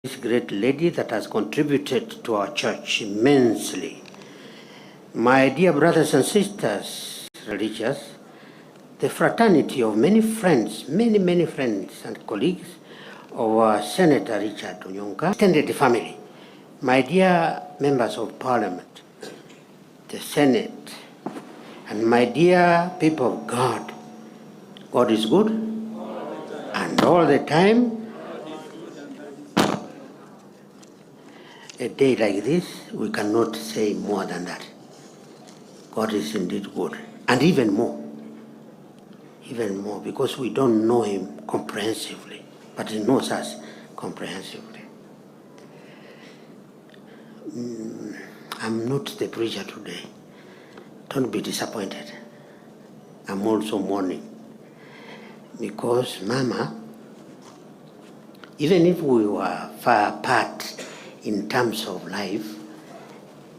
This great lady that has contributed to our church immensely. My dear brothers and sisters, religious, the fraternity of many friends, many, many friends and colleagues of our Senator Richard Onyonka, extended family, my dear members of parliament, the Senate, and my dear people of God, God is good and all the time. A day like this, we cannot say more than that. God is indeed good, and even more, because we don't know him comprehensively, but he knows us comprehensively. I'm not the preacher today. Don't be disappointed. I'm also mourning, because Mama, even if we were far apart in terms of life,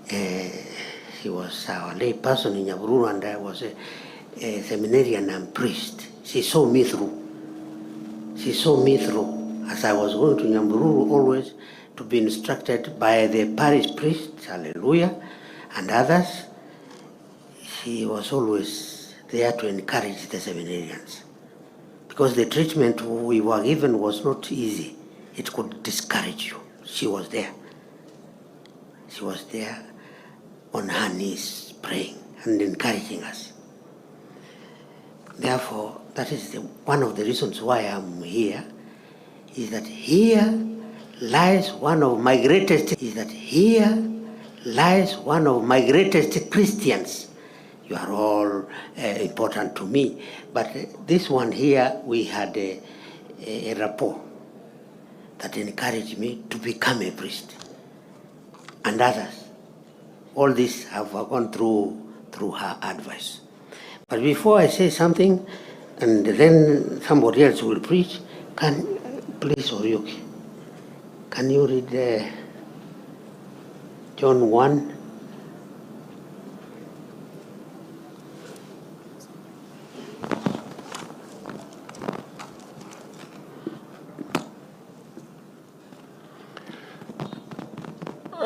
she was our lay person in Nyabururu, and I was a seminarian and priest. She saw me through. She saw me through as I was going to Nyabururu, always to be instructed by the parish priest, hallelujah, and others. She was always there to encourage the seminarians, because the treatment we were given was not easy. It could discourage you. She was there. She was there on her knees praying and encouraging us. Therefore, that is one of the reasons why I'm here, is that here lies one of my greatest, is that here lies one of my greatest Christians. You are all important to me, but this one here, we had a rapport that encouraged me to become a priest, and others. All this have gone through her advice. But before I say something, and then somebody else will preach, can, please, Orioki, can you read John 1?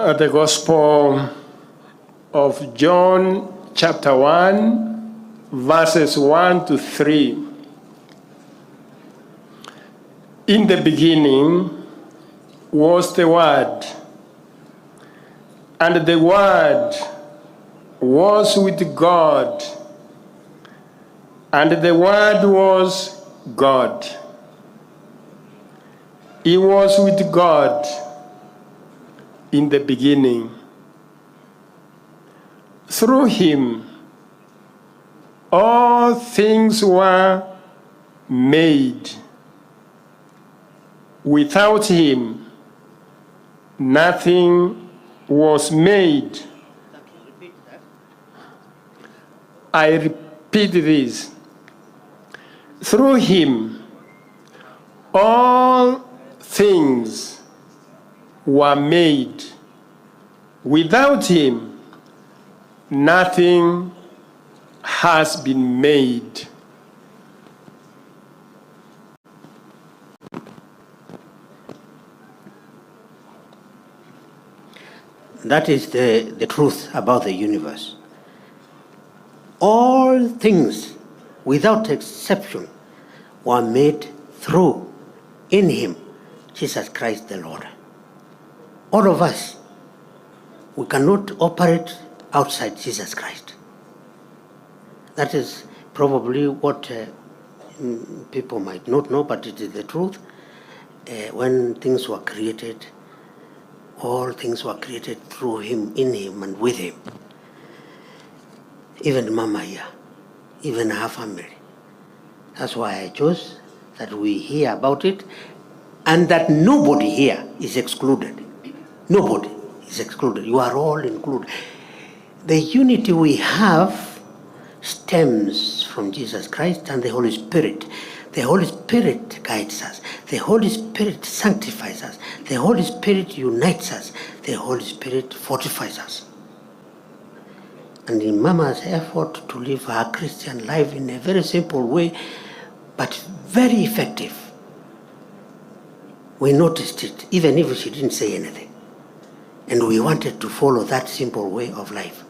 The Gospel of John, chapter 1, verses 1 to 3. In the beginning was the Word, and the Word was with God, and the Word was God. He was with God in the beginning. Through him, all things were made. Without him, nothing was made. I repeat this. Through him, all things were made. Without him, nothing has been made. That is the truth about the universe. All things, without exception, were made through, in him, Jesus Christ the Lord. All of us, we cannot operate outside Jesus Christ. That is probably what people might not know, but it is the truth. When things were created, all things were created through him, in him, and with him. Even Mama here, even her family. That's why I chose that we hear about it, and that nobody here is excluded. Nobody is excluded. You are all included. The unity we have stems from Jesus Christ and the Holy Spirit. The Holy Spirit guides us. The Holy Spirit sanctifies us. The Holy Spirit unites us. The Holy Spirit fortifies us. And in Mama's effort to live her Christian life in a very simple way, but very effective, We noticed it, even if she didn't say anything. And we wanted to follow that simple way of life.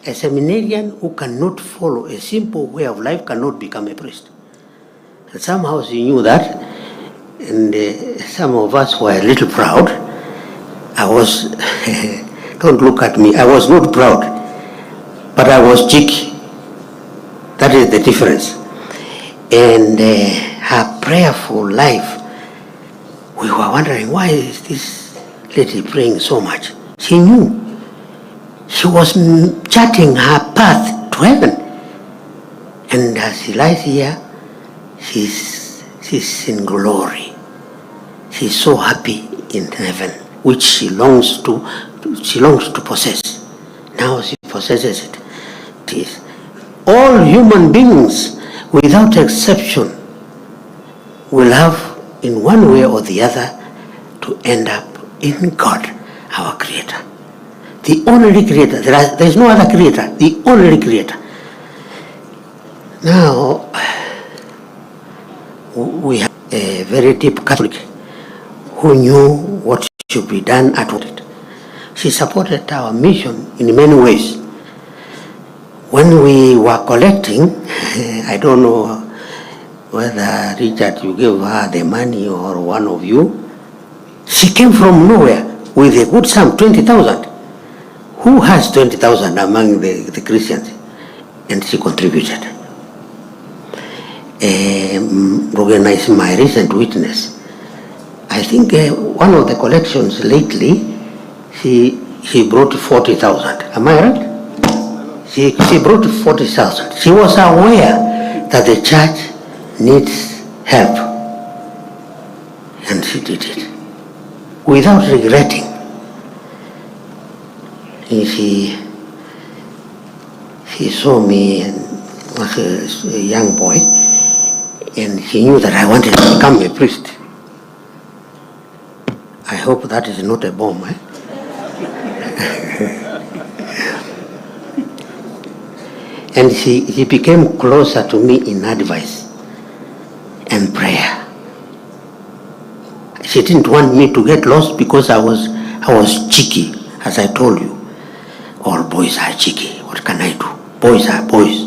A seminarian who cannot follow a simple way of life cannot become a priest. And somehow she knew that, and some of us were a little proud. I was, don't look at me, I was not proud, but I was cheeky. That is the difference. And her prayerful life, we were wondering, why is this lady praying so much? She knew. She was charting her path to heaven. And as she lies here, she's in glory. She's so happy in heaven, which she longs to possess. Now she possesses it. It is all human beings, without exception, will have, in one way or the other, to end up in God, our Creator. The only Creator. There is no other Creator. The only Creator. Now, we have a very deep Catholic who knew what should be done at it. She supported our mission in many ways. When we were collecting, I don't know whether Richard, you gave her the money or one of you, she came from nowhere with a good sum, 20,000. Who has 20,000 among the Christians? And she contributed. Rogena is my recent witness. I think one of the collections lately, she brought 40,000. Am I right? She brought 40,000. She was aware that the church needs help. And she did it without regretting. She saw me and was a young boy, and she knew that I wanted to become a priest. I hope that is not a bomb, eh? And she became closer to me in advice and prayer. She didn't want me to get lost because I was cheeky, as I told you. All boys are cheeky. What can I do? Boys are boys.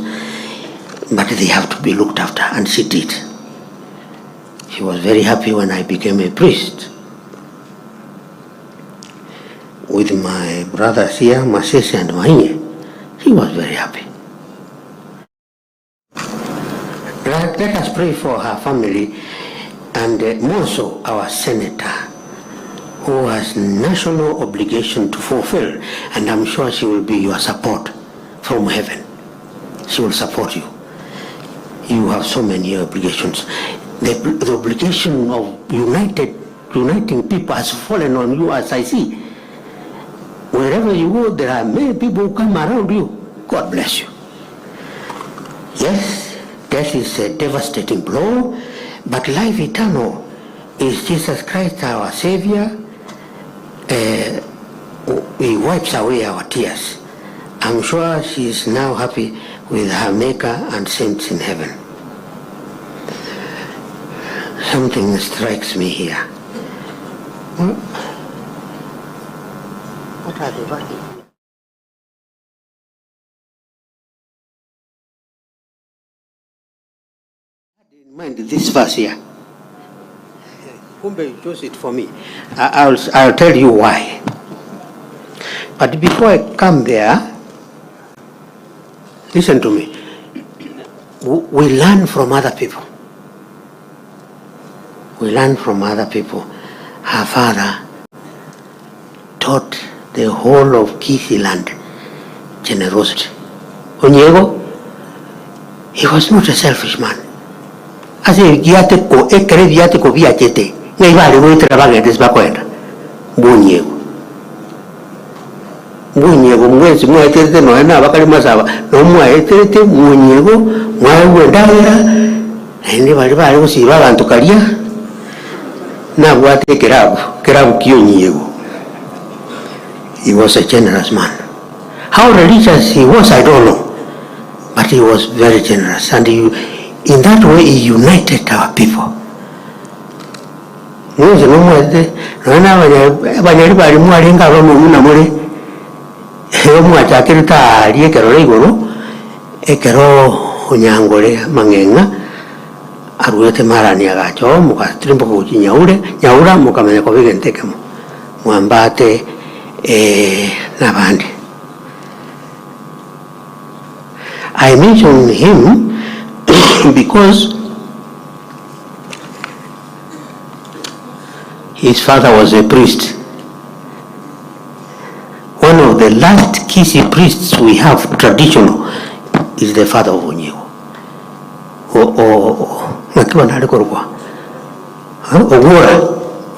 But they have to be looked after, and she did. She was very happy when I became a priest. With my brothers here, Masese and Mainye, he was very happy. Let us pray for her family, and more so our senator, who has national obligation to fulfill, and I'm sure she will be your support from heaven. She will support you. You have so many obligations. The obligation of uniting people has fallen on you, as I see. Wherever you go, there are many people who come around you. God bless you. Yes, death is a devastating blow, but life eternal is Jesus Christ, our Savior. He wipes away our tears. I'm sure she is now happy with her Maker and saints in heaven. Something strikes me here. What are the verses? In mind this verse here. Kumbe, you chose it for me. I'll tell you why. But before I come there, listen to me. We learn from other people. We learn from other people. Her father taught the whole of Kisii land generosity. Onyiego, he was not a selfish man. Ase giateko ekere biateko biachete ngai bari goitera bagende bakwenda bunyiego bunyiego mwezi mwaeterete noe na bakali masaba no mwaeterete munyiego mwaegwendagera naende bari bari gusiba abantu karia nabwate kerabu kionyiego. He was a generous man. How religious he was, I don't know, but he was very generous, and he, in that way, he united our people. Mwenzi nomwete nona abanyali bali mwalinga abamwe muli omwachakire taali ekero iguru ekero onyangore mang'eng'a arwete marani agacho mukatirimboka guchi nyaure nyaura mukamenya kobigentekemo mwambate nabandi. I mention him because his father was a priest. One of the last Kisii priests we have traditional is the father of Onyiego. Ogwora.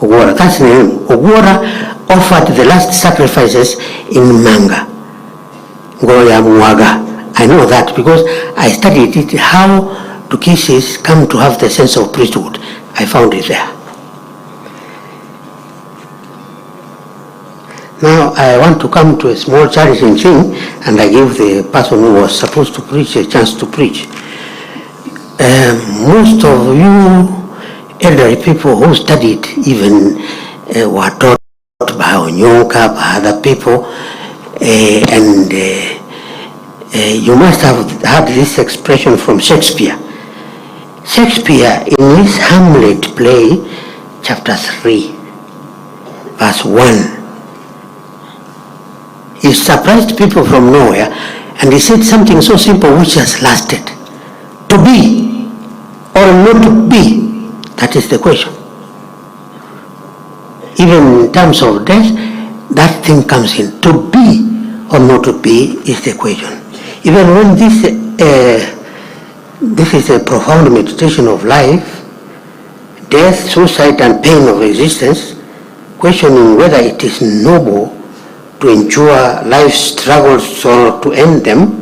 Ogwora, that's the name. Ogwora offered the last sacrifices in Manga. Ngoya Mwaga. I know that because I studied it, how do Kisiis come to have the sense of priesthood. I found it there. Now I want to come to a small challenging thing, and I give the person who was supposed to preach a chance to preach. Most of you elderly people who studied even were taught by Onyonka, by other people, and you must have had this expression from Shakespeare. Shakespeare, in his Hamlet play, chapter 3, verse 1, he surprised people from nowhere, and he said something so simple which has lasted. To be or not to be, that is the question. Even in terms of death, that thing comes in. To be or not to be is the question. Even when this is a profound meditation of life, death, suicide, and pain of existence, questioning whether it is noble to endure life's struggles or to end them,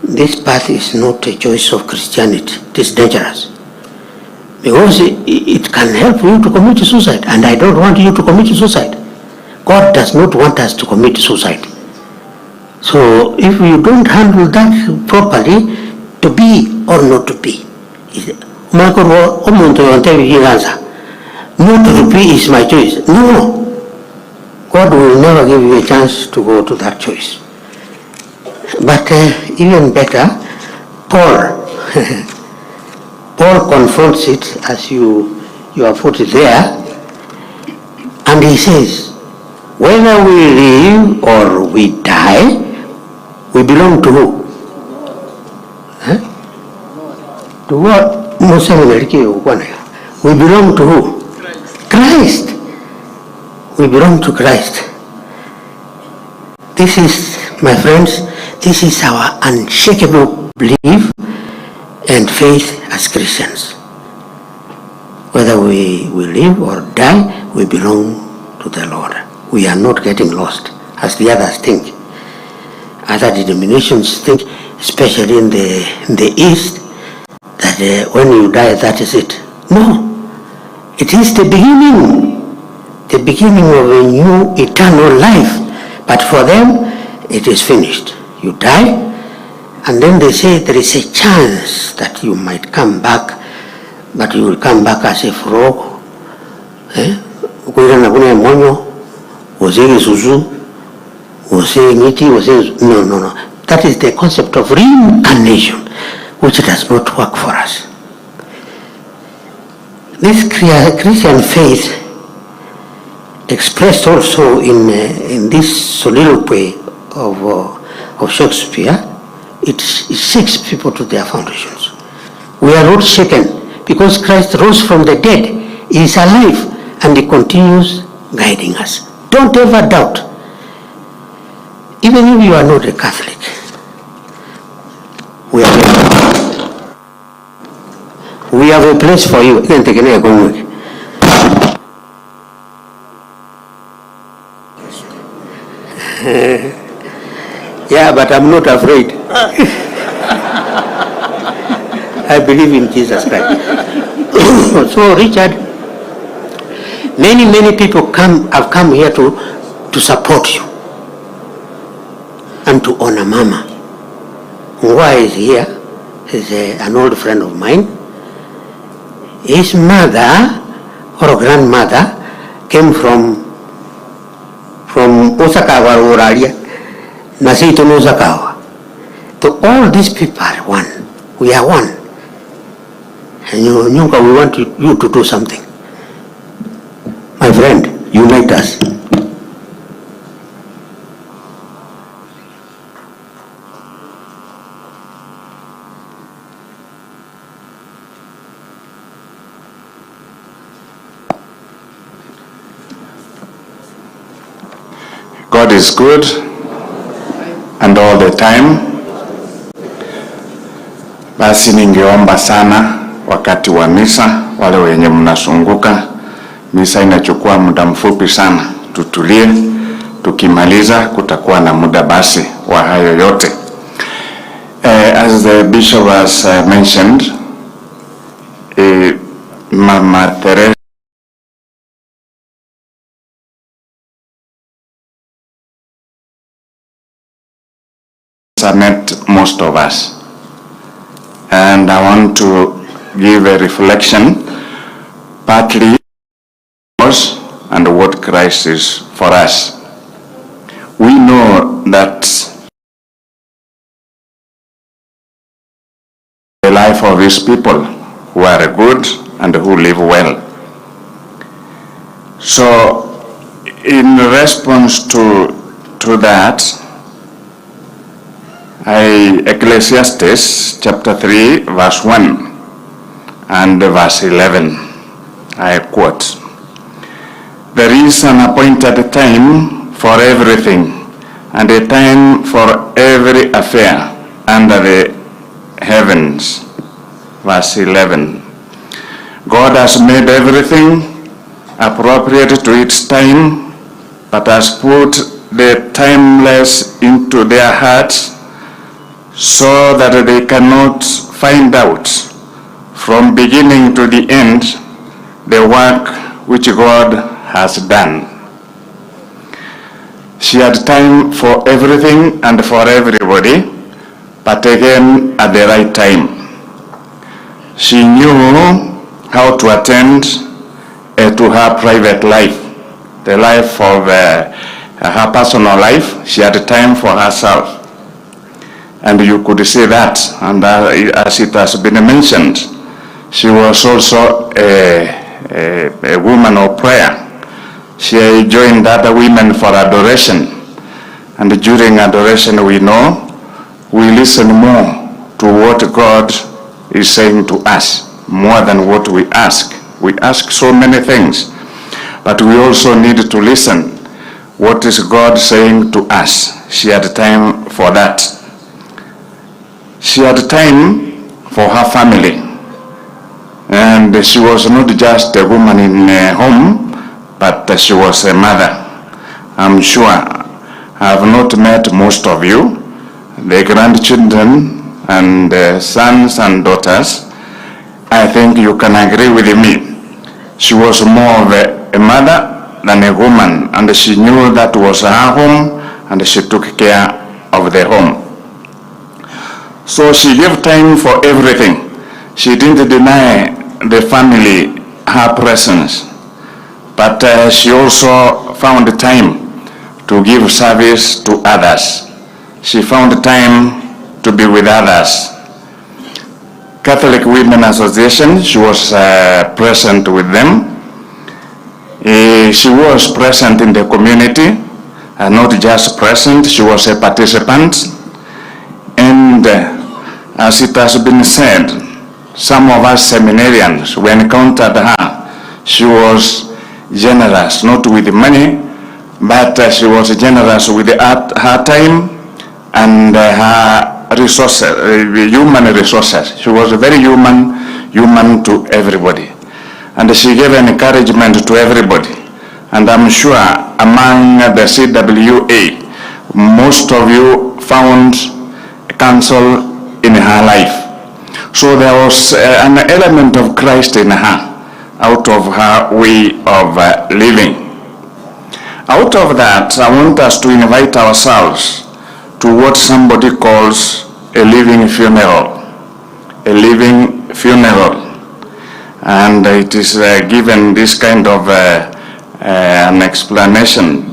this path is not a choice of Christianity. It is dangerous. Because it can help you to commit suicide, and I don't want you to commit suicide. God does not want us to commit suicide. So if you don't handle that properly, to be or not to be. Not to be is my choice. No. God will never give you a chance to go to that choice. But even better, Paul. Paul confronts it as you have put it there, and he says, whether we live or we die, we belong to who? Huh? To what? We belong to who? Christ. We belong to Christ. This is, my friends, this is our unshakable belief and faith as Christians. Whether we live or die, we belong to the Lord. We are not getting lost, as the others think. Other denominations think, especially in the East, that when you die, that is it. No. It is the beginning of a new eternal life. But for them, it is finished. You die, and then they say there is a chance that you might come back, but you will come back as a frog. Eh? No, no, no. That is the concept of reincarnation, which does not work for us. This Christian faith, expressed also in this soliloquy of Shakespeare, it shakes people to their foundations. We are not shaken because Christ rose from the dead. He is alive and he continues guiding us. Don't ever doubt. Even if you are not a Catholic, we have a place for you. Yeah, but I'm not afraid. I believe in Jesus Christ. So, Richard, many, many people have come here to support you and to honor Mama. Ngwa is here. He's an old friend of mine. His mother or grandmother came from Usakawa Ruralia, Nasito Usakawa. So all these people are one. We are one. And you, Onyonka, we want you to do something. My friend, unite us. God is good and all the time. Basi ningeomba sana wakati wa misa, wale wenye mnazunguka, misa inachukua muda mfupi sana, tutulie. Tukimaliza kutakuwa na muda basi wa hayo yote. As the bishop has mentioned, Mama Teresa met most of us. And I want to give a reflection, partly us and what Christ is for us. We know that the life of his people who are good and who live well. So, in response to that, Ecclesiastes chapter 3, verse 1 and verse 11, I quote, "There is an appointed time for everything and a time for every affair under the heavens." Verse 11, "God has made everything appropriate to its time, but has put the timeless into their hearts so that they cannot find out from beginning to the end the work which God has done." She had time for everything and for everybody, but again at the right time. She knew how to attend to her private life, the life of her personal life. She had time for herself. And you could see that, and as it has been mentioned, she was also a woman of prayer. She joined other women for adoration. And during adoration, we know, we listen more to what God is saying to us, more than what we ask. We ask so many things, but we also need to listen. What is God saying to us? She had time for that. She had time for her family. And she was not just a woman in a home, but she was a mother. I'm sure I have not met most of you, the grandchildren and sons and daughters. I think you can agree with me. She was more of a mother than a woman, and she knew that was her home, and she took care of the home. So she gave time for everything. She didn't deny the family her presence, but she also found time to give service to others. She found time to be with others. Catholic Women Association, she was present with them. She was present in the community, and not just present, she was a participant. And as it has been said, some of us seminarians, we encountered her. She was generous, not with money, but she was generous with her time and her resources, human resources. She was very human to everybody. And she gave encouragement to everybody. And I'm sure among the CWA, most of you found counsel in her life. So there was an element of Christ in her, out of her way of living. Out of that, I want us to invite ourselves to what somebody calls a living funeral. A living funeral. And it is given this kind of an explanation.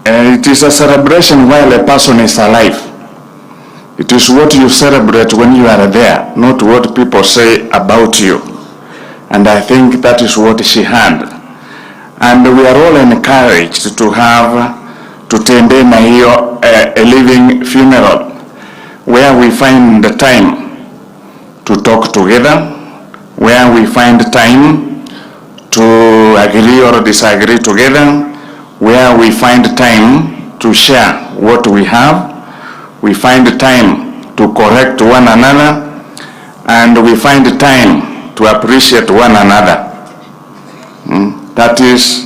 It is a celebration while a person is alive. It is what you celebrate when you are there, not what people say about you. And I think that is what she had. And we are all encouraged to have, tutende na hiyo a living funeral where we find the time to talk together, where we find time to agree or disagree together, where we find time to share what we have, we find time to correct one another, and we find time to appreciate one another. That is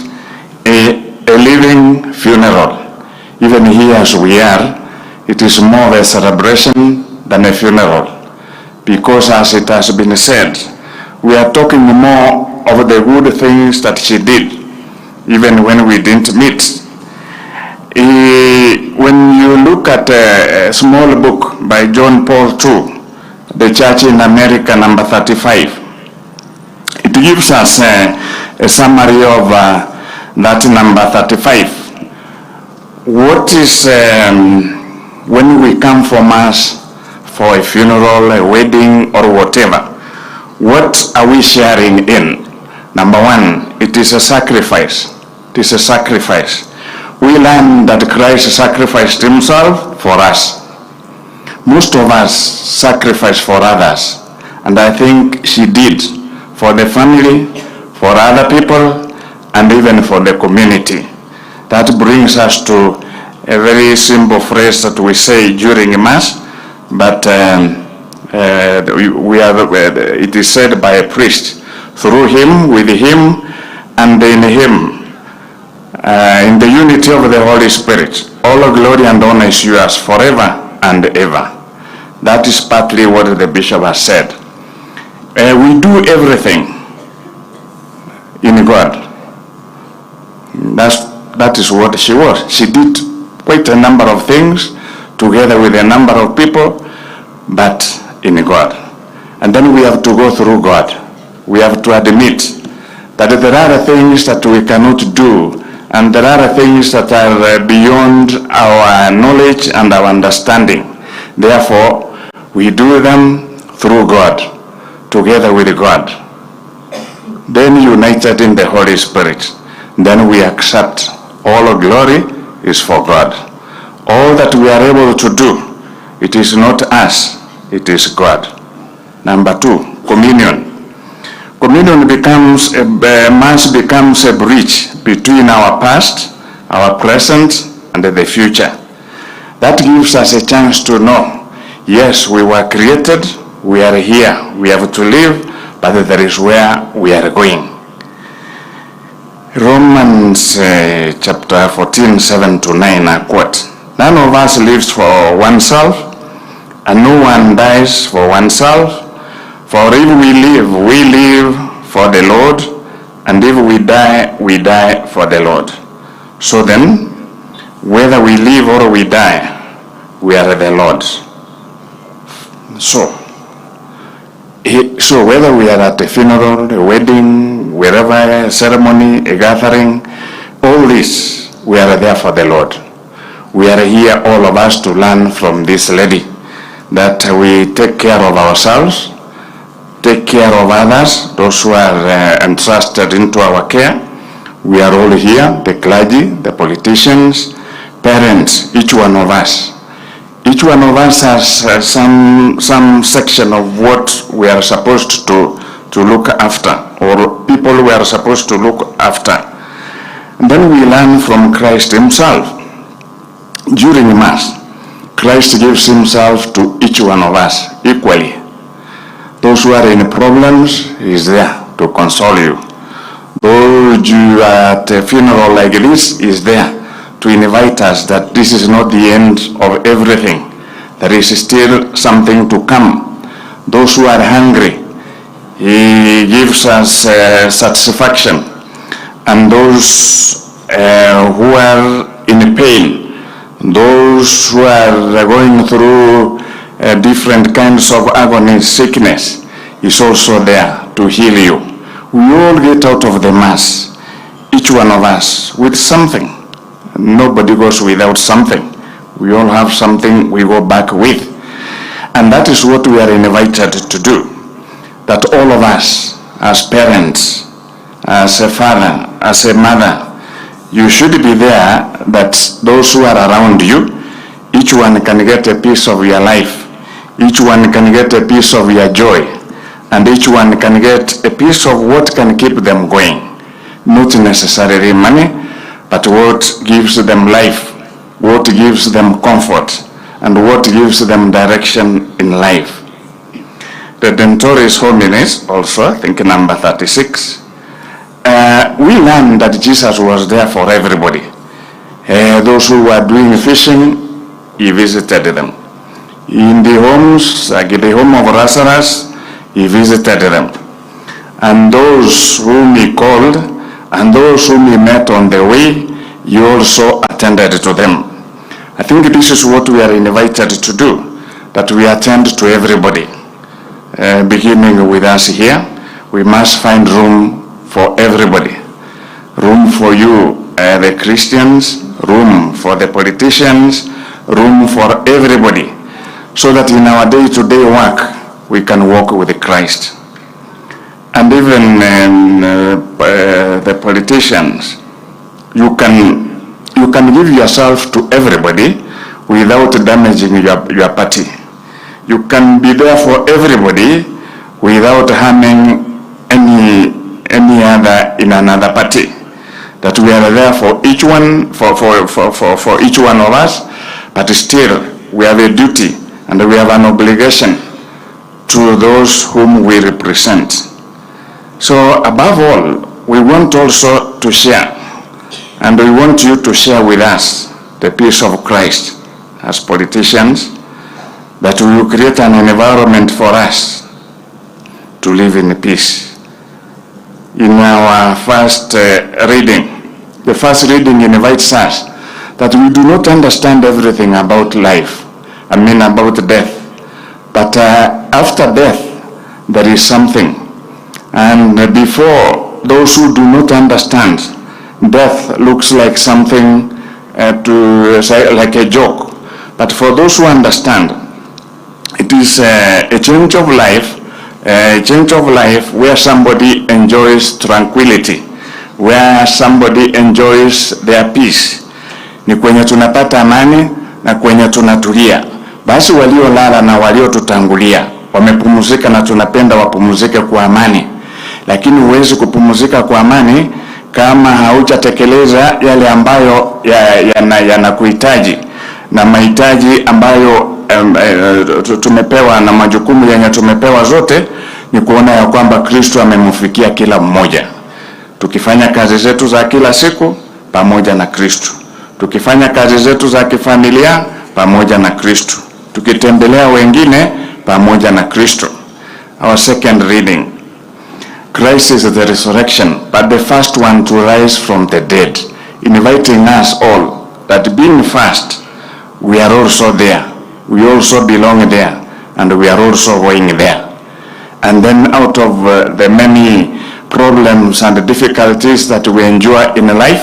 a living funeral. Even here as we are, it is more of a celebration than a funeral. Because as it has been said, we are talking more of the good things that she did, even when we didn't meet. When you look at a small book by John Paul II, The Church in America, number 35, it gives us a summary of that number 35. What is, when we come for Mass, for a funeral, a wedding, or whatever, what are we sharing in? Number one, it is a sacrifice. It is a sacrifice. We learn that Christ sacrificed himself for us. Most of us sacrifice for others, and I think she did for the family, for other people, and even for the community. That brings us to a very simple phrase that we say during Mass, but it is said by a priest, through him, with him, and in him, in the unity of the Holy Spirit, all glory and honor is yours forever and ever. That is partly what the bishop has said. We do everything in God. That is what she was. She did quite a number of things together with a number of people, but in God. And then we have to go through God. We have to admit that there are things that we cannot do, and there are things that are beyond our knowledge and our understanding. Therefore, we do them through God, together with God. Then united in the Holy Spirit. Then we accept all glory is for God. All that we are able to do, it is not us, it is God. Number two, communion. Communion becomes, a Mass becomes a bridge between our past, our present, and the future. That gives us a chance to know, yes, we were created, we are here, we have to live, but there is where we are going. Romans chapter 14, 7 to 9, I quote, "None of us lives for oneself, and no one dies for oneself. For if we live, we live for the Lord, and if we die, we die for the Lord. So then, whether we live or we die, we are the Lord's." So whether we are at a funeral, a wedding, wherever, a ceremony, a gathering, all this, we are there for the Lord. We are here, all of us, to learn from this lady that we take care of ourselves, take care of others, those who are entrusted into our care. We are all here, the clergy, the politicians, parents, each one of us. Each one of us has some section of what we are supposed to look after, or people we are supposed to look after. And then we learn from Christ himself. During Mass, Christ gives himself to each one of us equally. Those who are in problems, he is there to console you. Those who are at a funeral like this, he is there to invite us that this is not the end of everything. There is still something to come. Those who are hungry, he gives us satisfaction. And those who are in pain, those who are going through different kinds of agony, sickness, is also there to heal you. We all get out of the Mass, each one of us, with something. Nobody goes without something. We all have something we go back with. And that is what we are invited to do. That all of us, as parents, as a father, as a mother, you should be there that those who are around you, each one can get a piece of your life, each one can get a piece of your joy, and each one can get a piece of what can keep them going. Not necessarily money, but what gives them life, what gives them comfort, and what gives them direction in life. Redemptoris Hominis, also, I think number 36, we learn that Jesus was there for everybody. Those who were doing fishing, he visited them. In the homes, like the home of Lazarus, he visited them. And those whom he called, and those whom he met on the way, he also attended to them. I think this is what we are invited to do, that we attend to everybody. Beginning with us here, we must find room for everybody. Room for you, the Christians, room for the politicians, room for everybody, so that in our day-to-day work, we can walk with Christ. And even the politicians, you can give yourself to everybody without damaging your party. You can be there for everybody without harming any other in another party. That we are there for each one, for each one of us, but still we have a duty and we have an obligation to those whom we represent. So above all, we want also to share, and we want you to share with us the peace of Christ as politicians, that we will create an environment for us to live in peace. In our first reading, the first reading invites us that we do not understand everything about life, I mean about death, but after death, there is something. And before, those who do not understand, death looks like something to say like a joke. But for those who understand, it is a change of life, a change of life where somebody enjoys tranquility, where somebody enjoys their peace. Ni kwenye tunapata amani na kwenye tunatulia. Basi waliolala na waliotutangulia wamepumzika na tunapenda wapumzike kwa amani, lakini huwezi kupumzika kwa amani kama haujatekeleza yale ambayo yanakuhitaji na mahitaji ambayo tumepewa na majukumu yenye tumepewa zote ni kuona ya kwamba Kristo amemfikia kila mmoja. Tukifanya kazi zetu za kila siku pamoja na Kristo, tukifanya kazi zetu za kifamilia pamoja na Kristo, tukitembelea wengine pamoja na Kristo. Our second reading. Christ is the resurrection, but the first one to rise from the dead, inviting us all that being first, we are also there. We also belong there, and we are also going there. And then out of the many problems and difficulties that we endure in life,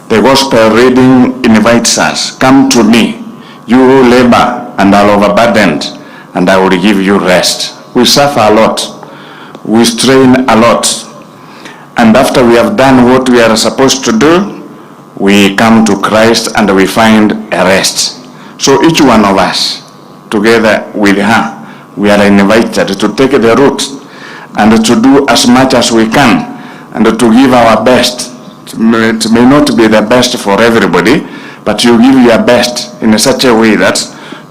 the gospel reading invites us, "Come to me, you who labor and are overburdened, and I will give you rest." We suffer a lot, we strain a lot, and after we have done what we are supposed to do, we come to Christ and we find a rest. So each one of us, together with her, we are invited to take the route and to do as much as we can and to give our best. It may not be the best for everybody, but you give your best in such a way that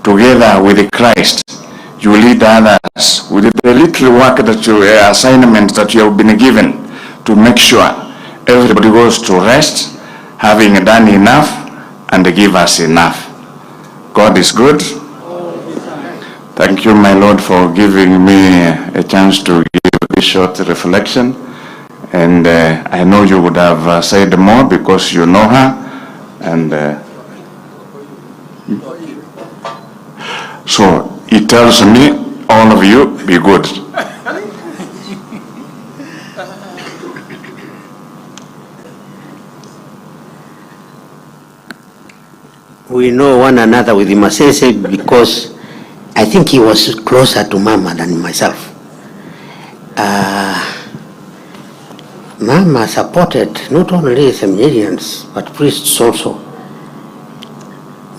together with Christ, you lead others with the little work that you, assignment that you have been given to make sure everybody goes to rest, having done enough and give us enough. God is good. Thank you, my Lord, for giving me a chance to give this short reflection. And I know you would have said more because you know her. And so he tells me, all of you, be good. We know one another with Masese because I think he was closer to Mama than myself. Mama supported not only seminarians but priests also.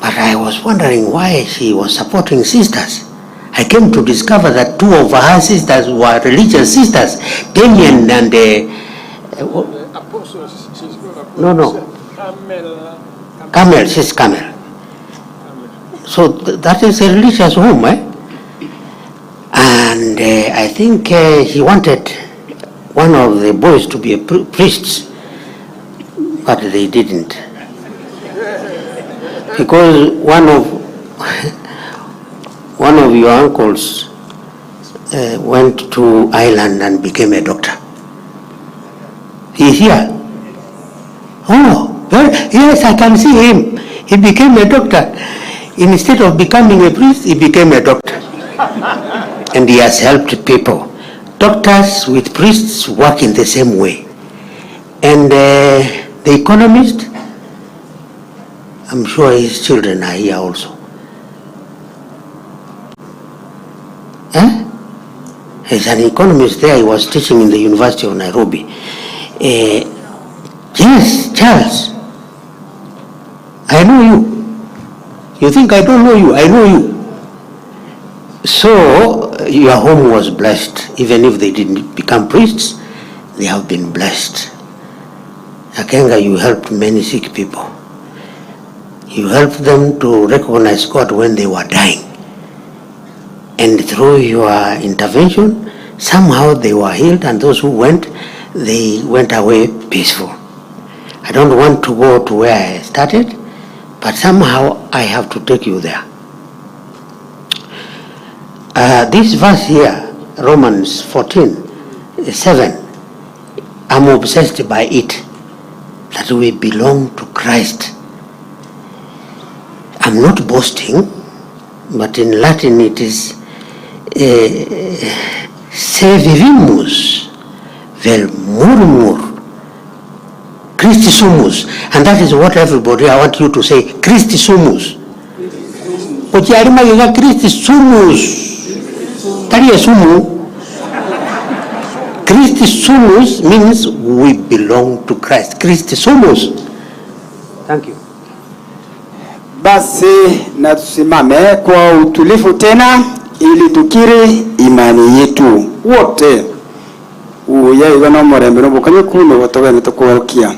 But I was wondering why she was supporting sisters. I came to discover that two of her sisters were religious sisters, Damien and Apostles, she's called No, no. Carmel. Carmel, she's Carmel. So that is a religious home, eh? And I think he wanted one of the boys to be a priest, but they didn't. Because one of your uncles went to Ireland and became a doctor. He's here. Oh, well, yes, I can see him. He became a doctor. Instead of becoming a priest, he became a doctor. And he has helped people. Doctors with priests work in the same way. And the economist, I'm sure his children are here also. Eh? He's an economist there. He was teaching in the University of Nairobi. Yes, Charles. I know you. You think I don't know you? I know you. So, your home was blessed. Even if they didn't become priests, they have been blessed. Akenga, you helped many sick people. You helped them to recognize God when they were dying. And through your intervention, somehow they were healed, and those who went, they went away peaceful. I don't want to go to where I started, but somehow I have to take you there. This verse here, Romans 14:7, I'm obsessed by it, that we belong to Christ. I'm not boasting, but in Latin it is se vivimus vel morimus Christi sumus. And that is what everybody, I want you to say, Christi sumus. Ochiarima giga Christi sumus. Tari sumu. Christi sumus means we belong to Christ. Christi sumus. Thank you. Basi na tusimame kwa utulivu tena ili tukiri imani yetu wote. Uya igana murembe n'obukanyi kuno botogene tukubarukia.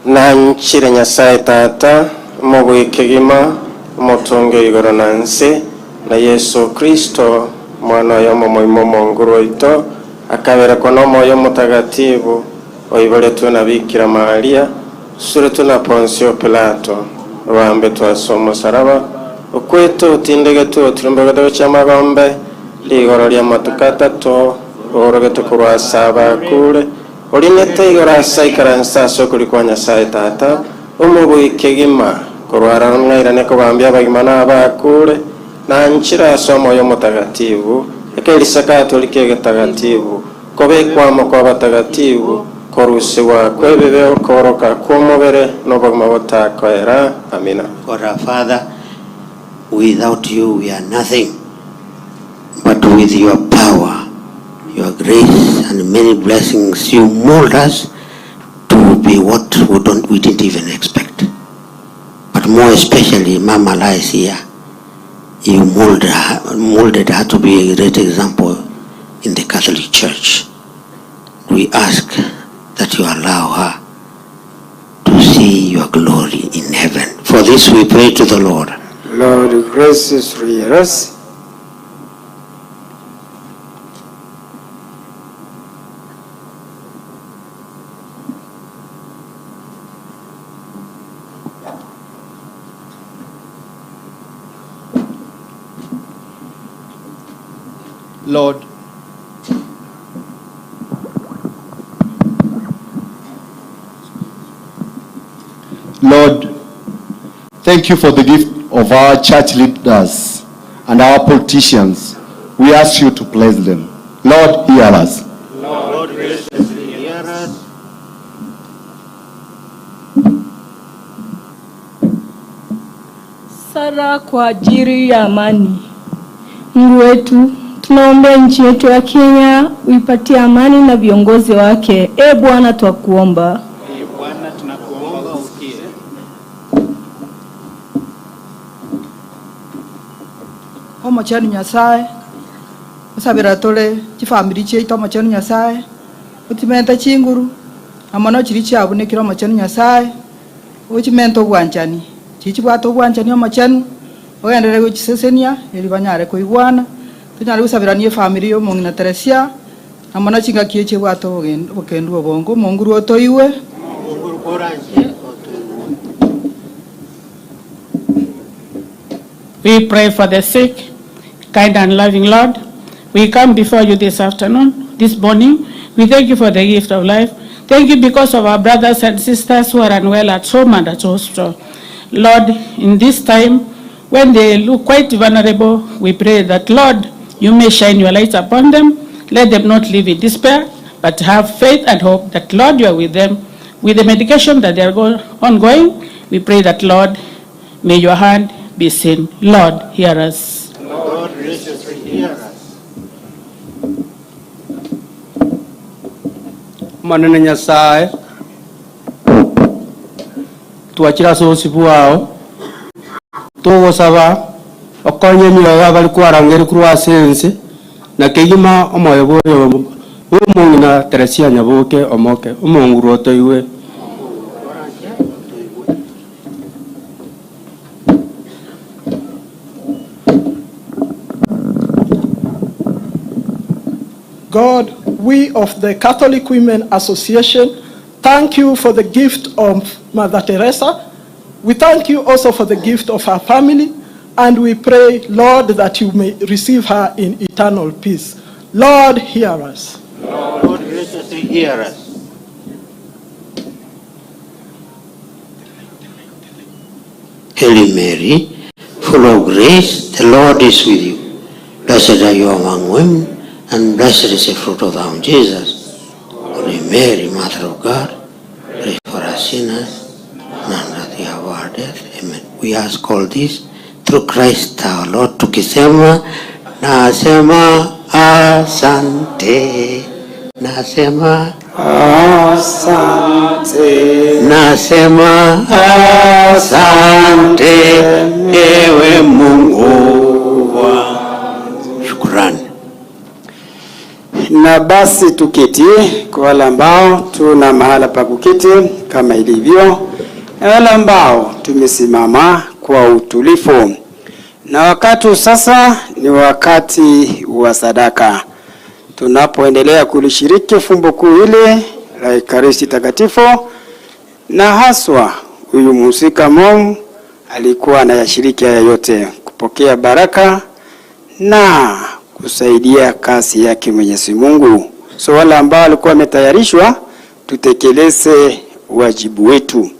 Nanchire Nyasaye Tata mugwikigima mutunge igoro na nsi na Yesu Kristo mwana oyo momoimo monguru oito akaberekwa n'omwoyo mutagatifu oiboretwe na Bikira Maria suretwe na Ponsio Pilato rwambe twase omusaraba okwetu otindegetwe oturumbegetwe ky'amagombe ligoro lya matuka atatu orogetwe kurwa saba kure orinete igoro asa ikaransa ase okuri kwa Nyasaye Tata omobwikegima kurwara n'omwairane kobambia abagima n'abakure na nchira ase omwoyo mutagatifu ekerisa katolika egetagatifu kobekwamo kwa batagatifu korusiwa kwebebe okoroka kw'omubere n'obogima butakoera. Amina. God our Father, without you we are nothing, but with your power, your grace and many blessings, you mold us to be what we didn't even expect. But more especially Mama lies here. You molded her to be a great example in the Catholic Church. We ask that you allow her to see your glory in heaven. For this we pray to the Lord. Lord, graciously hear us. Lord, Lord, thank you for the gift of our church leaders and our politicians. We ask you to bless them. Lord, hear us. Lord, graciously hear us. Sala kwa ajili ya amani. Mungu wetu, tunaombea nchi yetu ya Kenya, uipatie amani na viongozi wake. E Bwana, twakuomba. Ee Bwana, tunakuomba usikie. Omochenu Nyasaye osabira tole chifamily chiaito. Omochenu Nyasaye otimente chinguru amono chiri chiabunekire. Omochenu Nyasaye ochimente obwanchani chichibwate obwanchani. Omochenu ogenderere gochisesenia eri banyare koigwana. Tonyare gosabirania efamily ya omong'ina Teresia amono chingaki echibwate obokendu obongo. Omonguru otoiwe. Omonguru koranje otoiwe. We pray for the sick. Kind and loving Lord, we come before you this afternoon, this morning. We thank you for the gift of life. Thank you because of our brothers and sisters who are unwell at home and at hospital. Lord, in this time, when they look quite vulnerable, we pray that, Lord, you may shine your light upon them. Let them not live in despair, but have faith and hope that, Lord, you are with them. With the medication that they are ongoing, we pray that, Lord, may your hand be seen. Lord, hear us. Lord, graciously hear us. Manene Nyasaye twachira sosi bwao tugosaba okonye emioyo bari kwarangeri kurwa ase na kegima omoyo boyo omong'ina Teresia Nyaboke omoke. Omonguru otoiwe. Koranje otoiwe. God, we of the Catholic Women Association thank you for the gift of Mother Teresa. We thank you also for the gift of her family, and we pray, Lord, that you may receive her in eternal peace. Lord, hear us. Lord, graciously hear us. Holy Mary, full of grace, the Lord is with you. Blessed are you among women, and blessed is the fruit of thy womb, Jesus. Holy Mary, Mother of God, pray for us sinners, now and at the hour of our death. Amen. We ask all this through Christ our Lord. Tukisema, nasema asante, nasema Asante. Nasema asante, ewe Mungu wa shukrani. Na basi tuketi, kwa wale ambao tuna mahala pa kuketi kama ilivyo, na wale ambao tumesimama kwa utulivu. Na wakati sasa ni wakati wa sadaka, tunapoendelea kulishiriki fumbo kuu hili la Ekaristi Takatifu, na haswa huyu mhusika Mom alikuwa anayashiriki haya yote, kupokea baraka na kusaidia kazi yake Mwenyezi Mungu. So wale ambao walikuwa wametayarishwa, tutekeleze wajibu wetu.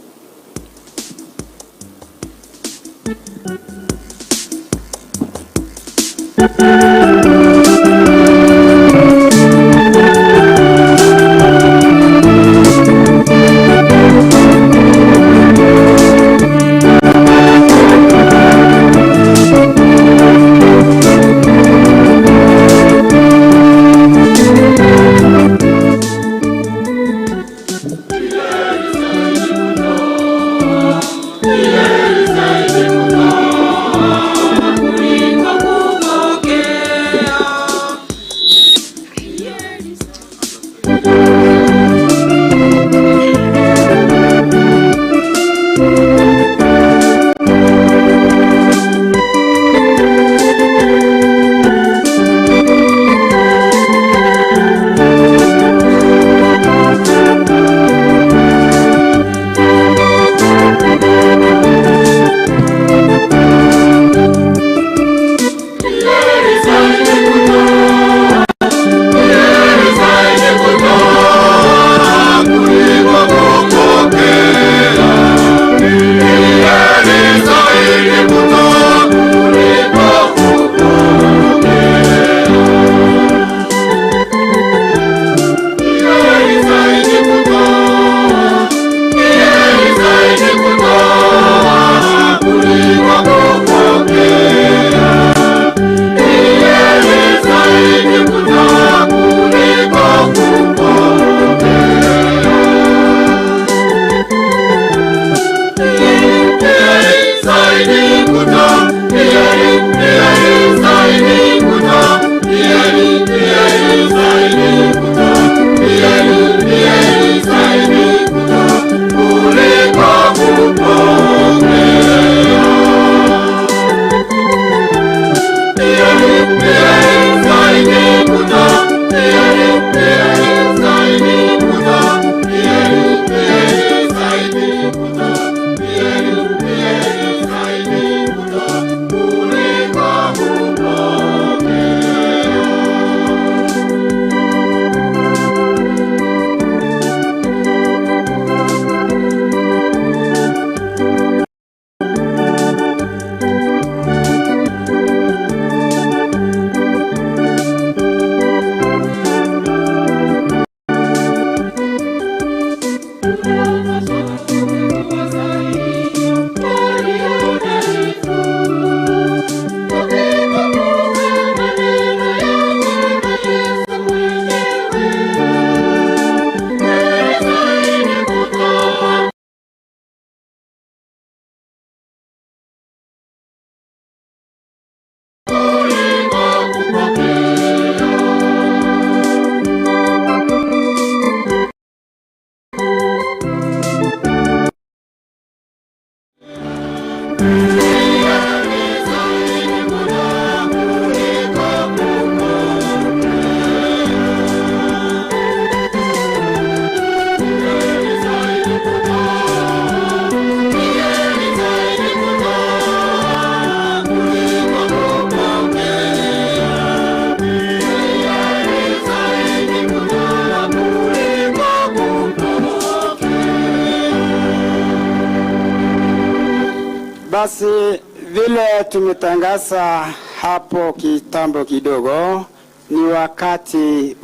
Basi vile tumetangaza hapo kitambo kidogo, ni wakati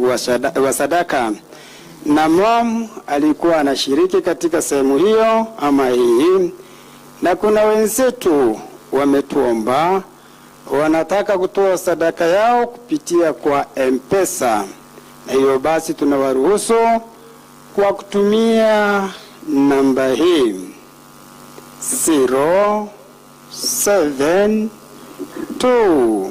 wa sadaka, na mom alikuwa anashiriki katika sehemu hiyo ama hii, na kuna wenzetu wametuomba, wanataka kutoa sadaka yao kupitia kwa M-Pesa, na hiyo basi tunawaruhusu kwa kutumia namba hii 0726088222,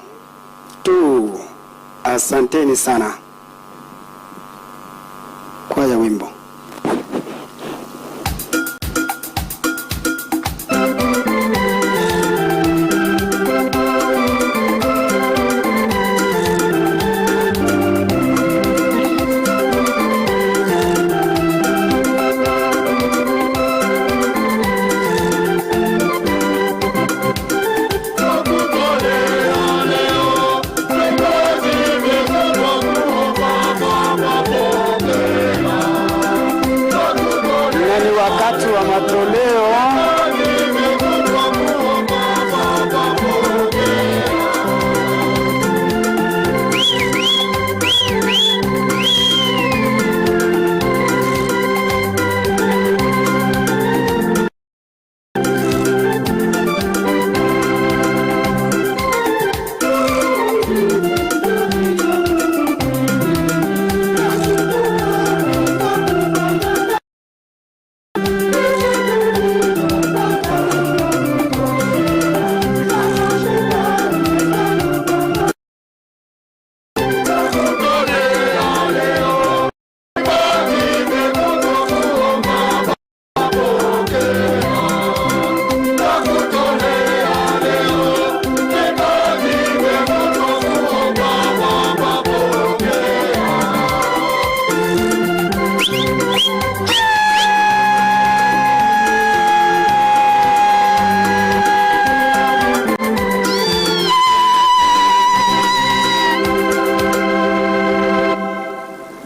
0726088222. Asanteni sana. Kwaya wimbo. Na ni wakati wa matoleo.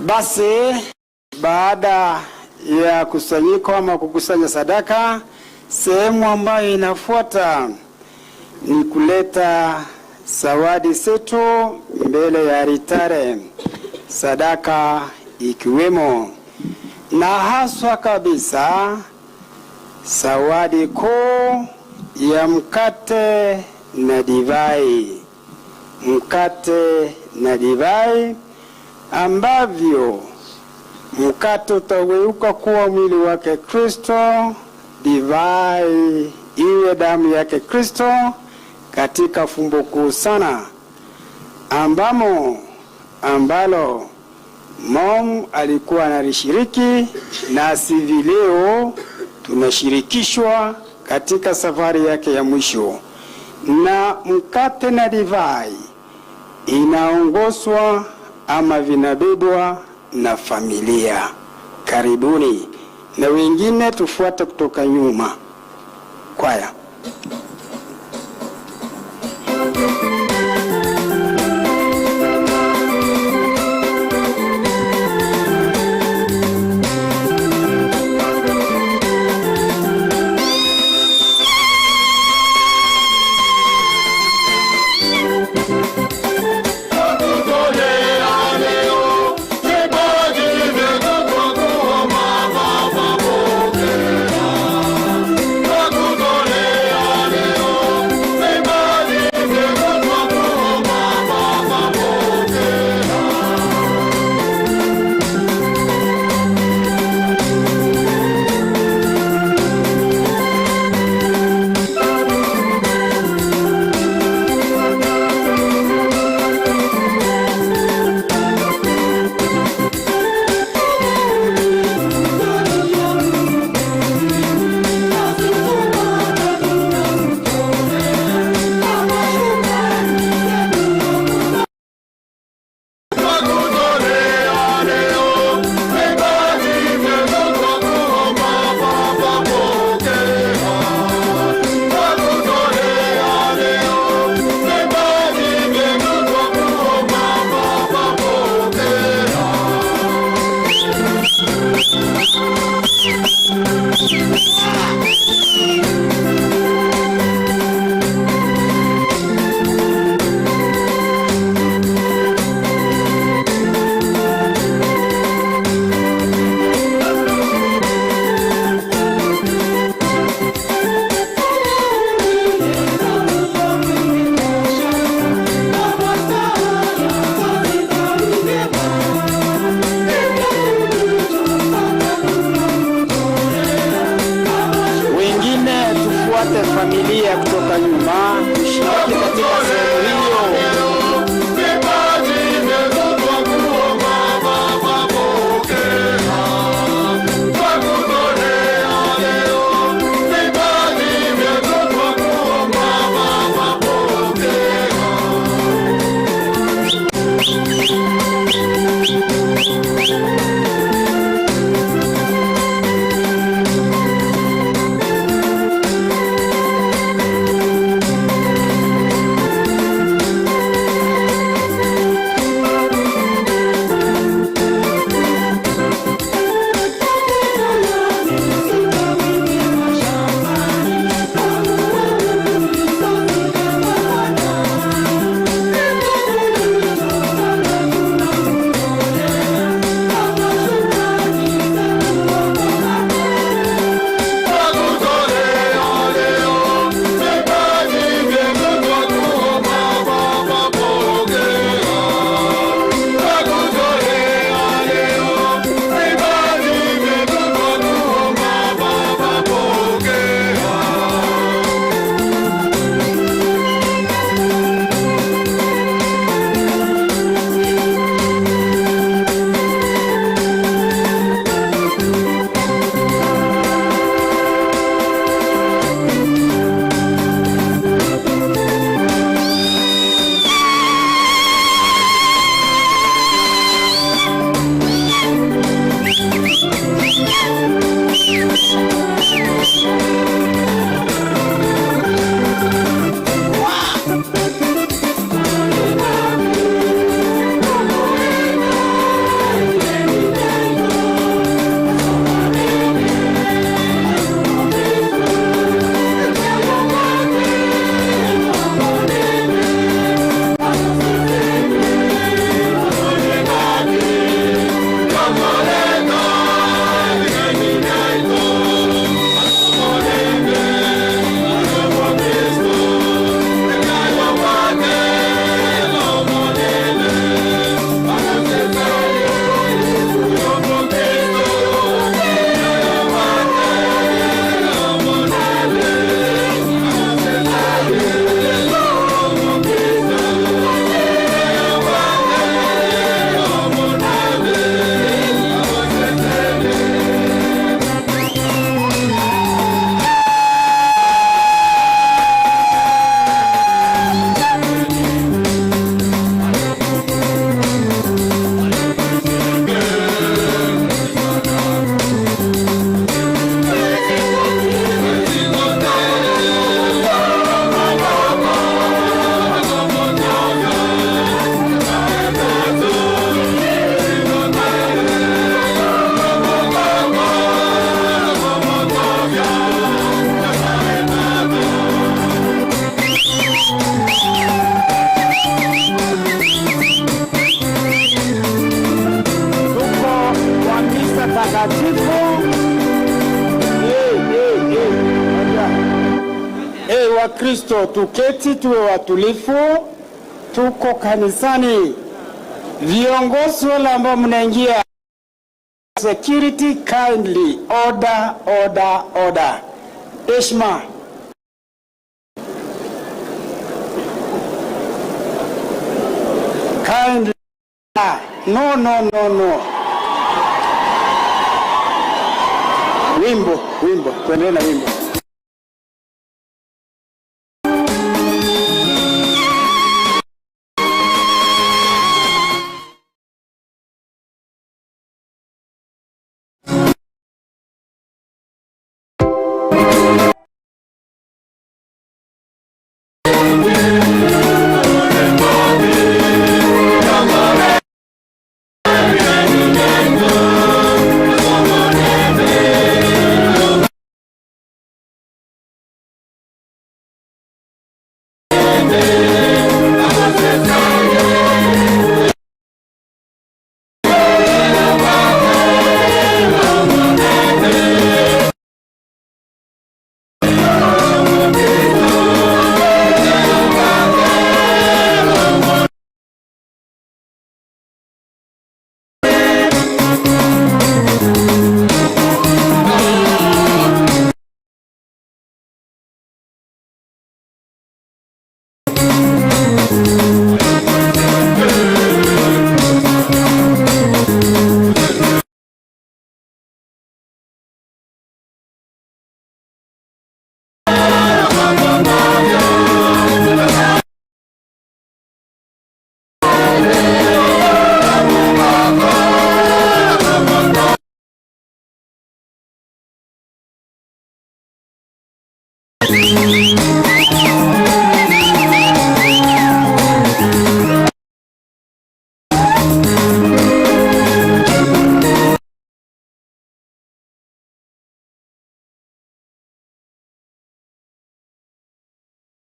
Basi baada ya kusanyiko ama kukusanya sadaka, sehemu ambayo inafuata ni kuleta zawadi zetu mbele ya altare, sadaka ikiwemo na haswa kabisa zawadi kuu ya mkate na divai, mkate na divai ambavyo mkate utageuka kuwa mwili wake Kristo, divai iwe damu yake Kristo, katika fumbo kuu sana ambalo mom alikuwa analishiriki, nasi leo tunashirikishwa katika safari yake ya mwisho. Na mkate na divai inaongozwa ama vinabebwa na familia. Karibuni, na wengine tufuate kutoka nyuma. Kwaya. kutoka nyuma kushiriki katika sehemu hiyo. Tuko kwa misa takatifu. Hey, hey, hey. Ngoja. Hey, Wakristo tuketi tuwe watulifu, tuko kanisani. Viongozi wale ambao mnaingia, security kindly, order, order, order. Heshima. Kindly. No, no, no, no. Wimbo, wimbo, tuendelee na wimbo.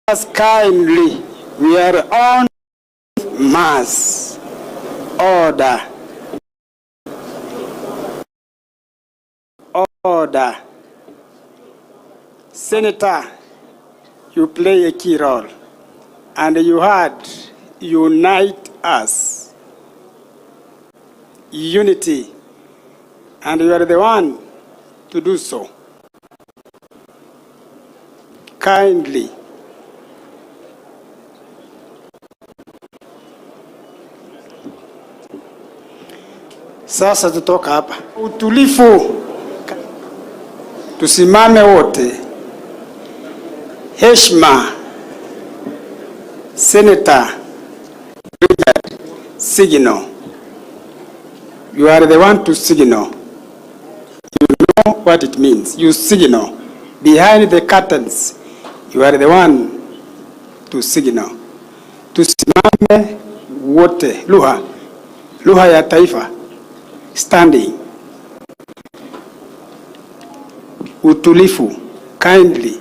Us kindly, we are on mass. Order. Order. Senator, you play a key role, and you had unite us. Unity, and you are the one to do so. Kindly. Sasa tutoka hapa. Utulifu, tusimame wote. Heshima, Senator Richard, signal. You are the one to signal. You know what it means. You signal. Behind the curtains, you are the one to signal. Tusimame wote. Lugha ya taifa. Standing. Utulifu, kindly.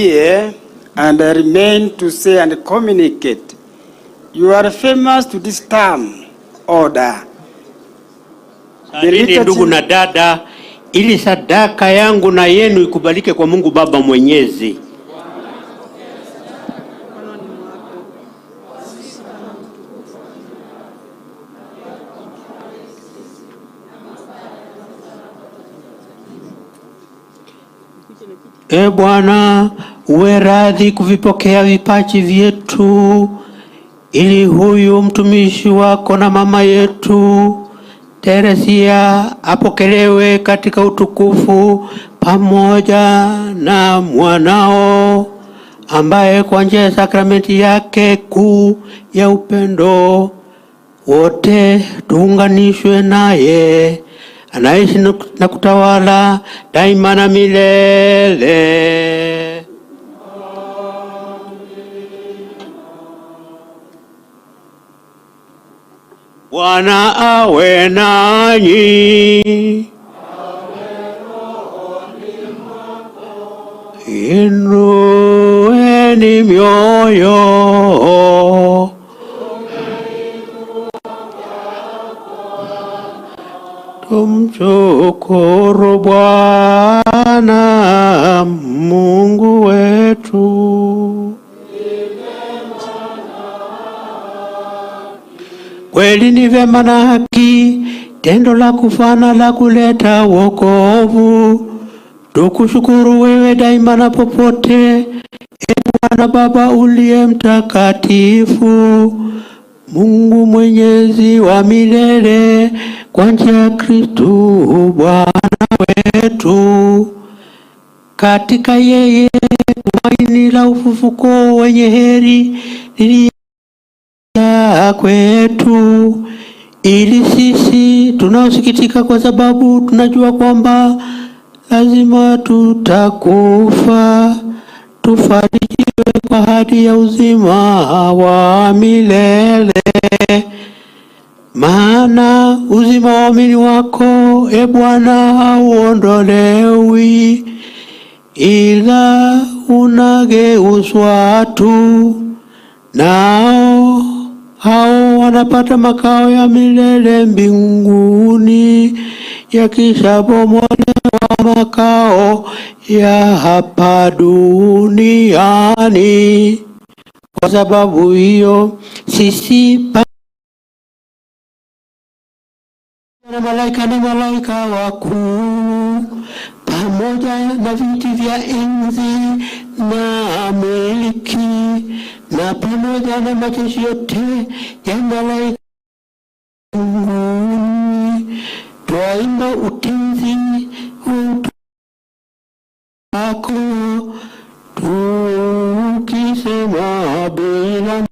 Here, and I remain to say and communicate, you are famous to this term, order. The Salini ndugu liturgy- na dada, ili sadaka yangu na yenu ikubalike kwa Mungu Baba Mwenyezi. E Bwana, uwe radhi kuvipokea vipaji vyetu, ili huyu mtumishi wako na mama yetu Teresia apokelewe katika utukufu pamoja na mwanao ambaye kwa njia ya sakramenti yake kuu ya upendo wote tuunganishwe naye, anaishi na kutawala daima na milele. Bwana awe nanyi. Inueni mioyo. Tumshukuru Bwana Mungu wetu. Kweli ni vyema na haki, tendo la kufana la kuleta wokovu. Tukushukuru wewe daima na popote, e Bwana Baba uliye mtakatifu, Mungu mwenyezi wa milele, kwa njia ya Kristo Bwana wetu. Katika yeye tumaini la ufufuko wenye heri lili kwetu, ili sisi tunaosikitika kwa sababu tunajua kwamba lazima tutakufa, tufarijiwe kwa ahadi ya uzima wa milele. Maana uzima wa waamini wako, e Bwana, hauondolewi, ila unageuzwa tu, nao hao wanapata makao ya milele mbinguni, yakishabomolewa makao ya hapa duniani. Kwa sababu hiyo sisi na malaika na malaika wakuu pamoja na viti vya enzi na miliki na pamoja na majeshi yote ya malaika mbinguni, twaimba utenzi wako tukisema bila.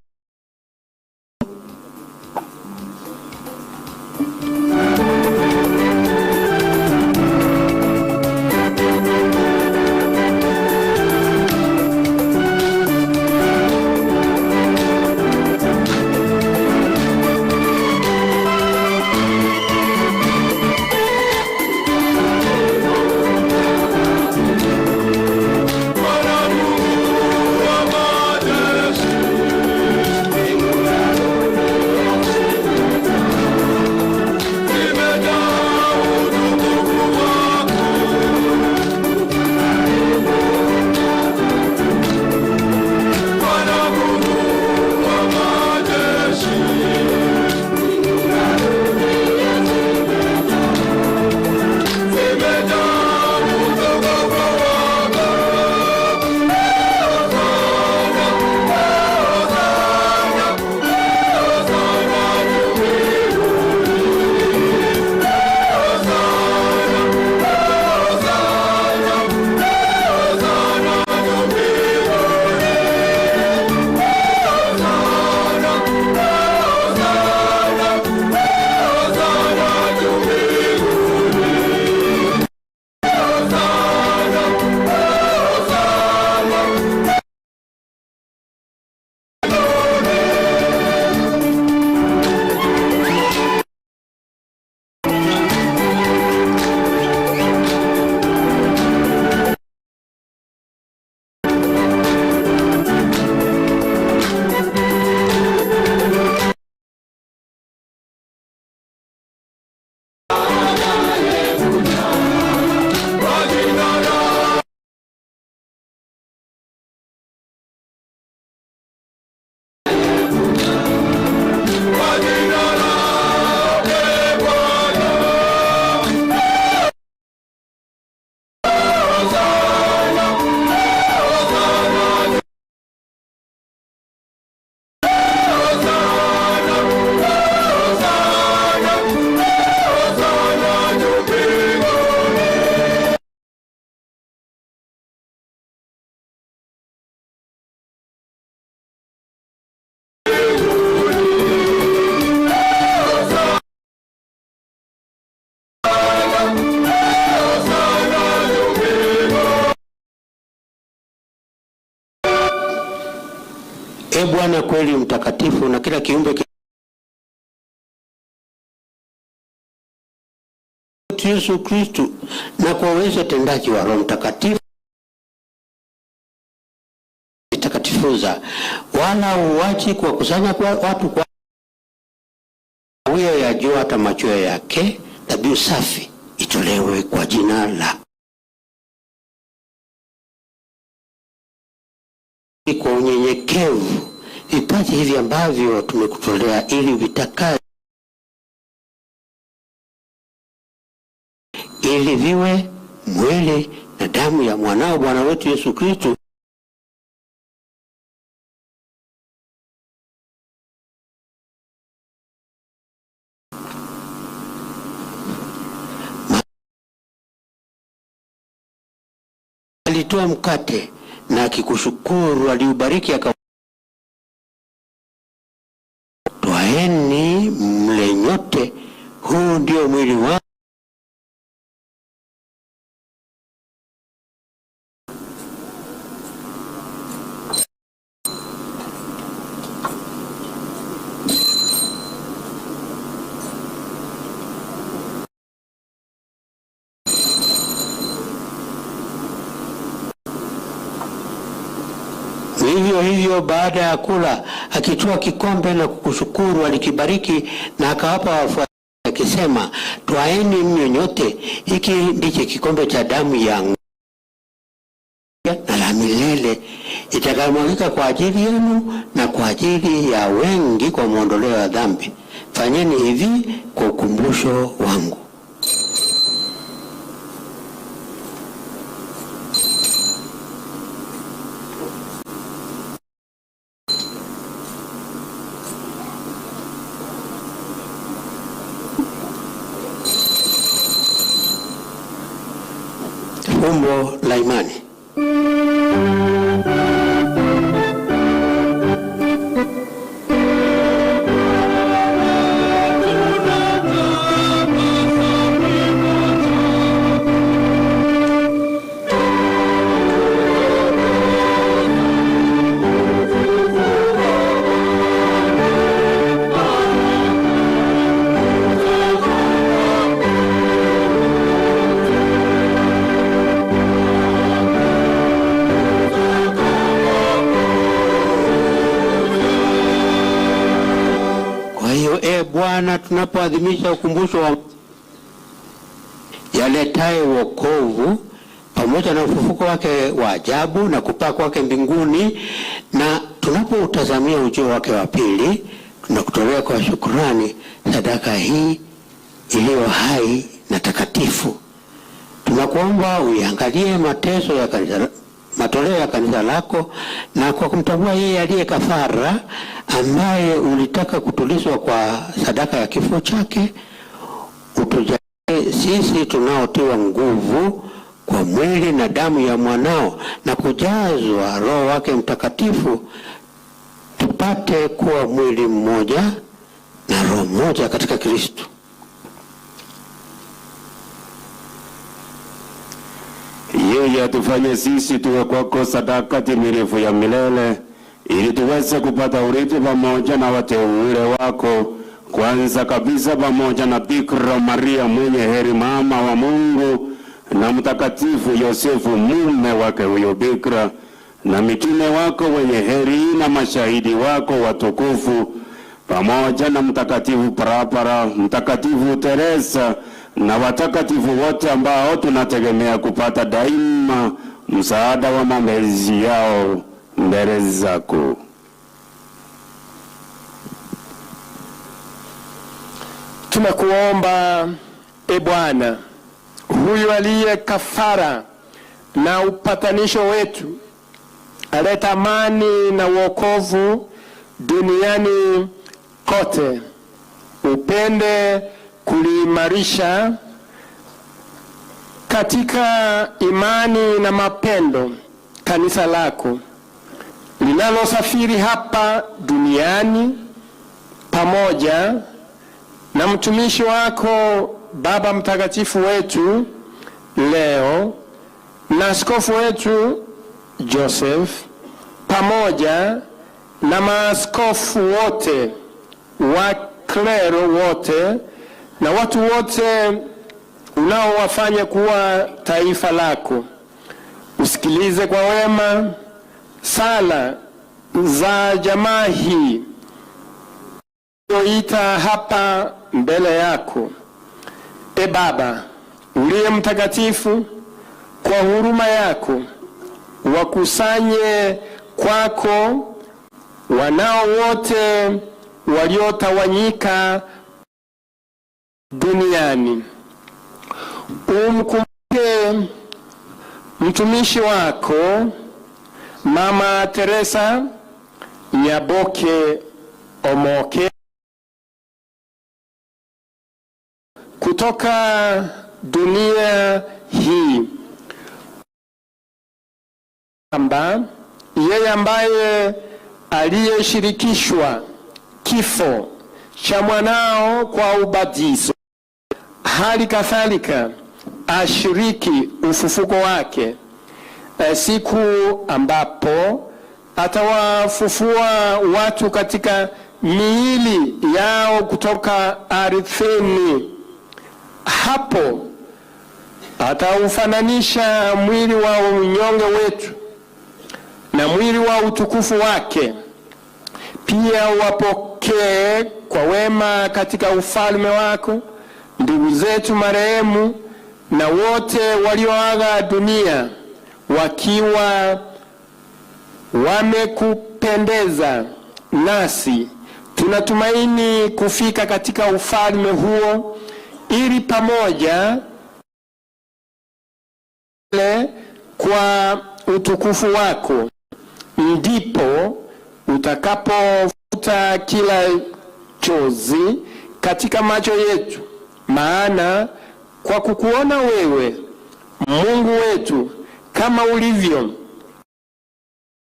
E Bwana kweli mtakatifu, na kila kiumbe Yesu Kristo, na kwa uwezo tendaji wa Roho Mtakatifu takatifuza, wala uachi kuwakusanya kwa watu kwa mawio ya jua hata machweo yake, dhabihu safi itolewe kwa jina la kwa unyenyekevu vipaji hivi ambavyo tumekutolea ili vitakaze, ili viwe mwili na damu ya mwanao Bwana wetu Yesu Kristo. Alitoa mkate na akikushukuru aliubariki, aka twaeni mle nyote, huu ndio mwili wangu. Vivyo hivyo baada ya kula, akitoa kikombe na kukushukuru, alikibariki na akawapa wafuasi akisema, twaeni mnywe nyote, hiki ndicho kikombe cha damu yangu na la milele, itakayomwagika kwa ajili yenu na kwa ajili ya wengi kwa mwondoleo wa dhambi. Fanyeni hivi kwa ukumbusho wangu. Fumbo la imani. Kwa hiyo e Bwana, tunapoadhimisha ukumbusho wa yaletaye wokovu pamoja na ufufuko wake wa ajabu na kupaa kwake mbinguni, na tunapoutazamia ujio wake wa pili, tunakutolea kwa shukrani sadaka hii iliyo hai na takatifu. Tunakuomba uiangalie mateso ya kanisa, matoleo ya kanisa lako, na kwa kumtambua yeye aliye kafara, ambaye ulitaka kutulizwa kwa sadaka ya kifo chake, utujalie sisi tunaotiwa nguvu kwa mwili na damu ya mwanao na kujazwa Roho wake Mtakatifu, tupate kuwa mwili mmoja na roho moja katika Kristo. Yeye atufanye sisi tuwe kwako sadaka timilifu ya milele, ili tuweze kupata urithi pamoja na wateule wako, kwanza kabisa pamoja na Bikira Maria mwenye heri, mama wa Mungu, na Mtakatifu Yosefu mume wake huyo Bikira, na mitume wako wenye heri na mashahidi wako watukufu, pamoja na Mtakatifu Parapara, Mtakatifu Teresa na watakatifu wote ambao tunategemea kupata daima msaada wa maombezi yao mbele zako. Tunakuomba e Bwana, huyu aliye kafara na upatanisho wetu, aleta amani na wokovu duniani kote, upende kuliimarisha katika imani na mapendo kanisa lako linalosafiri hapa duniani, pamoja na mtumishi wako Baba Mtakatifu wetu leo na askofu wetu Joseph, pamoja na maaskofu wote, waklero wote na watu wote unaowafanya kuwa taifa lako. Usikilize kwa wema sala za jamaa hii iliyoita hapa mbele yako. E Baba uliye mtakatifu, kwa huruma yako wakusanye kwako wanao wote waliotawanyika duniani. Umkumbuke mtumishi wako Mama Teresa Nyaboke Omoke kutoka dunia hii, kwamba yeye ambaye aliyeshirikishwa kifo cha mwanao kwa ubatizo, hali kadhalika ashiriki ufufuko wake siku ambapo atawafufua watu katika miili yao kutoka ardhini. Hapo ataufananisha mwili wa unyonge wetu na mwili wa utukufu wake. Pia wapokee kwa wema katika ufalme wako ndugu zetu marehemu na wote walioaga dunia wakiwa wamekupendeza, nasi tunatumaini kufika katika ufalme huo, ili pamoja kwa utukufu wako ndipo utakapofuta kila chozi katika macho yetu, maana kwa kukuona wewe Mungu wetu kama ulivyo,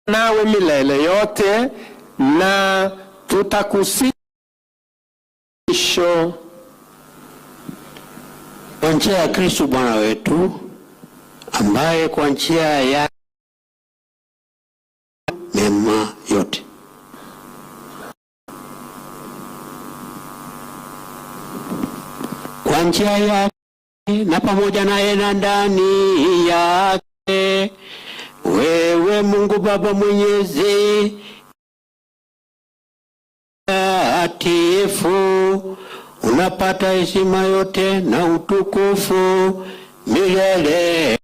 nawe milele yote, na tutakusifu. Kwa njia ya Kristo Bwana wetu, ambaye kwa njia ya mema yote kwa njia yake na pamoja naye na ndani yake, wewe Mungu Baba Mwenyezi atifu, unapata heshima yote na utukufu milele.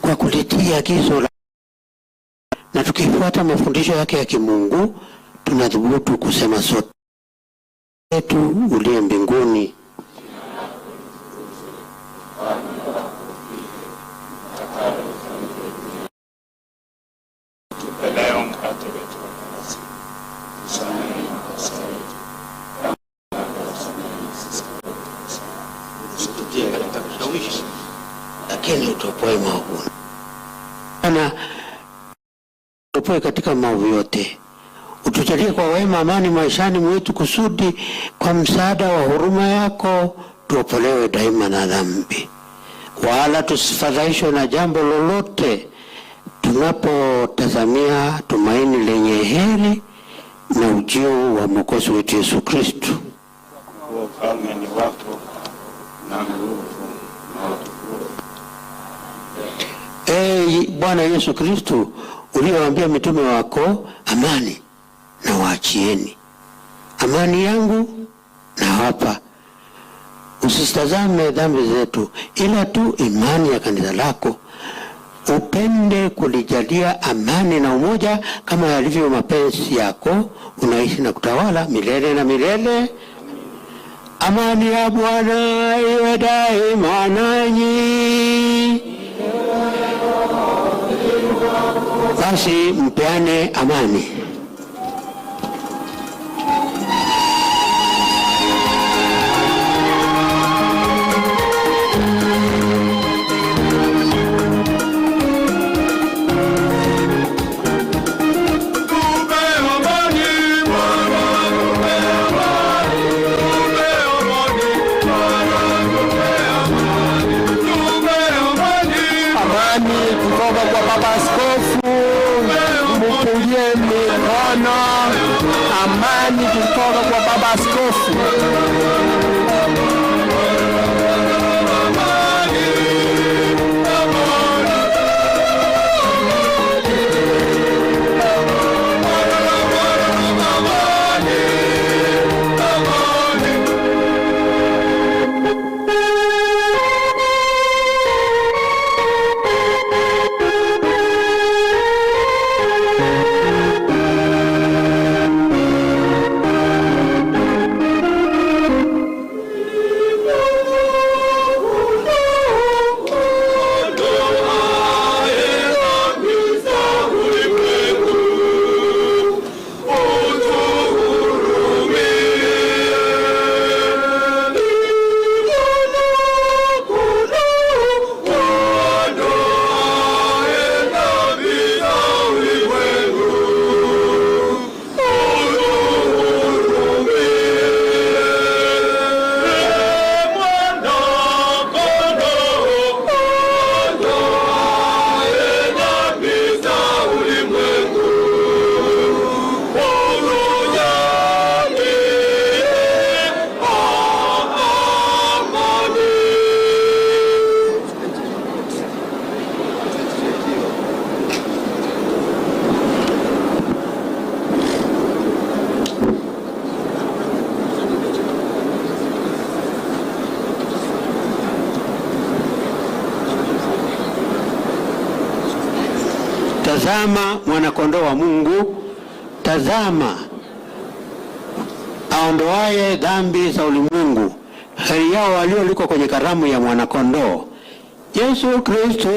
Kwa kulitii agizo la na tukifuata mafundisho yake ya kimungu, tunathubutu kusema sote yetu uliye mbinguni. Tupe leo mkate wetu wa kila siku. Tusamehe makosa yetu kama tunavyowasamehe sisi waliotukosea. Usitutie katika kushawishi, lakini utuopoe maovuni. Bwana, utuopoe katika maovu yote, utujalie kwa wema amani maishani mwetu, kusudi kwa msaada wa huruma yako tuopolewe daima na dhambi, wala tusifadhaishwe na jambo lolote, tunapotazamia tumaini lenye heri na ujio wa Mwokozi wetu Yesu Kristo. Kwa ufalme ni wako na nguvu na utukufu. Ee Bwana Yesu Kristo, uliyowaambia mitume wako, amani na waachieni, amani yangu nawapa, usitazame dhambi zetu, ila tu imani ya kanisa lako. Upende kulijalia amani na umoja kama yalivyo mapenzi yako, unaishi na kutawala milele na milele. Amani ya Bwana iwe daima nanyi. Basi mpeane amani. Amani kutoka kwa Baba Askofu, mpungie mikono. Amani kutoka kwa Baba Askofu. Tazama mwanakondoo wa Mungu, tazama aondoaye dhambi za ulimwengu. Heri yao walioalikwa kwenye karamu ya mwanakondoo. Yesu Kristo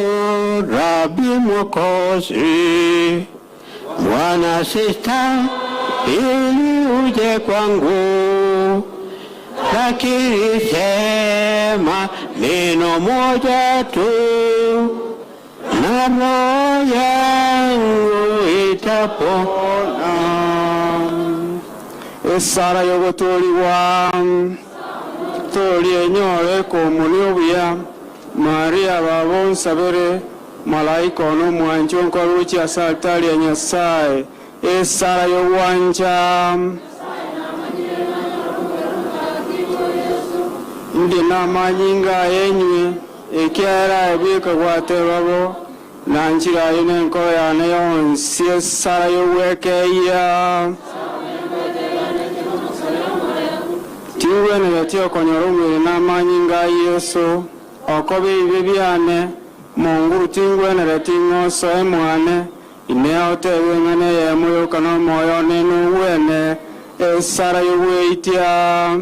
Rabi Mwokozi, Bwana sista ili uje kwangu, lakini sema neno moja tu na roho yangu itapona. Esara yogotoligwa toli enyore komuni obuya Maria babonsabere malaika ono mwancho nkoruchi ase altari ya Nyasaye. Esara yogwancha ndi namanyinga yenywe ekiara ebika gwatebabo na njira ine enkoro yane yonsi. Esara yogwekeia tingwenereti okonyora omwiri n'amanyinga a Yesu okoba ebibe biane monguru tingwenereti ng'oso emwane ine otebe ng'ane eyemo yoka n'omwoyo one nogwene. Esara yogweitia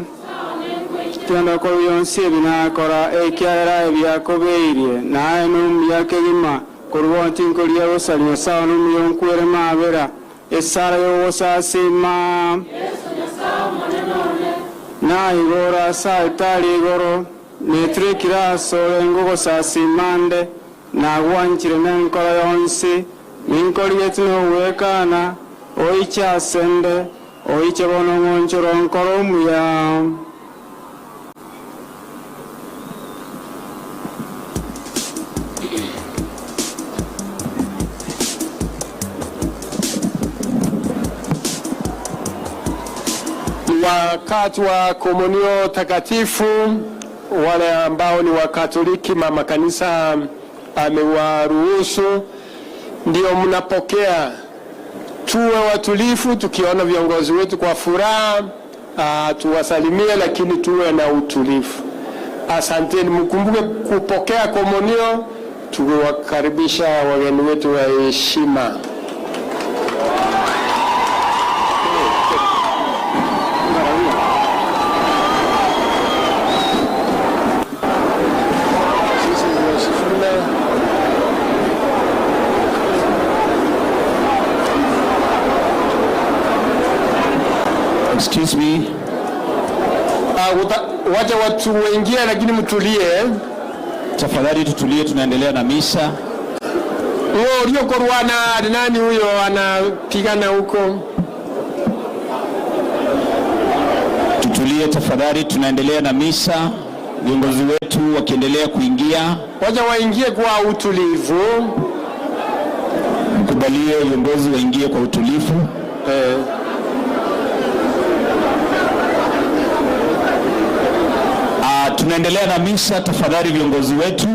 tienda koba yonsi ebi nakora ekiara ebiakobeirie naye nomuya kegima korwa tinkoria gosari Nyasaye nomuya nkwere mabera. Esara yogosasima na igoro ase altari igoro neturekire asore ngogosasimande nagwanchire nenkoro yonsi ninkorigeti nogwekana oiche asende oiche bono ng'onchoro nkoro omuya. Wakati wa komunio takatifu, wale ambao ni Wakatoliki, mama kanisa amewaruhusu, ndio mnapokea. Tuwe watulifu, tukiona viongozi wetu kwa furaha, tuwasalimie, lakini tuwe na utulivu. Asanteni, mkumbuke kupokea komunio, tukiwakaribisha wageni wetu wa heshima. Excuse me. Wacha watu waingie, lakini mtulie. Tafadhali tutulie, tunaendelea na misa. Huo uliokorwana nani huyo anapigana huko? Tutulie tafadhali, tunaendelea na misa. Viongozi wetu wakiendelea kuingia, Wacha waingie kwa utulivu. Mkubalie viongozi waingie kwa utulivu. Tunaendelea na misa, tafadhali viongozi wetu,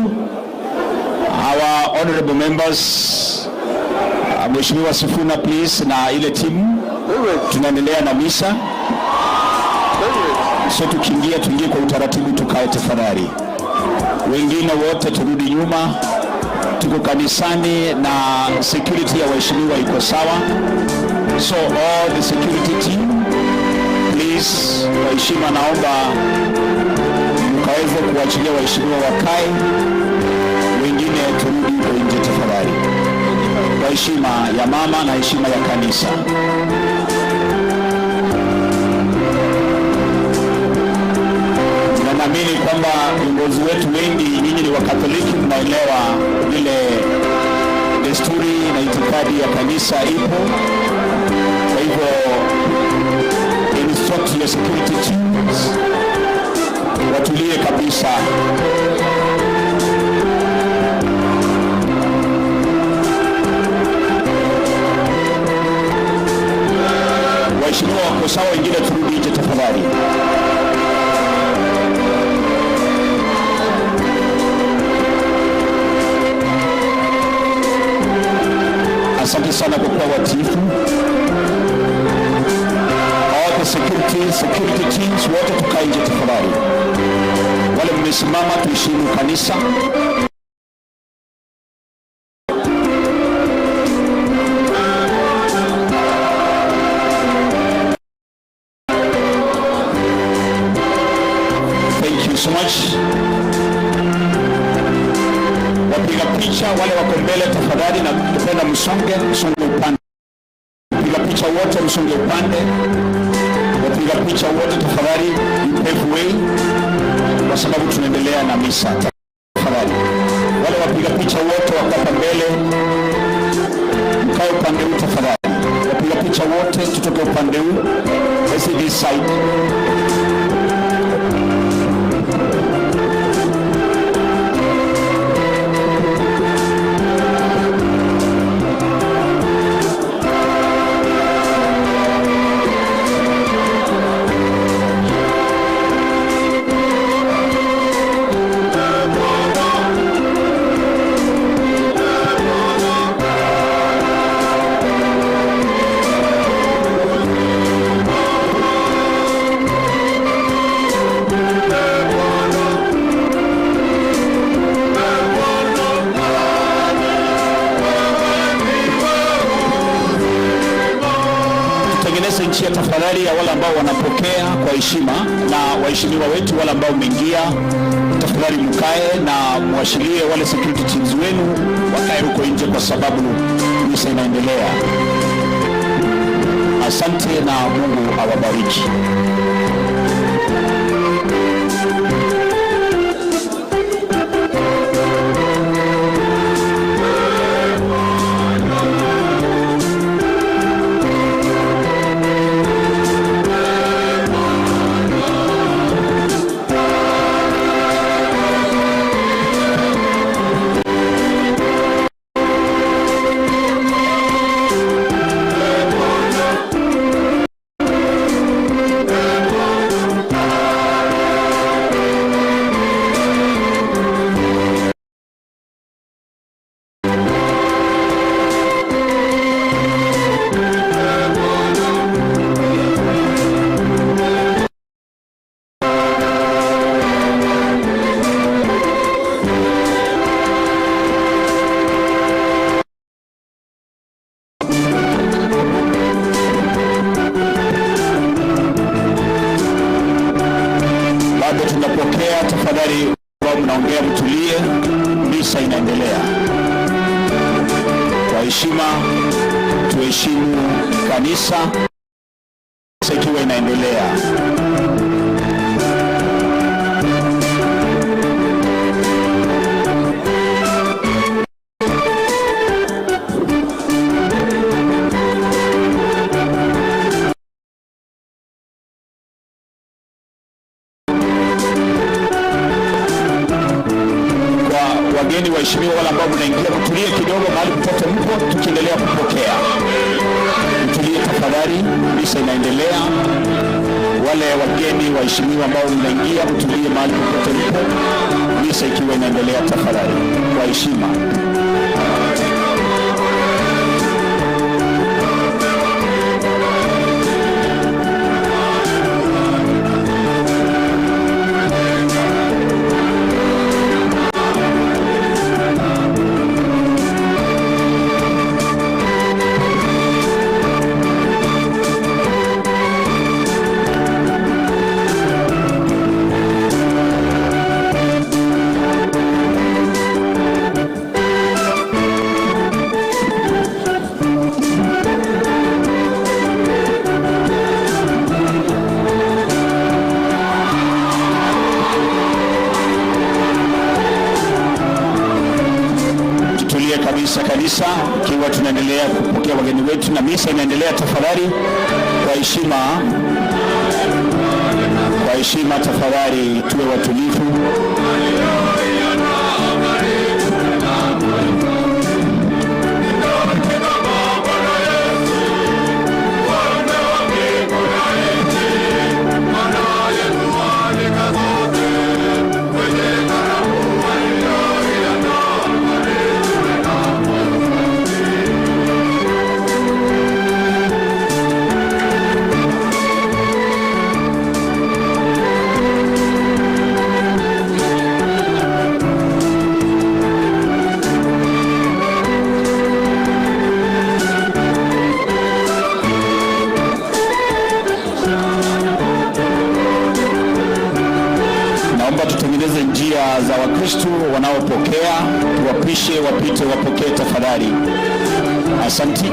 our honorable members, Mheshimiwa Sifuna please, na ile timu, tunaendelea na misa. So tukiingia, tuingie kwa utaratibu, tukae tafadhali. Wengine wote turudi nyuma. Tuko kanisani na security ya waheshimiwa iko sawa. So all the security team, please, kwa heshima naomba mkaweze kuachilia waheshimiwa wakae, wengine turudi huko nje tafadhali, kwa heshima ya mama na heshima ya kanisa. Na naamini kwamba viongozi wetu wengi, nyinyi ni Wakatoliki, mnaelewa vile desturi na itikadi ya kanisa ipo. Kwa hivyo instruct your security teams watulie kabisa. Waheshimiwa wako sawa, wengine turudi nje tafadhali. Asante sana kwa kuwa watiifu. All the security teams wote tukae nje tafadhali. Wale mmesimama, tuheshimu kanisa. Thank you so much. Wapiga picha wale wako mbele tafadhali, na tupenda msonge, msonge upande. Wapiga picha wote msonge upande. Wapiga picha wote tafadhali, you pave way, kwa sababu tunaendelea na misa. Tafadhali wale wapiga picha wote wako hapa mbele, mkae upande huu tafadhali. Wapiga picha wote tutoke upande huu, let's see this side. Tutengeneze njia tafadhali ya wale ambao wanapokea kwa heshima, na waheshimiwa wetu wale ambao mmeingia, tafadhali mkae na muashirie wale security teams wenu wakae huko nje, kwa sababu misa inaendelea. Asante na Mungu awabariki. Bado tunapokea, tafadhali ambao mnaongea mtulie, misa inaendelea. Kwa heshima tuheshimu kanisa. Ikiwa inaendelea. Kwa wageni waheshimiwa, wale ambao mnaingia, mtulie kidogo mahali popote mpo, tukiendelea kupokea. Mtulie tafadhali, misa inaendelea. Wale wageni waheshimiwa ambao mnaingia, mtulie mahali popote mpo, misa ikiwa inaendelea, tafadhali, kwa heshima. Tutulie kabisa kanisa, ikiwa tunaendelea kupokea wageni wetu na misa inaendelea. Tafadhali kwa heshima, kwa heshima tafadhali tuwe watulivu. Naomba tutengeneze njia za Wakristo wanaopokea, tuwapishe wapite, wapokee tafadhali. Asanti.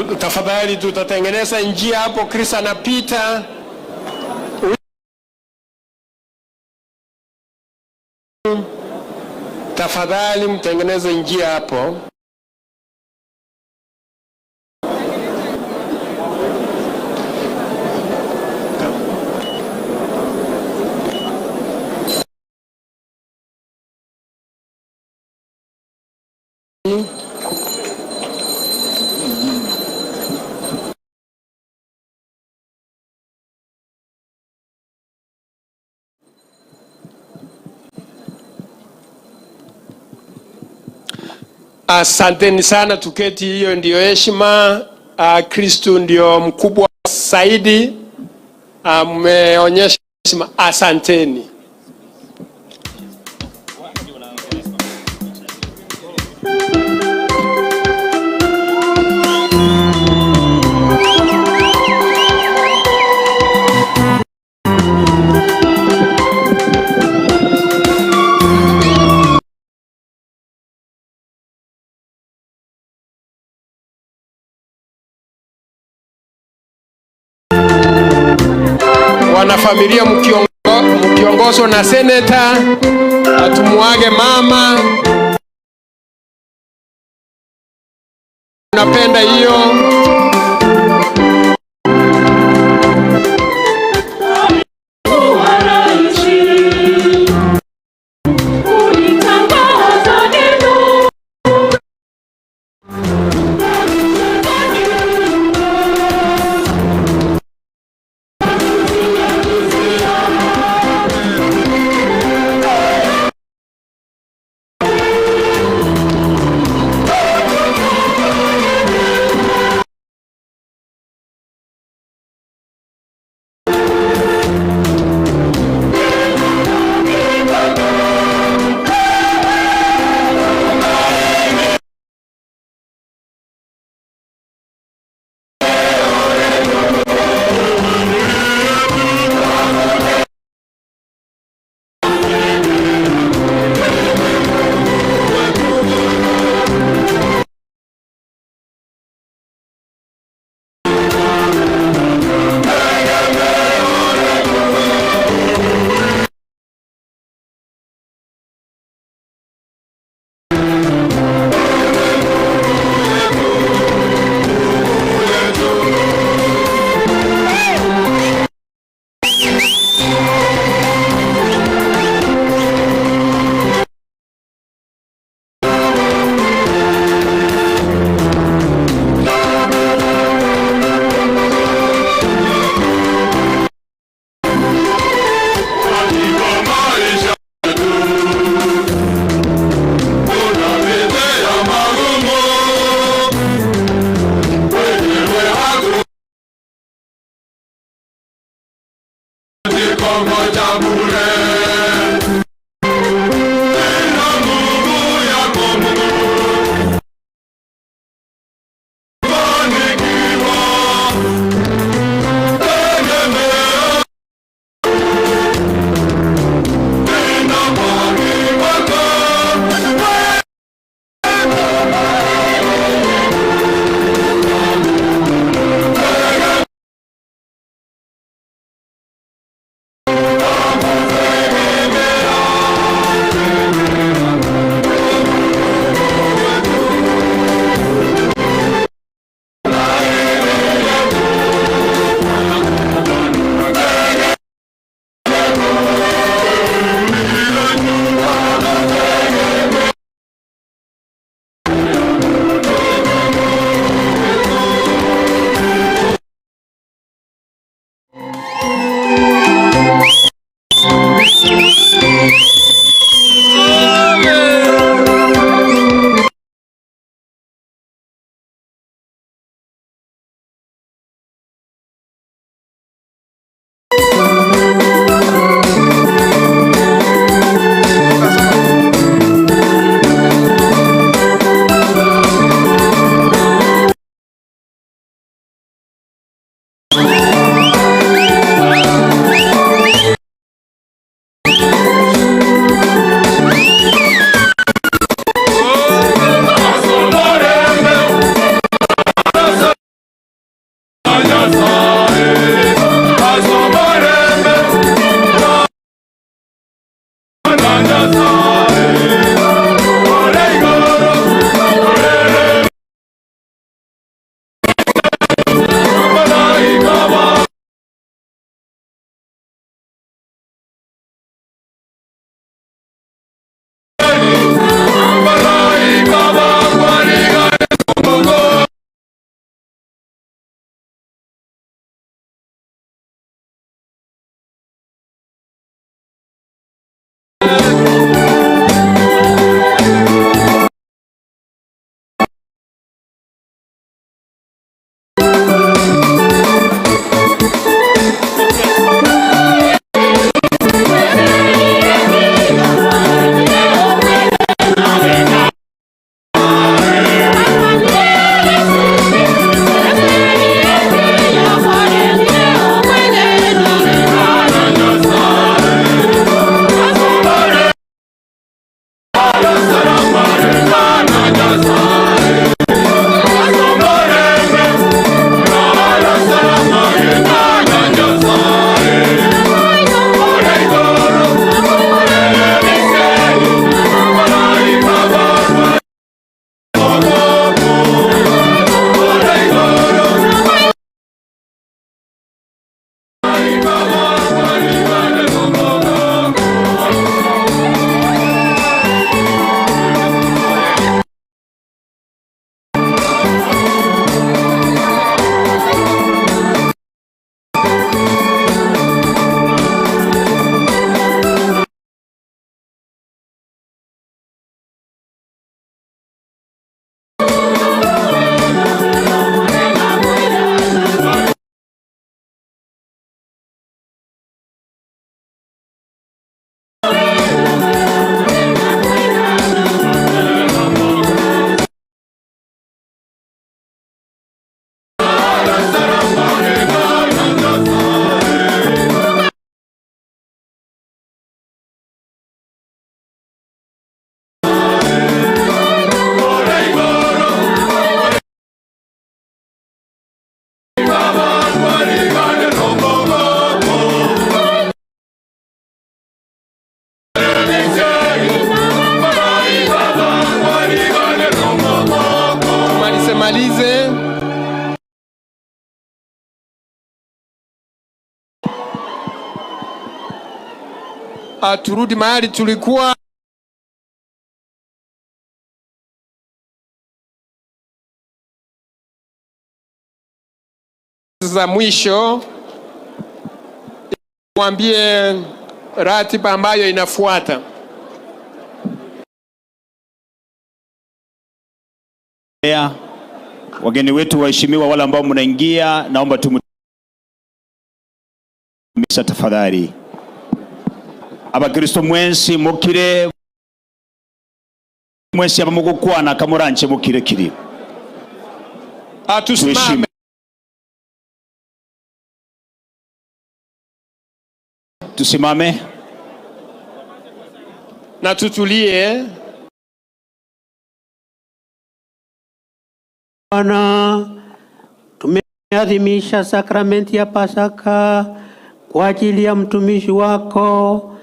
Tafadhali tutatengeneza njia hapo, Chris anapita. Tafadhali mtengeneze njia hapo. Asanteni sana, tuketi. Hiyo ndiyo heshima. Kristu ndio mkubwa zaidi. Mmeonyesha heshima, asanteni. Wanafamilia mkiongozwa na seneta, atumuage mama. Napenda hiyo. Tumalize. Turudi mahali tulikuwa. Za mwisho mwambie ratiba ambayo inafuata. Wageni wetu waheshimiwa, wale ambao mnaingia, naomba tu misa tafadhali. Abakristo mwensi mukire, mwensi abamugukwana kamuranche mukire kiri. Atusimame. Tusimame na tutulie. Bwana, tumeadhimisha sakramenti ya Pasaka kwa ajili ya mtumishi wako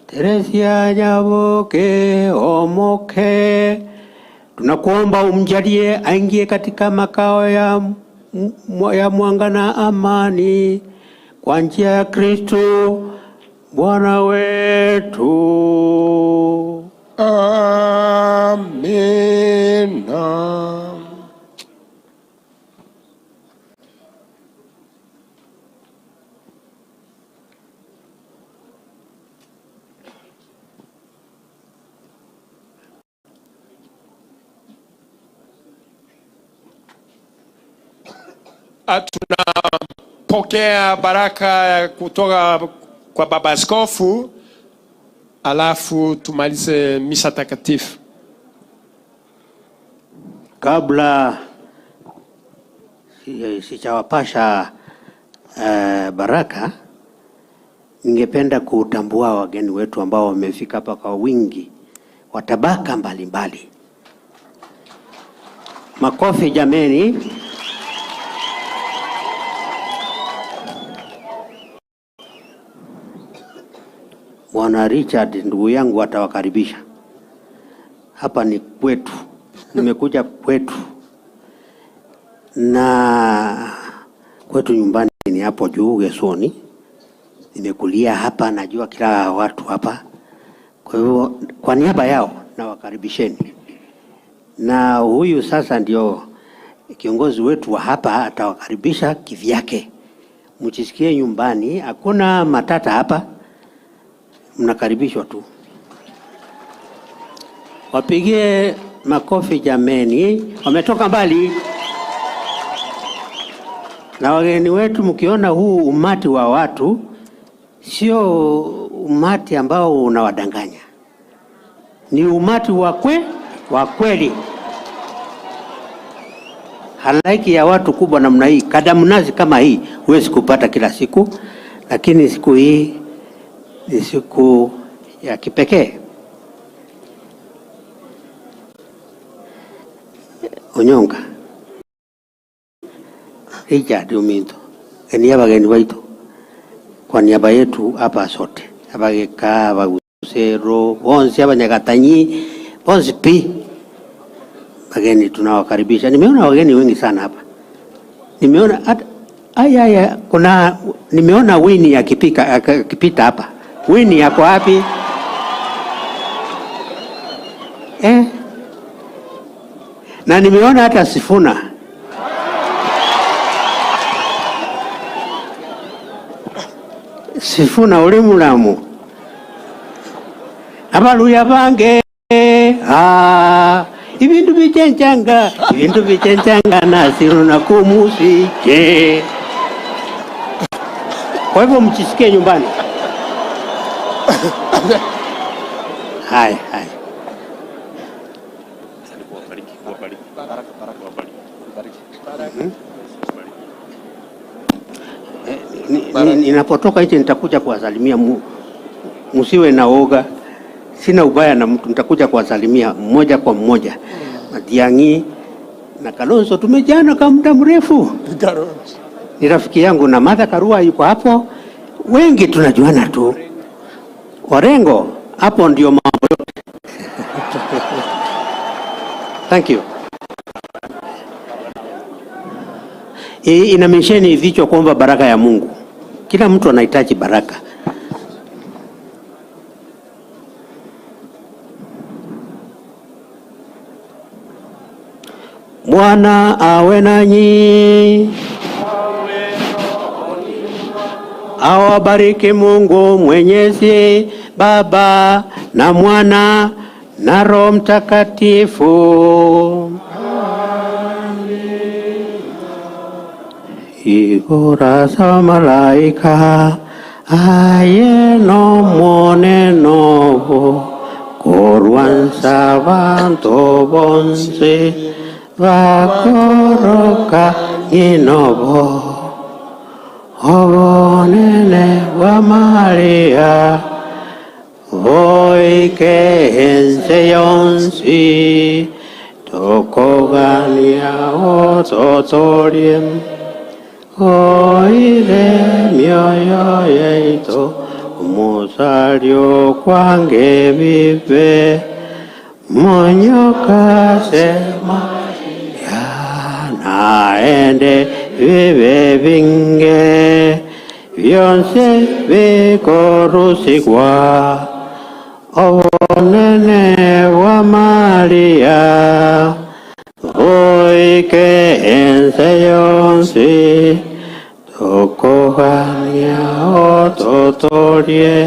Teresia Nyaboke Omoke. Tunakuomba umjalie aingie katika makao ya mwanga na amani kwa njia ya Kristo Bwana wetu. Amina. Tunapokea baraka kutoka kwa Baba Askofu, alafu tumalize misa takatifu. Kabla sijawapasha baraka, ningependa kutambua wageni wetu ambao wamefika hapa kwa wingi wa tabaka mbalimbali. Makofi jameni. Bwana Richard ndugu yangu atawakaribisha. Hapa ni kwetu, nimekuja kwetu, na kwetu nyumbani ni hapo juu Gesoni. Nimekulia hapa, najua kila watu hapa. Kwa hivyo kwa niaba yao nawakaribisheni. Na huyu sasa ndio kiongozi wetu wa hapa, atawakaribisha kivyake. Mjisikie nyumbani, hakuna matata hapa. Mnakaribishwa tu. Wapigie makofi jameni, wametoka mbali. Na wageni wetu, mkiona huu umati wa watu, sio umati ambao unawadanganya. Ni umati wa kweli. Halaiki ya watu kubwa namna hii, kadamnazi kama hii, huwezi kupata kila siku, lakini siku hii ni siku ya kipekee. Onyonga Richard Ominto enia bageni baitu kwa niaba yetu hapa sote, abageka abagusero bonsi abanyagatanyi bonsi pi bageni tunawakaribisha. Nimeona wageni wengi sana hapa, nimeona hata aya kuna, nimeona Winnie akipita hapa. Winnie yako wapi? Na nimeona hata Sifuna. Sifuna uli mulamu. Abaluya bange ibintu bichenchanga, ibintu bichenchanga na siruna kumusike. Kwa hivyo mchisikie nyumbani. Haya, haya. Ninapotoka nje nitakuja kuwasalimia, msiwe na woga. Sina ubaya na mtu, nitakuja kuwasalimia mmoja kwa mmoja. Matiang'i na Kalonzo tumejana kwa muda mrefu. Ni rafiki yangu, na Martha Karua yuko hapo. Wengi tunajuana tu. Orengo, hapo ndio mambo yote. Thank you. Inamisheni vichwa kuomba baraka ya Mungu. Kila mtu anahitaji baraka. Bwana awe nanyi. Awabariki Mungu Mwenyezi, Baba na Mwana na Roho Mtakatifu. Igora sa malaika aye no mone novo korwansa banto bonse bakoroka inobo obonene bwa Maria boike ense yonsi tokogania ototoriem oire mioyo yeito musalio kwange bibe monyoka sema naende bibe binge byonse bikorusigwa obonene bwa Maria oike ense yonsi tokohania ototorie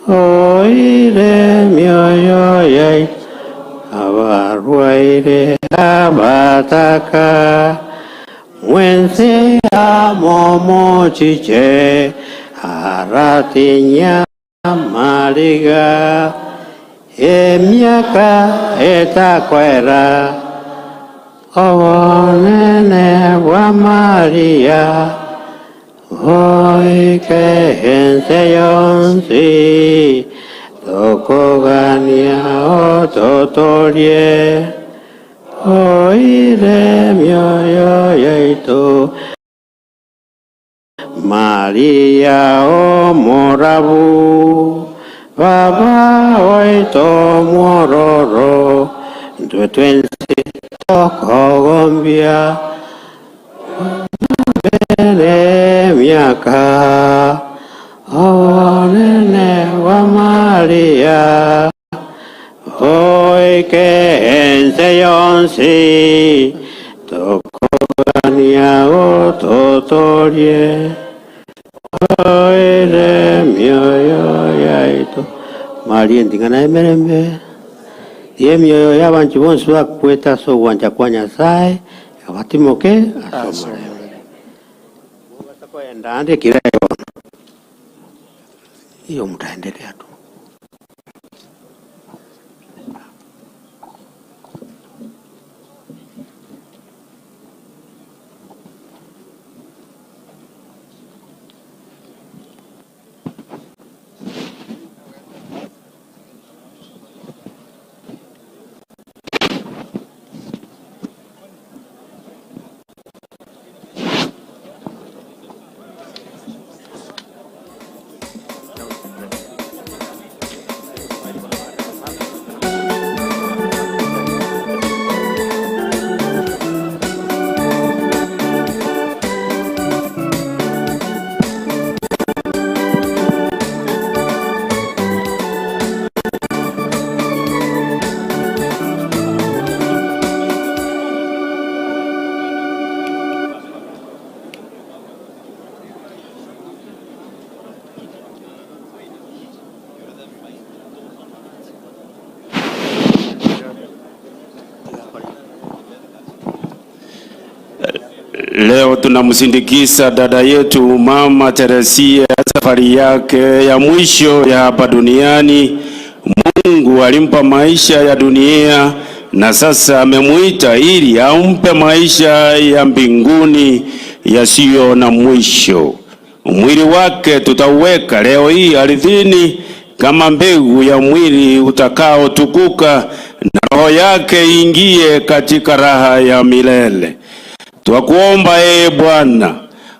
oire mioyo yaitu abarwaire abataka mwense amomochiche aratinya mariga emiaka etakwera obonene bwa Maria oike ense yonsi tokogania ototorie oire mioyo yaitu Maria omorabu Baba oito mwororo ntwe twensi tokogombia mbele miaka obonene bwa Maria oike ense yonsi tokogania ototorie oire mioyo yaitu Maria ndingana emerembe ye mioyo y'abantu bonsi bakweta so gwanja kwa Nyasaye abatimoke asomole ende kila hiyo mtaendelea tu. Leo tunamsindikiza dada yetu Mama Teresia safari yake ya mwisho ya hapa duniani. Mungu alimpa maisha ya dunia na sasa amemuita ili ampe maisha ya mbinguni yasiyo na mwisho. Mwili wake tutauweka leo hii ardhini kama mbegu ya mwili utakaotukuka, na roho yake ingie katika raha ya milele. Twakuomba ee Bwana,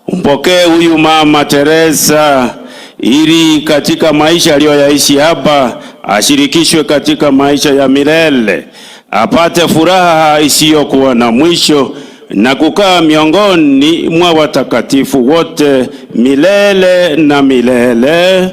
umpokee huyu Mama Teresa ili katika maisha aliyoyaishi hapa ashirikishwe katika maisha ya milele, apate furaha isiyokuwa na mwisho. na kukaa miongoni mwa watakatifu wote milele na milele.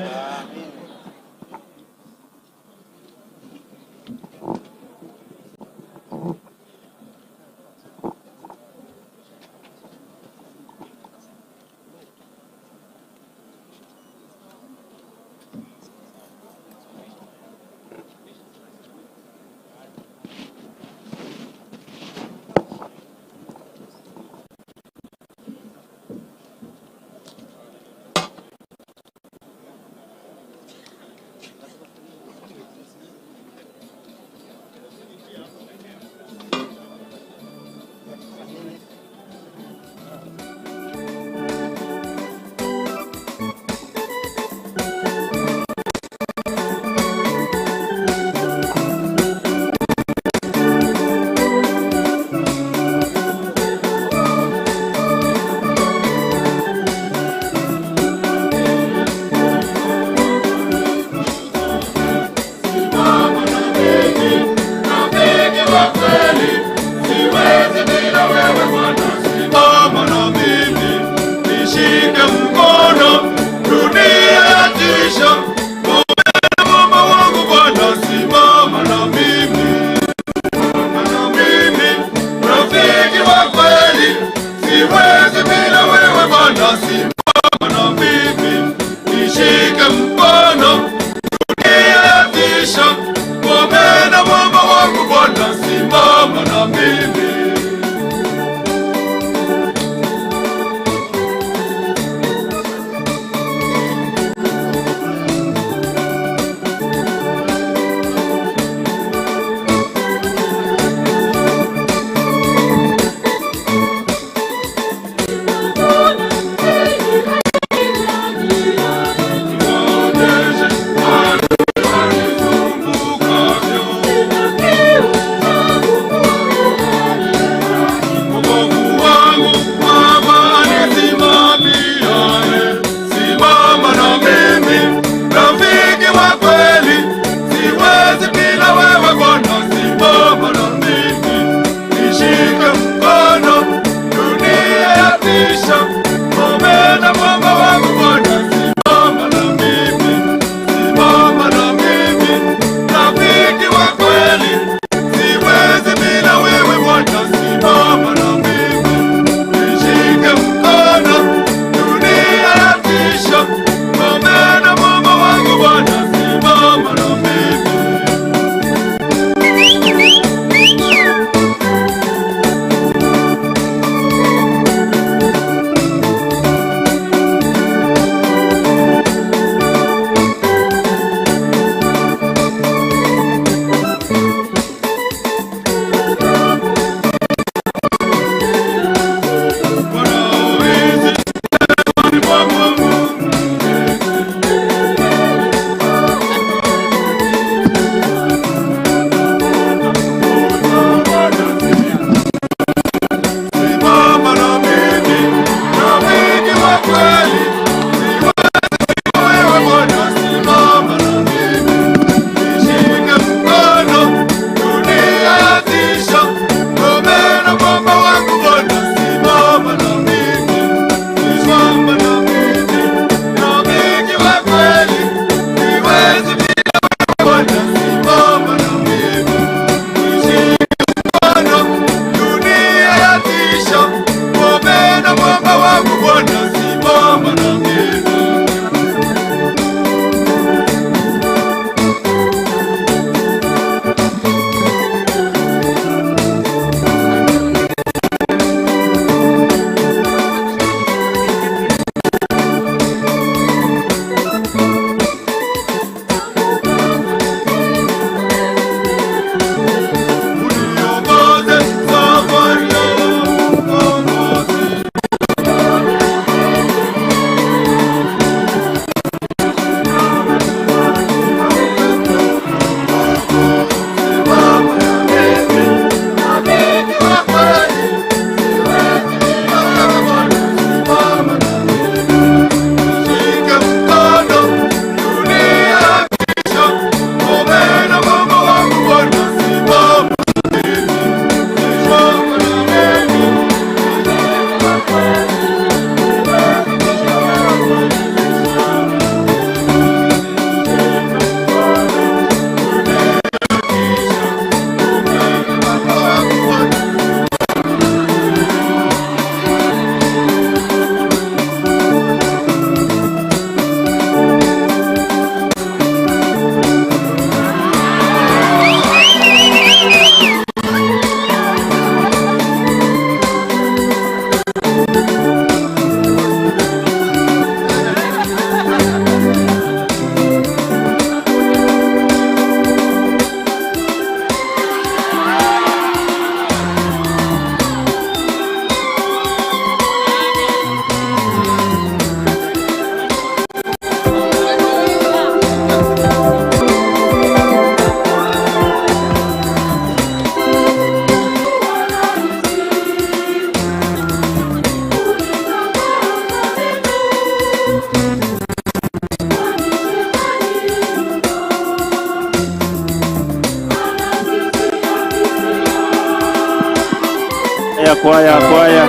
Kwaya, kwaya,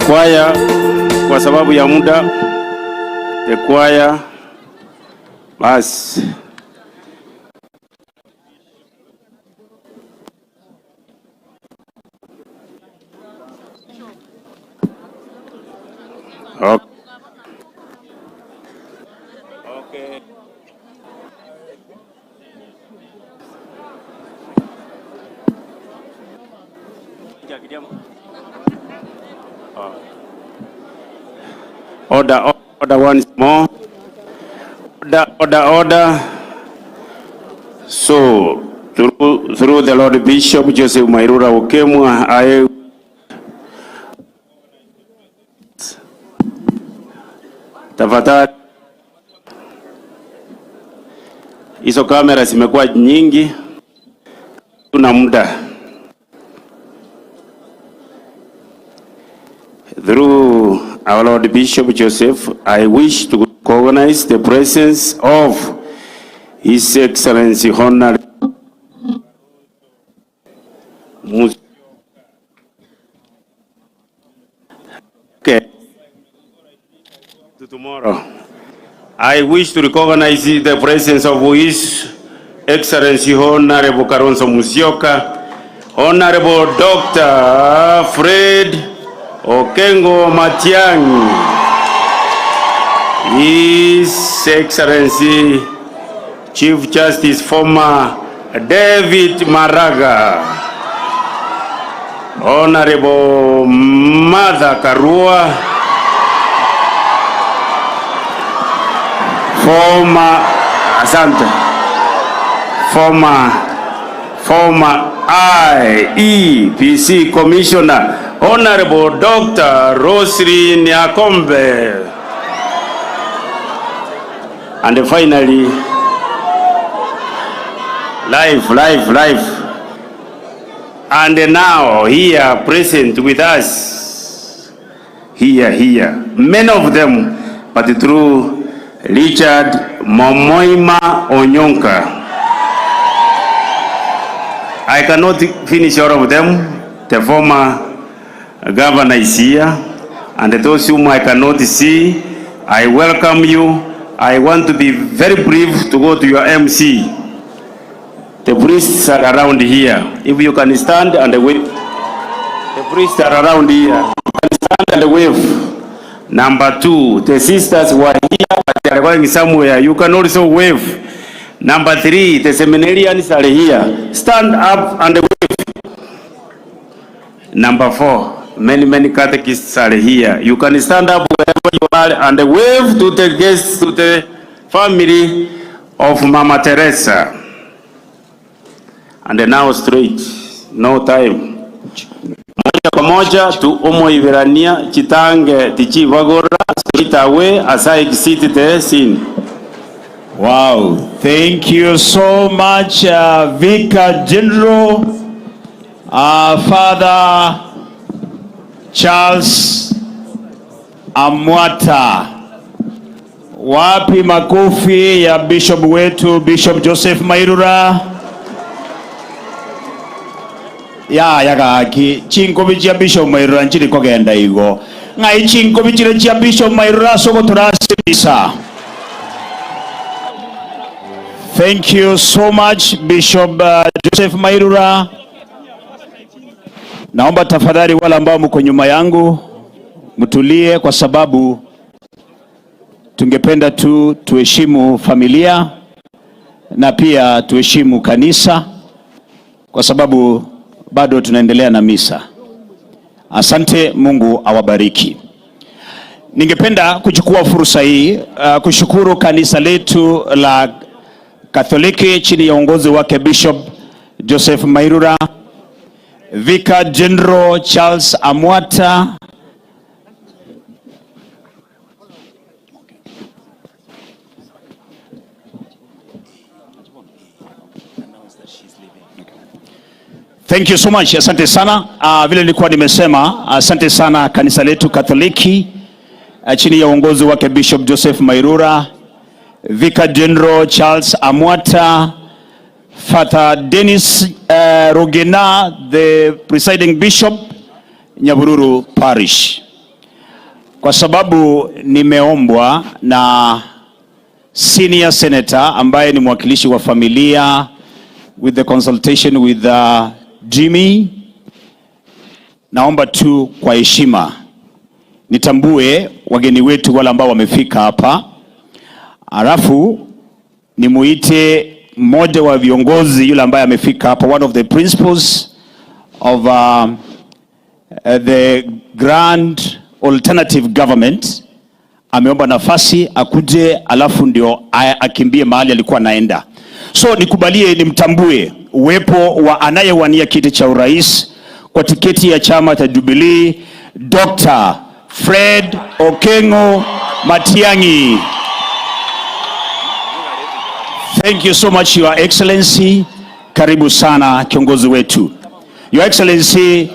kwaya, kwa sababu ya muda, the choir, basi. Okay. Okay. Order, order once more. Order, order, order. So, through the Lord Bishop Joseph Mairura Okemwa, I tafadhali, hizo kamera zimekuwa nyingi, tuna muda. Through our Lord Bishop Joseph, I wish to recognize the presence of His Excellency Honorable Okay. To tomorrow. I wish to recognize the presence of His Excellency Honorable Kalonzo Musyoka, Honorable Dr. Fred Okengo Matiang'i, His Excellency Chief Justice former David Maraga, Honorable Martha Karua, former, asante, former IEBC Commissioner, Honorable Dr. Roselyn Nyakombe. And finally, life, life, life. And now, here present with us, here, here, many of them, but through Richard Momoima Onyonka. I cannot finish all of them. The former governor is here, and those whom I cannot see, I welcome you. I want to be very brief to go to your MC. The priests are around here. If you can stand and wave. The priests are around here. You can stand and wave. Number two, the sisters were here, but they are going somewhere. You can also wave. Number three, the seminarians are here. Stand up and wave. Number four, many, many catechists are here. You can stand up wherever you are and wave to the guests, to the family of Mama Teresa. And now straight, no time. Moja kwa moja tu Omoiberania chitange tichibagora straight away as I exit the scene. Wow, thank you so much, Vicar General, Father Charles Amwata. Wapi makofi ya bishop wetu, Bishop Joseph Mairura? Ya yagaki chinkobi chia Bishop Mairura nchiri kogenda igo ngai chinkobi chire chia Bishop Mairura soko turasibisa. Thank you so much, Bishop Joseph Mairura. Naomba tafadhali wale ambao mko nyuma yangu mtulie, kwa sababu tungependa tu tuheshimu familia na pia tuheshimu kanisa, kwa sababu bado tunaendelea na misa. Asante, Mungu awabariki. Ningependa kuchukua fursa hii kushukuru kanisa letu la Katoliki chini ya uongozi wake Bishop Joseph Mairura, Vicar General Charles Amwata, Thank you so much. Asante sana. Vile nilikuwa nimesema, asante sana kanisa letu Katoliki chini ya uongozi wake Bishop Joseph Mairura, Vicar General Charles Amwata, Father Dennis Rogena, the presiding bishop, Nyabururu Parish. Kwa sababu nimeombwa na senior senator ambaye ni mwakilishi wa familia, with the consultation with Jimmy, naomba tu kwa heshima nitambue wageni wetu wale ambao wamefika hapa, alafu nimuite mmoja wa viongozi yule ambaye amefika hapa, one of the principals of the Grand Alternative Government ameomba nafasi akuje, alafu ndio akimbie mahali alikuwa anaenda. So nikubalie nimtambue uwepo wa anayewania kiti cha urais kwa tiketi ya chama cha Jubilee, Dr. Fred Okengo Matiang'i. Thank you so much, Your Excellency. Karibu sana kiongozi wetu. Your Excellency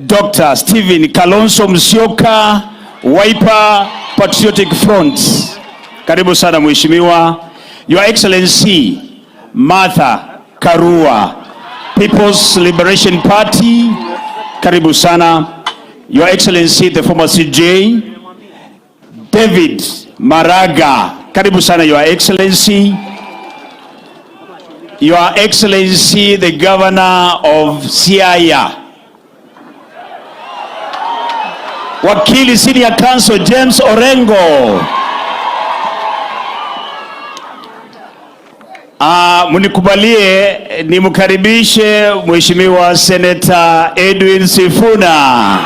Dr. Stephen Kalonzo Musyoka, Wiper Patriotic Front. Karibu sana mheshimiwa. Your Excellency Martha Karua, People's Liberation Party. Karibu sana. Your Excellency the former CJ David Maraga. Karibu sana, Your Excellency. Your Excellency the Governor of Siaya, Wakili Senior Counsel James Orengo. Mnikubalie nimkaribishe Mheshimiwa Senator Edwin Sifuna.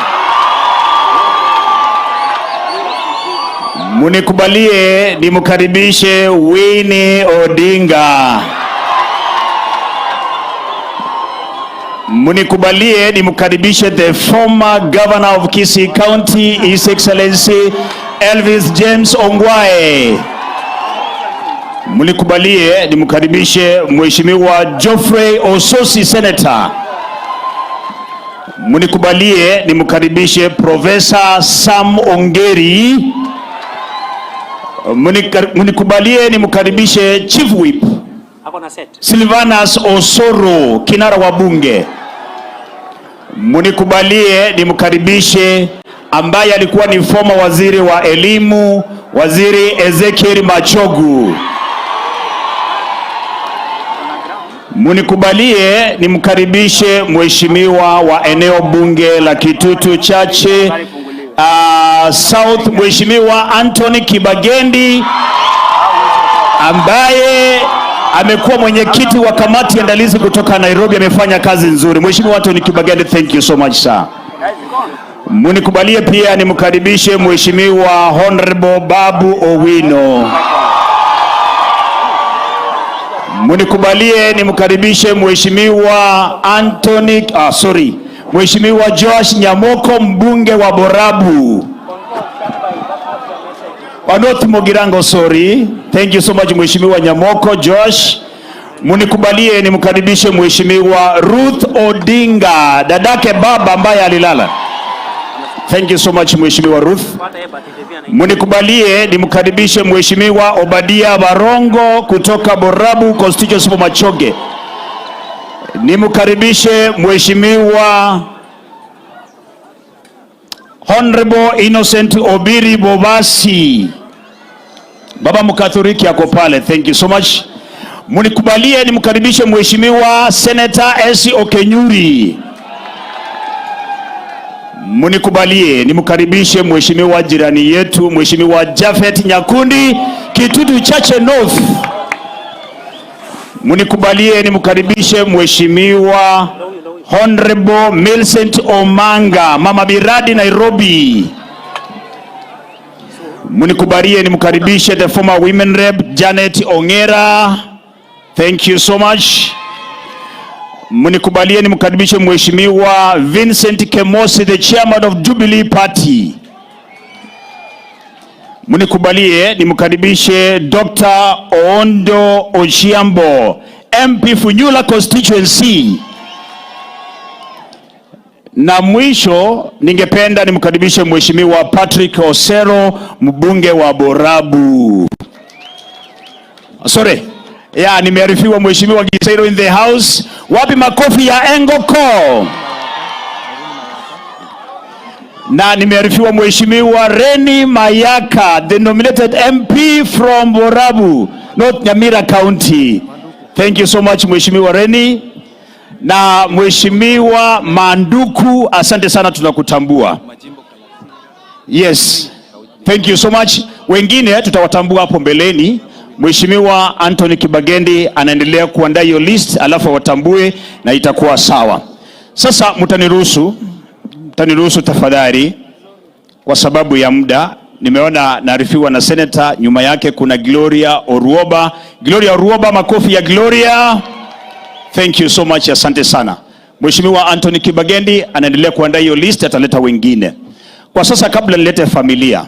Mnikubalie nimkaribishe Winnie Odinga. Mnikubalie nimkaribishe the former governor of Kisii County, His Excellency Elvis James Ongwae. Mnikubalie nimkaribishe Mheshimiwa Geoffrey Osotsi, Senator. Mnikubalie nimkaribishe Professor Sam Ongeri. Mnikubalie nimkaribishe Chief Whip Silvanus Osoro, kinara wa bunge. Mnikubalie nimkaribishe ambaye alikuwa ni former waziri wa elimu, Waziri Ezekiel Machogu. Mnikubalie nimkaribishe mheshimiwa wa eneo bunge la Kitutu Chache South, Mheshimiwa Anthony Kibagendi, ambaye amekuwa mwenyekiti wa kamati andalizi kutoka Nairobi. Amefanya kazi nzuri. Mheshimiwa Anthony Kibagendi, thank you so much, sir. Mnikubalie pia nimkaribishe Mheshimiwa Honorable Babu Owino. Mnikubalie nimkaribishe Mheshimiwa Anthony, Mheshimiwa Josh Nyamoko, mbunge wa Borabu. North Mugirango, sorry. Thank you so much Mheshimiwa Nyamoko Josh. Mnikubalie nimkaribishe Mheshimiwa Ruth Odinga, dadake baba ambaye alilala. Thank you so much Mheshimiwa Ruth. Mnikubalie nimkaribishe Mheshimiwa Obadia Barongo kutoka Borabu constituency Machoge. Nimkaribishe Mheshimiwa Honorable Innocent Obiri Bobasi, baba Mkatholiki ako pale. Thank you so much. Mnikubalie nimkaribishe Mheshimiwa Senator S. Okenyuri. Mnikubalie nimkaribishe Mheshimiwa jirani yetu Mheshimiwa Jafet Nyakundi, Kitutu Chache North. Mnikubalie nimkaribishe Mheshimiwa Honorable Millicent Omanga, Mama Biradi, Nairobi. Mnikubalie nimkaribishe the former women rep Janet Ongera. Thank you so much. Mnikubalie nimkaribishe Mheshimiwa Vincent Kemosi, the chairman of Jubilee Party. Mnikubalie nimkaribishe Dr. Oondo Ochiambo, MP Funyula constituency. Na mwisho ningependa nimkaribishe Mheshimiwa Patrick Osero, mbunge wa Borabu. Sorry. Ya, nimearifiwa Mheshimiwa Gisairo in the house. Wapi makofi ya Engoko? Na nimearifiwa Mheshimiwa Reni Mayaka, the nominated MP from Borabu, North Nyamira County. Thank you so much, Mheshimiwa Reni. Na Mheshimiwa Manduku, asante sana, tunakutambua. Yes, thank you so much. Wengine tutawatambua hapo mbeleni. Mheshimiwa Anthony Kibagendi anaendelea kuandaa hiyo list, alafu awatambue na itakuwa sawa. Sasa mtaniruhusu tafadhali, kwa sababu ya muda. Nimeona naarifiwa na senator, nyuma yake kuna Gloria Oruoba. Gloria Oruoba, makofi ya Gloria. Thank you so much, asante sana. Mheshimiwa Anthony Kibagendi anaendelea kuandaa hiyo list, ataleta wengine. Kwa sasa, kabla nilete familia,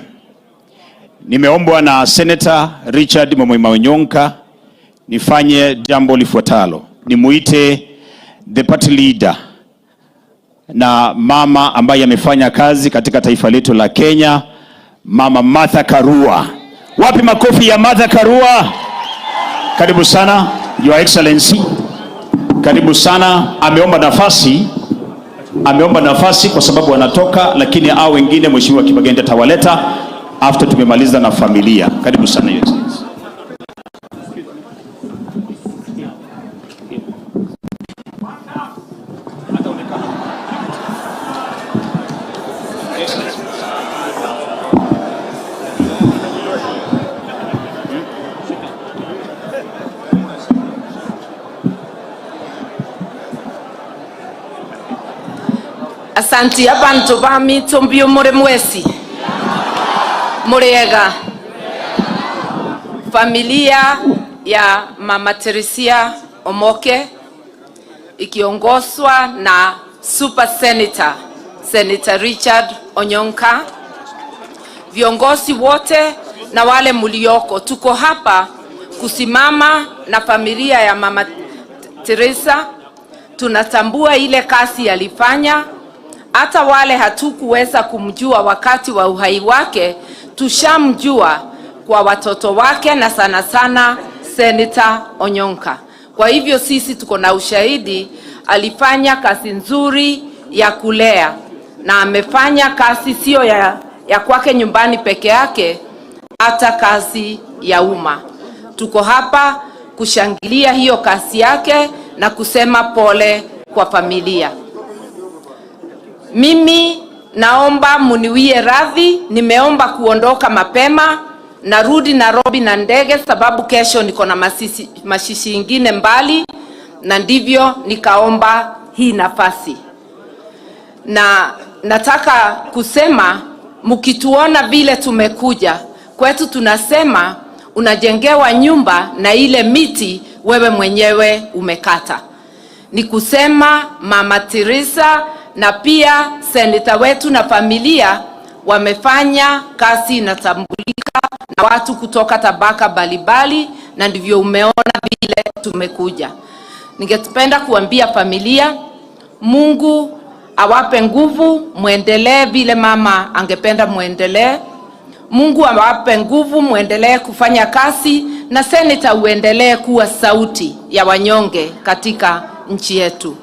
nimeombwa na Senator Richard Momoima Onyonka nifanye jambo lifuatalo. Nimuite the party leader na mama ambaye amefanya kazi katika taifa letu la Kenya, Mama Martha Karua. Wapi makofi ya Martha Karua? Karibu sana, Your Excellency. Karibu sana. Ameomba nafasi kwa sababu anatoka, lakini hao wengine Mheshimiwa Kibagendi atawaleta after tumemaliza na familia. Karibu sana, Your Excellency. Asanti abantu ba mitumbio, muri mwesi muriega. Familia ya Mama Teresia Omoke ikiongozwa na Super Senator, Senator Richard Onyonka, viongozi wote na wale mlioko, tuko hapa kusimama na familia ya Mama Teresa. Tunatambua ile kazi alifanya, hata wale hatukuweza kumjua wakati wa uhai wake, tushamjua kwa watoto wake na sana sana Senator Onyonka. Kwa hivyo sisi tuko na ushahidi alifanya kazi nzuri ya kulea na amefanya kazi sio ya kwake nyumbani peke yake, hata kazi ya umma. Tuko hapa kushangilia hiyo kazi yake na kusema pole kwa familia. Mimi naomba muniwie radhi, nimeomba kuondoka mapema, narudi Nairobi na ndege sababu kesho niko na mashishi ingine mbali, na ndivyo nikaomba hii nafasi. Na nataka kusema mkituona vile tumekuja kwetu, tunasema unajengewa nyumba na ile miti wewe mwenyewe umekata. Ni kusema Mama Teresa na pia seneta wetu na familia wamefanya kazi inatambulika na watu kutoka tabaka mbalimbali, na ndivyo umeona vile tumekuja. Ningependa kuambia familia, Mungu awape nguvu, muendelee vile mama angependa muendelee. Mungu awape nguvu, muendelee kufanya kazi na seneta uendelee kuwa sauti ya wanyonge katika nchi yetu.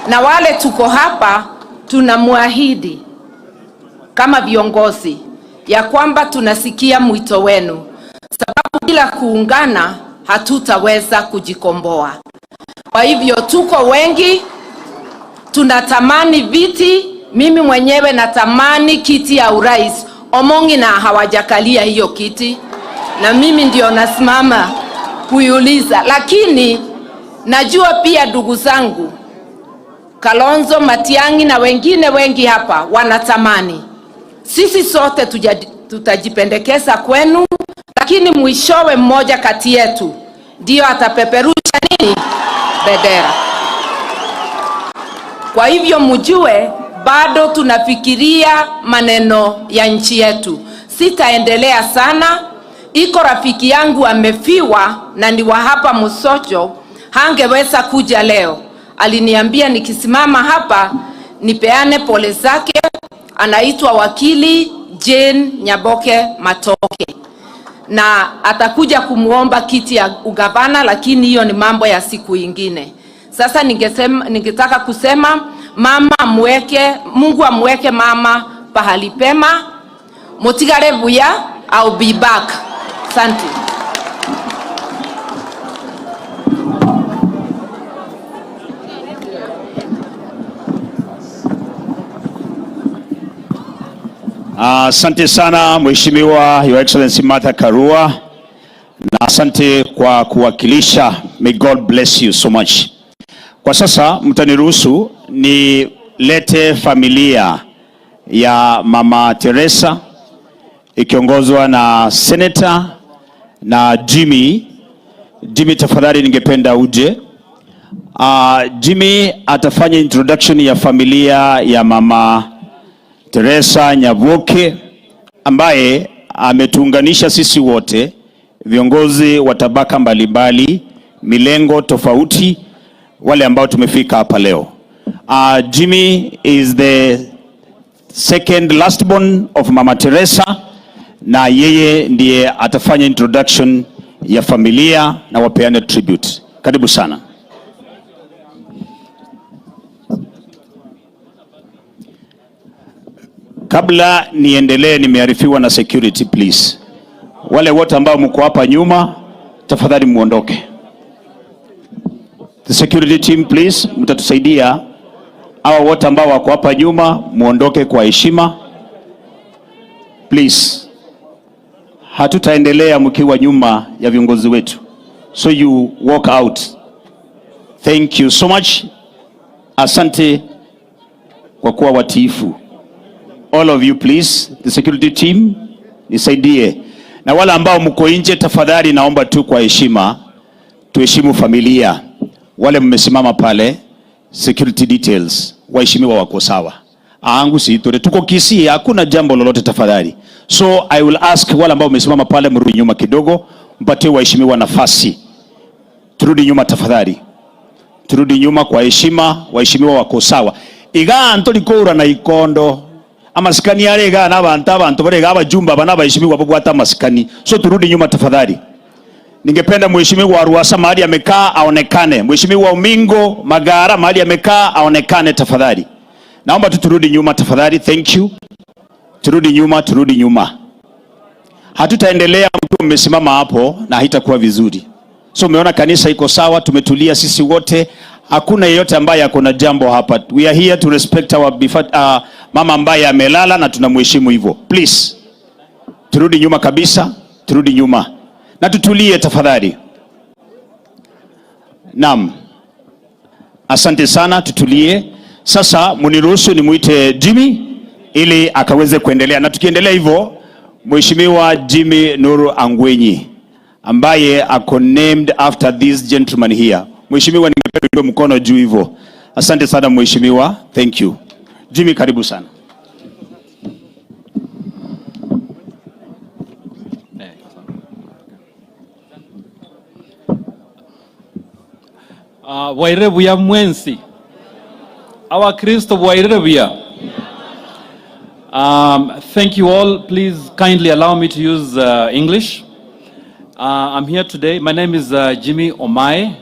Na wale tuko hapa tunamwahidi kama viongozi ya kwamba tunasikia mwito wenu, sababu bila kuungana hatutaweza kujikomboa. Kwa hivyo tuko wengi, tunatamani viti. Mimi mwenyewe natamani kiti ya urais. Omongi na hawajakalia hiyo kiti, na mimi ndio nasimama kuiuliza, lakini najua pia ndugu zangu Kalonzo, Matiang'i na wengine wengi hapa wanatamani. Sisi sote tutajipendekeza kwenu, lakini mwishowe mmoja kati yetu ndio atapeperusha nini? Bendera. Kwa hivyo mjue bado tunafikiria maneno ya nchi yetu. Sitaendelea sana. Iko rafiki yangu amefiwa na ni wa hapa Mosocho, hangeweza kuja leo. Aliniambia nikisimama hapa nipeane pole zake. Anaitwa wakili Jane Nyaboke Matoke na atakuja kumuomba kiti ya ugavana, lakini hiyo ni mambo ya siku ingine. Sasa ningetaka kusema Mama amweke, Mungu amweke mama pahali pema. Mutigare buya, I'll be back. Asante. Asante sana Mheshimiwa Your Excellency Martha Karua, na asante kwa kuwakilisha. May God bless you so much. Kwa sasa mtaniruhusu nilete familia ya Mama Teresa ikiongozwa na Senator na Jimmy. Jimmy, tafadhali ningependa uje. Jimmy atafanya introduction ya familia ya Mama Teresa Nyaboke ambaye ametuunganisha sisi wote viongozi wa tabaka mbalimbali, milengo tofauti, wale ambao tumefika hapa leo. Jimmy is the second last born of Mama Teresa, na yeye ndiye atafanya introduction ya familia na wapeane tribute. Karibu sana. Kabla niendelee, nimearifiwa na security, please. Wale wote ambao mko hapa nyuma, tafadhali muondoke. The security team please, mtatusaidia. Hawa wote ambao wako hapa nyuma muondoke kwa heshima please. Hatutaendelea mkiwa nyuma ya viongozi wetu, so you walk out. Thank you so much. Asante kwa kuwa watiifu. All of you please, the security team nisaidie, na wale ambao mko nje tafadhali, naomba tu kwa heshima tuheshimu familia. Wale mmesimama pale, security details, waheshimiwa wako sawa. Angu si tore tuko Kisii, hakuna jambo lolote tafadhali. So I will ask wale ambao mmesimama pale mrudi nyuma kidogo, mpatie waheshimiwa nafasi. Turudi nyuma tafadhali, turudi nyuma kwa heshima, waheshimiwa wako sawa. Iga ntolikora na ikondo amasikani arega na abantu abantu barega abajumba bana abaheshimiwa babwata amasikani. So turudi nyuma tafadhali. Ningependa mheshimiwa Ruasa mahali amekaa aonekane. Mheshimiwa Omingo Magara mahali amekaa aonekane tafadhali. Naomba tu turudi nyuma tafadhali. Thank you. Turudi nyuma, turudi nyuma. Hatutaendelea mkiwa mmesimama hapo na haitakuwa vizuri. So umeona kanisa iko sawa, tumetulia sisi wote. Hakuna yeyote ambaye ako na jambo hapa. We are here to respect our mama ambaye amelala na tunamheshimu hivyo. Please. Turudi nyuma kabisa, turudi nyuma. Na tutulie tafadhali. Naam. Asante sana, tutulie. Sasa muniruhusu nimuite Jimmy ili akaweze kuendelea. Na tukiendelea hivyo, Mheshimiwa Jimmy Nuru Angwenyi ambaye ako named after this gentleman here. Mheshimiwa, ningependa mkono juu hivyo. Asante sana mheshimiwa, thank you. Jimmy, karibu sana. Bwaire buya mwensi Abakristo bwaire buya. Thank you all. Please kindly allow me to use English. I'm here today. My name is Jimmy Omae.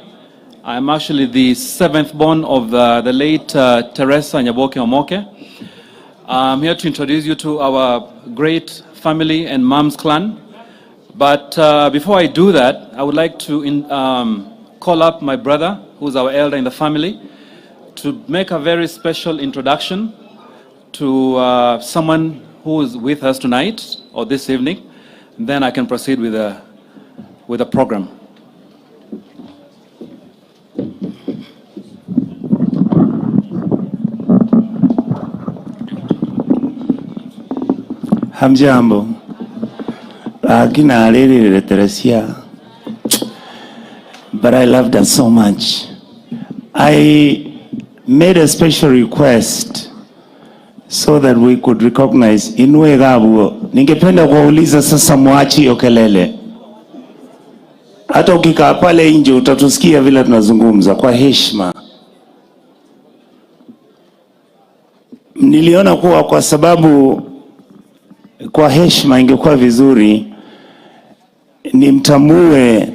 I'm actually the seventh born of the late Teresa Nyaboke Omoke. I'm here to introduce you to our great family and mom's clan. But before I do that, I would like to call up my brother, who's our elder in the family, to make a very special introduction to someone who is with us tonight or this evening. Then I can proceed with the program. Hamjambo. Lakini alilele Teresia. But I loved her so much. I made a special request so that we could recognize Inue Gabuo. Ningependa kuwauliza sasa, muachi hiyo kelele. Hata ukikaa pale nje utatusikia vile tunazungumza kwa heshima. Niliona kuwa kwa sababu kwa heshima ingekuwa vizuri nimtambue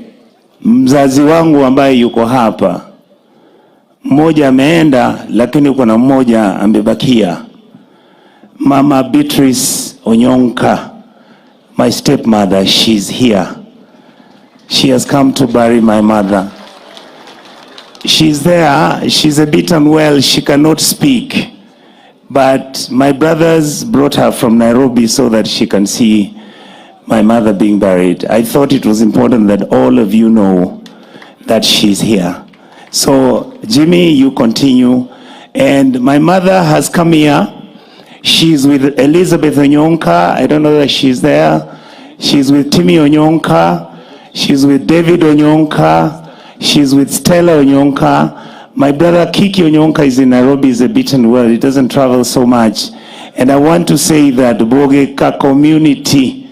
mzazi wangu ambaye yuko hapa, Mmoja ameenda, lakini kuna mmoja amebakia. Mama Beatrice Onyonka, my stepmother, she's here. She has come to bury my mother. She's there. She's a bit unwell. She cannot speak. But my brothers brought her from Nairobi so that she can see my mother being buried. I thought it was important that all of you know that she's here. So, Jimmy, you continue. And my mother has come here. She's with Elizabeth Onyonka. I don't know that she's there. She's with Timmy Onyonka. She's with David Onyonka. She's with Stella Onyonka. My brother Kiki Onyonka is in Nairobi, is a bit unwell. He doesn't travel so much. And I want to say that Bogeka community,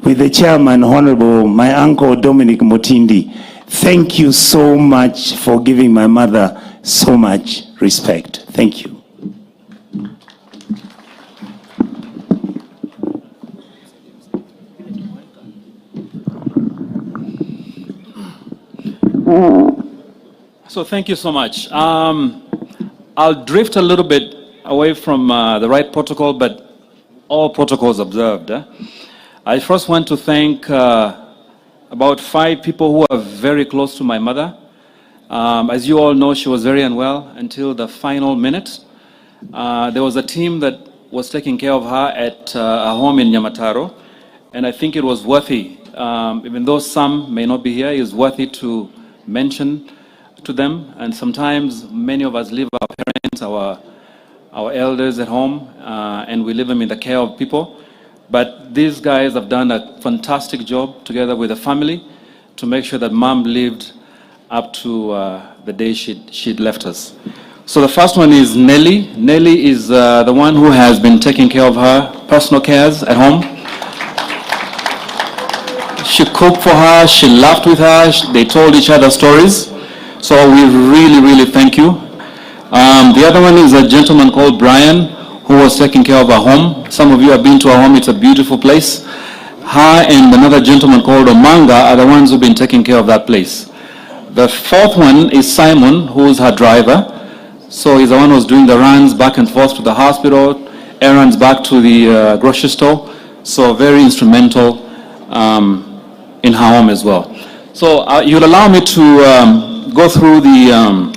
with the chairman, Honorable, my uncle Dominic Mutindi, thank you so much for giving my mother so much respect. Thank you. So thank you so much. I'll drift a little bit away from the right protocol, but all protocols observed. Eh? I first want to thank about 5 people who are very close to my mother. As you all know, she was very unwell until the final minute. There was a team that was taking care of her at a home in Nyamataro, and I think it was worthy, even though some may not be here, it is worthy to mention to them. And sometimes many of us leave our parents, our elders at home, and we leave them in the care of people. But these guys have done a fantastic job together with the family to make sure that mom lived up to the day she'd left us. So the first one is Nelly. Nelly is the one who has been taking care of her personal cares at home. She cooked for her, she laughed with her, they told each other stories. So we really, really thank you. The other one is a gentleman called Brian, who was taking care of her home. Some of you have been to her home, it's a beautiful place. Her and another gentleman called Omanga are the ones who've been taking care of that place. The fourth one is Simon, who's her driver. So he's the one who's doing the runs back and forth to the hospital, errands back to the grocery store. So very instrumental in her home as well. So you'll allow me to go through the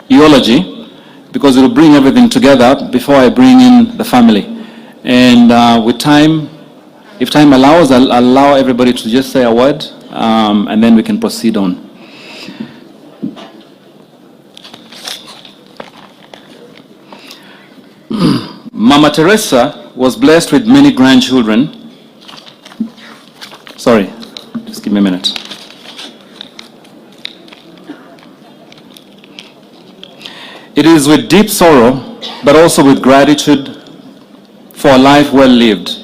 eulogy, because it will bring everything together before I bring in the family. And with time, if time allows, I'll allow everybody to just say a word, and then we can proceed on. Mama Teresa was blessed with many grandchildren. Sorry, just give me a minute. It is with deep sorrow, but also with gratitude for a life well lived,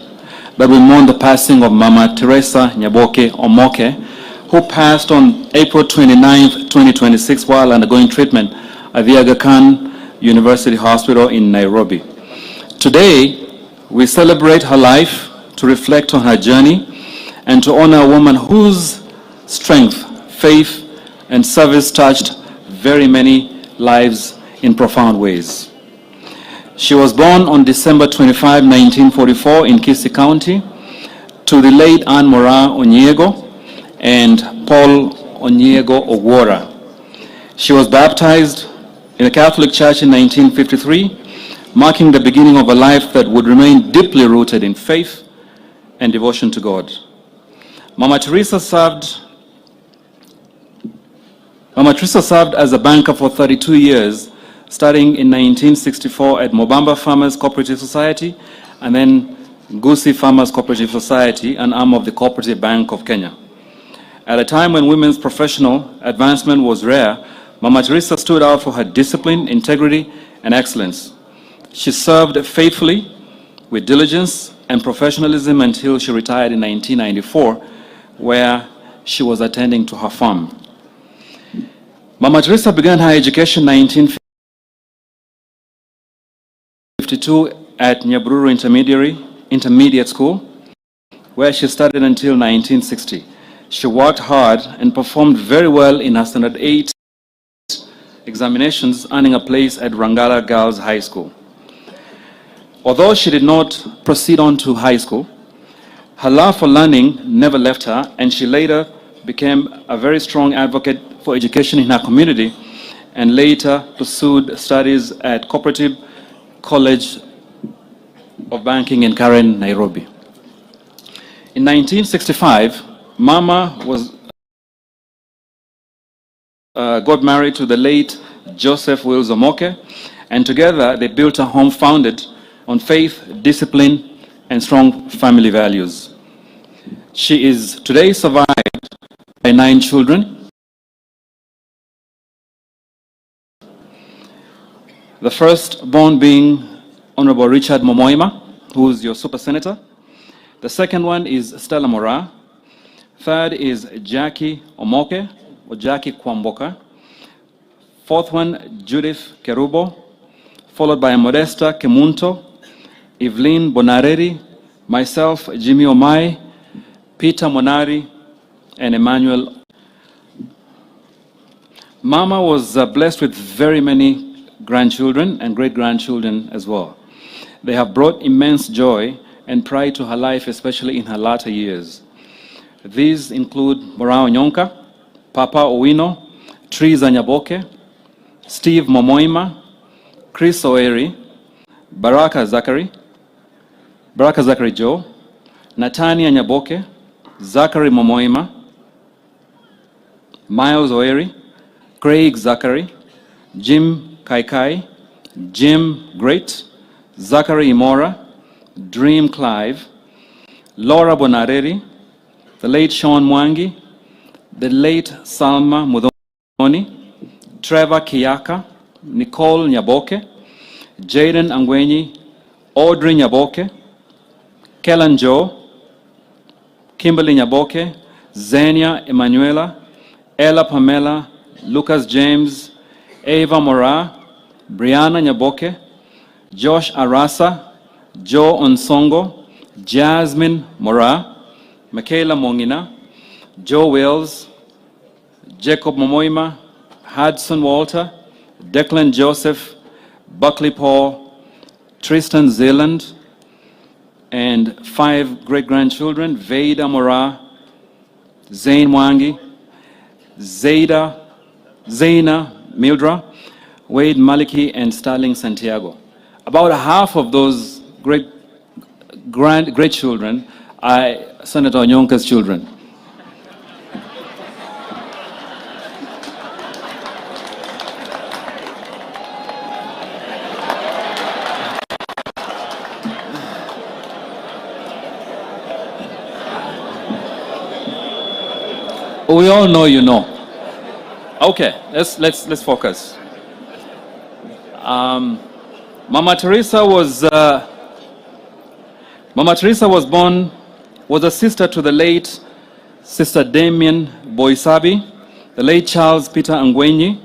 that we mourn the passing of Mama Teresa Nyaboke Omoke, who passed on April 29, 2026, while undergoing treatment at the Aga Khan University Hospital in Nairobi. Today, we celebrate her life to reflect on her journey and to honor a woman whose strength, faith, and service touched very many lives in profound ways. She was born on December 25, 1944 in Kisii County to the late Anne Mora Onyiego and Paul Onyiego Ogwora. She was baptized in the Catholic Church in 1953, marking the beginning of a life that would remain deeply rooted in faith and devotion to God. Mama Teresa served as a banker for 32 years, starting in 1964 at Mobamba Farmers Cooperative Society and then Gusii Farmers Cooperative Society, an arm of the Cooperative Bank of Kenya. At a time when women's professional advancement was rare, Mama Teresa stood out for her discipline, integrity, and excellence. She served faithfully with diligence and professionalism until she retired in 1994, where she was attending to her farm. Mama Teresa began her education in 1952 at Nyabururu Intermediate School, where she studied until 1960. She worked hard and performed very well in her Standard 8 examinations, earning a place at Rangala Girls High School. Although she did not proceed on to high school, her love for learning never left her, and she later became a very strong advocate for education in her community and later pursued studies at Cooperative College of Banking in Karen, Nairobi. In 1965, Mama was got married to the late Joseph Wills Omoke, and together they built a home founded on faith, discipline, and strong family values. She is today survived by 9 children. The first born being Honorable Richard Momoima, who is your super senator. The second one is Stella Mora. Third is Jackie Omoke, or Jackie Kwamboka. Fourth one, Judith Kerubo, followed by Modesta Kemunto, Evelyn Bonareri, myself, Jimmy Omai, Peter Monari, and Emmanuel. Mama was blessed with very many grandchildren and great-grandchildren as well. They have brought immense joy and pride to her life, especially in her latter years. These include Morao Nyonka, Papa Owino, Triza Nyaboke, Steve Momoima, Chris Oeri, Baraka Zachary Joe, Natania Nyaboke, Zachary Momoima, Miles Oeri, Craig Zachary, Jim Kaikai, Jim Great, Zachary Imora, Dream Clive, Laura Bonareri, the late Sean Mwangi, the late Salma Muthoni, Trevor Kiyaka, Nicole Nyaboke, Jaden Angwenyi, Audrey Nyaboke, Kellan Joe, Kimberly Nyaboke, Xenia Emanuela, Ella Pamela, Lucas James, Ava Mora, Brianna Nyaboke, Josh Arasa, Joe Onsongo, Jasmine Mora, Michaela Mongina, Joe Wills, Jacob Momoima, Hudson Walter, Declan Joseph, Buckley Paul, Tristan Zealand, and 5 great-grandchildren, Veda Mora, Zane Mwangi, Zaina Mildra, Wade Maliki, and Starling Santiago. About half of those great-children are Senator Onyonka's children. We all know you know. Okay, let's focus. Mama Teresa was Mama Teresa was born, was a sister to the late Sister Damien Boisabi, the late Charles Peter Angwenyi,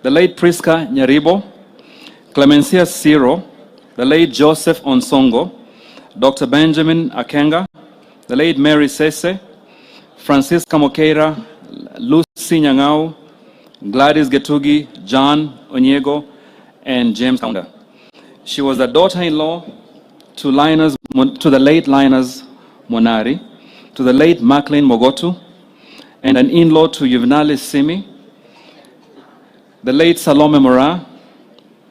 the late Priska Nyaribo, Clemencia Siro, the late Joseph Onsongo, Dr. Benjamin Akenga, the late Mary Sese, Francisca Mokeira, Lucy Nyang'au, Gladys Getugi, John Onyego, and James Kaunda. She was the daughter-in-law to the late Linus Monari, to the late Maclean Mogotu, and an in-law to Juvenalis Simi, the late Salome Mora,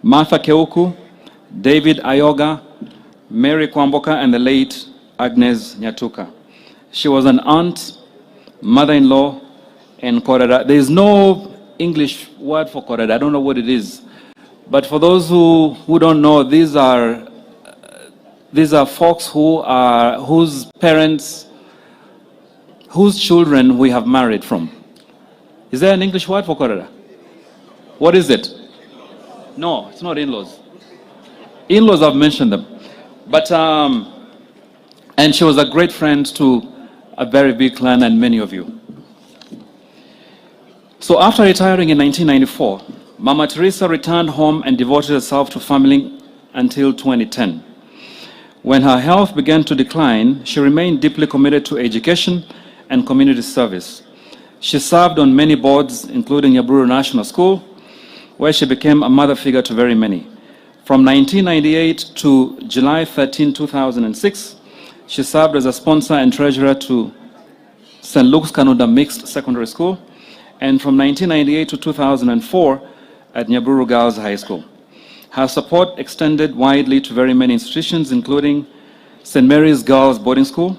Martha Keuku, David Ayoga, Mary Kwamboka, and the late Agnes Nyatuka. She was an aunt, mother-in-law, and korera. There is no English word for korera. I don't know what it is. But for those who don't know, these are folks who are, whose parents, whose children we have married from. Is there an English word for korera? What is it? No, it's not in-laws. In-laws, I've mentioned them. But, and she was a great friend to a very big clan and many of you. So after retiring in 1994, Mama Teresa returned home and devoted herself to family until 2010. When her health began to decline, she remained deeply committed to education and community service. She served on many boards, including Nyabururu National School, where she became a mother figure to very many. From 1998 to July 13, 2006, she served as a sponsor and treasurer to St. Luke's Kanunda Mixed Secondary School, and from 1998 to 2004 at Nyabururu Girls High School. Her support extended widely to very many institutions, including St. Mary's Girls Boarding School,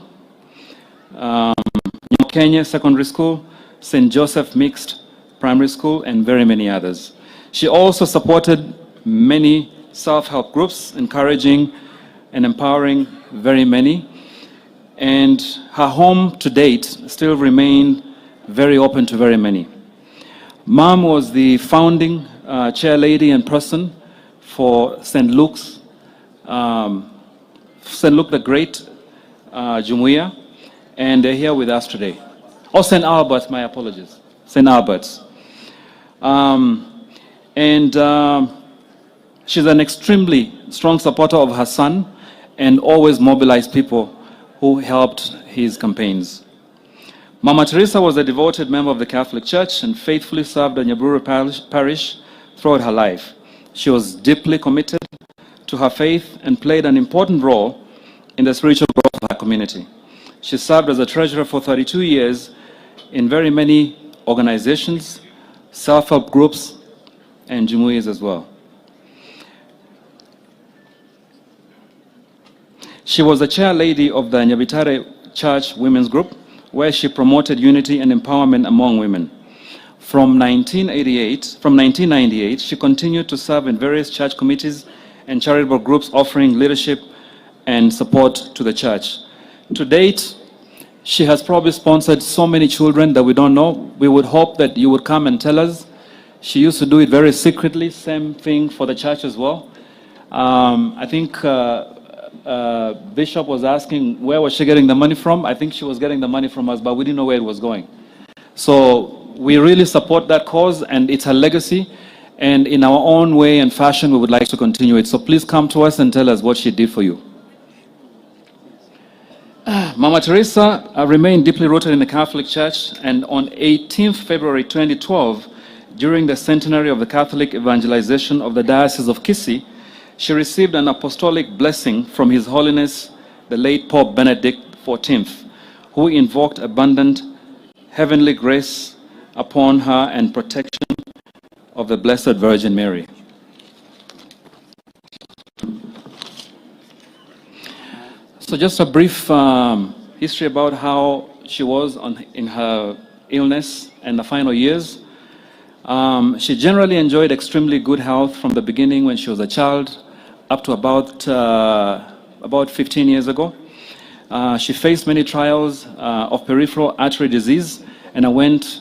Kenya Secondary School, St. Joseph Mixed Primary School, and very many others. She also supported many self-help groups, encouraging and empowering very many. And her home to date still remained very open to very many. Mom was the founding chair lady and person for St. Luke's, St. Luke the Great Jumuiya, and they're here with us today. Oh, St. Albert's, my apologies. St. Albert's. And she's an extremely strong supporter of her son and always mobilized people who helped his campaigns. Mama Teresa was a devoted member of the Catholic Church and faithfully served the Nyabururu Parish throughout her life. She was deeply committed to her faith and played an important role in the spiritual growth of her community. She served as a treasurer for 32 years in very many organizations, self-help groups, and jumuiyas as well. She was the chair lady of the Nyabitare Church Women's Group, where she promoted unity and empowerment among women. From 1998, she continued to serve in various church committees and charitable groups offering leadership and support to the church. To date, she has probably sponsored so many children that we don't know. We would hope that you would come and tell us. She used to do it very secretly, same thing for the church as well. I think Bishop was asking where was she getting the money from. I think she was getting the money from us, but we didn't know where it was going. So we really support that cause, and it's a legacy. And in our own way and fashion, we would like to continue it. So please come to us and tell us what she did for you. Mama Teresa remained deeply rooted in the Catholic Church, and on 18th February 2012, during the centenary of the Catholic evangelization of the Diocese of Kisii, she received an apostolic blessing from His Holiness, the late Pope Benedict XIV, who invoked abundant heavenly grace upon her and protection of the Blessed Virgin Mary. So just a brief history about how she was in her illness and the final years. She generally enjoyed extremely good health from the beginning when she was a child up to about 15 years ago. She faced many trials of peripheral artery disease and underwent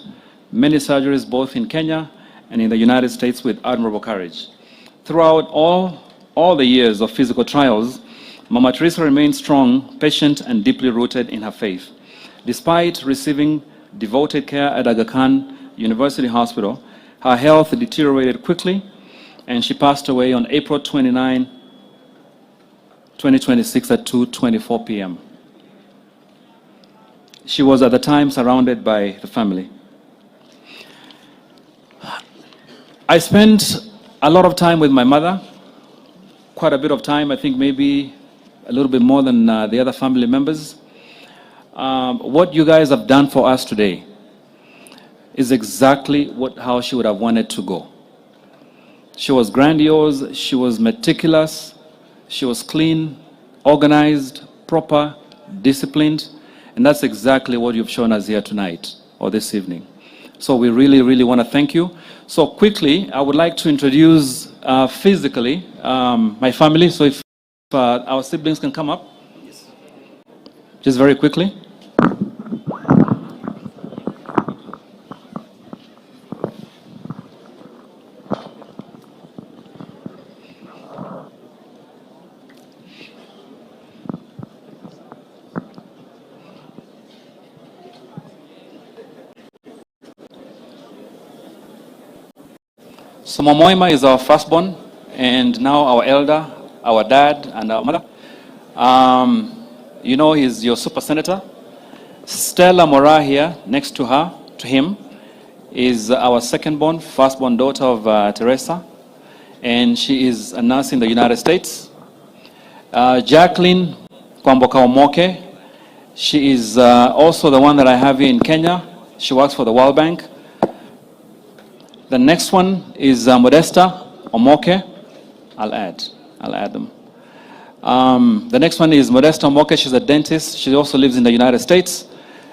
many surgeries both in Kenya and in the United States with admirable courage. Throughout all the years of physical trials, Mama Teresa remained strong, patient, and deeply rooted in her faith. Despite receiving devoted care at Aga Khan University Hospital, her health deteriorated quickly, and she passed away on April 29, 2026 at 2:24 p.m. She was at the time surrounded by the family. I spent a lot of time with my mother, quite a bit of time, I think maybe a little bit more than the other family members. What you guys have done for us today is exactly how she would have wanted to go. She was grandiose, she was meticulous, she was clean, organized, proper, disciplined, and that's exactly what you've shown us here tonight or this evening. So we really, really want to thank you. So quickly, I would like to introduce physically my family. So if our siblings can come up, just very quickly. So Momoima is our firstborn, and now our elder, our dad, and our mother. You know he's your super senator. Stella Mora here, next to her, to him, is our second born, firstborn daughter of Teresa, and she is a nurse in the United States. Jacqueline Kwamboka Omoke, she is also the one that I have here in Kenya. She works for the World Bank. The next one is Modesta Omoke. I'll add them. The next one is Modesta Omoke. She's a dentist. She also lives in the United States.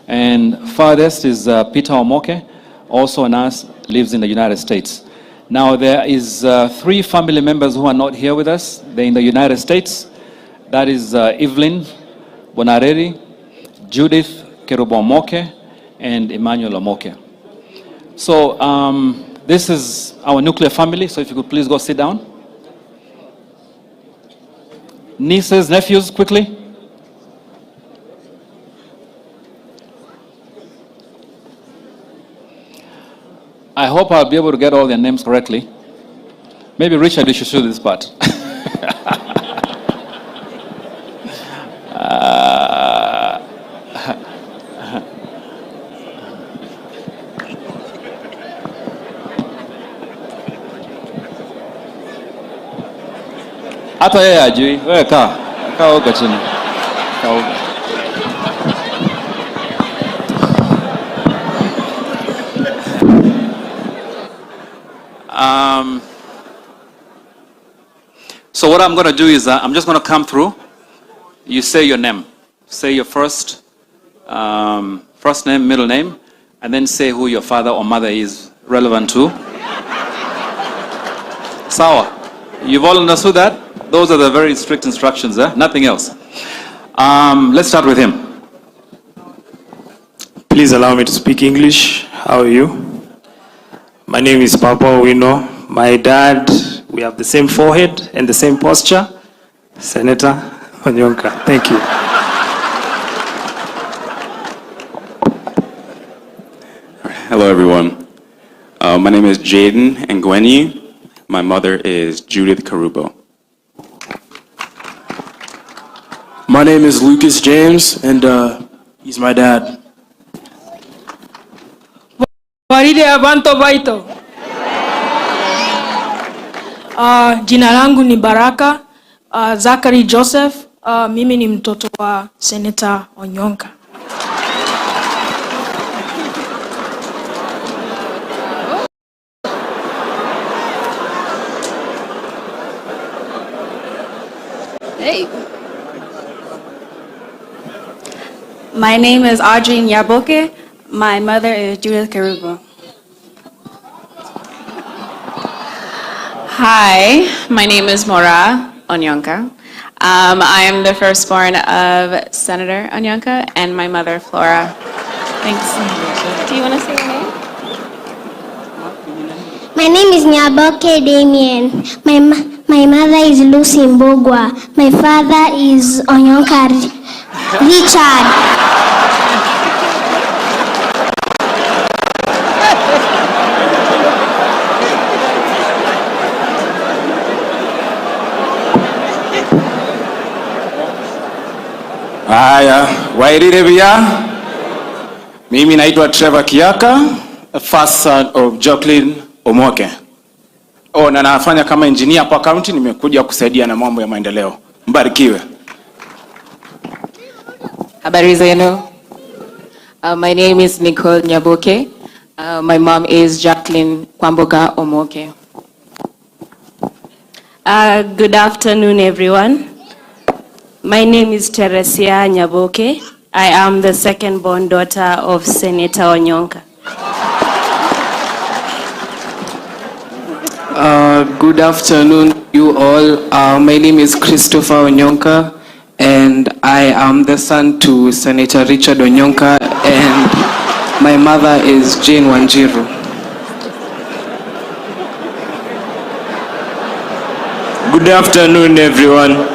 And farthest is Peter Omoke, also a nurse, lives in the United States. Now, there is three family members who are not here with us. They're in the United States. That is Evelyn Bonareri, Judith Kerubo Omoke, and Emmanuel Omoke. So this is our nuclear family, so if you could please go sit down. Nieces, nephews, quickly. I hope I'll be able to get all their names correctly. Maybe Richard, you should do this part. Hata yeye ajui. Wewe kaa. Kaa huko chini. Kaa huko. So what I'm going to do is I'm just going to come through. You say your name. Say your first name, middle name, and then say who your father or mother is relevant to. Sawa. You've all understood that? Those are the very strict instructions, eh? Nothing else. Let's start with him. Please allow me to speak English. How are you? My name is Papa Owino. My dad, we have the same forehead and the same posture. Senator Onyonka. Thank you. Hello, everyone. My name is Jaden Ngwenyi. My mother is Judith Kerubo. My name is Lucas James, and he's my dad. Bwairire abantu baito. Jina langu ni Baraka Zachary Joseph. Mimi ni mtoto wa Senator Onyonka. Hey. My name is Audrey Nyaboke. My mother is Judith Kerubo. Hi, my name is Mora Onyonka. I am the firstborn of Senator Onyonka and my mother, Flora. Thanks. Do you want to say your name? My name is Nyaboke Damien. My mother is Lucy Mbugua. My father is Onyonka Richard. Haya, Bwairire buya. Mimi naitwa Trevor Kiaka, first son of Jacqueline Omoke. Oh, na nafanya kama engineer hapa county, nimekuja kusaidia na mambo ya maendeleo. Mbarikiwe. Habari zenu. My name is Nicole Nyaboke. My mom is Jacqueline Kwamboka Omoke. Good afternoon, everyone. My name is Teresia Nyaboke. I am the second born daughter of Senator Onyonka. Good afternoon, you all. My name is Christopher Onyonka, and I am the son to Senator Richard Onyonka, and my mother is Jane Wanjiru. Good afternoon, everyone.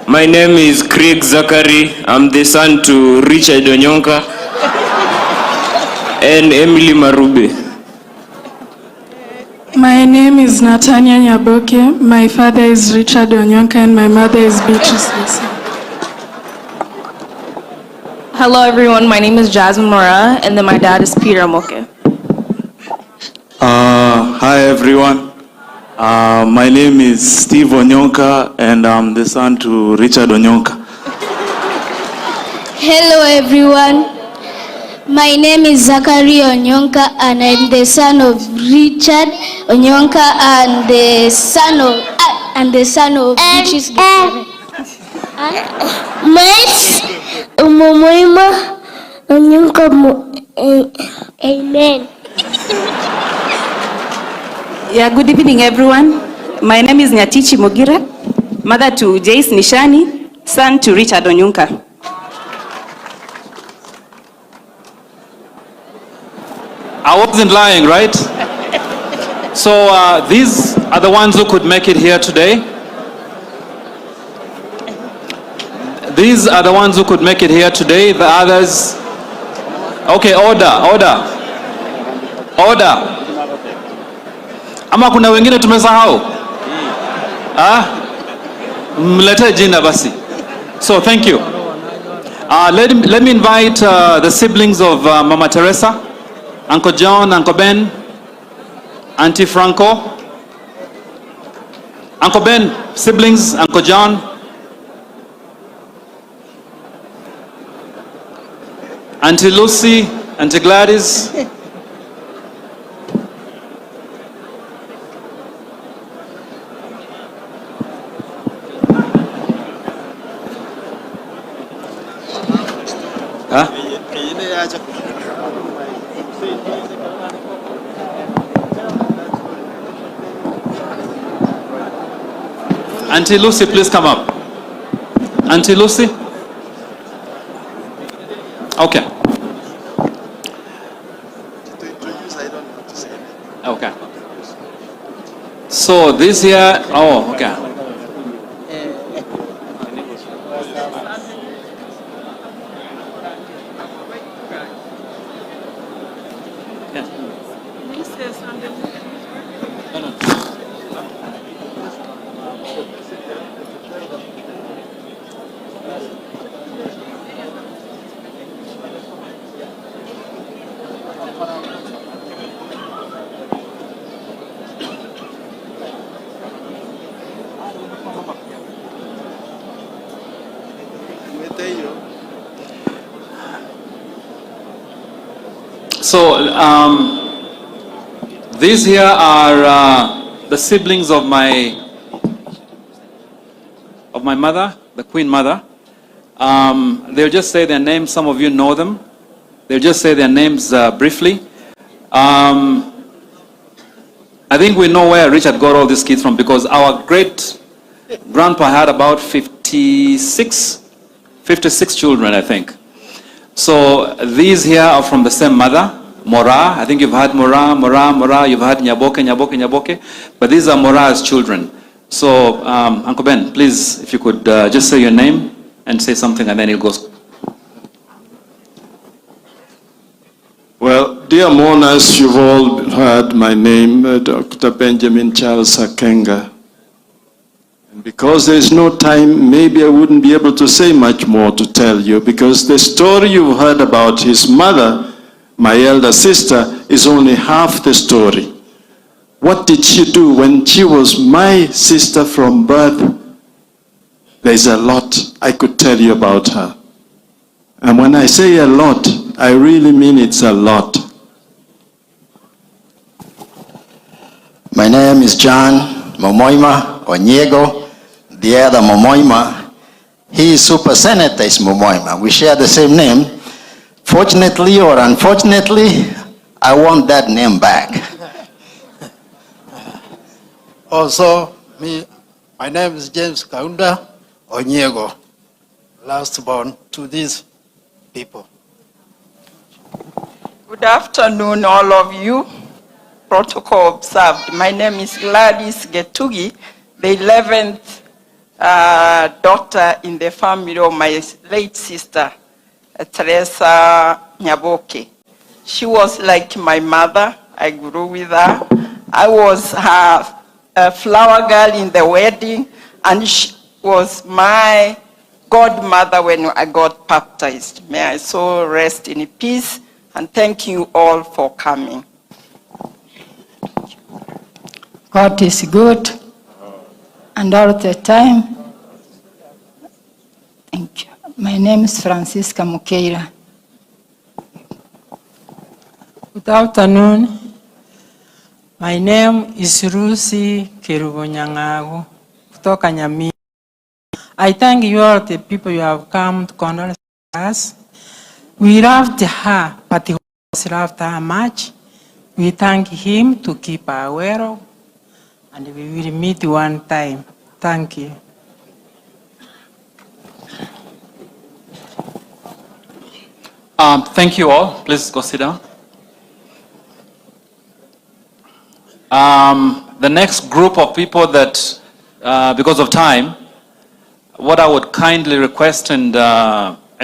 My name is Craig Zachary. I'm the son to Richard Onyonka and Emily Marube. My name is Natania Nyaboke. My father is Richard Onyonka and my mother is Beatrice Lisa. Hello, everyone. My name is Jasmine Mora, and then my dad is Peter Omoke. Hi everyone. My name is Steve Onyonka and I'm the son to Richard Onyonka. Hello everyone. My name is Zachary Onyonka and I'm the son of Richard Onyonka and the son of Beatrice Githere. Mais Momoima Onyonka. Amen. Yeah, good evening, everyone. My name is Nyatichi Mogire, mother to Jace Nishani, son to Richard Onyonka. I wasn't lying, right? So these are the ones who could make it here today. These are the ones who could make it here today. The others... Okay, order, order. Order. Ama kuna wengine tumesahau? Ah? Mlete jina basi. So thank you. Let me invite the siblings of Mama Teresa, Uncle John, Uncle Ben, Auntie Franco. Uncle Ben, siblings, Uncle John. Auntie Lucy, Auntie Gladys. Huh? Auntie Lucy, please come up. Auntie Lucy? Okay. Okay. So this here, oh, okay. So these here are the siblings of my mother, the Queen Mother. They'll just say their names. Some of you know them. They'll just say their names briefly. I think we know where Richard got all these kids from, because our great grandpa had about 56 children, I think. So these here are from the same mother, Mora. I think you've had Mora, Mora, Mora. You've had Nyaboke, Nyaboke, Nyaboke. But these are Mora's children. So, Uncle Ben, please, if you could just say your name and say something, and then it goes. Well, dear mourners, you've all heard my name, Dr. Benjamin Charles Akenga. And because there's no time, maybe I wouldn't be able to say much more to tell you, because the story you've heard about his mother, my elder sister, is only half the story. What did she do when she was my sister from birth? There's a lot I could tell you about her. And when I say a lot, I really mean it's a lot. My name is John Momoima Onyiego, the other Momoima. He is Super Senator is Momoima. We share the same name. Fortunately or unfortunately, I want that name back. Also, me, my name is James Kaunda Onyiego, last born to these people. Good afternoon, all of you. Protocol observed. My name is Gladys Getugi, the 11th daughter in the family of my late sister, Teresa Nyaboke. She was like my mother. I grew with her. I was her flower girl in the wedding, and she was my godmother when I got baptized. May I so rest in peace, and thank you all for coming. God is good, and all the time. Thank you. My name is Francisca Mukeira. Good afternoon. My name is Lucy Kerubo kutoka Nyamira. I thank you all the people you have come to condole us. We loved her, but he loved her much. We thank him to keep her well, and we will meet one time. Thank you. Thank you all. Please go sit down. The next group of people that, because of time, what I would kindly request and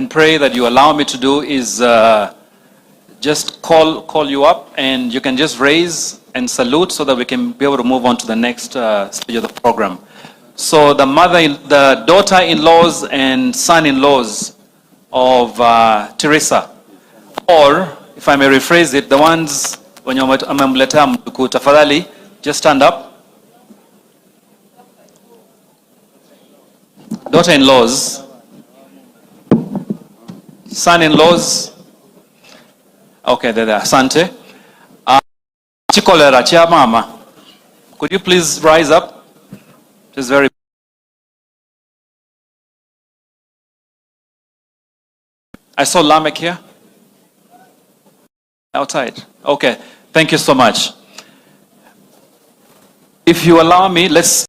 pray that you allow me to do is just call you up, and you can just raise and salute so that we can be able to move on to the next stage of the program. So the daughter-in-laws and son-in-laws of Teresa, or if I may rephrase it, the ones wenye wamemletea mjukuu, tafadhali just stand up. Daughter-in-laws, son-in-laws. Okay, there, there. Asante. Chikolera chia mama. Could you please rise up? It is very. I saw Lamek here. Outside. Okay, thank you so much. If you allow me, let's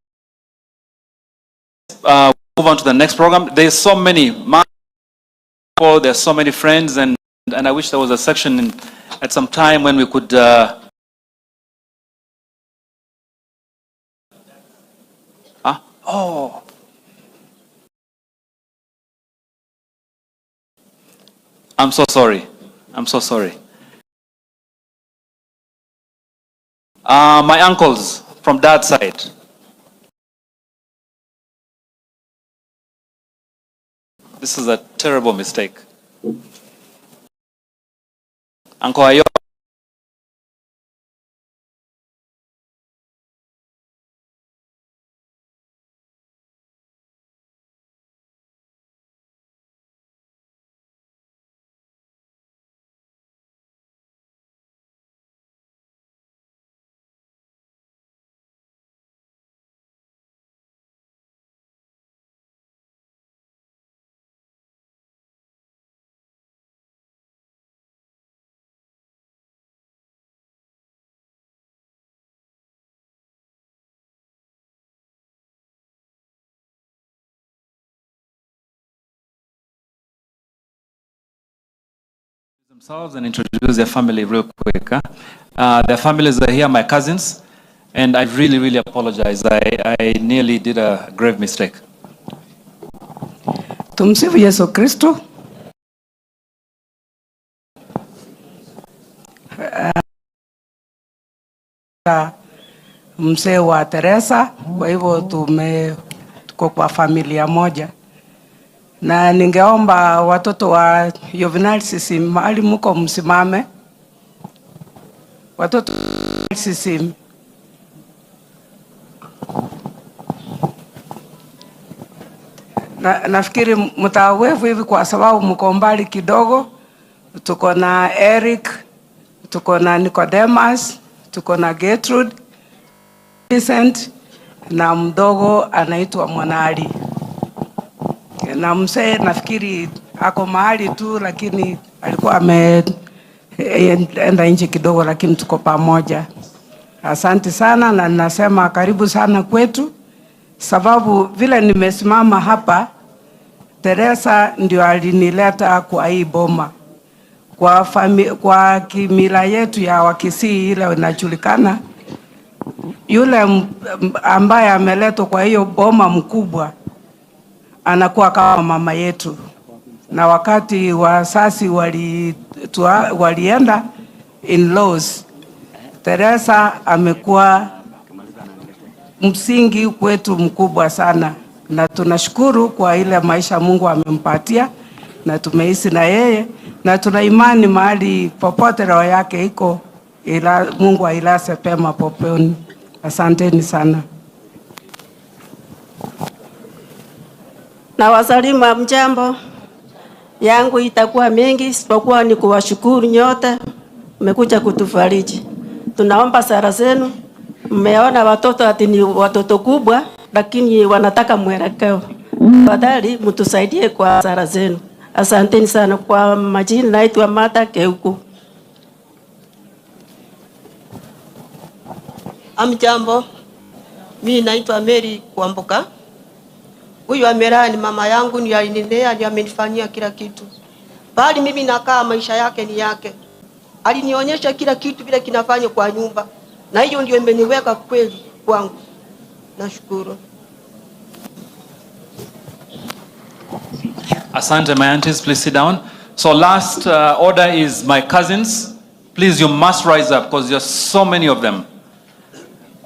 move on to the next program. There's so many people, there's so many friends, and I wish there was a section at some time when we could... Oh. I'm so sorry. I'm so sorry. My uncles from dad's side. This is a terrible mistake. Uncle Ayo. Themselves and introduce their family real quick. Huh? Their families are here, my cousins, and I really, really apologize. I nearly did a grave mistake. Tumsifu Yesu Kristo. Mzee wa Teresa, kwa hivyo tuko kwa familia moja. Na ningeomba watoto wa Juvenile CCM mahali mko msimame. Watoto wa CCM. Nafikiri mtawevu hivi kwa sababu mko mbali kidogo. Tuko na Eric, tuko na Nicodemus, tuko na Gertrude, Vincent na mdogo anaitwa Mwanali. Na mzee nafikiri ako mahali tu, lakini alikuwa ameenda nje kidogo, lakini tuko pamoja. Asante sana, na nasema karibu sana kwetu, sababu vile nimesimama hapa, Teresa ndio alinileta kwa hii boma. Kwa kimila yetu ya Wakisii ile inajulikana, yule ambaye ameletwa kwa hiyo boma mkubwa anakuwa kama mama yetu. Na wakati wasasi walienda in-laws, Teresa amekuwa msingi kwetu mkubwa sana. Na tunashukuru kwa ile maisha Mungu amempatia, na tumeishi na yeye, na tuna imani mahali popote roho yake iko, ila Mungu ailase pema poponi. Asanteni sana. Na wasalimu, mjambo. Yangu itakuwa mingi isipokuwa ni kuwashukuru nyote mmekuja kutufariji. Tunaomba sala zenu. Mmeona watoto ati ni watoto kubwa, lakini wanataka mwelekeo. Tafadhali mtusaidie kwa sala zenu. Asanteni sana. Kwa majina naitwa Martha Keuku. Amjambo, mimi naitwa Mary Kwamboka. Huyu amelala ni mama yangu, ndiye alinilea, ndiye amenifanyia kila kitu. Bali mimi nakaa, maisha yake ni yake. Alinionyesha kila kitu vile kinafanywa kwa nyumba, na hiyo ndio imeniweka kweli kwangu. Nashukuru. Asante, my aunties, please sit down. So last order is my cousins. Please, you must rise up because there are so many of them.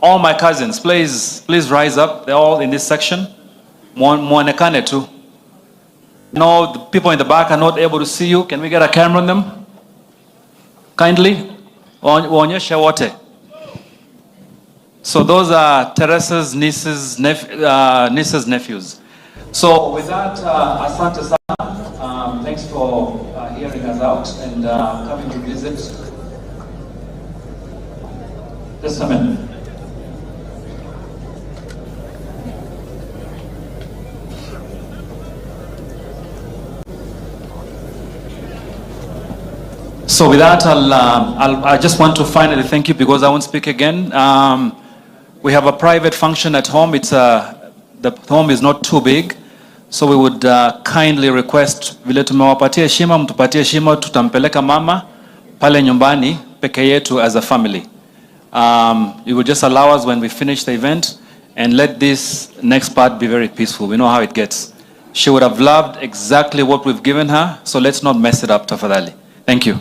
All my cousins, please, please rise up. They're all in this section. Muonekane tu. No, the people in the back are not able to see you. Can we get a camera on them? Kindly. Waonyeshe wote. So those are Teresa's nieces, nieces, nephews. So with that, asante sana. Thanks for hearing us out and coming to visit. Just a minute. So with that, I just want to finally thank you because I won't speak again. We have a private function at home. The home is not too big. So we would kindly request, vile tumewapatia heshima, mtupatie heshima, tutampeleka mama pale nyumbani peke yetu as a family. You will just allow us when we finish the event and let this next part be very peaceful. We know how it gets. She would have loved exactly what we've given her, so let's not mess it up, tafadhali. Thank you.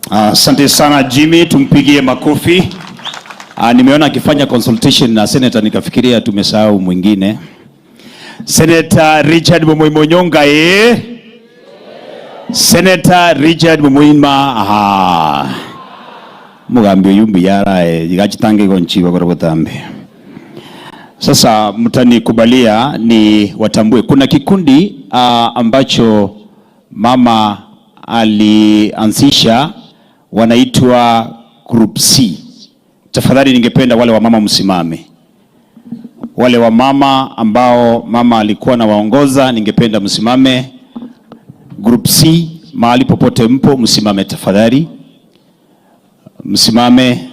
Asante sana Jimmy, tumpigie makofi. Nimeona akifanya consultation na senator nikafikiria tumesahau mwingine. Senator Richard Momoima Onyonka, eh? Senator Richard Momoima, aha. Mugambi uyu yara igachitange gonchi botambe. Sasa mtanikubalia ni watambue kuna kikundi ambacho mama alianzisha, wanaitwa Group C. Tafadhali ningependa wale wa mama msimame. Wale wa mama ambao mama alikuwa anawaongoza, ningependa msimame. Group C, mahali popote mpo, msimame tafadhali. Msimame,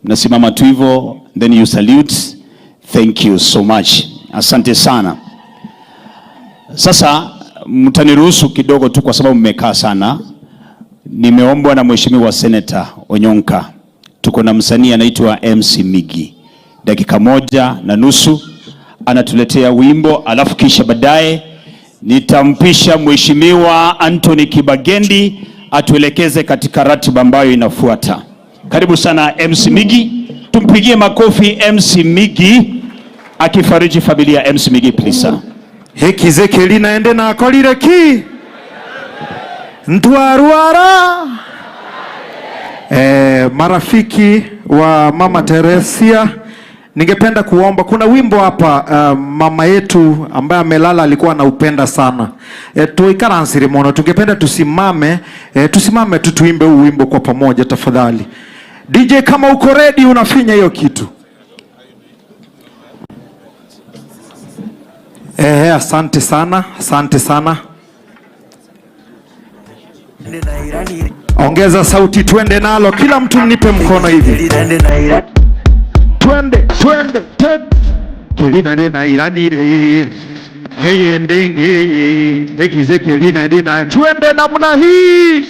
mnasimama tu hivyo, then you salute. Thank you so much. Asante sana. Sasa mtaniruhusu kidogo tu kwa sababu mmekaa sana. Nimeombwa na Mheshimiwa Senator Onyonka. Tuko na msanii anaitwa MC Migi. Dakika 1.5 anatuletea wimbo, alafu kisha baadaye nitampisha Mheshimiwa Anthony Kibagendi atuelekeze katika ratiba ambayo inafuata. Karibu sana MC Migi. Tumpigie makofi MC Migi akifariji familia. MC Migi, please sir. Hekize kelina ende na akolire ki ntwarwara. Marafiki wa Mama Teresia, ningependa kuomba, kuna wimbo hapa mama yetu ambaye amelala alikuwa anaupenda sana. Tuikaransiri mono, tungependa tusimame, tusimame tu tuimbe huu wimbo kwa pamoja tafadhali. DJ kama uko ready unafinya hiyo kitu. Asante sana, asante sana. Ongeza sauti, twende nalo. Kila mtu mnipe mkono hivi. Twende, twende, twende. Twende namna hii.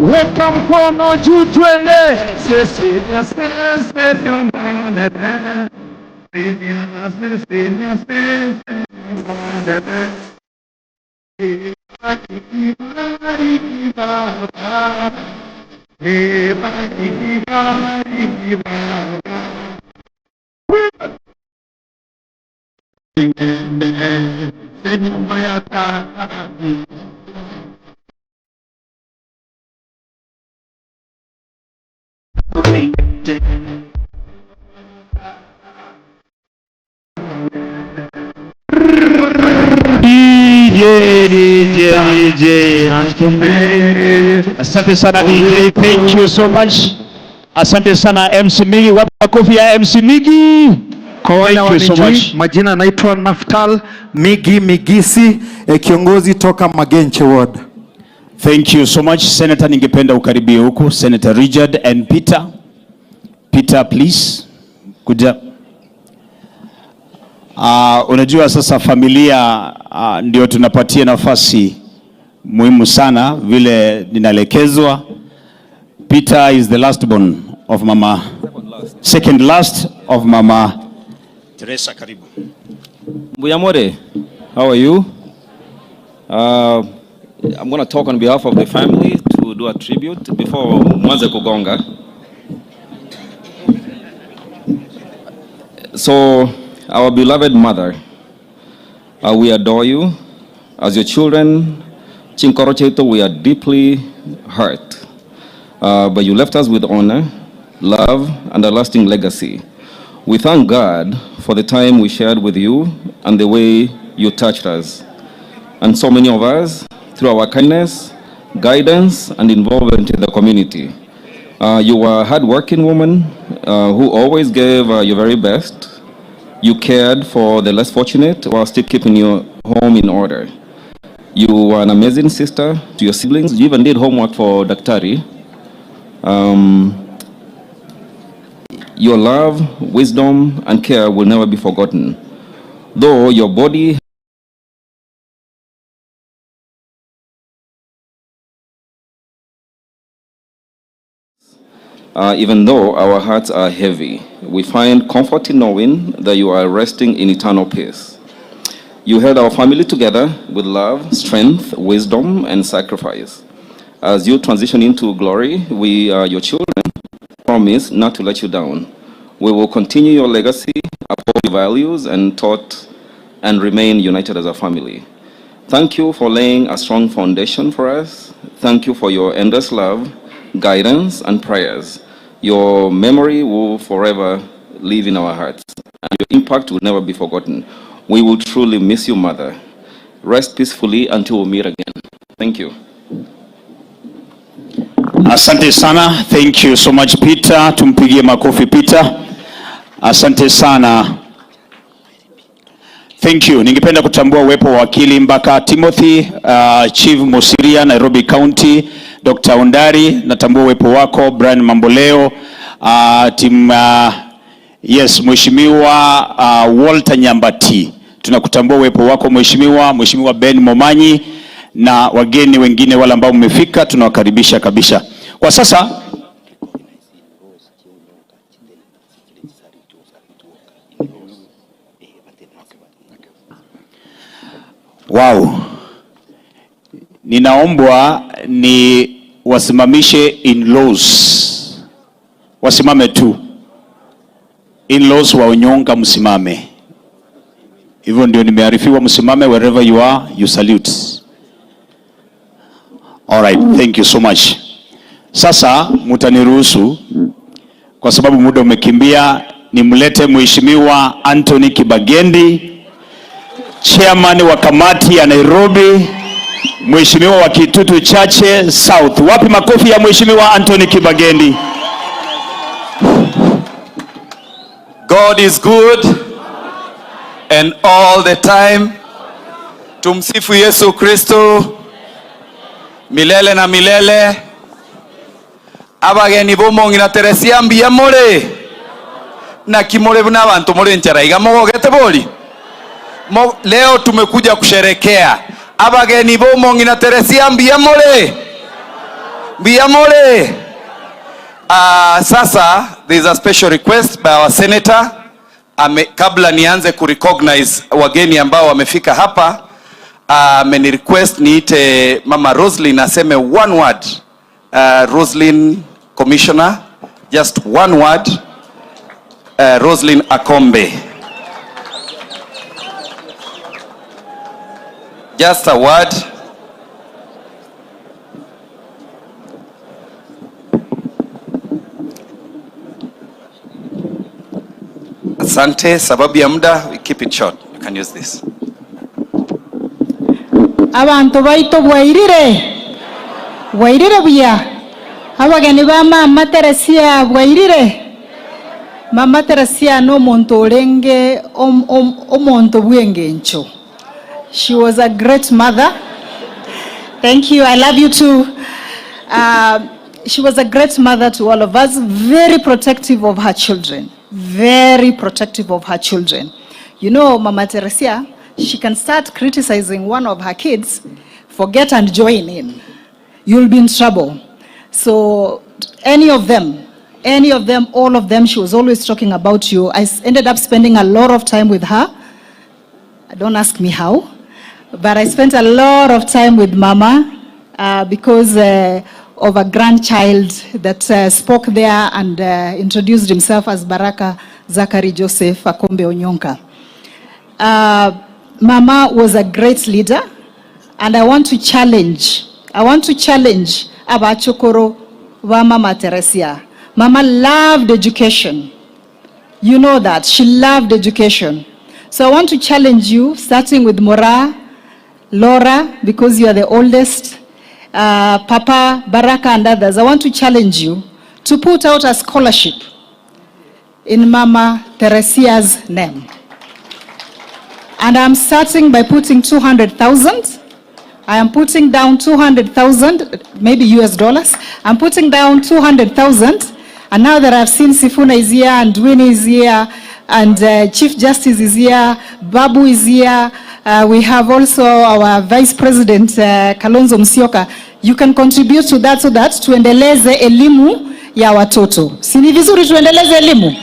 Weka mkono juu twende. DJ, DJ, DJ. Asante sana DJ, thank you so much. Asante sana MC Migi, wapi makofi ya MC Migi? Kwa wale Thank you so wanijui, much. Majina naitwa Naftal Migi Migisi, kiongozi toka Magenche Ward. Thank you so much. Senator, ningependa ukaribie huku. Senator Richard and Peter. Peter, please. Kuja. Unajua sasa familia ndio tunapatia nafasi muhimu sana vile ninaelekezwa. Peter is the last born of Mama, second last of Mama Teresa, karibu. Mbuyamore, how are you? I'm going to talk on behalf of the family to do a tribute before mwanze kugonga. So, our beloved mother, we adore you. As your children, Chinkorocheto, we are deeply hurt. But you left us with honor, love, and a lasting legacy. We thank God for the time we shared with you and the way you touched us. And so many of us, through our kindness, guidance, and involvement in the community. You were a hardworking woman who always gave your very best. You cared for the less fortunate while still keeping your home in order. You were an amazing sister to your siblings. You even did homework for Daktari. Your love, wisdom, and care will never be forgotten. Though your body even though our hearts are heavy, we find comfort in knowing that you are resting in eternal peace. You held our family together with love, strength, wisdom, and sacrifice. As you transition into glory, we are your children, promise not to let you down. We will continue your legacy, uphold your values, and taught and remain united as a family. Thank you for laying a strong foundation for us. Thank you for your endless love, guidance, and prayers. Your memory will forever live in our hearts, and your impact will never be forgotten. We will truly miss you, Mother. Rest peacefully until we meet again. Thank you. Asante sana. Thank you so much Peter. Tumpigie makofi Peter. Asante sana. Thank you. Ningependa kutambua uwepo wa wakili Mbaka Timothy, Chief Mosiria, Nairobi County, Dr. Ondari, natambua uwepo wako, Brian Mamboleo, team, yes, Mheshimiwa Walter Nyambati. Tunakutambua uwepo wako Mheshimiwa, Mheshimiwa Ben Momanyi na wageni wengine wale ambao mmefika, tunawakaribisha kabisa. Kwa sasa wow. Ninaombwa ni wasimamishe in-laws. Wasimame tu. In-laws wa Onyonka msimame. Hivyo ndio nimearifiwa, msimame wherever you are, you salute. All right, thank you so much. Sasa mutaniruhusu Kwa sababu muda umekimbia, nimlete Mheshimiwa Anthony Kibagendi, chairman wa kamati ya Nairobi, Mheshimiwa wa Kitutu Chache South. Wapi makofi ya Mheshimiwa Anthony Kibagendi? God is good and all the time. Tumsifu Yesu Kristo milele na milele. Abageni bomong'ina Teresia mbuya more naki more buna abantu more nchara iga mogogete bori. Leo tumekuja kusherekea abageni bomong'ina Teresia mbuya more, mbuya more. Sasa there is a special request by our senator. Kabla nianze kurecognize wageni ambao wamefika hapa, ameni request niite Mama Roslyn aseme one word. Roslyn Commissioner, just one word. Roslyn Akombe. Just a word. Asante, sababu ya muda, we keep it short. You can use this. Abantu baito bwairire. Bwairire buya. Abageni ba Mama Teresia bwairire. Mama Teresia no muntu orenge omuntu bwengencho. She was a great mother. Thank you. I love you too. She was a great mother to all of us, very protective of her children. Very protective of her children. You know, Mama Teresia, she can start criticizing one of her kids, forget and join in. You'll be in trouble. So any of them, all of them, she was always talking about you. I ended up spending a lot of time with her. Don't ask me how, but I spent a lot of time with Mama because of a grandchild that spoke there and introduced himself as Baraka Zachary Joseph Akombe Onyonka. Mama was a great leader, and I want to challenge Abachokoro wa Mama Teresia. Mama loved education. You know that. She loved education. So I want to challenge you, starting with Mora, Laura, because you are the oldest, Papa, Baraka, and others. I want to challenge you to put out a scholarship in Mama Teresia's name. And I'm starting by putting 200,000. I am putting down 200,000, maybe US dollars. I'm putting down 200,000. And now that I've seen Sifuna is here, and Winnie is here, and Chief Justice is here, Babu is here. We have also our Vice President, Kalonzo Musyoka. You can contribute to that so that tuendeleze elimu ya watoto. Si ni vizuri tuendeleze elimu?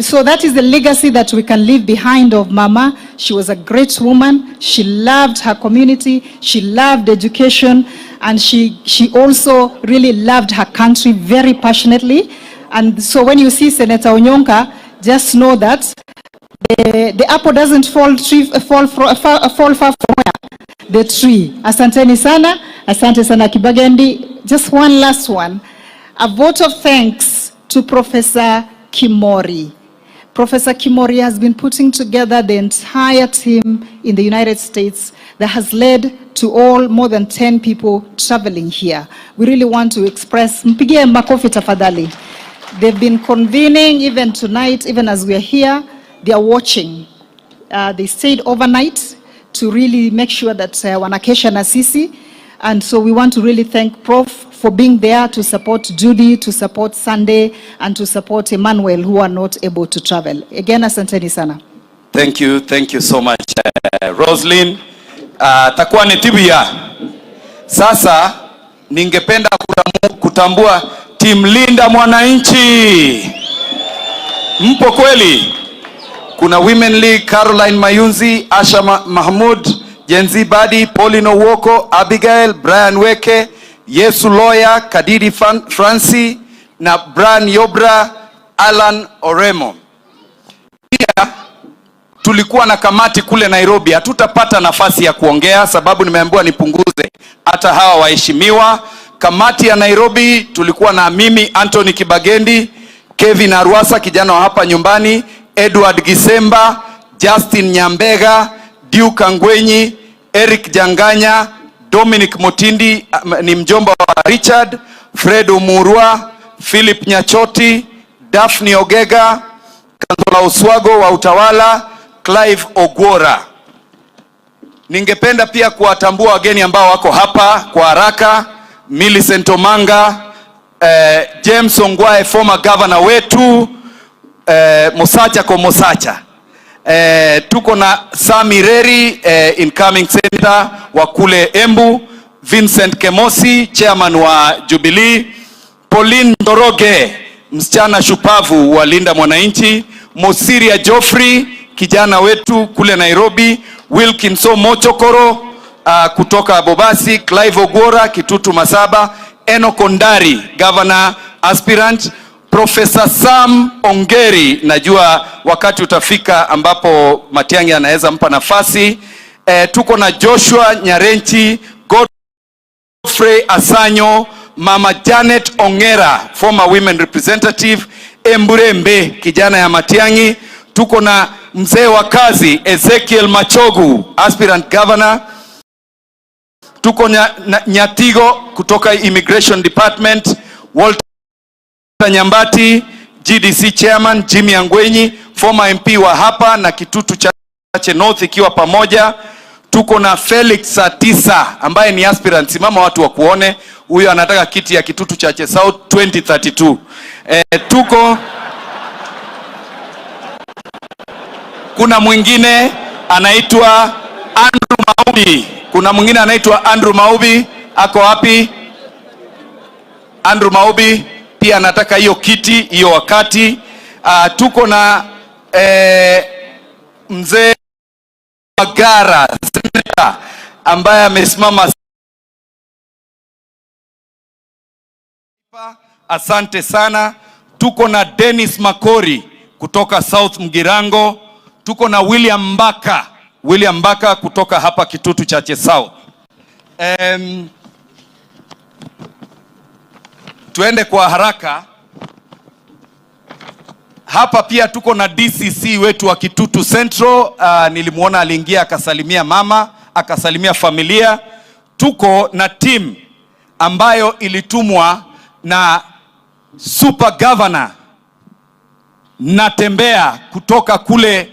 So that is the legacy that we can leave behind of Mama. She was a great woman. She loved her community. She loved education. And she also really loved her country very passionately. And so when you see Senator Onyonka, just know that the apple doesn't fall far from where? The tree. Asanteni sana. Asante sana Kibagendi. Just one last one. A vote of thanks to Professor Kimori. Professor Kimori has been putting together the entire team in the United States that has led to all more than 10 people traveling here. We really want to express, mpigie makofi tafadhali. They've been convening even tonight, even as we are here, they are watching. They stayed overnight to really make sure that wanakesha na sisi. And so we want to really thank Prof for being there to support Judy, to support Sunday, and to support Emmanuel, who are not able to travel. Again, asanteni sana. Thank you so much, Roslyn. Takuwa ni tibia. Sasa, ningependa kutambua Team Linda Mwananchi. Mpo kweli? Kuna Women League, Caroline Mayunzi, Asha Mahmud, Jenzi Badi, Pauline Owoko, Abigail, Brian Weke, Yesu Loya, Kadidi Franci na Brian Yobra, Alan Oremo. Pia tulikuwa na kamati kule Nairobi, hatutapata nafasi ya kuongea sababu nimeambiwa nipunguze hata hawa waheshimiwa. Kamati ya Nairobi tulikuwa na mimi Anthony Kibagendi, Kevin Arwasa kijana wa hapa nyumbani, Edward Gisemba, Justin Nyambega, Duke Angwenyi, Eric Janganya, Dominic Motindi ni mjomba wa Richard, Fred Umurwa, Philip Nyachoti, Daphne Ogega, Kanzola Oswago wa Utawala, Clive Ogwora. Ningependa pia kuwatambua wageni ambao wako hapa kwa haraka: Millicent Omanga, James Ongwae, former governor wetu, Mosacha kwa Mosacha. Tuko na Sami Reri, incoming senator wa kule Embu, Vincent Kemosi, chairman wa Jubilee, Pauline Njoroge, msichana shupavu wa Linda Mwananchi, Mosiria Geoffrey, kijana wetu kule Nairobi, Wilkinson Mochokoro kutoka Bobasi, Clive Ogwora, Kitutu Masaba, Eno Kondari, governor aspirant, Professor Sam Ongeri, najua wakati utafika ambapo Matiang'i anaweza mpa nafasi. Tuko na Joshua Nyarenchi, Godfrey Asanyo, Mama Janet Ongera, former women representative, Emburembe, kijana ya Matiang'i. Tuko na mzee wa kazi Ezekiel Machogu, aspirant governor. Tuko na Nyatigo kutoka Immigration Department, Walter Nyambati, GDC chairman, Jimmy Angwenyi, former MP wa hapa na Kitutu Chache North ikiwa pamoja. Tuko na Felix Satisa ambaye ni aspirant, simama watu wa kuone, huyo anataka kiti ya Kitutu Chache South 2032. Tuko kuna mwingine anaitwa Andrew Maubi, kuna mwingine anaitwa Andrew Maubi, ako wapi? Andrew Maubi pia anataka hiyo kiti hiyo wakati. Tuko na mzee Magara, senator ambaye amesimama. Asante sana. Tuko na Dennis Makori kutoka South Mgirango. Tuko na William Mbaka, William Mbaka kutoka hapa Kitutu Chache South. Tuende kwa haraka. Hapa pia tuko na DCC wetu wa Kitutu Central. Nilimwona aliingia akasalimia mama, akasalimia familia. Tuko na team ambayo ilitumwa na super governor Natembea kutoka kule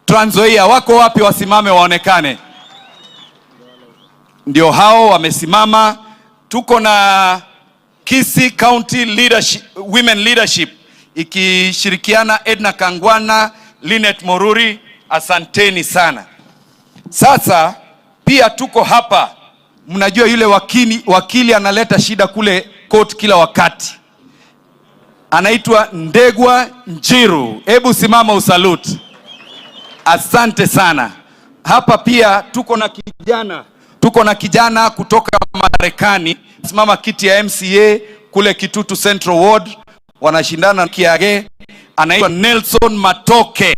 Trans Nzoia. Wako wapi? Wasimame waonekane. Ndio hao wamesimama. Tuko na Kisii County Leadership, Women Leadership ikishirikiana Edna Kangwana, Linet Moruri, asanteni sana. Sasa pia tuko hapa, mnajua yule wakili analeta shida kule court kila wakati, anaitwa Ndegwa Njiru. Hebu simama usalute. Asante sana. Hapa pia tuko na kijana kutoka Marekani, simama kiti ya MCA kule Kitutu Central Ward, wanashindana Kiage, anaitwa Nelson Matoke,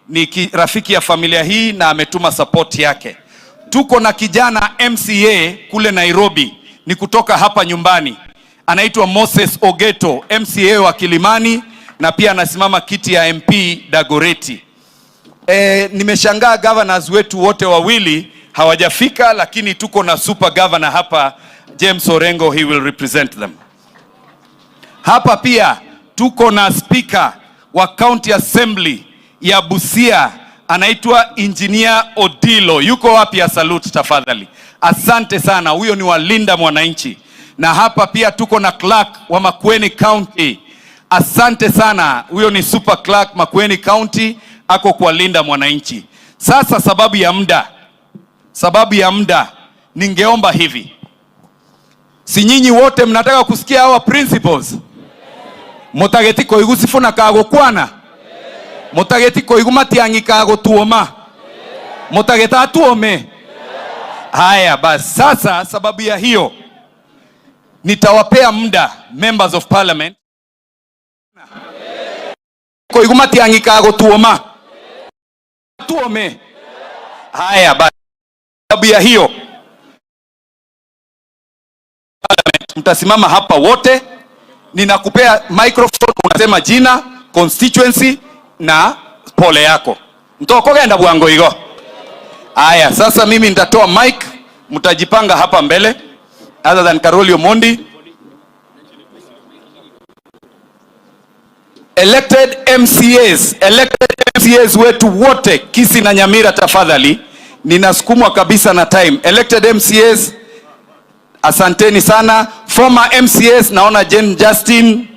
ni rafiki ya familia hii na ametuma support yake. Tuko na kijana MCA kule Nairobi, ni kutoka hapa nyumbani, anaitwa Moses Ogeto, MCA wa Kilimani na pia anasimama kiti ya MP Dagoretti. Nimeshangaa governors wetu wote wawili hawajafika, lakini tuko na super governor hapa James Orengo, he will represent them. Hapa pia tuko na speaker wa County Assembly ya Busia, anaitwa Engineer Odilo. Yuko wapi? Ya salute tafadhali. Asante sana, huyo ni walinda mwananchi. Na hapa pia tuko na clerk wa Makueni County. Asante sana, huyo ni super clerk Makueni County, ako kwa linda mwananchi. Sasa sababu ya muda, ningeomba hivi, si nyinyi wote mnataka kusikia hawa principles? Mutageti koigu Sifuna kagukwana, mutageti koigu Matiang'i kagutuoma, mutageta atuome. Haya basi, sasa sababu ya hiyo nitawapea muda members of parliament koigu Matiang'i kagutuoma tuome. Haya basi, sababu ya hiyo mtasimama hapa wote, Ninakupea microphone, unasema jina, constituency na pole yako. Mtokogenda bwango igo. Aya, sasa mimi nitatoa mic, mtajipanga hapa mbele. Other than Caroli Omondi. Elected MCAs, elected MCAs wetu wote Kisii na Nyamira tafadhali. Ninasukumwa kabisa na time. Elected MCAs, asanteni sana. Former MCAs, naona Jane Justin,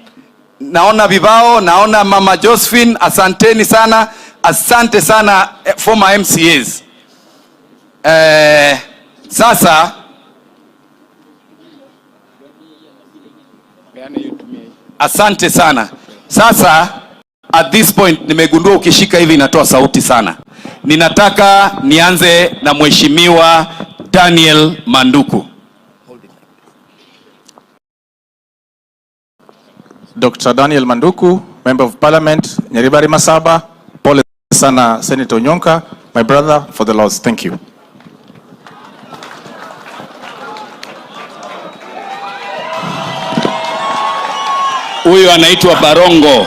naona Vivao, naona Mama Josephine, asanteni sana. Asante sana former MCAs. Sasa asante sana. Sasa at this point nimegundua ukishika hivi inatoa sauti sana. Ninataka nianze na Mheshimiwa Daniel Manduku. Dr. Daniel Manduku, Member of Parliament, Nyaribari Masaba. Pole sana Senator Onyonka, my brother, for the loss. Thank you. Huyu anaitwa Barongo.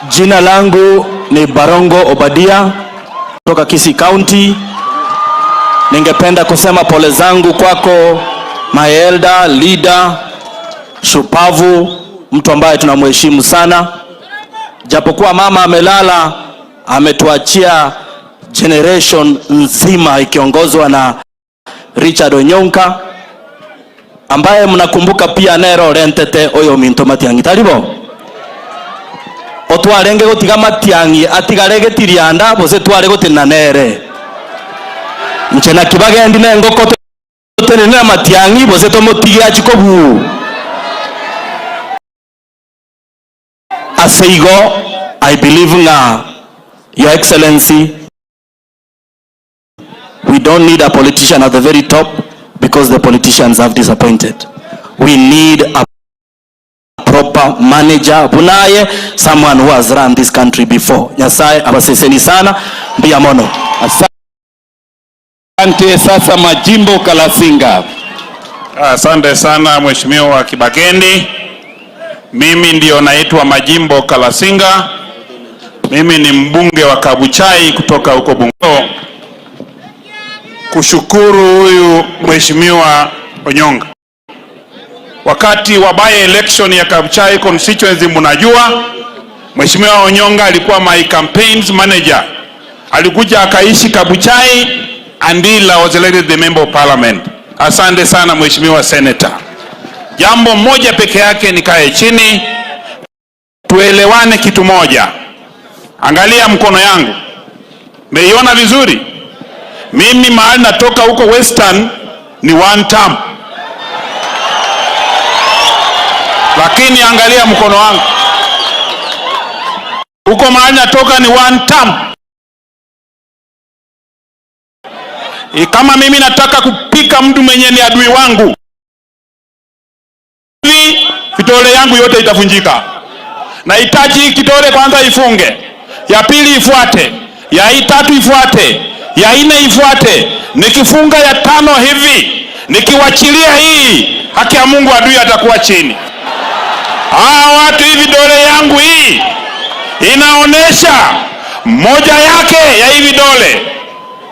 Jina langu ni Barongo Obadia kutoka Kisii County. Ningependa kusema pole zangu kwako my elder leader shupavu, mtu ambaye tunamheshimu sana. Japokuwa mama amelala, ametuachia generation nzima ikiongozwa na Richard Onyonka ambaye mnakumbuka pia nero rentete oyo minto Matiang'i taribo otwarenge gutiga Matiang'i atigare getirianda bose tware gutina nere nche na kibagendi ne ngoko tutenene Matiang'i bose tomotige achikobu aseigo. I believe nga Your Excellency, we don't need a politician at the very top because the politicians have disappointed. We need a proper manager bunaye, someone who has run this country before. Nyasaye abaseseni sana mbia mono. Asante. Sasa Majimbo Kalasinga. Asante sana Mheshimiwa Kibagendi. Mimi ndio naitwa Majimbo Kalasinga. Mimi ni mbunge wa Kabuchai kutoka huko Bungoma. Kushukuru huyu Mheshimiwa Onyonka. Wakati wa by election ya Kabuchai constituency, mnajua Mheshimiwa Onyonka alikuwa my campaigns manager. Alikuja akaishi Kabuchai until I was elected the member of parliament. Asante sana Mheshimiwa Senator. Jambo moja peke yake, nikae chini tuelewane kitu moja. Angalia mkono yangu, meiona vizuri? Mimi mahali natoka huko Western ni one term, lakini angalia mkono wangu huko mahali natoka ni one term. Kama mimi nataka kupika mtu mwenye ni adui wangu, vidole yangu yote itavunjika. Nahitaji kidole kwanza ifunge, ya pili ifuate, ya tatu ifuate, ya nne ifuate. Nikifunga ya tano hivi, nikiwachilia hii, haki ya Mungu adui atakuwa chini. Hawa watu, hii vidole yangu hii inaonesha moja yake ya hii vidole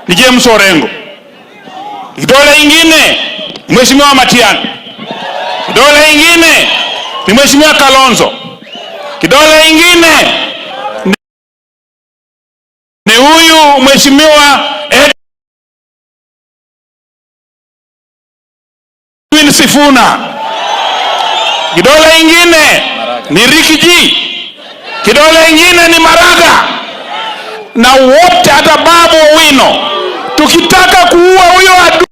ni James Orengo, kidole ingine Mheshimiwa Matiang'i, kidole ingine ni Mheshimiwa Kalonzo, kidole ingine ni huyu Mheshimiwa Edwin Sifuna, kidole ingine ni Ricky G, kidole ingine ni Maraga, na wote hata Babu Owino. Tukitaka kuua huyo adui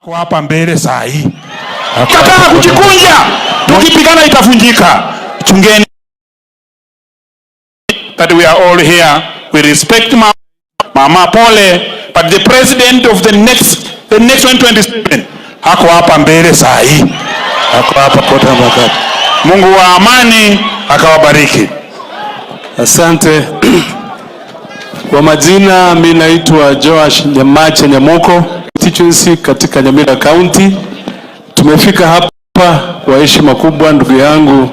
kwa hapa mbele saa hii, kataa kujikunja, tukipigana itavunjika. Chungeni that we are all here, we respect mama pole, but the president of the next 2027 hako hapa mbele saa hii, hako hapa kote mpaka. Mungu wa amani akawabariki. Asante. Kwa majina mimi naitwa Joash Nyamache Nyamoko. constituency katika Nyamira County. Tumefika hapa kwa heshima kubwa, ndugu yangu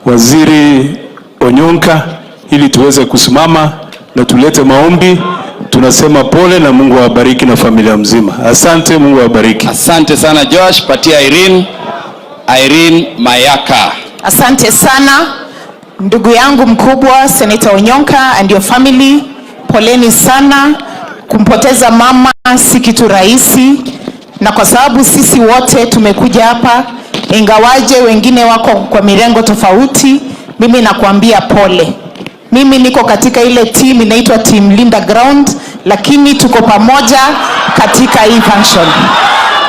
Waziri Onyonka, ili tuweze kusimama na tulete maombi. Tunasema pole na Mungu awabariki na familia mzima. Asante, Mungu awabariki. Asante sana Josh, patia Irene. Irene Mayaka. Asante sana ndugu yangu mkubwa Senator Onyonka and your family, poleni sana. Kumpoteza mama si kitu rahisi, na kwa sababu sisi wote tumekuja hapa, ingawaje wengine wako kwa mirengo tofauti, mimi nakuambia pole. Mimi niko katika ile team inaitwa Team Linda Ground, lakini tuko pamoja katika hii function.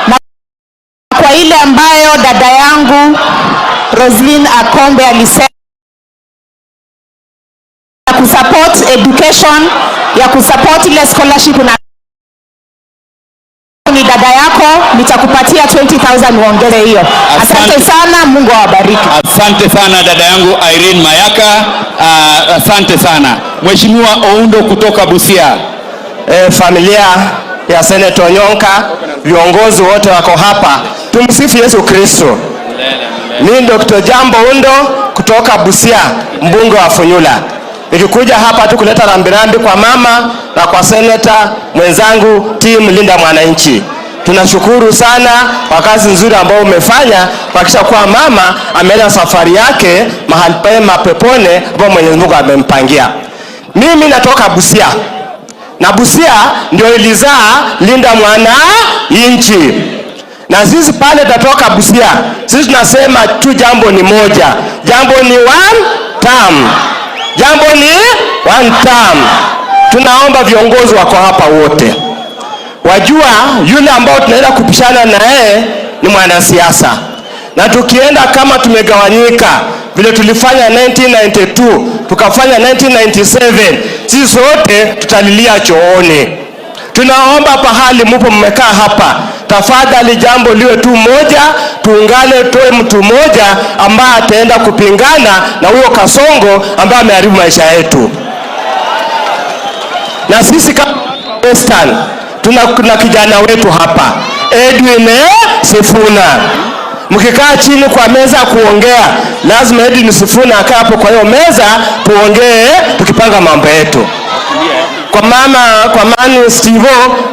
Na kwa ile ambayo dada yangu Roslyn Akombe alisema ya kusupport education, ya kusupport ile scholarship, na ni dada yako, nitakupatia 20,000 uongeze hiyo. Asante sana, Mungu awabariki. Asante sana dada yangu Irene Mayaka. Asante sana. Mheshimiwa Oundo kutoka Busia. Familia ya Senator Onyonka, viongozi wote wako hapa. Tumsifu Yesu Kristo. Mimi Dr. Jambo Oundo kutoka Busia, mbunge wa Funyula. Nikikuja hapa tu kuleta rambirambi kwa mama na kwa seneta mwenzangu team Linda Mwananchi. Tunashukuru sana kwa kazi nzuri ambayo umefanya kuhakikisha kuwa mama ameenda safari yake mahali pema peponi ambapo Mwenyezi Mungu amempangia. Mimi natoka Busia. Na Busia ndio ilizaa Linda Mwananchi. Na sisi pale tutatoka Busia, sisi tunasema tu jambo ni moja. Jambo ni one term. Jambo ni one term. Tunaomba viongozi wako hapa wote. Wajua yule ambao tunaenda kupishana na yeye ni mwanasiasa. Na tukienda kama tumegawanyika vile tulifanya 1992, tukafanya 1997, sisi sote tutalilia chooni. Tunaomba pahali mupo mmekaa hapa, tafadhali jambo liwe tu moja, tuungane, toe mtu mmoja ambaye ataenda kupingana na huyo Kasongo ambaye ameharibu maisha yetu. Na sisi kama Western tuna kijana wetu hapa Edwin Sifuna. Mkikaa chini kwa meza kuongea, lazima Edwin Sifuna akae hapo kwa hiyo meza, tuongee tukipanga mambo yetu. Kwa mama, kwa mani Steve,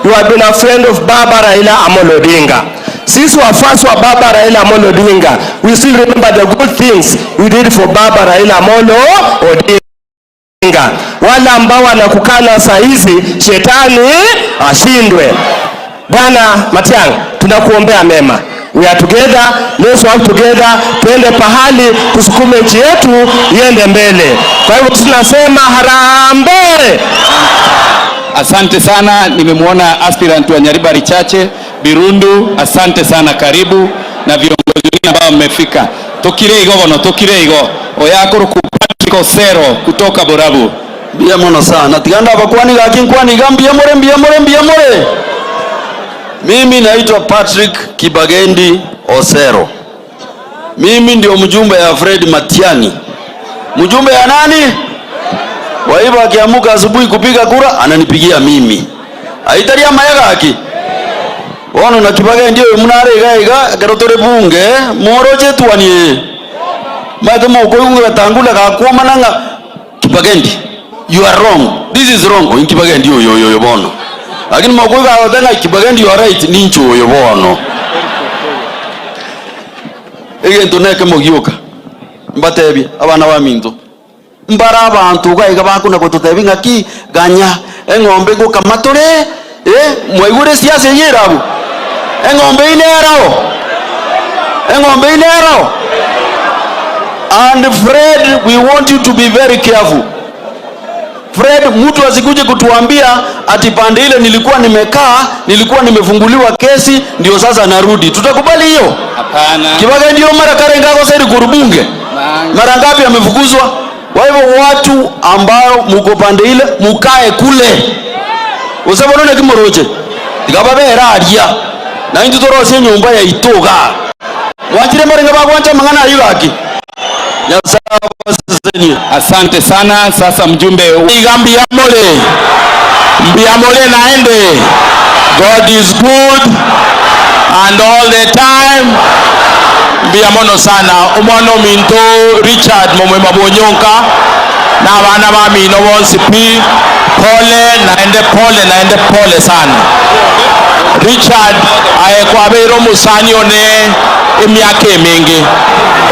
you have been a friend of Baba Raila Amolo Odinga. Sisi wafuasi wa Baba Raila Amolo Odinga, we still remember the good things we did for Baba Raila Amolo Odinga. Wale ambao wanakukana saa hizi, shetani ashindwe. Bwana Matiang'i, tunakuombea mema. We are together, let's work together, tuende pahali tusukume nchi yetu iende mbele. Kwa hivyo tunasema harambee. Asante sana, nimemwona aspirant wa Nyaribari Chache Birundu, asante sana, karibu na viongozi wengine ambao mmefika. Tokire igo bono, tokire igo oyakuru Patrick Osero kutoka Borabu. Mbia mono sana tiganda abakwani gaki nkwani iga mbia more mbia more mbia more. Mimi naitwa Patrick Kibagendi Osero. Mimi ndio mjumbe ya Fred Matiang'i. Mjumbe ya nani? Kwa hivyo akiamuka asubuhi kupiga kura ananipigia mimi. Aitaria mayaga aki. Ono na Kibagendi oyo munare iga iga kero tore bunge moroche tuanie. Maite mokoyunga tangula gakwoma nanga Kibagendi. You are wrong. This is wrong. Oyo Kibagendi oyo oyo bono. Lakini mokoyunga atenga Kibagendi you are right nincho oyo bono. Egento neke mogioka. Mbatebi abana ba minto. Mbara abantu gaiga bakuna gototebi ngaki ganya eng'ombe gukamatore mwaigure siasa yerabu. Eng'ombe inero. Eng'ombe inero. And Fred, we want you to be very careful. Fred, mtu asikuje kutuambia ati pande ile nilikuwa nimekaa, nilikuwa nimefunguliwa kesi, ndio sasa narudi. Tutakubali hiyo? Hapana. Kibaga ndio mara kare ngako sasa kurubunge. Mara ngapi amefukuzwa? Kwa hivyo watu ambao mko pande ile mukae kule. Usabona kimoroche. Tikababera aria. Na intu torose nyumba ya itoga. Mwachire mara ngaba mangana ayugaki. Asante sana. Sasa mjumbe Mbia mole. Mbia mole naende. God is good and all the time. Mbia mono sana omwana ominto Richard momwema bwonyonka na abana bamino bonsi pi pole naende pole naende pole sana. Richard ayekwabeire omusani one emiaka emingi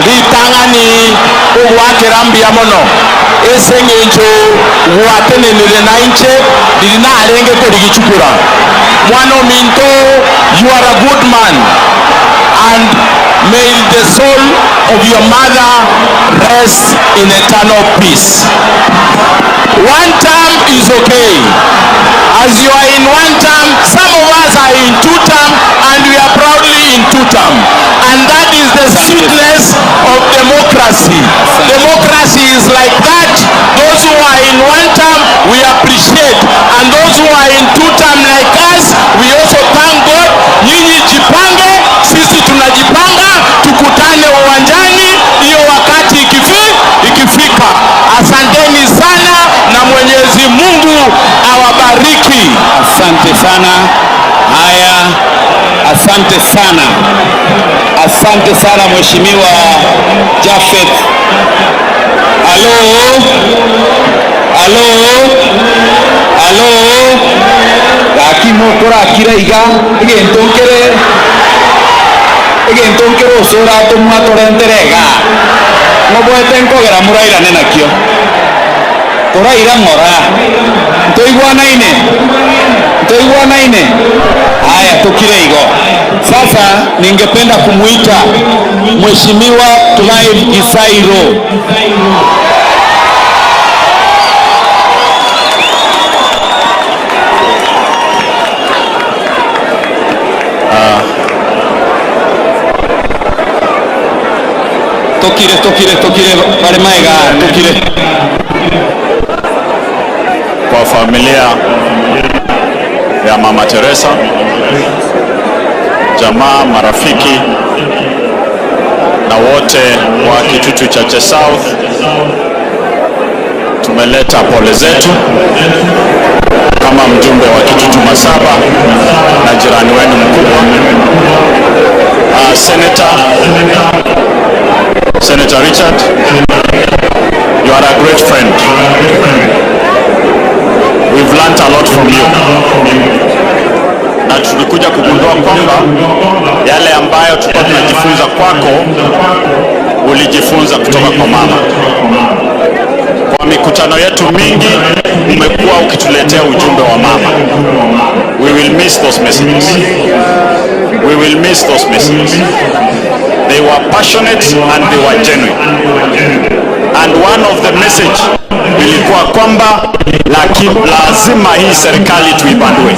ritang'ani ogwakera mbuya mono ase eng'encho gwatenenire na inche riri narenge korigichukura. Mwana ominto, you are a good man and may the soul of your mother rest in eternal peace. One term is okay. As you are in one term, some of us are in two term, and we are proudly in two term. And that is the sweetness of democracy. Democracy is like that. Those who are in one term, we appreciate. And those who are in two term like us, we also thank God. Nyinyi jipange, sisi tunajipanga, tukutane uwanjani, hiyo wakati ikifika. Asanteni sana na Mwenyezi Mungu awabariki. Asante sana. Haya, asante sana. Asante sana Mheshimiwa Japheth. Halo? Halo? Halo? Gaki mokora kira iga egento nkere egento nkere osora tomwatorenterega ng'oboete nkogera murairane nakio toraira ng'ora ntoigwanaine ntoigwanaine. Haya, tukire igo. Sasa ningependa kumuita Mheshimiwa Clive Gisairo. Tokire, tokire, tokire, pale maega, tokire. Kwa familia ya Mama Teresa, jamaa, marafiki na wote wa Kitutu Chache South, tumeleta pole zetu kama mjumbe wa Kitutu Masaba na jirani wenu mkubwa. Senator Richard, you are a great friend. We've learnt a lot from you. Na tulikuja kugundua kwamba yale ambayo tulikuwa tunajifunza kwako, ulijifunza kutoka kwa mama. Kwa mikutano yetu mingi, umekuwa ukituletea ujumbe wa mama. We will miss those messages. We will miss those messages. They were passionate and they were genuine. And one of the message ilikuwa kwamba lazima hii serikali tuibandue.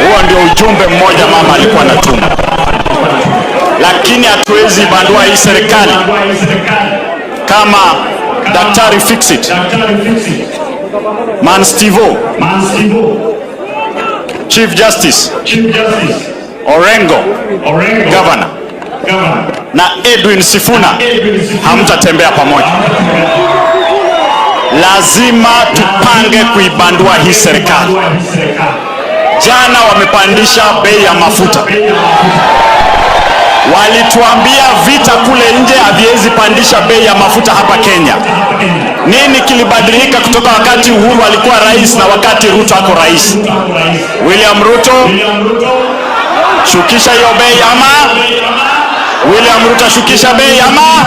Huo ndio ujumbe mmoja mama alikuwa anatuma. Lakini hatuwezi bandua hii serikali kama Daktari Fixit, Man Stivo, Chief Justice Orengo, Governor na Edwin Sifuna hamtatembea pamoja. Lazima tupange kuibandua hii serikali. Jana wamepandisha bei ya mafuta. Walituambia vita kule nje haviwezi pandisha bei ya mafuta hapa Kenya. Nini kilibadilika kutoka wakati Uhuru alikuwa rais na wakati Ruto ako rais? William Ruto, shukisha hiyo bei ama? William Ruto shukisha bei ama?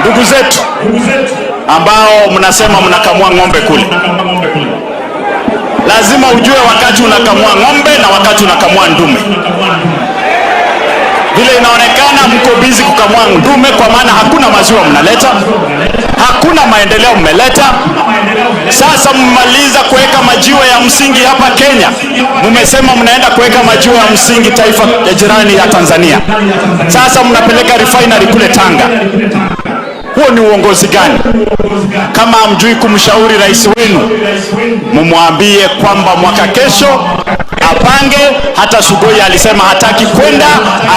Ndugu zetu ambao mnasema mnakamua ng'ombe kule, lazima ujue wakati unakamua ng'ombe na wakati unakamua ndume. Vile inaonekana mko busy kukamua ndume, kwa maana hakuna maziwa mnaleta, hakuna maendeleo mmeleta. Sasa mmaliza kuweka majiwe ya msingi hapa Kenya, mmesema mnaenda kuweka majiwe ya msingi taifa ya jirani ya Tanzania. Sasa mnapeleka refinery kule Tanga. Huo ni uongozi gani? Kama hamjui kumshauri rais wenu, mumwambie kwamba mwaka kesho apange. Hata Sugoi alisema hataki kwenda,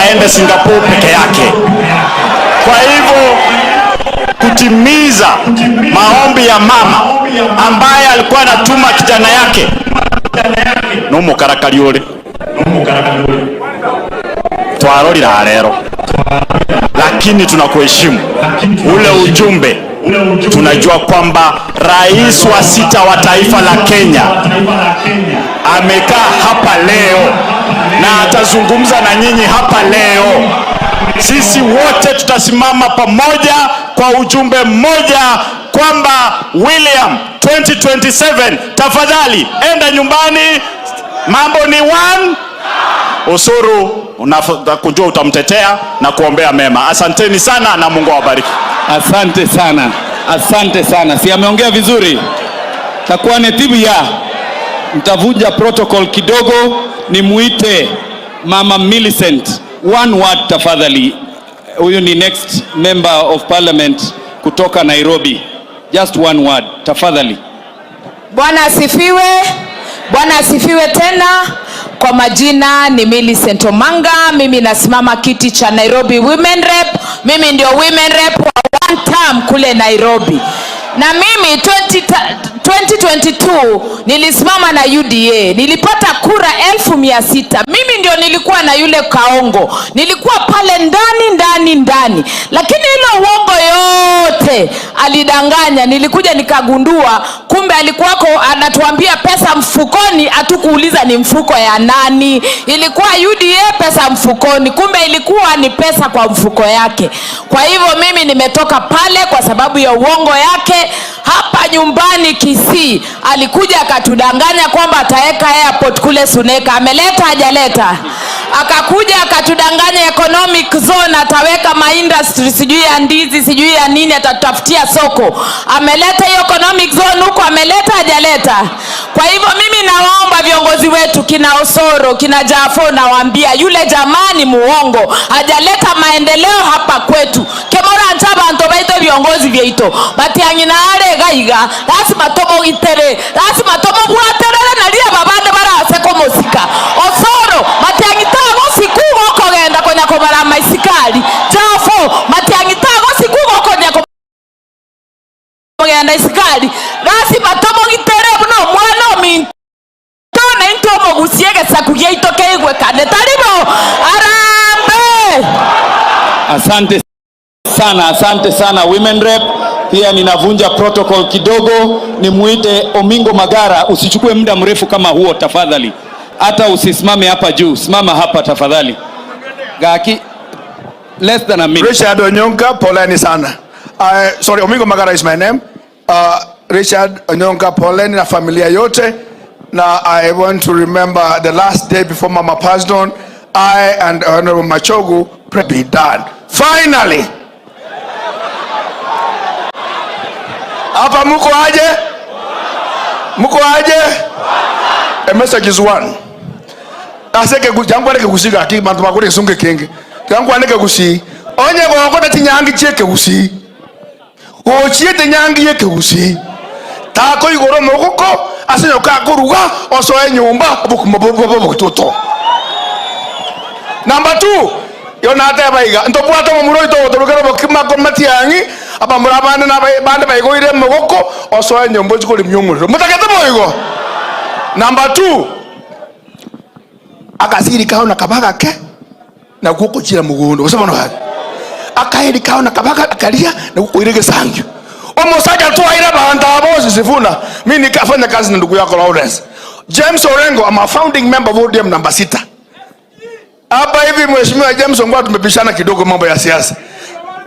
aende Singapore peke yake. Kwa hivyo Kutimiza maombi ya mama ambaye alikuwa anatuma kijana yake numukarakari uri twarorira rero, lakini tunakuheshimu ule ujumbe. Tunajua kwamba rais wa 6 wa taifa la Kenya amekaa hapa leo na atazungumza na nyinyi hapa leo. Sisi wote tutasimama pamoja kwa ujumbe mmoja kwamba William 2027 tafadhali enda nyumbani, mambo ni one. Usuru unakujua utamtetea na kuombea mema. Asanteni sana na Mungu awabariki. Asante sana, asante sana. Si ameongea vizuri? Takuwa netibu ya mtavunja protocol kidogo, nimuite Mama Millicent. One word tafadhali. Huyu ni next member of parliament kutoka Nairobi. Just one word tafadhali. Bwana asifiwe. Bwana asifiwe tena. Kwa majina ni Millicent Omanga, mimi nasimama kiti cha Nairobi Women Rep. Mimi ndio Women Rep wa one term kule Nairobi. Na mimi 2022 nilisimama na UDA, nilipata kura 600,000. Mimi ndio nilikuwa na yule Kaongo, nilikuwa pale ndani ndani ndani, lakini ile uongo yote alidanganya. Nilikuja nikagundua kumbe alikuwako anatuambia pesa mfukoni, hatukuuliza ni mfuko ya nani. Ilikuwa UDA pesa mfukoni, kumbe ilikuwa ni pesa kwa mfuko yake. Kwa hivyo mimi nimetoka pale kwa sababu ya uongo yake. Hapa nyumbani Kisii alikuja akatudanganya kwamba ataweka airport kule Suneka. Ameleta hajaleta? Akakuja akatudanganya economic zone ataweka ma industry sijui ya ndizi sijui ya nini, atatutafutia soko. Ameleta hiyo economic zone huko, ameleta hajaleta? Kwa hivyo mimi nawaomba viongozi wetu kina Osoro, kina Jafo, nawaambia yule jamaa ni muongo, hajaleta maendeleo hapa kwetu. Kemora ntaba ntobaito viongozi vyeito batiang'ina are gaiga lazima tomogitere, lazima tomobwaterere na ria babande barase komosika. Osoro matiang'itago siku gokogenda konya kobara maisikari. Jafo matiang'itago siku gokonya kogenda isikari, lazima tomogitere buno mwana ominto na into omogusie gesaku giaito keigwekane taribo arambe. Asante sana, asante sana Women Rep. Pia ninavunja protocol kidogo, nimuite Omingo Magara. Usichukue muda mrefu kama huo tafadhali, hata usisimame hapa juu, simama hapa tafadhali. Gaki, less than a minute. Richard Onyonka, poleni sana. Sorry, Omingo Magara is my name. Richard Onyonka, poleni na familia yote. Now I want to remember the last day before Mama passed on, I and Honorable Machogu pray be done. Finally. Hapa muko aje? Muko aje? A message is one. Aseke jangu aleke kusiga ki bantu bakore sunge kenge. Jangu aleke kusi. Onye gokota tinyangi cheke kusi. Ochiete nyangi yeke kusi. Tako igoro mogoko asenyoka kuruga osoe nyumba bukumobobobokutoto. Number 2, yonate baiga ntobwata omuro ito torugero bokima ko matiangi abamura bande na bande baigoire mogoko osoe nyumba chikoli myumuriro mutakete boigo. Number 2, akasiri kao na kabaga ke na guko chira mugondo osabona hali akairi kao na kabaga akalia na guko irege sangyo omosaja twaira bantu abosi sifuna. Mimi nikafanya kazi na ndugu yako Lawrence James Orengo. I'm a founding member of ODM number 6. Hapa hivi Mheshimiwa James Ongwae tumepishana kidogo mambo ya siasa.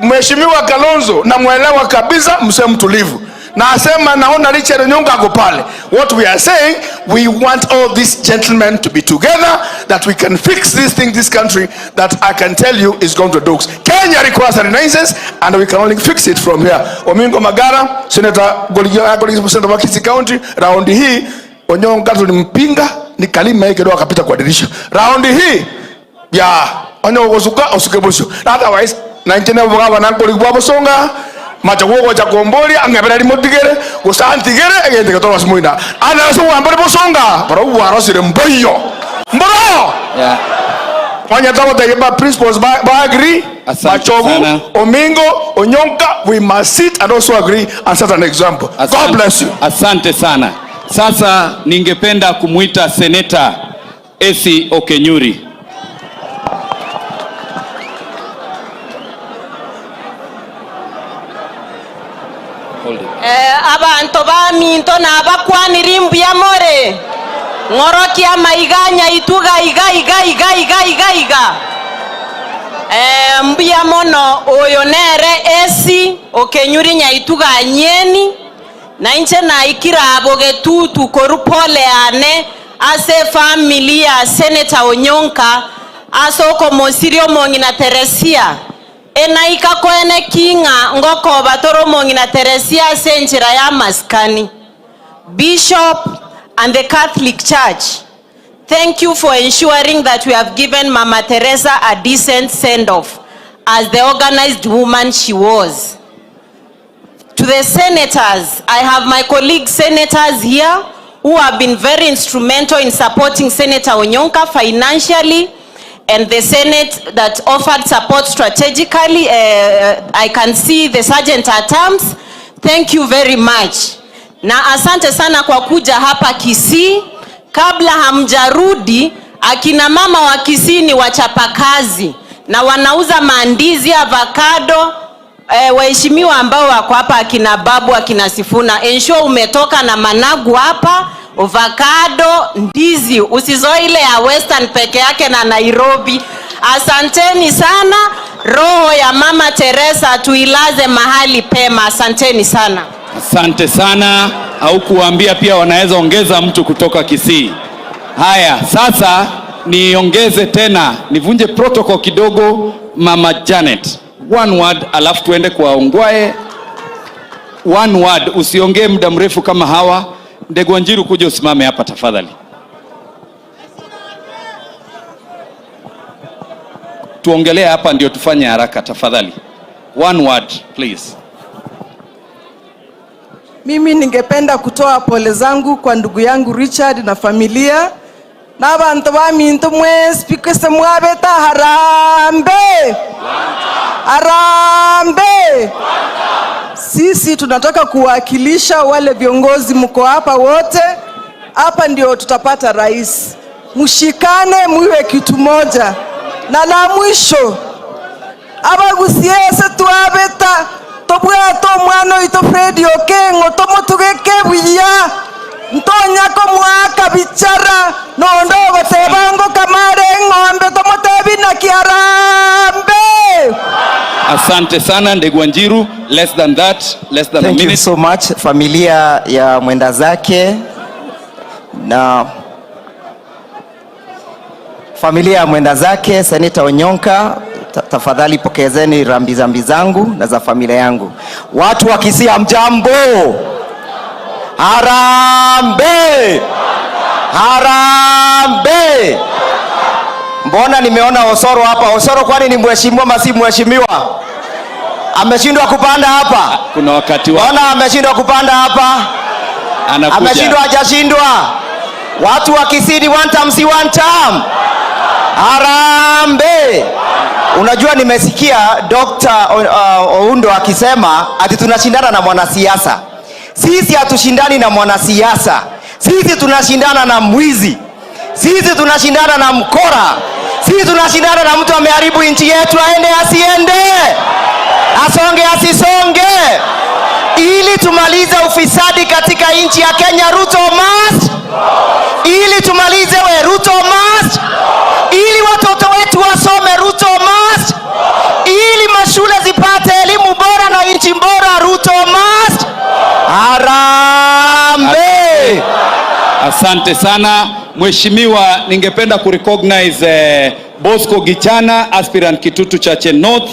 Mheshimiwa Kalonzo namuelewa kabisa, msee mtulivu. Na asema naona Richard Onyonka ako pale. What we are saying, we want all these gentlemen to be together, that we can fix this thing, this country, that I can tell you is going to dogs. Kenya requires a renaissance, and we can only fix it from here. Omingo Magara, Senator Goligio, Senator wa Kisii County, round hii Onyonka tulimpinga, nikalima yake kidogo akapita kwa dirisha. Round hii ya Onyonka usuka usuke busho. Otherwise 19 na ngoli bosonga machaguo cha kombori angabera limotigere gusantigere egende katoro simuina ana so wambere bosonga baro warosire mboyo mboro. Yeah. Onye tagotegia principals ba agree, Machogu, Omingo, Onyonka, we must sit and also agree and set an example. God bless you. Asante sana. Sasa ningependa kumuita Seneta Esi Okenyuri. Abantu baminto nabakwanira imbuya more ng'orokia maiganya ituga iga iga iga iga iga iga mbuya mono oyo nere Esi Okenyuri nyaituga nyeni na inche naikira getutu koru pole ane ase familia Senator Onyonka ase okomosiri omong'ina Teresia enaika koene kinga ngoko batoro omong'ina Teresia ase enchera ya maskani. Bishop and the Catholic Church, thank you for ensuring that we have given Mama Teresa a decent send-off as the organized woman she was. To the senators, I have my colleague senators here who have been very instrumental in supporting Senator Onyonka financially, and the Senate that offered support strategically. I can see the Sergeant at Arms. Thank you very much. Na asante sana kwa kuja hapa Kisii. Kabla hamjarudi, akina mama wa Kisii ni wachapakazi na wanauza mandizi, avocado. Waheshimiwa ambao wako hapa akina Babu, akina Sifuna, ensure umetoka na managu hapa, avocado, ndizi, usizoe ile ya Western peke yake na Nairobi. Asanteni sana. Roho ya Mama Teresa tuilaze mahali pema. Asanteni sana. Asante sana. Au kuambia pia wanaweza ongeza mtu kutoka Kisii. Haya, sasa niongeze tena, nivunje protocol kidogo. Mama Janet, one word, alafu tuende kwa Ongwae. One word, usiongee muda mrefu kama hawa. Ndegwa Njiru, kuja usimame hapa tafadhali. Tuongelee hapa ndio tufanye haraka tafadhali. One word please. Mimi ningependa kutoa pole zangu kwa ndugu yangu Richard na familia na abantu baminto mwesi pikese mwabeta harambe. Harambe. Sisi tunataka kuwakilisha wale viongozi mko hapa wote. Hapa ndio tutapata rais. Mshikane muwe kitu moja. Na la mwisho, abagusiese twabeta tobwato omwana oito Fred Okengo tomotugeke buya ntonyako mwaka bichara nondo gotebango kamare ng'ombe tomotebi na kiarambe. Asante sana Ndegwa Njiru. Less than that, less than a Thank you minute. so much familia ya mwenda zake na familia ya mwenda zake Senator Onyonka, tafadhali pokezeni rambi zambi zangu na za familia yangu. Watu wa Kisii hamjambo? Harambe! Harambe! Mbona nimeona Osoro hapa? Osoro kwani ni mheshimiwa ama si mheshimiwa? Ameshindwa kupanda hapa. Kuna wakati wa Mbona ameshindwa kupanda hapa? Anakuja. Ameshindwa hajashindwa? Watu wa Kisii ni one term, si one term. Harambe! Unajua nimesikia Dr. Oundo akisema ati tunashindana na mwanasiasa. Sisi hatushindani na mwanasiasa. Sisi tunashindana na mwizi. Sisi tunashindana na mkora. Sisi tunashindana na mtu ameharibu nchi yetu, aende asiende, asonge asisonge. Ili tumalize ufisadi katika nchi ya Kenya, Ruto must. Ili tumalize we, Ruto must. Ili watoto wetu wasome, Ruto must. Ili mashule zipate elimu bora na nchi bora, Ruto must. Harambe! Asante sana Mheshimiwa, ningependa kurecognize Bosco Gichana, aspirant Kitutu Chache North.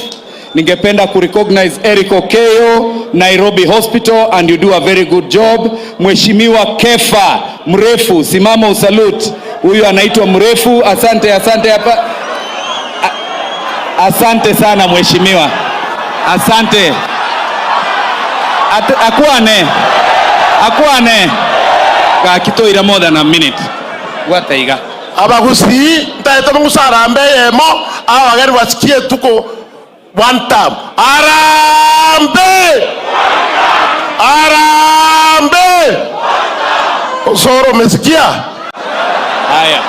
Ningependa kurecognize Eric Okeyo, Nairobi Hospital, and you do a very good job. Mheshimiwa Kefa Mrefu, simama usalute. Huyu anaitwa Mrefu. Asante, asante hapa. Asante sana mheshimiwa. Asante. Akwane. Akwane. Gakitoira more than a minute. Gwataiga. Abagusii ntaete mungusa harambee yemo abageni wasikie tuko one term. Harambee! Harambee! Osoro, umesikia? Haya.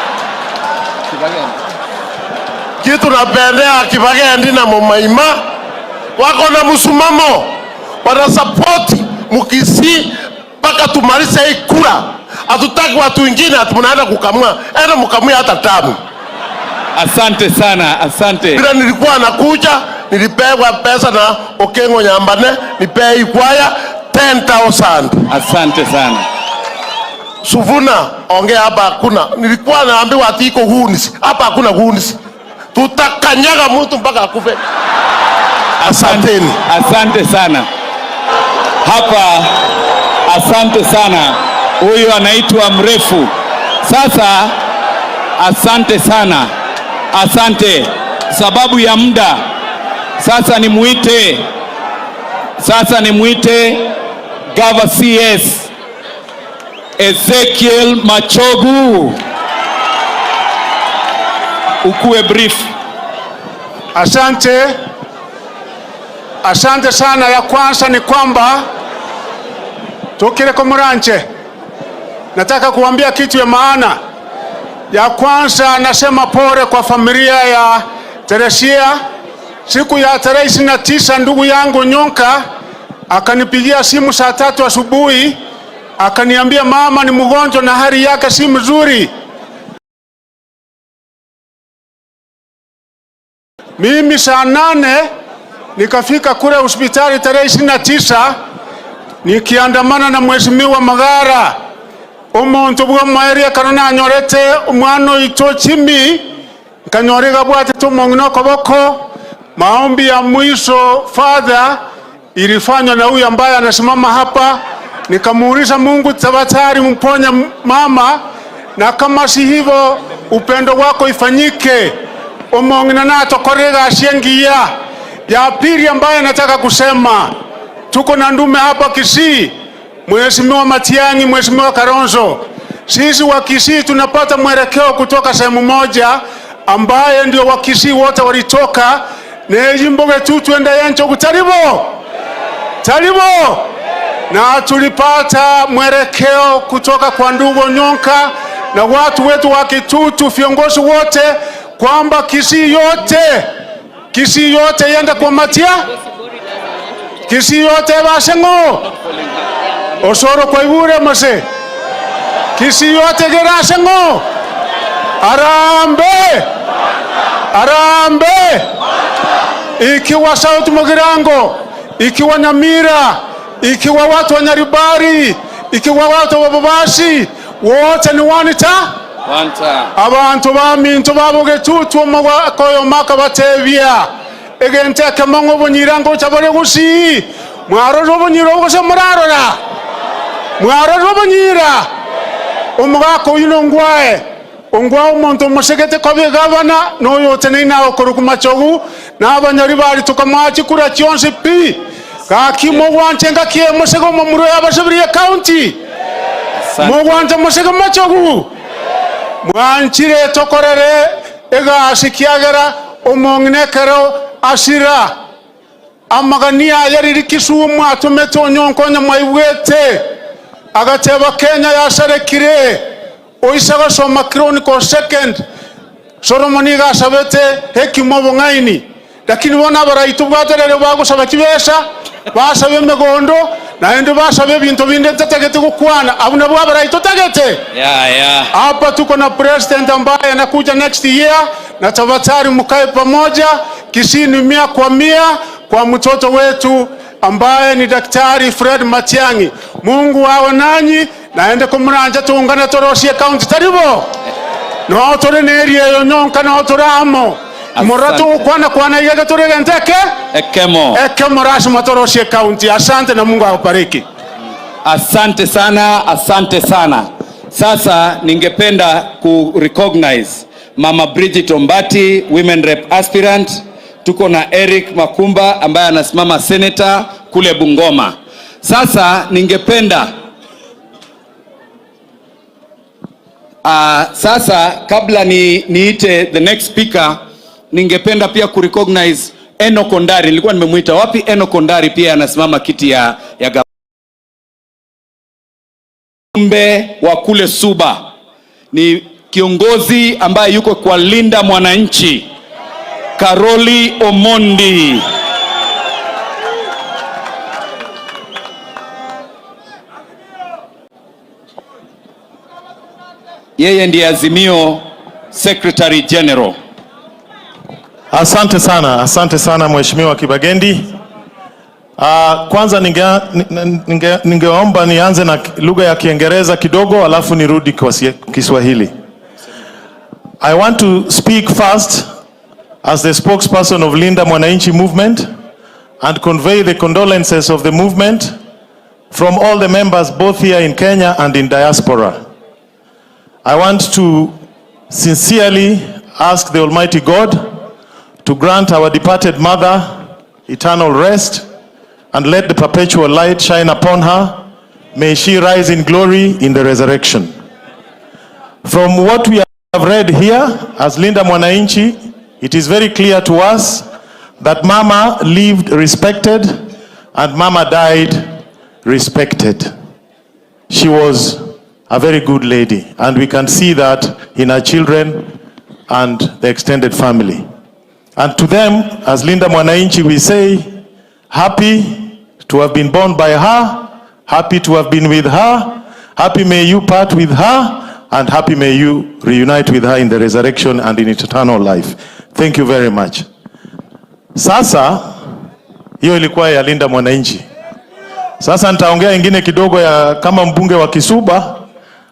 Kitu napendea Kibagendi na Mumaima wako na msimamo, wanasapoti Mukisii mpaka tumalize hii kura. Hatutaki watu wengine ati mnaenda kukamua, enda mkamue hata tamu. Asante sana, asante. Bila nilikuwa nakuja, nilipewa pesa na Okengo Nyambane, nipee hii kwaya 10,000. Asante sana. Sifuna, ongea hapa hakuna. Nilikuwa naambiwa ati iko goons. Hapa hakuna goons. Tutakanyaga mtu mpaka akufe. Asanteni. Asante sana. Hapa asante sana. Huyu anaitwa Mrefu. Sasa asante sana. Asante. Sababu ya muda. Sasa nimuite. Sasa nimuite Gava CS Ezekiel Machogu. Ukue brief. Asante. Asante sana. Ya kwanza ni kwamba tukire Komuranche, nataka kuambia kitu ya maana. Ya kwanza nasema pole kwa familia ya Teresia. Siku ya tarehe 29 ndugu yangu Nyonka akanipigia simu saa 3 asubuhi, akaniambia mama ni mgonjwa na hali yake si mzuri. Mimi saa 8 nikafika kule hospitali tarehe 29 nikiandamana na Mheshimiwa Magara. Omuntu bwa mwaeria kana nanyorete omwana oito chimi nkanyorega bwate tumong'ina koboko. Maombi ya mwisho father ilifanywa na huyu ambaye anasimama hapa. Nikamuuliza Mungu tafadhali mponye mama, na kama si hivyo upendo wako ifanyike. Omong'ina natokorega ashengia. Ya pili ambaye nataka kusema, tuko na ndume hapa Kisii, Mheshimiwa Matiang'i, Mheshimiwa Kalonzo. Sisi wa Kisii tunapata mwelekeo kutoka sehemu moja ambaye ndio wa Kisii wote walitoka. Nejimboge tu twende yencho kutaribo. Taribo. Na tulipata mwelekeo kutoka kwa ndugu Nyonka na watu wetu wa Kitutu, viongozi wote, kwamba Kisii yote yenda kwa Matia, Kisii yote basengo Osoro kwa ibure mase, Kisii yote gerasengo. Arambe, arambe. Ikiwa South Mugirango, ikiwa Nyamira, ikiwa watu wa Nyaribari, ikiwa watu wa Bobasi, wote ni wanita Wanta. Abantu baminto babogetutu omokoyo maka batebia egente akemongo obonyirango chabore gusii mwarora obonyira obogose murarora mwarora obonyira omogaka oyu nongwae ongwae omonto omosegete kobe gavana noyo oteneine agokorwa machogu na abanyaribari tukamwachi kura chionsi pi gaki mogwanche ngaki emosege omomuro yabasebirie county mogwanche mosege machogu mwanchire tokorere egasi kiagera omong'inekero asira amagania yariri Kisumu atumete onyonkonya mwaibwete agateba Kenya yasarekire oisa gosoma Chronicle second Solomon gasabete hekima obong'aini lakini bona abaraitu bwaterere bagosaba kibesa basabe emigondo naende basabe ebinto binde ntatagete gokwana abo nabwo abaraitu tagete. Hapa tuko na president ambaye anakuja next year na tafadhali mkae pamoja. Kisii ni 100 kwa 100 kwa mtoto wetu ambaye ni Daktari Fred Matiang'i. Mungu awe nanyi naende kumuranja tuungane torosie county taribo. No tore nerie yo nyonka no toramo. Muratu kwana kwana yega toregenteke Ekemo. Ekemo rasmi torosie county. Asante na Mungu akubariki. Asante sana, asante sana. Sasa ningependa ku recognize Mama Bridget Ombati, Women Rep Aspirant. Tuko na Eric Makumba ambaye anasimama senator kule Bungoma. Sasa ningependa Sasa kabla niite the next speaker, ningependa pia kurecognize Eno Kondari. Nilikuwa nimemuita wapi? Eno Kondari pia anasimama kiti ya mjumbe wa kule Suba, ni kiongozi ambaye yuko kwa Linda Mwananchi, Karoli Omondi. Yeye ndiye Azimio Secretary General. Asante sana Mheshimiwa Kibagendi. Kwanza ningeomba nianze na lugha ya Kiingereza kidogo alafu nirudi kwa Kiswahili. I want to speak first as the spokesperson of Linda Mwananchi Movement and convey the condolences of the movement from all the members both here in Kenya and in diaspora. I want to sincerely ask the Almighty God to grant our departed mother eternal rest and let the perpetual light shine upon her. May she rise in glory in the resurrection. From what we have read here, as Linda Mwananchi, it is very clear to us that Mama lived respected and Mama died respected. She was a very good lady, and we can see that in her children and the extended family. And to them, as Linda Mwananchi, we say, happy to have been born by her, happy to have been with her, happy may you part with her, and happy may you reunite with her in the resurrection and in eternal life. Thank you very much. Sasa, hiyo ilikuwa ya Linda Mwananchi. Sasa nitaongea ingine kidogo ya kama mbunge wa Kisuba,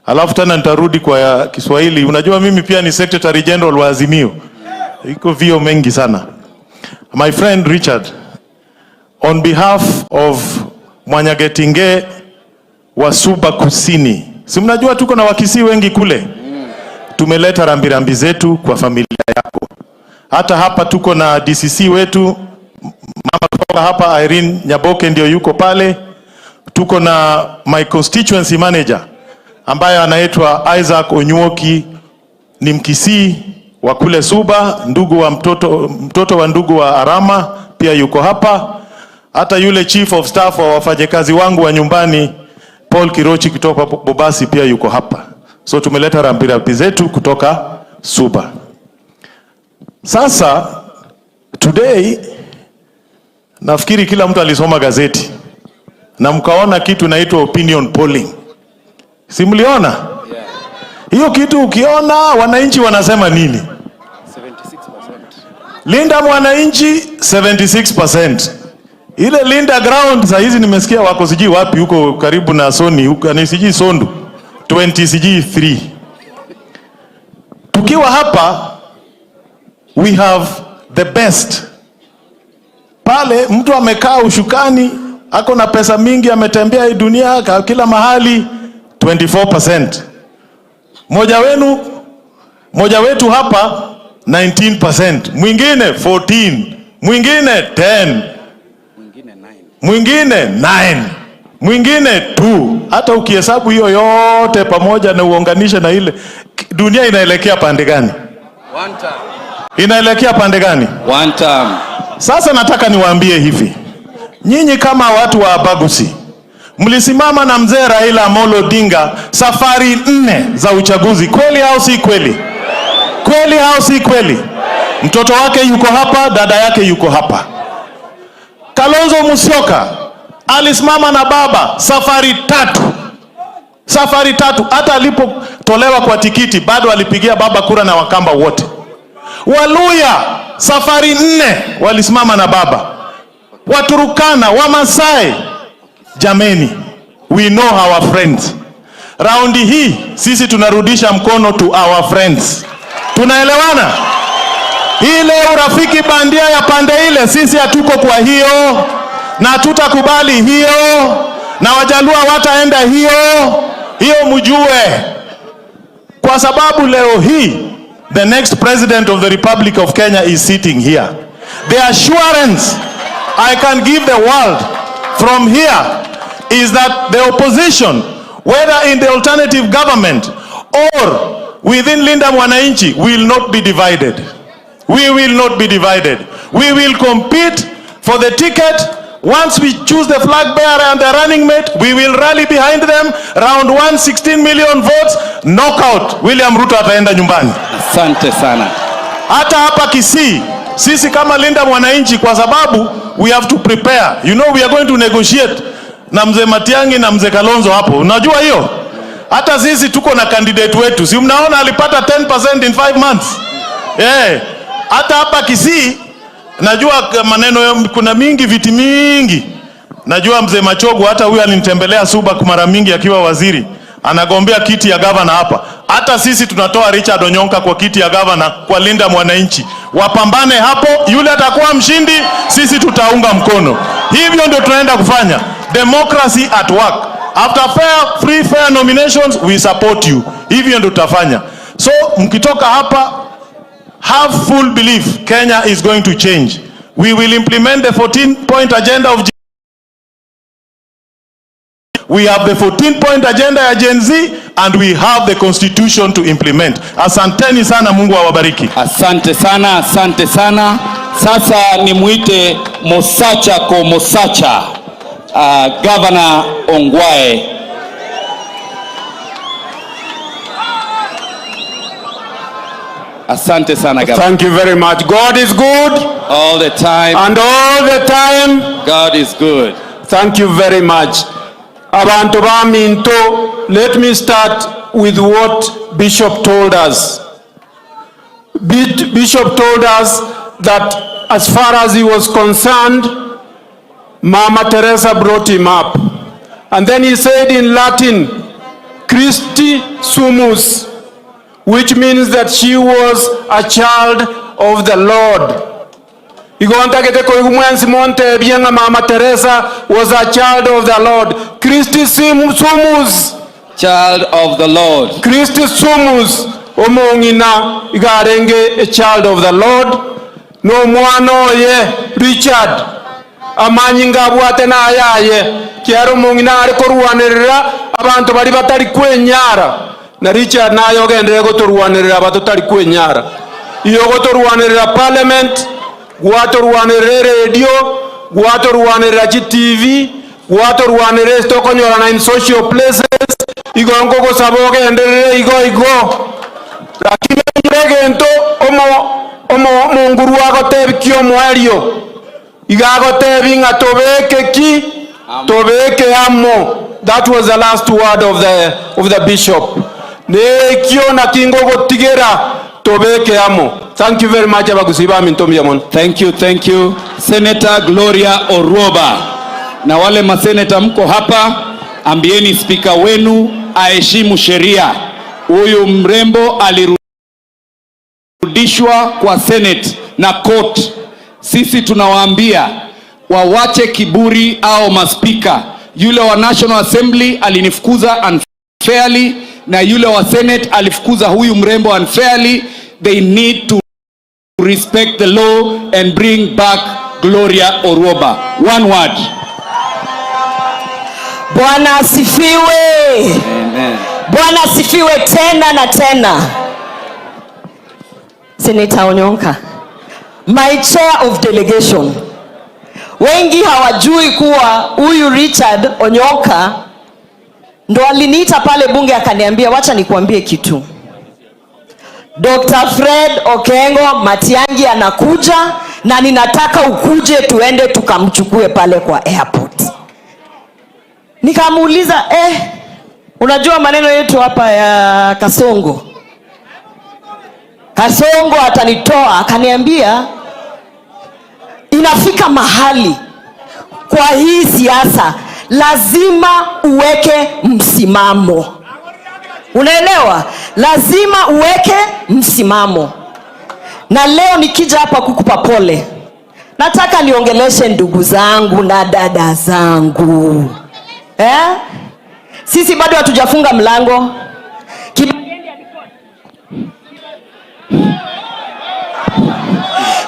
alafu tena nitarudi kwa ya Kiswahili. Unajua mimi pia ni Secretary General wa Azimio. Iko vio mengi sana. My friend Richard, on behalf of Mwanyagetinge wa Suba Kusini, si mnajua tuko na Wakisii wengi kule, tumeleta rambirambi zetu kwa familia yako. Hata hapa tuko na DCC wetu mama kutoka hapa Irene Nyaboke ndio yuko pale. Tuko na my constituency manager ambaye anaitwa Isaac Onyuoki, ni Mkisii wa kule Suba, ndugu wa mtoto wa ndugu wa Arama pia yuko hapa. Hata yule chief of staff wa wafanyakazi wangu wa nyumbani Paul Kirochi kutoka Bobasi pia yuko hapa. So tumeleta rambirambi zetu kutoka Suba. Sasa today nafikiri kila mtu alisoma gazeti na mkaona kitu inaitwa opinion polling. Si mliona? Hiyo kitu ukiona wananchi wanasema nini? 76%. Linda Mwananchi 76%. Ile Linda Ground saa hizi nimesikia wako sijui wapi huko karibu na Sony huko ni sijui Sondu 20 sijui 3. Tukiwa hapa we have the best. Pale mtu amekaa ushukani, ako na pesa mingi, ametembea hii dunia kila mahali 24%. Moja wetu hapa 19%, mwingine 14, mwingine 10, mwingine 9, mwingine 2. Hata ukihesabu hiyo yote pamoja na uunganishe na ile, dunia inaelekea pande gani? One time. Inaelekea pande gani? One time. Sasa nataka niwaambie hivi, nyinyi kama watu wa Abagusi mlisimama na mzee Raila Amolo Odinga safari 4 za uchaguzi, kweli au si kweli? Kweli au si kweli? Mtoto wake yuko hapa, dada yake yuko hapa. Kalonzo Musyoka alisimama na baba safari 3. Safari 3, hata alipotolewa kwa tikiti bado alipigia baba kura na Wakamba wote. Waluya safari 4 walisimama na baba. Waturukana, Wamasai, jameni, we know our friends. Raundi hii sisi tunarudisha mkono to our friends. Tunaelewana? Ile urafiki bandia ya pande ile sisi hatuko kwa hiyo, na tutakubali hiyo, na Wajaluo wataenda hiyo hiyo, mjue. Kwa sababu leo hii the next president of the Republic of Kenya is sitting here. The assurance I can give the world from here is that the opposition, whether in the alternative government Or within Linda Mwananchi will not be divided. We will not be divided. We will compete for the ticket. Once we choose the flag bearer and the running mate, we will rally behind them. Round 1, 16 million votes, knockout. William Ruto ataenda nyumbani. Asante sana. Hata hapa Kisii, sisi kama Linda Mwananchi, kwa sababu we have to prepare. You know we are going to negotiate na mzee Matiang'i na mzee Kalonzo hapo. Unajua hiyo? Hata sisi tuko na candidate wetu. Si mnaona alipata 10% in 5 months. Yeah. Hata hapa Kisii najua maneno kuna mingi, viti mingi. Najua mzee Machogu hata huyu alinitembelea Suba mara mingi akiwa waziri. Anagombea kiti ya gavana hapa. Hata sisi tunatoa Richard Onyonka kwa kiti ya gavana kwa Linda Mwananchi. Wapambane hapo, yule atakuwa mshindi, sisi tutaunga mkono. Hivyo ndio tunaenda kufanya. Democracy at work. After fair, free, fair nominations, we support you. Hivyo ndio tutafanya. So mkitoka hapa, have full belief Kenya is going to change. We will implement the 14-point agenda of We have the 14-point agenda ya Gen Z and we have the constitution to implement. Asanteni sana, Mungu awabariki. Asante sana, asante sana. Sasa nimuite Mosacha ko Mosacha, Governor Ongwae. Asante sana, Governor. Thank you very much. God is good all the time. And all the time. God is good. Thank you very much. Abantu ba Minto, let me start with what Bishop told us. Bishop told us that as far as he was concerned, Mama Teresa brought him up. And then he said in Latin, Christi sumus, which means that she was a child of the Lord. Mama Teresa was a child of the Lord. Christi sumus. Child of the Lord. Christi sumus. Omongina igarenge a child of the Lord. No mwana ye Richard. Amanyinga bwate na ayaye. Kiaro mongina ari koruanerera abantu bari batari kwenyara. Na Richard nayo gendere gotoruanerera abantu tari kwenyara. Iyo gotoruanerera parliament, gwatoruanerera radio, gwatoruanerera TV, gwatoruanerera stokonyorana in social places. Igo ngogosaba ogenderere igo igo. Lakini ngento omo munguru agotebi omwerio. Igagotebi nga tobeke ki tobeke amo. That was the last word of the bishop. Nekio na kingo gotigera tobeke amo. Thank you very much, abagusiba mintomia mon. Thank you, thank you. Senator Gloria Orwoba. Na wale maseneta mko hapa, ambieni speaker wenu aheshimu sheria. Huyu mrembo alirudishwa kwa Senate na court. Sisi tunawaambia wawache kiburi au maspika. Yule wa National Assembly alinifukuza unfairly na yule wa Senate alifukuza huyu mrembo unfairly. They need to respect the law and bring back Gloria Orwoba. One word. Bwana asifiwe. Amen. Bwana asifiwe tena na tena. Senator Onyonka, my chair of delegation. Wengi hawajui kuwa huyu Richard Onyonka ndo aliniita pale bunge akaniambia wacha nikuambie kitu. Dr. Fred Okengo Matiang'i anakuja na ninataka ukuje tuende tukamchukue pale kwa airport. Nikamuuliza, unajua maneno yetu hapa ya Kasongo. Kasongo atanitoa. Akaniambia inafika mahali kwa hii siasa lazima uweke msimamo. Unaelewa? Lazima uweke msimamo. Na leo nikija hapa kukupa pole, nataka niongeleshe ndugu zangu na dada zangu. Sisi bado hatujafunga mlango.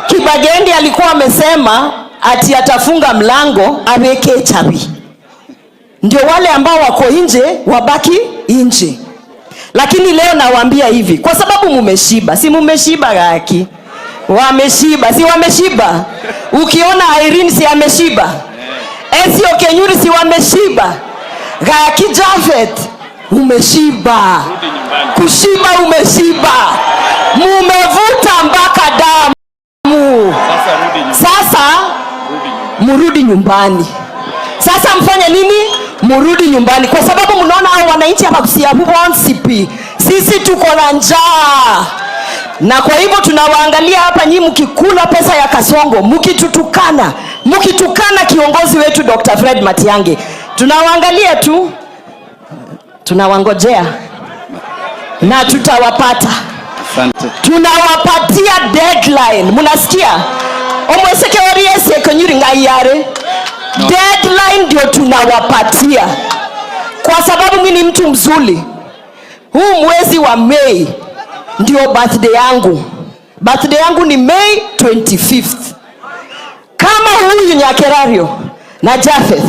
Kibagendi alikuwa amesema ati atafunga mlango aweke chabi. Ndio wale ambao wako nje wabaki nje. Lakini leo nawaambia hivi, kwa sababu mumeshiba, si mumeshiba gaki? Wameshiba, si wameshiba? Ukiona Irene si ameshiba? Esio Kenyuri si wameshiba? Gaki Jafet umeshiba. Kushiba umeshiba. Mumevuta mpaka damu. Sasa murudi nyumbani. Sasa mfanye nini? Murudi nyumbani, kwa sababu mnaona hao wananchi hapa Kusia sisi tuko na njaa, na kwa hivyo tunawaangalia hapa nyinyi mkikula pesa ya Kasongo, mkitutukana, mkitukana kiongozi wetu Dr. Fred Matiang'i, tunawaangalia tu, tunawangojea na tutawapata. Asante. Tunawapatia deadline, mnasikia? Omweseke oriese konyuri ngayare. No. Deadline ndio tunawapatia, kwa sababu mimi ni mtu mzuri. Huu mwezi wa Mei ndio birthday yangu. Birthday yangu ni May 25th. Kama huyu Nyakerario na Jafeth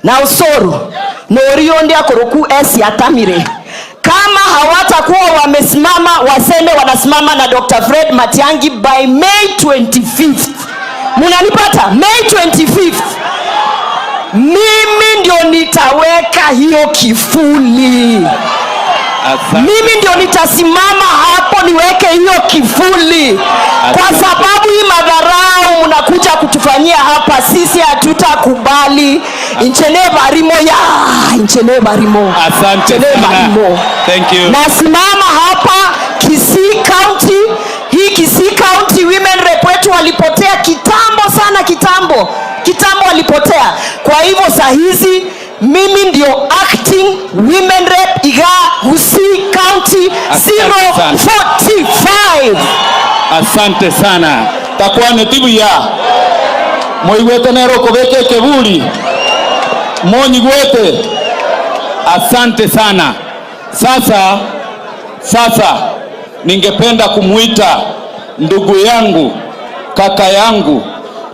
na Osoro na Orionde akoroku esi atamire, kama hawatakuwa wamesimama waseme wanasimama na Dr. Fred Matiang'i by May 25th, munanipata? May 25th mimi ndio nitaweka hiyo kifuli. Asante. Mimi ndio nitasimama hapo niweke hiyo kifuli, kwa sababu hii madharau mnakuja kutufanyia hapa, sisi hatutakubali. Inchene barimo ya inchene barimo. Asante Inchene sana. barimo. Thank you. Nasimama hapa Kisii County. Hii Kisii County women rep wetu walipotea kitambo sana, kitambo kitambo walipotea. Kwa hivyo saa hizi mimi ndio acting women rep iga Kisii County Asante sana. 045. Asante sana. Takwane tibu ya moigwete nero kobeke keburi monyigwete. Asante sana. Sasa ningependa kumuita ndugu yangu, kaka yangu,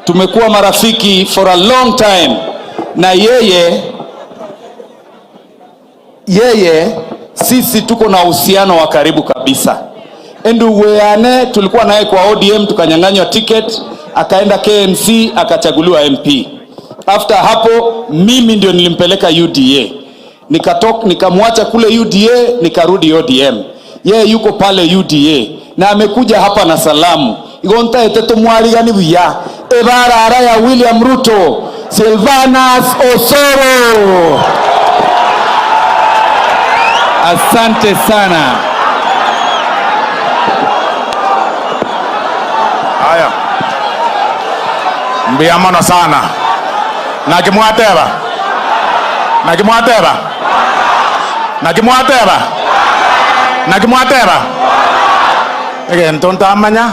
tumekuwa marafiki for a long time, na yeye sisi tuko na uhusiano wa karibu kabisa. Ndugu yane tulikuwa naye kwa ODM tukanyang'anywa ticket, akaenda KNC akachaguliwa MP. After hapo mimi ndio nilimpeleka UDA, nikatok nikamwacha kule UDA nikarudi ODM. Yeye yuko pale UDA na amekuja hapa na salamu igonta ete tumwarigani buya ebarara ya William Ruto Silvanus Osoro. Asante sana. Haya, mbiamono sana nakimwateba nakimwateba nakimwateba nakimwateba egento ntamanya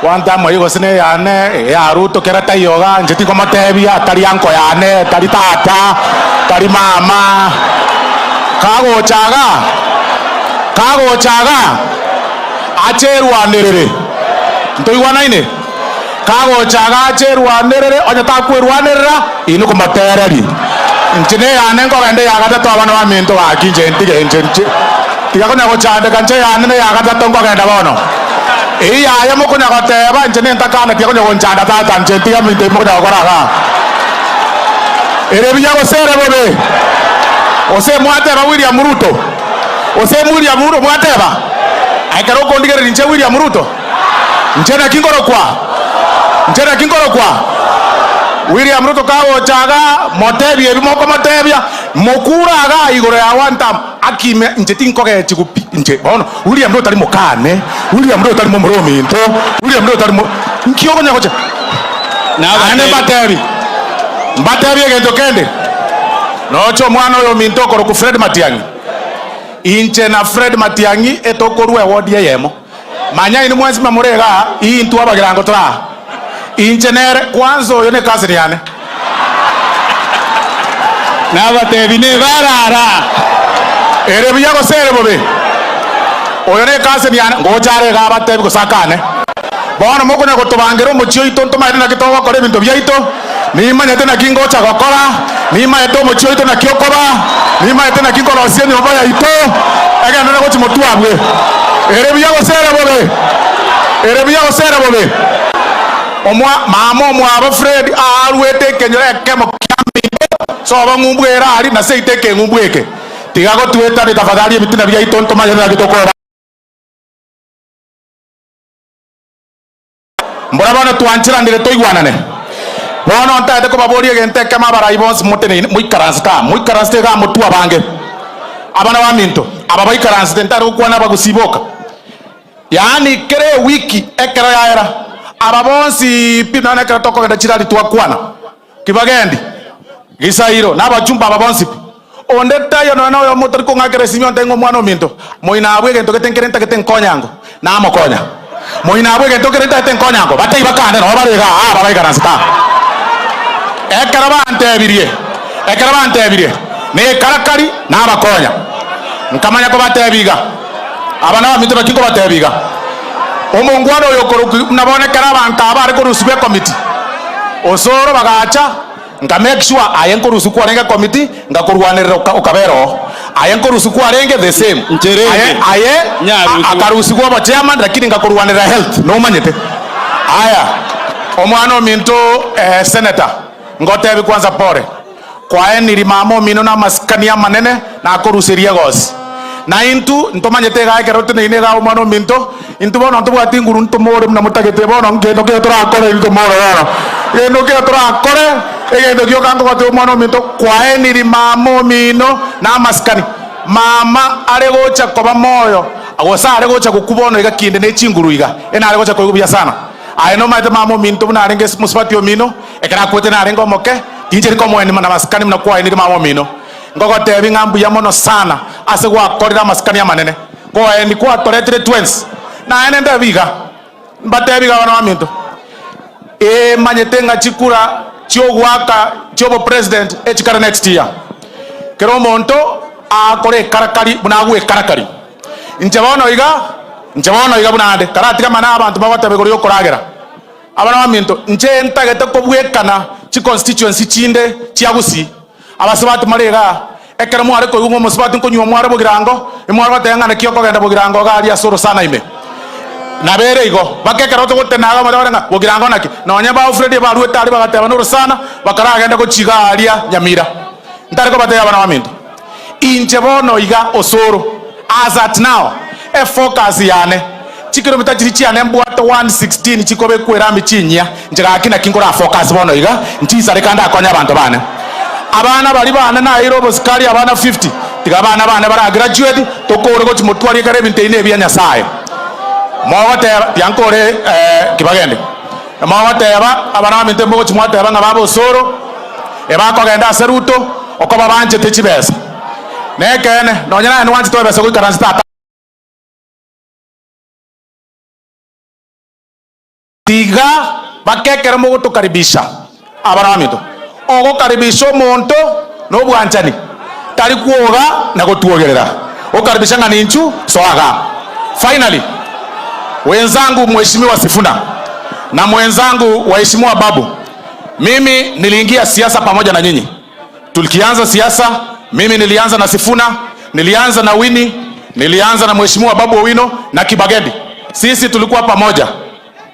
wantamwa igo sine yane ya Ruto kera taiyoga nje tinkomotebia tari anko yane tari tata tari mama kagochaga kagochaga acherwanirire ntoigwanaine kagochaga acherwanirire onye takwerwanirira inu komotereri nche ne yane nkogenda ya gatatu abana ba minto gaki nche ntige nche nche tiga konya gochandeka nche yane ne ya gatatu nkogenda bono ii yaya mokonya goteba nche nentakana tiga konya gonchanda tata nche ntiga minto mokonya gokoraga ere buya gosere bobe ose mwateba William Ruto ose William Ruto mwateba aikara okondigereri nche William Ruto nche naki nkorokwa nche naki nkorokwa William Ruto kagochaga motebia ebi mokomotebia mokuraga igoro ya one term akime nche tinkogechi gupi nche bono William Ruto tari mokane William Ruto tari momorominto William Ruto tari nkiogonya gocha ane mbatebi mbatebi egento kende nocho mwana oyo minto okoroku Fred Matiang'i inche na Fred Matiang'i etokorwa ewodi eyemo manya ini mwensi mamurega intu abagirango tora inche nere kwanza oyo ne cousin yane Nabatebi ne barara ere buya gosere bobe oyo ne cousin yane ngochare ga batebi gosakane bono mokonya gotobangira omochio oito ntomaire naki togokora ebinto biaito Nimanyete naki ngocha gokora, nimanyete omochie oito naki okoba, nimanyete naki nkorosia enyomba yaito, egenderere gochia motwe abwe. Ere buya gose ere bobe? Ere buya gose ere bobe? Omwa mama omwabo Fred aarwete ekenyoro ekemo kia minto, sobo ng'umbu ere aria na seito ekeng'umbu eke. Tiga gotwetani tafadhali ebitina biaito ntomanyete naki tokora. Mbora bono twancheranire toigwanane. Bono ntaete kobaboria egento ekemo abarai bonsi moteneine moikaransete aa, moikaransete iga motwe abange. Abana baminto, aba baikaransete ntari gokwana abagusiboka. Yaani kera ewiki ekero yaera, aba bonsi pi nonya ekero tokogenda chirari twakwana, kibagendi, gisairo, na abachumba aba bonsi pi. Onde taiyo nonya na oyomo otari kong'akera esimi ontebie ng'a omwana ominto, moino abwo egento gete nkere ntagete nkonyango, namokonya. Moino abwo egento kere ntagete nkonyango, batebie bakande nabo bare igaa aba baikaransete aa. Ekero bantebirie, ekero bantebirie, nekarakari, nabakonya. Nkamanya kobatebia iga, Aba nabaminto naki nkobatebia iga, Omongwana oyo okorokwa buna bono ekero abanto aba bare korusigwa ekomiti, osoro bagacha, nka make sure aye nkorusigwa kwarenge ekomiti, ngakorwanerera okabera oo. Aye nkorusigwa kwarenge the same. Ncherende. Aye, aye Nyarusigwa. akarusigwa obochairman lakini ngakorwanerera health, nomanyete. Aya, omwana ominto senator, ngotebi kwanza pore. Kwaeniri mama omino namasikani amanene nakoruseria egosi. Na intwe ntomanyete iga ekero teneine iga omwana ominto, intwe bono ntobwati nguru ntomore buna motagete bono ngento kere torakore intwe tomore bono. Egento kere torakore, egento gioka nkogotebia omwana ominto, kwaeniri mama omino namasikani. Mama are gocha koba moyo, gose are gocha gokwa bono iga kinde ne chinguru iga, enare gocha koigwa buya sana. Aye nomanyete mama ominto buna arenge mosubati omino, ekero akwete narenge omoke, tincheri komoenia namasikani buna kwaenire mama omino. Ngogotebia ng'a mbuya mono sana ase gwakorire amasikani amanene. Koeni kwatoretire twensi. Naende ntebi iga, mbatebi iga abana baminto, ee manyete ng'a chikura chi'ogoaka chi'obopresident echikare next year. Kera omonto aakore ekarakari buna agwekarakari. Inche bono iga, inche bono iga buna ande, karatiga amang'ana abanto bagoteba igoro y'okoragera. Abana baminto, inche ntagete kobwekana chiconstituency chinde chia Gusii. Abasubati more igaa, ekero mware koigwa ng'a omosubati nkonywa mware bogirango, imware goteba ng'a naki okogenda bogirango iga aria ase orosana ime. Nabo ere igo, mpaka ekero togotena iga motebare ng'a bogirango naki. Nonye ba Alfred baruete aria bagateba norosana, bakaragenda gochia iga aria Nyamira. Ntari kobatebia abana baminto, inche bono iga osoro, as at now, efocus yane, chikilomita chiria chiane mbwate 116 chikobekwa erami chinyia, inche gaki naki nkora focus bono iga, nchisare kande akonye abanto bane. Abana baria bane naeire obosikari abana 50, tiga abana bane bara graduate, tokore gochia motwari ekero ebinto ebi nebia Nyasaye. Mogoteba, tiga nkore kibagende. Mogoteba, abana baminto mogochia mwateba ng'a baba osoro, Ebakogenda ase Ruto okoba banchete chibesa. Nekeene, nonya naye nwanchete ebesa goikaransa tata. Tiga bake ekero mogotokaribisha abana baminto. Ogokaribisha omonto nobwanchani, tari kwoga na gotwogerera. Okaribisha ng'a ninchu soa igaa. Finally, wenzangu Mheshimiwa Sifuna na mwenzangu waheshimiwa Babu, mimi niliingia siasa pamoja na nyinyi. Tulikianza siasa, mimi nilianza na Sifuna, nilianza na Winnie, nilianza na Mheshimiwa Babu Owino na Kibagendi. Sisi tulikuwa pamoja.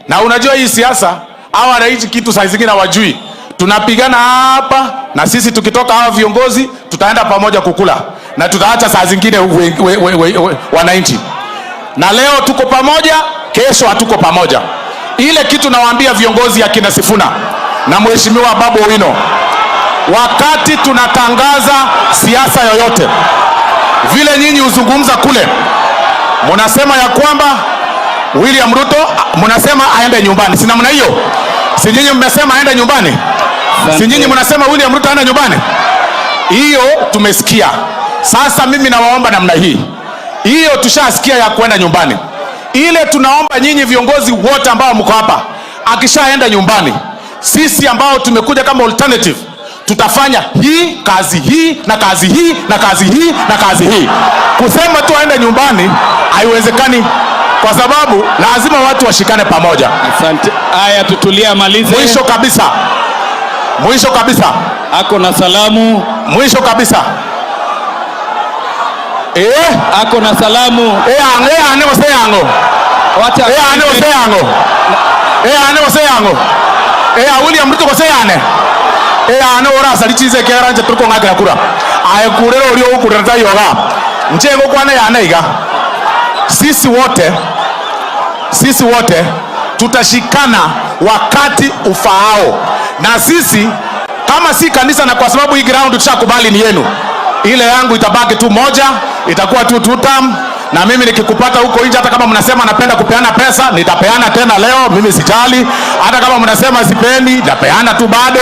Na unajua hii siasa, hawa wananchi kitu saa zingine hawajui. Tunapigana hapa na sisi tukitoka hawa viongozi tutaenda pamoja kukula na tutaacha saa zingine wananchi. Na leo tuko pamoja, kesho hatuko pamoja. Ile kitu nawaambia viongozi ya kina Sifuna na Mheshimiwa Babu Owino, wakati tunatangaza siasa yoyote, vile nyinyi huzungumza kule, mnasema ya kwamba William Ruto, mnasema aende nyumbani, si namna hiyo? Si nyinyi mmesema aende nyumbani? Si nyinyi mnasema William Ruto aende nyumbani? Hiyo tumesikia. Sasa mimi nawaomba namna hii, hiyo tushasikia ya kwenda nyumbani. Ile tunaomba nyinyi viongozi wote ambao mko hapa, akishaenda nyumbani, sisi ambao tumekuja kama alternative tutafanya hii kazi hii na kazi hii na kazi hii na kazi hii. Kusema tu aende nyumbani haiwezekani, kwa sababu lazima watu washikane pamoja. Asante. Haya, tutulie amalize. Mwisho kabisa, Mwisho kabisa. Ako na salamu. Mwisho kabisa. Ako na salamu. Ane gose yango. Wacha. Ane gose yango. Ane gose yango. William Ruto gose yane. Ane ora salichize keranje tuko ngakira kura. Aye kurero ulio ukurera yoga. Njengo kwana yane iga. Sisi wote tutashikana wakati ufaao. Na sisi kama si kanisa, na kwa sababu hii ground tushakubali ni yenu, ile yangu itabaki tu moja, itakuwa tu two term. Na mimi nikikupata huko nje, hata kama mnasema napenda kupeana pesa, nitapeana tena leo, mimi sijali. Hata kama mnasema sipendi, nitapeana tu bado.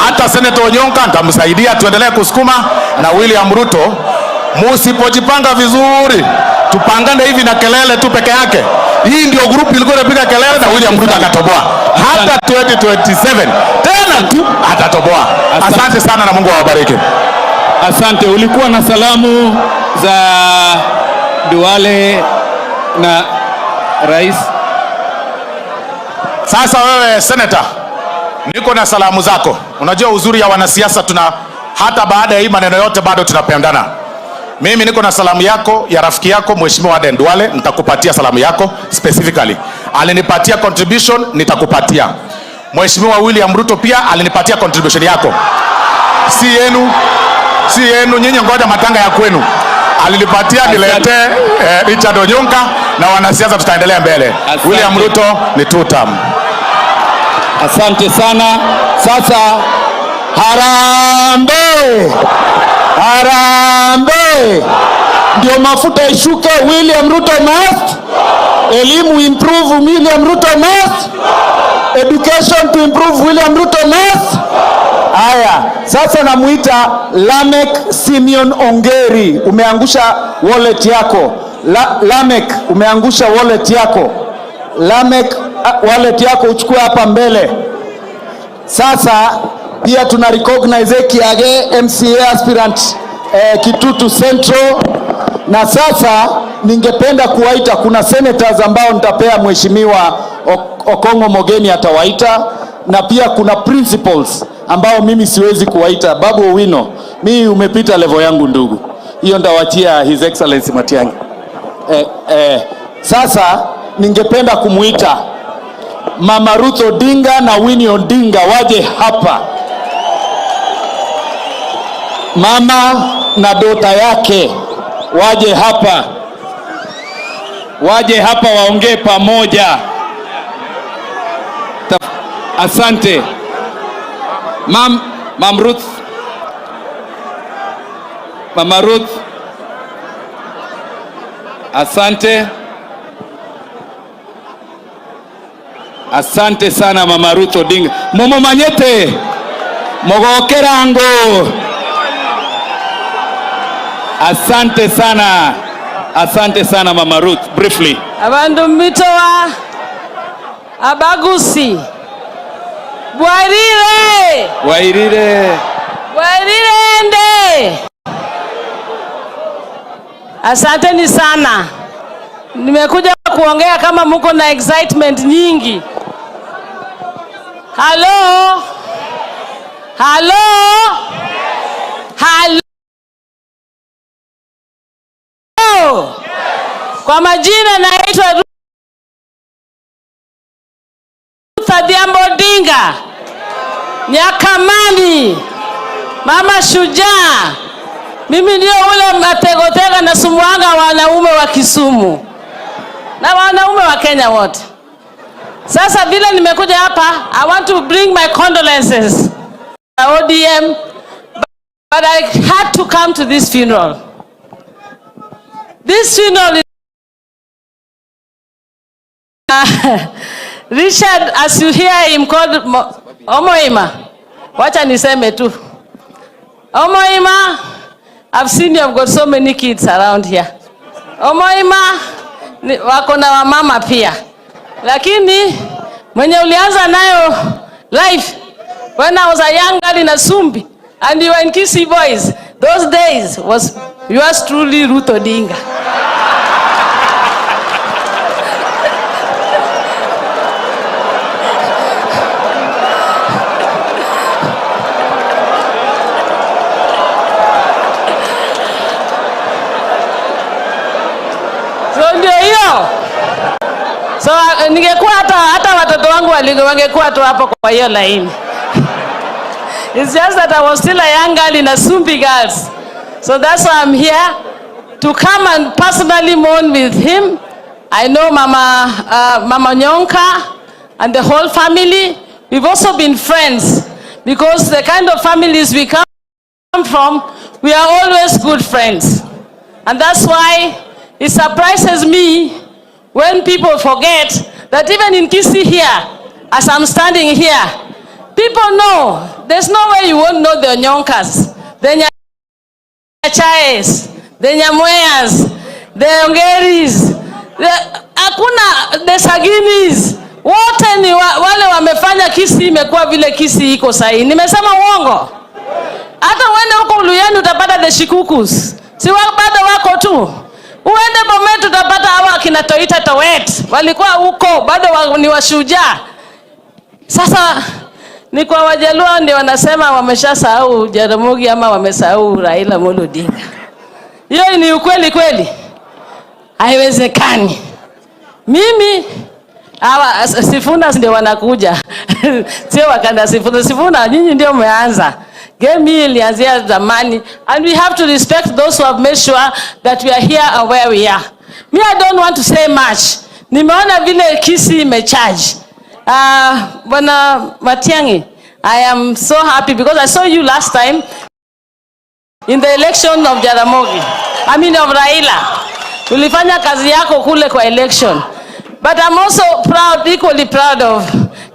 Hata Senator Onyonka nitamsaidia, tuendelee kusukuma. Na William Ruto, musipojipanga vizuri, tupangane hivi na kelele tu peke yake. Hii ndio group ilikuwa inapiga kelele na William Ruto akatoboa. Hata 2027 tena tu atatoboa. Asante sana na Mungu awabariki. Asante. Ulikuwa na salamu za Duale na Rais. Sasa wewe Senator, niko na salamu zako. Unajua uzuri ya wanasiasa, tuna hata baada ya hii maneno yote bado tunapendana. Mimi niko na salamu yako ya rafiki yako Mheshimiwa Aden Duale, nitakupatia salamu yako specifically. Alinipatia contribution, nitakupatia. Mheshimiwa William Ruto pia alinipatia contribution yako. Si yenu nyinyi, ngoja matanga ya kwenu. Alinipatia nilete Richard Onyonka na wanasiasa tutaendelea mbele. Asante. William Ruto ni two term. Asante sana. Sasa harambee. Harambee. Ndio mafuta ishuke, William Ruto must. Elimu improve, William Ruto must. Education to improve, William Ruto must. Haya, sasa namuita Lamek Simeon Ongeri. Umeangusha wallet yako. Lamek, umeangusha wallet yako. Lamek, wallet yako uchukue hapa mbele. Sasa pia tuna recognize Kiage MCA aspirant Kitutu Central. Na sasa ningependa kuwaita, kuna senators ambao nitapea Mheshimiwa Okongo Mogeni atawaita, na pia kuna principals ambao mimi siwezi kuwaita. Babu Owino, mimi umepita level yangu ndugu, hiyo ndawachia His Excellency Matiang'i. Sasa ningependa kumuita Mama Ruth Odinga na Winnie Odinga waje hapa. Mama na dota yake waje hapa. Waje hapa waongee pamoja. Asante. Mam Ruth. Mama Ruth. Asante. Asante sana Mama Ruth Odinga. Momo manyete. Mogokerango. Asante sana. Asante sana Mama Ruth. Briefly. Abandu mitoa abagusi. Bwairire. Bwairire. Bwairire ende. Asanteni sana. Nimekuja kuongea kama muko na excitement nyingi. Hello. Hello. Hello. Kwa majina naitwa Ruth Adhiambo Odinga, Nyakamani, mama shujaa. Mimi ndio ule mategotega na sumuanga wanaume wa Kisumu na wanaume wa Kenya wote. Sasa vile nimekuja hapa, I want to bring my condolences ODM, but I had to come to this funeral. This funeral is Richard, as you hear him called Omoima. Wacha niseme tu. Omoima, I've seen you have got so many kids around here. Omoima, wako na wamama pia. Lakini mwenye ulianza nayo life when I was a young girl in Asumbi and you were in Kisii Boys, those days was yours truly, Ruth Odinga. Ningekuwa hata watoto wangu wangekuwa tu hapo kwa hiyo laini. It's just that I was still a young girl in Asumbi Girls. So that's why I'm here, to come and personally mourn with him. I know Mama Onyonka and the whole family. We've also been friends because the kind of families we come from, we are always good friends. And that's why it surprises me when people forget that even in Kisii here, as I'm standing here, people know, there's no way you won't know the Onyonkas, the Nyachaes, the Nyamweyas, the Ongeris, hakuna the Saginis. Wote ni wale wamefanya Kisii imekuwa vile Kisii iko sahi. Nimesema uongo? Hata uende huko Uluyani utapata the Shikukus. Si bado wako tu. Uende Bomet utapata hawa akina Toita Towet. Walikuwa huko bado ni washujaa. Sasa ni kwa Wajaluo ndio wanasema wameshasahau Jaramogi ama wamesahau Raila Amolo Odinga. Hiyo ni ukweli kweli? Haiwezekani. Mimi hawa Sifuna ndio wanakuja. Sio wakanda Sifuna. Sifuna nyinyi ndio mmeanza. Game hii ilianzia zamani, and we have to respect those who have made sure that we are here and where we are. Me, I don't want to say much. Nimeona vile Kisii imecharge. Bwana Matiang'i, I am so happy because I saw you last time in the election of Jaramogi. I mean of Raila. Ulifanya kazi yako kule kwa election. But I'm also proud, equally proud of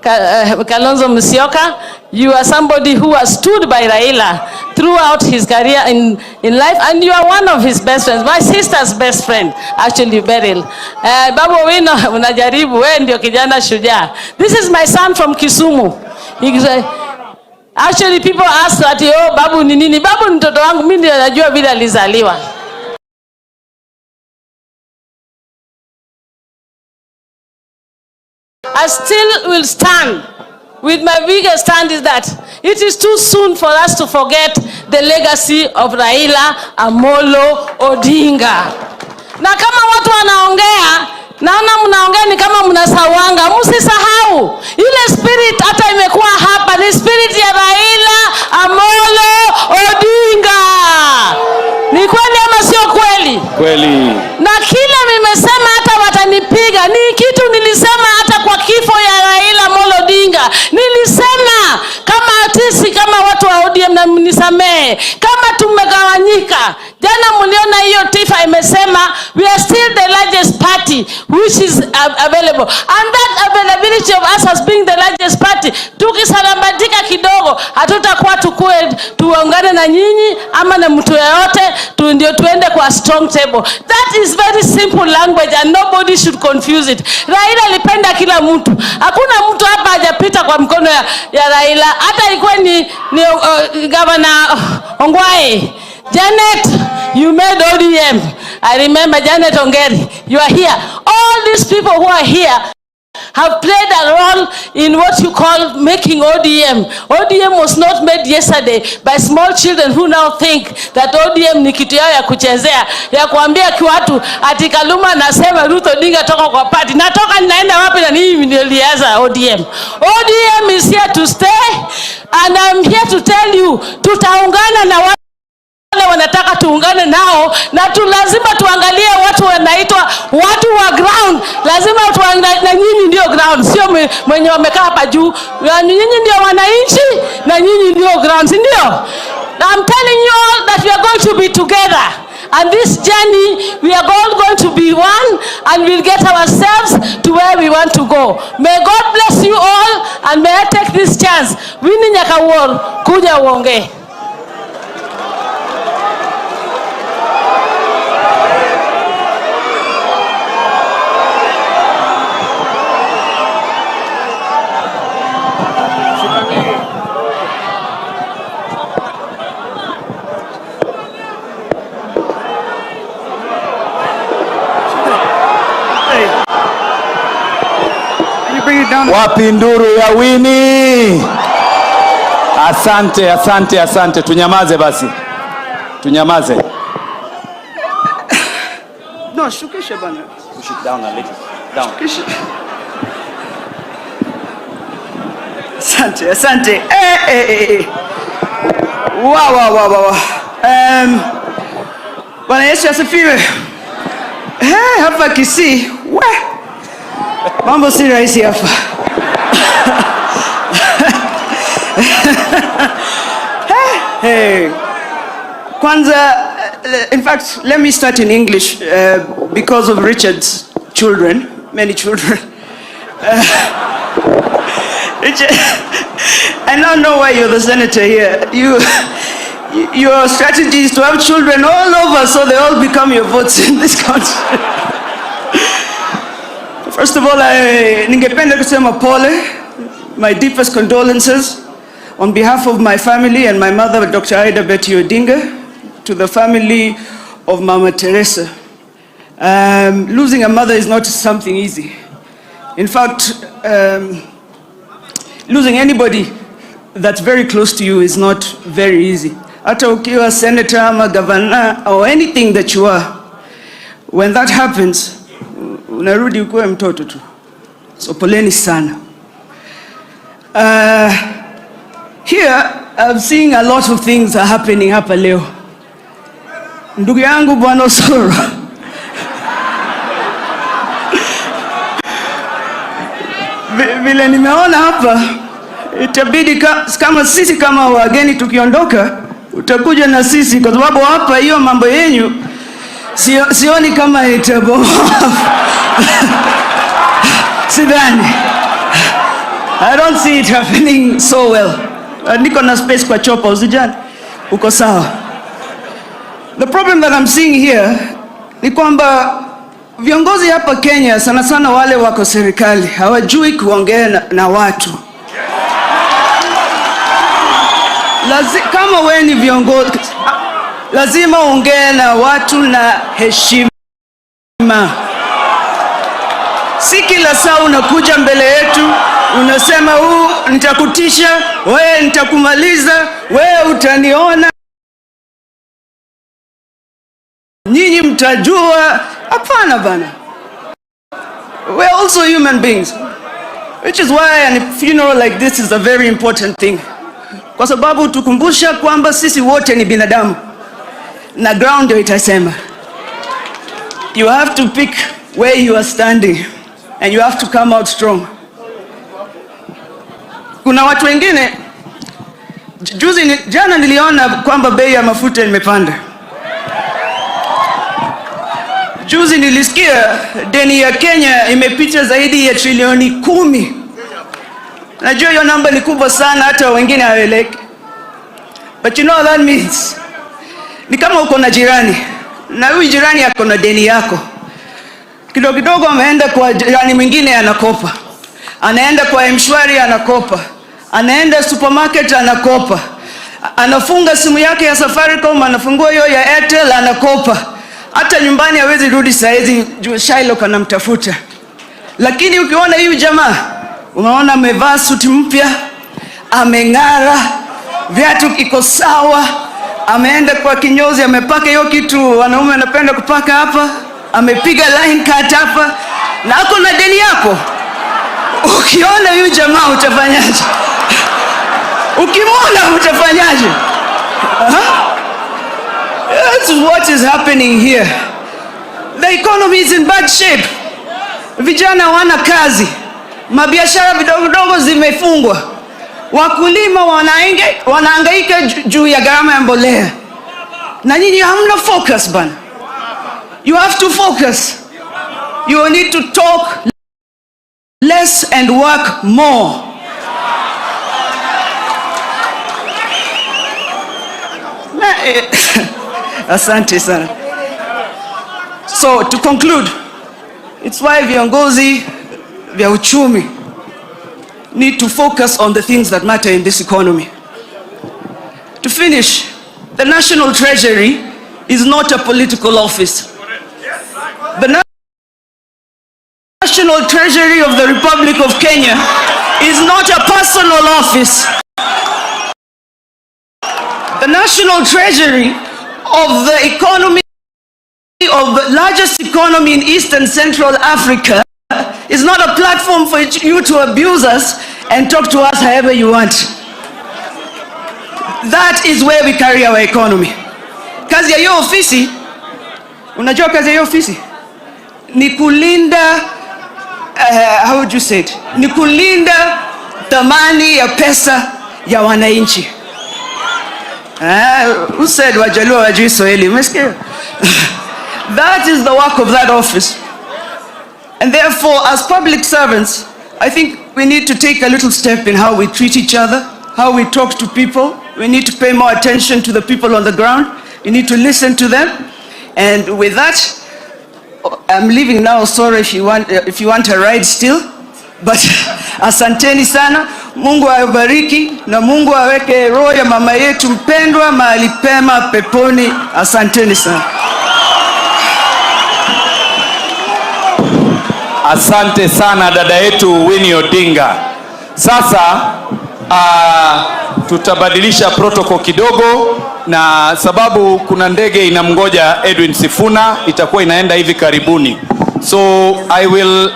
Kalonzo Musyoka. You are somebody who has stood by Raila throughout his career in life, and you are one of his best friends, my sister's best friend, actually, Beryl. Babu Owino, unajaribu, wewe ndio kijana shujaa. This is my son from Kisumu. Actually, people ask that, oh, Babu ni nini? Babu ni mtoto wangu, mimi ndio najua vile alizaliwa. I still will stand with my biggest stand is that it is too soon for us to forget the legacy of Raila Amolo Odinga. Na kama watu wanaongea, naona mnaongea ni kama mnasawanga, msisahau ile spirit hata imekuwa hapa ni spirit ya Raila Amolo Odinga. Ni kweli ama sio kweli? Kweli. Na kila nimesema hata watanipiga, ni kitu nilisema hata kwa kifo ya Raila Amolo Odinga. Nilisema kama sisi kama watu wa ODM, na mnisamee kama tumegawanyika. Jana mliona hiyo TIFA imesema we are still the largest party which is available, and that availability of us as being the largest party, tukisalambatika kidogo hatutakuwa tukue tuungane na nyinyi ama na mtu yeyote, ndio tuende kwa strong table. That is very simple language and nobody should confuse it. Raila alipenda kila mtu. Hakuna mtu hapa hajapita kwa mkono ya Raila. Hata ilikuwa ni Governor Ongwae. Janet, you made ODM. I remember Janet Ongeri. You are here. All these people who are here have played a role in what you call making ODM. ODM was not made yesterday by small children who now think that ODM ni kitu yao ya kuchezea, ya kuambia kwa watu ati Kaluma nasema Ruth Odinga toka kwa party. Natoka ninaenda wapi na mimi nilianza ODM? ODM is here to stay, and I'm here to tell you tutaungana na wale wanataka tuungane nao, na tu lazima tuangalie watu wanaitwa watu wa ground. Lazima tuangalie, na nyinyi ndio ground, sio mwenye wamekaa hapa juu. Nyinyi ndio wananchi na nyinyi ndio ground, si ndio? I'm telling you all that we are going to be together. And this journey, we are all going to be one, and we'll get ourselves to where we want to go. May God bless you all, and may I take this chance. Winnie Nyakawor, kuja uongee. Wapi nduru ya Winnie? Asante, asante, asante. Tunyamaze basi. Tunyamaze. No, shukisha bana. Push it down a little. Down. Shukisha. Asante, asante. Eh. Wa. Bwana Yesu asifiwe. Hapa Kisii, we. Mambo si rahisi hapa. Hey. Kwanza, in fact, let me start in English because of Richard's children, many children. Richard, I now know why you're the senator here. Your strategy is to have children all over so they all become your votes in this country. First of all, ningependa kusema pole, my deepest condolences on behalf of my family and my mother, Dr. Ida Betty Odinga, to the family of Mama Teresa. Losing a mother is not something easy. In fact, losing anybody that's very close to you is not very easy. Hata ukiwa senator ama governor or anything that you are, when that happens, unarudi ukuwe mtoto tu. So poleni sana. Here, I'm seeing a lot of things are happening hapa leo. Ndugu yangu Bwana Osoro. Vile nimeona hapa, itabidi kama sisi kama wageni tukiondoka, utakuja na sisi kwa sababu hapa hiyo mambo yenyu sioni kama itabomoa. Sidhani. I don't see it happening so well. Niko na space kwa chopa, usijali. Uko sawa. The problem that I'm seeing here ni kwamba viongozi hapa Kenya sana sana wale wako serikali hawajui kuongea na watu. Kama wewe ni viongozi lazima uongee na watu na heshima. Si kila saa unakuja mbele yetu unasema huu nitakutisha, wewe nitakumaliza, wewe utaniona, nyinyi mtajua. Hapana bana. We're also human beings, which is why a funeral like this is a very important thing. Kwa sababu tukumbusha kwamba sisi wote ni binadamu. Na ground ndio itasema. You have to pick where you are standing and you have to come out strong. Kuna watu wengine juzi jana niliona kwamba bei ya mafuta imepanda. Juzi nilisikia deni ya Kenya imepita zaidi ya trilioni 10. Najua hiyo namba ni kubwa sana hata wengine hawaeleweki. But you know what that means? Ni kama uko na jirani na huyu jirani ako na deni yako. Kidogo kidogo ameenda kwa jirani mwingine anakopa. Anaenda kwa M-Shwari anakopa. Anaenda supermarket anakopa. Anafunga simu yake ya Safaricom, anafungua hiyo ya Airtel anakopa. Hata nyumbani hawezi rudi saizi juu Shylock anamtafuta. Lakini ukiona huyu jamaa, unaona amevaa suti mpya, ameng'ara, viatu iko sawa, ameenda kwa kinyozi, amepaka hiyo kitu wanaume wanapenda kupaka hapa, amepiga line cut hapa, na ako na deni yako. Ukiona huyu jamaa utafanyaje? Ukimwona utafanyaje? That's what is happening here. The economy is in bad shape. Vijana hawana kazi. Mabiashara vidogo vidogo zimefungwa. Wakulima wanahangaika juu ya gharama ya mbolea. Na nyinyi hamna focus bana. You have to focus. You need to talk less and work more. Asante sana. So to conclude, it's why viongozi vya uchumi need to focus on the things that matter in this economy. To finish, the National Treasury is not a political office. The National Treasury of the Republic of Kenya is not a personal office. The National Treasury of the economy of the largest economy in East and Central Africa is not a platform for you to abuse us and talk to us however you want. That is where we carry our economy. Kazi ya hiyo ofisi, unajua kazi ya hiyo ofisi ni kulinda, how would you say it? Ni kulinda thamani ya pesa ya wananchi. Who said Wajaluo hawajui Swahili? Umesikia? That is the work of that office. And therefore, as public servants, I think we need to take a little step in how we treat each other, how we talk to people. We need to pay more attention to the people on the ground. We need to listen to them. And with that, I'm leaving now. Sorry if you want a ride still. But asanteni sana. Mungu awabariki na Mungu aweke roho ya mama yetu mpendwa mahali pema peponi. Asanteni sana. Asante sana dada yetu Winnie Odinga. Sasa tutabadilisha protocol kidogo, na sababu kuna ndege inamgoja Edwin Sifuna, itakuwa inaenda hivi karibuni. So I will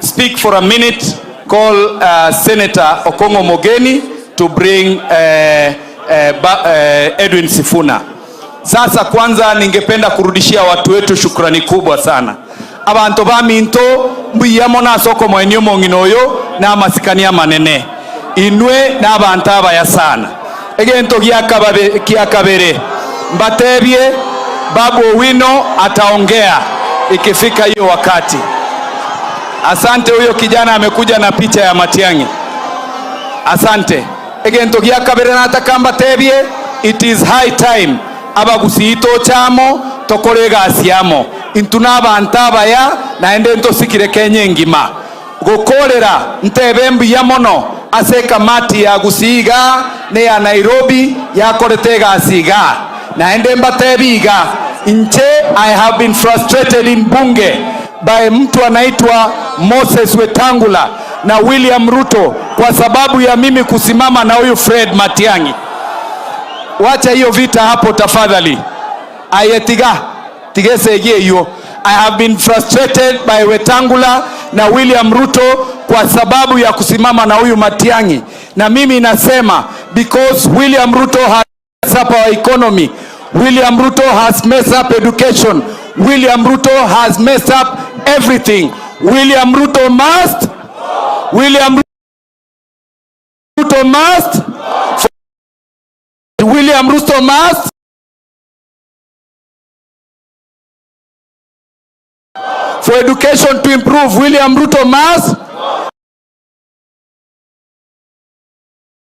speak for a minute, call Senator Okongo Mogeni to bring Edwin Sifuna. Sasa kwanza ningependa kurudishia watu wetu shukrani kubwa sana. Abantu baminto mbuyamo nasoko mwenye mong'ina oyo n'amasikani manene inwe n'abantu abaya sana egento giakabere mbatebie Babu Owino ataongea ikifika hiyo wakati. Asante, huyo kijana amekuja na picha ya Matiang'i. Asante. Egento giakabere nataka mbatebie, it is high time abagusiito chamo tokore egasi yamo intu n'abantu abaya naende ntosikire Kenya engima gukorera ntebe mbuya mono ase kamati ya gusiga ne ya Nairobi yakorete egasi iga naende mbatebi iga nche. I have been frustrated in bunge by mtu anaitwa Moses Wetangula na William Ruto kwa sababu ya mimi kusimama na huyu Fred Matiang'i. Wacha hiyo vita hapo tafadhali. Ayetiga tigesegie hiyo. I have been frustrated by Wetangula na William Ruto kwa sababu ya kusimama na huyu Matiang'i, na mimi nasema because William Ruto has messed up our economy, William Ruto has messed up education, William Ruto has messed up everything. William Ruto must, William Ruto must, William Ruto must. For education to improve, William Ruto must.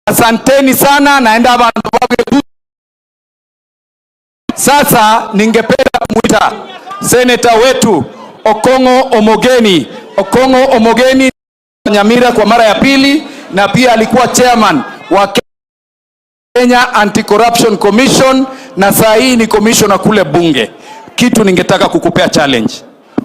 Asanteni sana, naenda bantu wage. Sasa ningependa kumuita seneta wetu Okongo Omogeni. Okongo Omogeni Nyamira kwa mara ya pili, na pia alikuwa chairman wa Kenya Anti-Corruption Commission, na saa hii ni commissioner kule bunge. Kitu ningetaka kukupea challenge.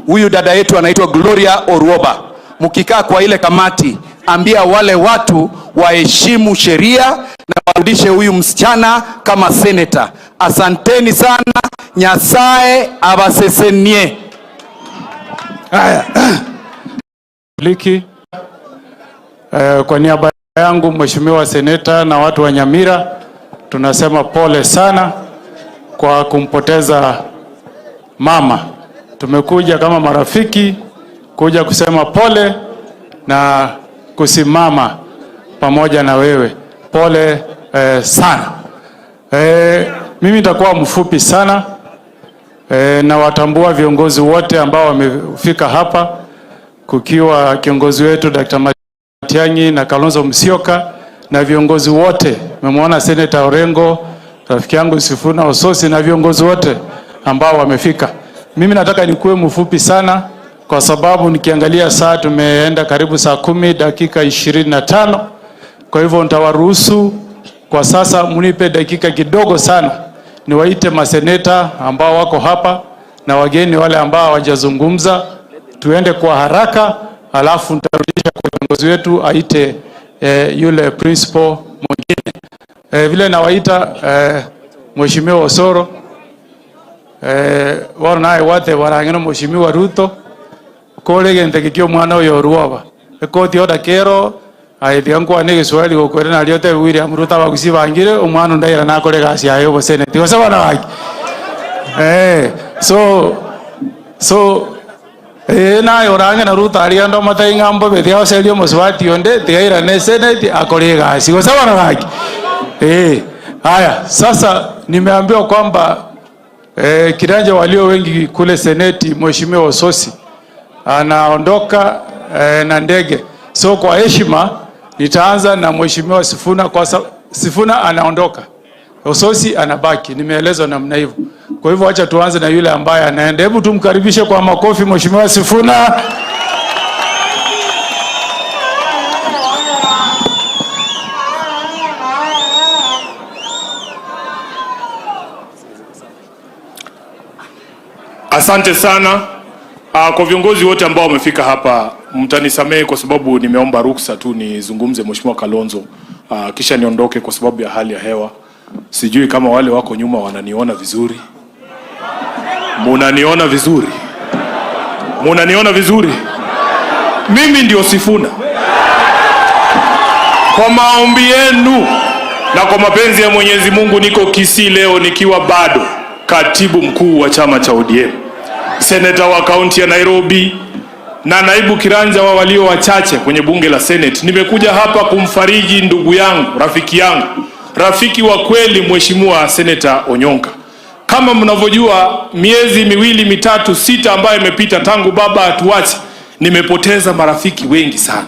Huyu dada yetu anaitwa Gloria Orwoba. Mkikaa kwa ile kamati, ambia wale watu waheshimu sheria na warudishe huyu msichana kama senator. Asanteni sana, Nyasaye abasesenie. Haya. Liki. Kwa niaba yangu Mheshimiwa Seneta na watu wa Nyamira tunasema pole sana kwa kumpoteza mama. Tumekuja kama marafiki kuja kusema pole na kusimama pamoja na wewe. Pole sana. Mimi nitakuwa mfupi sana. Na watambua viongozi wote ambao wamefika hapa, kukiwa kiongozi wetu Dr. Matiang'i na Kalonzo Musyoka na viongozi wote. Nimemwona Senator Orengo, rafiki yangu Sifuna Ososi na viongozi wote ambao wamefika. Mimi nataka nikuwe mfupi sana kwa sababu nikiangalia saa tumeenda karibu saa 10:25. Kwa hivyo nitawaruhusu kwa sasa mnipe dakika kidogo sana niwaite maseneta ambao wako hapa na wageni wale ambao hawajazungumza, tuende kwa haraka, alafu nitarudisha kwa kiongozi wetu aite yule principal mwingine. Vile nawaita Mheshimiwa Osoro, wao naye wate warangeno Mheshimiwa Ruto kore gente kikio mwana uyo ruoba ekoti oda kero Aye tiga nkwane egeswahili gokwera nario otebi William Ruto abagusi bangire omwana onde aira nakore egasi yaye oboseneti gose bono gaki. So naye orange na Ruto aria ande omotebi ng'a mbobe tiga goseria omosubati onde tiga airane eseneti akore egasi gose bono gaki. Haya sasa nimeambiwa kwamba kiranja walio wengi kule seneti Mheshimiwa Osotsi anaondoka na ndege. So kwa heshima nitaanza na Mheshimiwa Sifuna kwa Sifuna anaondoka. Osotsi anabaki. Nimeelezwa namna hivyo. Kwa hivyo acha tuanze na yule ambaye anaenda. Hebu tumkaribishe kwa makofi Mheshimiwa Sifuna. Asante sana. Kwa viongozi wote ambao wamefika hapa, mtanisamehe kwa sababu nimeomba ruksa tu nizungumze Mheshimiwa Kalonzo, kisha niondoke kwa sababu ya hali ya hewa. Sijui kama wale wako nyuma wananiona vizuri. Munaniona vizuri? Munaniona vizuri? Mimi ndio Sifuna. Kwa maombi yenu na kwa mapenzi ya Mwenyezi Mungu niko Kisii leo nikiwa bado katibu mkuu wa chama cha ODM, seneta wa kaunti ya Nairobi na naibu kiranja wa walio wachache kwenye bunge la Senate. Nimekuja hapa kumfariji ndugu yangu, rafiki yangu, rafiki wa kweli Mheshimiwa Seneta Onyonka. Kama mnavyojua, miezi miwili mitatu sita ambayo imepita tangu baba atuache, nimepoteza marafiki wengi sana.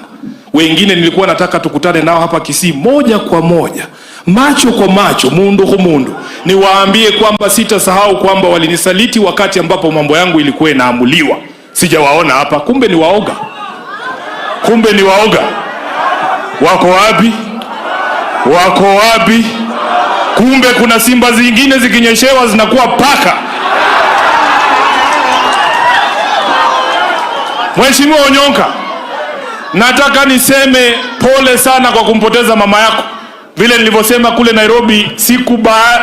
Wengine nilikuwa nataka tukutane nao hapa Kisii moja kwa moja, macho kwa macho, mundu kwa mundu, niwaambie kwamba sitasahau kwamba walinisaliti wakati ambapo mambo yangu ilikuwa inaamuliwa. Sijawaona hapa, kumbe ni waoga. Kumbe ni waoga. Wako wapi? Wako wapi? Kumbe kuna simba zingine zikinyeshewa zinakuwa paka. Mheshimiwa Onyonka, nataka niseme pole sana kwa kumpoteza mama yako. Vile nilivyosema kule Nairobi siku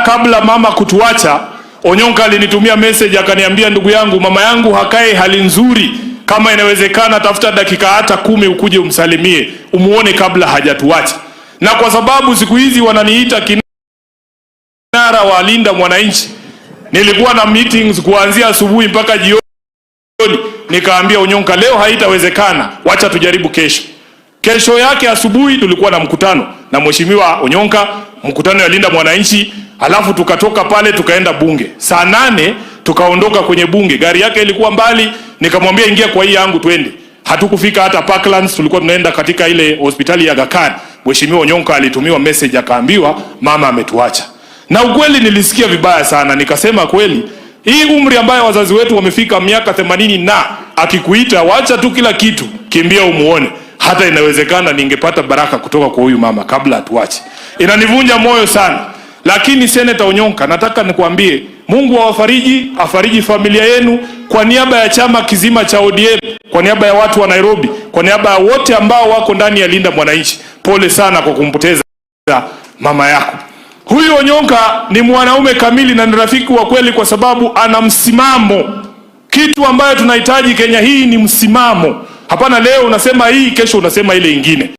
kabla mama kutuacha, Onyonka alinitumia message akaniambia, ndugu yangu, mama yangu hakae hali nzuri, kama inawezekana tafuta dakika hata 10 ukuje umsalimie, umuone kabla hajatuacha. Na kwa sababu siku hizi wananiita kinara wa Linda Mwananchi, nilikuwa na meetings kuanzia asubuhi mpaka jioni. Nikaambia Onyonka leo haitawezekana, wacha tujaribu kesho. Kesho yake asubuhi tulikuwa na mkutano na Mheshimiwa Onyonka, mkutano ya Linda Mwananchi, alafu tukatoka pale tukaenda bunge. Saa 8 tukaondoka kwenye bunge. Gari yake ilikuwa mbali, nikamwambia ingia kwa hii yangu twende. Hatukufika hata Parklands, tulikuwa tunaenda katika ile hospitali ya Aga Khan. Mheshimiwa Onyonka alitumiwa message akaambiwa mama ametuacha. Na ukweli nilisikia vibaya sana, nikasema kweli hii umri ambayo wazazi wetu wamefika miaka 80 na akikuita wacha tu kila kitu, kimbia umuone. Hata inawezekana ningepata baraka kutoka kwa huyu mama kabla atuache. Inanivunja moyo sana. Lakini Senator Onyonka, nataka nikuambie Mungu awafariji, afariji familia yenu kwa niaba ya chama kizima cha ODM, kwa niaba ya watu wa Nairobi, kwa niaba ya wote ambao wako ndani ya Linda Mwananchi. Pole sana kwa kumpoteza mama yako. Huyu Onyonka ni mwanaume kamili na ni rafiki wa kweli kwa sababu ana msimamo. Kitu ambayo tunahitaji Kenya hii ni msimamo. Hapana leo unasema hii, kesho unasema ile ingine.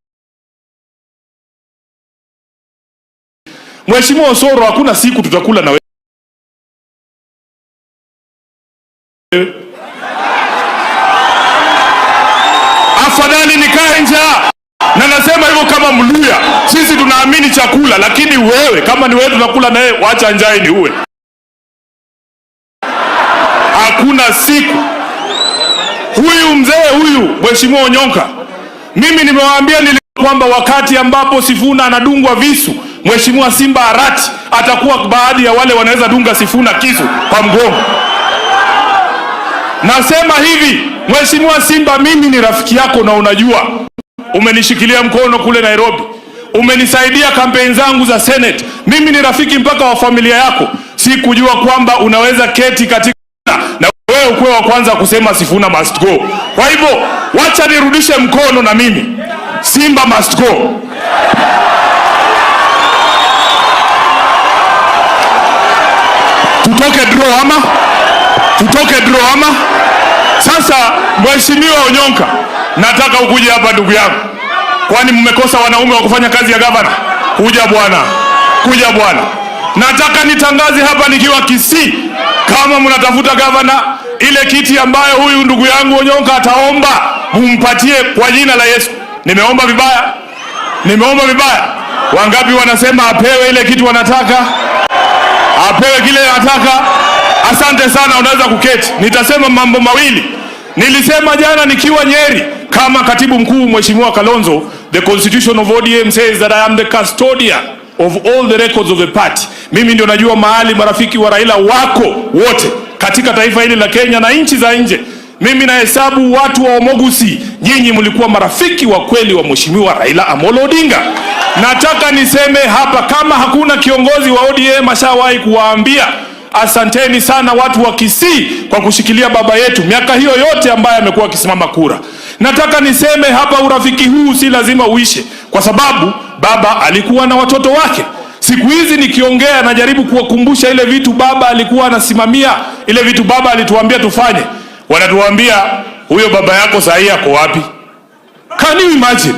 Mheshimiwa Osoro, hakuna siku tutakula na wewe. Afadhali nikae njaa. Na nasema hivyo kama Mluya, sisi tunaamini chakula, lakini wewe kama ni wewe tunakula na wewe, wacha njaa ni uwe. Hakuna siku. Huyu mzee huyu Mheshimiwa Onyonka, mimi nimewaambia kwamba wakati ambapo Sifuna anadungwa visu, Mheshimiwa Simba Arati atakuwa baadhi ya wale wanaweza dunga Sifuna kisu kwa mgongo. Nasema hivi, Mheshimiwa Simba, mimi ni rafiki yako na unajua umenishikilia mkono kule Nairobi, umenisaidia kampeni zangu za Senate. Mimi ni rafiki mpaka wa familia yako. Sikujua kwamba unaweza keti katika na wewe ukuwe wa kwanza kusema Sifuna must go. Kwa hivyo wacha nirudishe mkono na mimi, Simba must go. Tutoke draw ama? Tutoke draw ama? Sasa Mheshimiwa Onyonka, nataka ukuje hapa ndugu yangu. Kwani mmekosa wanaume wa kufanya kazi ya gavana? Kuja bwana, kuja bwana. Nataka nitangaze hapa nikiwa Kisii, kama mnatafuta gavana, ile kiti ambayo huyu ndugu yangu Onyonka ataomba, mumpatie kwa jina la Yesu. Nimeomba vibaya? Nimeomba vibaya? Wangapi wanasema apewe ile kitu wanataka? Apewe kile anataka. Asante sana, unaweza kuketi. Nitasema mambo mawili. Nilisema jana nikiwa Nyeri kama katibu mkuu Mheshimiwa Kalonzo, the constitution of ODM says that I am the custodian of all the records of the party. Mimi ndio najua mahali marafiki wa Raila wako wote katika taifa hili la Kenya na nchi za nje. Mimi nahesabu watu wa Omogusi, nyinyi mlikuwa marafiki wa kweli wa Mheshimiwa Raila Amolo Odinga. Nataka niseme hapa, kama hakuna kiongozi wa ODM ashawahi kuwaambia asanteni sana watu wa Kisii kwa kushikilia baba yetu miaka hiyo yote ambaye amekuwa akisimama kura. Nataka niseme hapa, urafiki huu si lazima uishe, kwa sababu baba alikuwa na watoto wake. Siku hizi nikiongea najaribu kuwakumbusha ile vitu baba alikuwa anasimamia, ile vitu baba alituambia tufanye. Wanatuambia huyo baba yako sahi ako wapi? Can you imagine?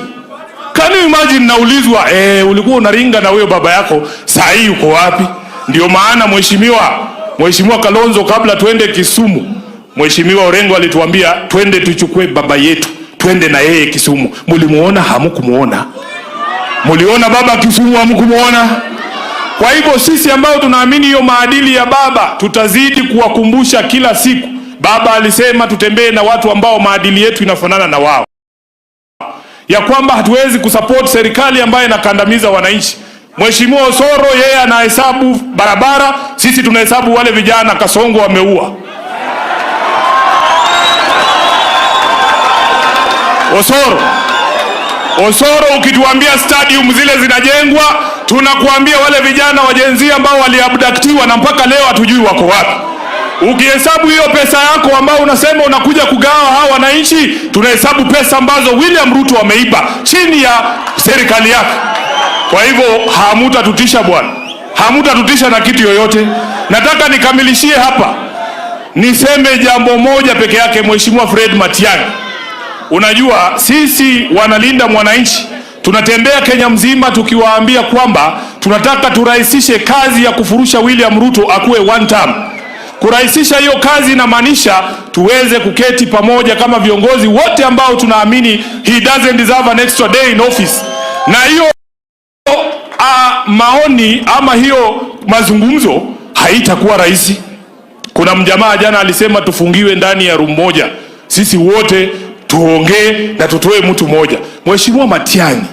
Can you imagine? Naulizwa, ulikuwa unaringa na huyo baba yako, sahi yuko wapi? Ndio maana Mheshimiwa Kalonzo, kabla tuende Kisumu, Mheshimiwa Orengo alituambia twende tuchukue baba yetu, twende na yeye Kisumu. Mulimuona? Hamukumuona. Muliona baba Kisumu? Hamukumuona. Kwa hivyo sisi ambao tunaamini hiyo maadili ya baba tutazidi kuwakumbusha kila siku. Baba alisema tutembee na watu ambao maadili yetu inafanana na wao, ya kwamba hatuwezi kusupport serikali ambayo inakandamiza wananchi. Mheshimiwa Osoro yeye anahesabu barabara, sisi tunahesabu wale vijana Kasongo wameua. Osoro ukituambia stadium zile zinajengwa, tunakuambia wale vijana wa Gen Z ambao waliabductiwa na mpaka leo hatujui wako wapi. Ukihesabu hiyo pesa yako ambao unasema unakuja kugawa hawa wananchi, tunahesabu pesa ambazo William Ruto ameiba chini ya serikali yake. Kwa hivyo hamutatutisha bwana, hamutatutisha na kitu yoyote. Nataka nikamilishie hapa, niseme jambo moja peke yake. Mheshimiwa Fred Matiang'i, unajua sisi wanalinda mwananchi tunatembea Kenya mzima tukiwaambia kwamba tunataka turahisishe kazi ya kufurusha William Ruto akuwe one term. Kurahisisha hiyo kazi inamaanisha tuweze kuketi pamoja kama viongozi wote ambao tunaamini he doesn't deserve an extra day in office. Na hiyo maoni ama hiyo mazungumzo haitakuwa rahisi. Kuna mjamaa jana alisema tufungiwe ndani ya room moja, sisi wote tuongee na tutoe mtu mmoja. Mheshimiwa Matiang'i,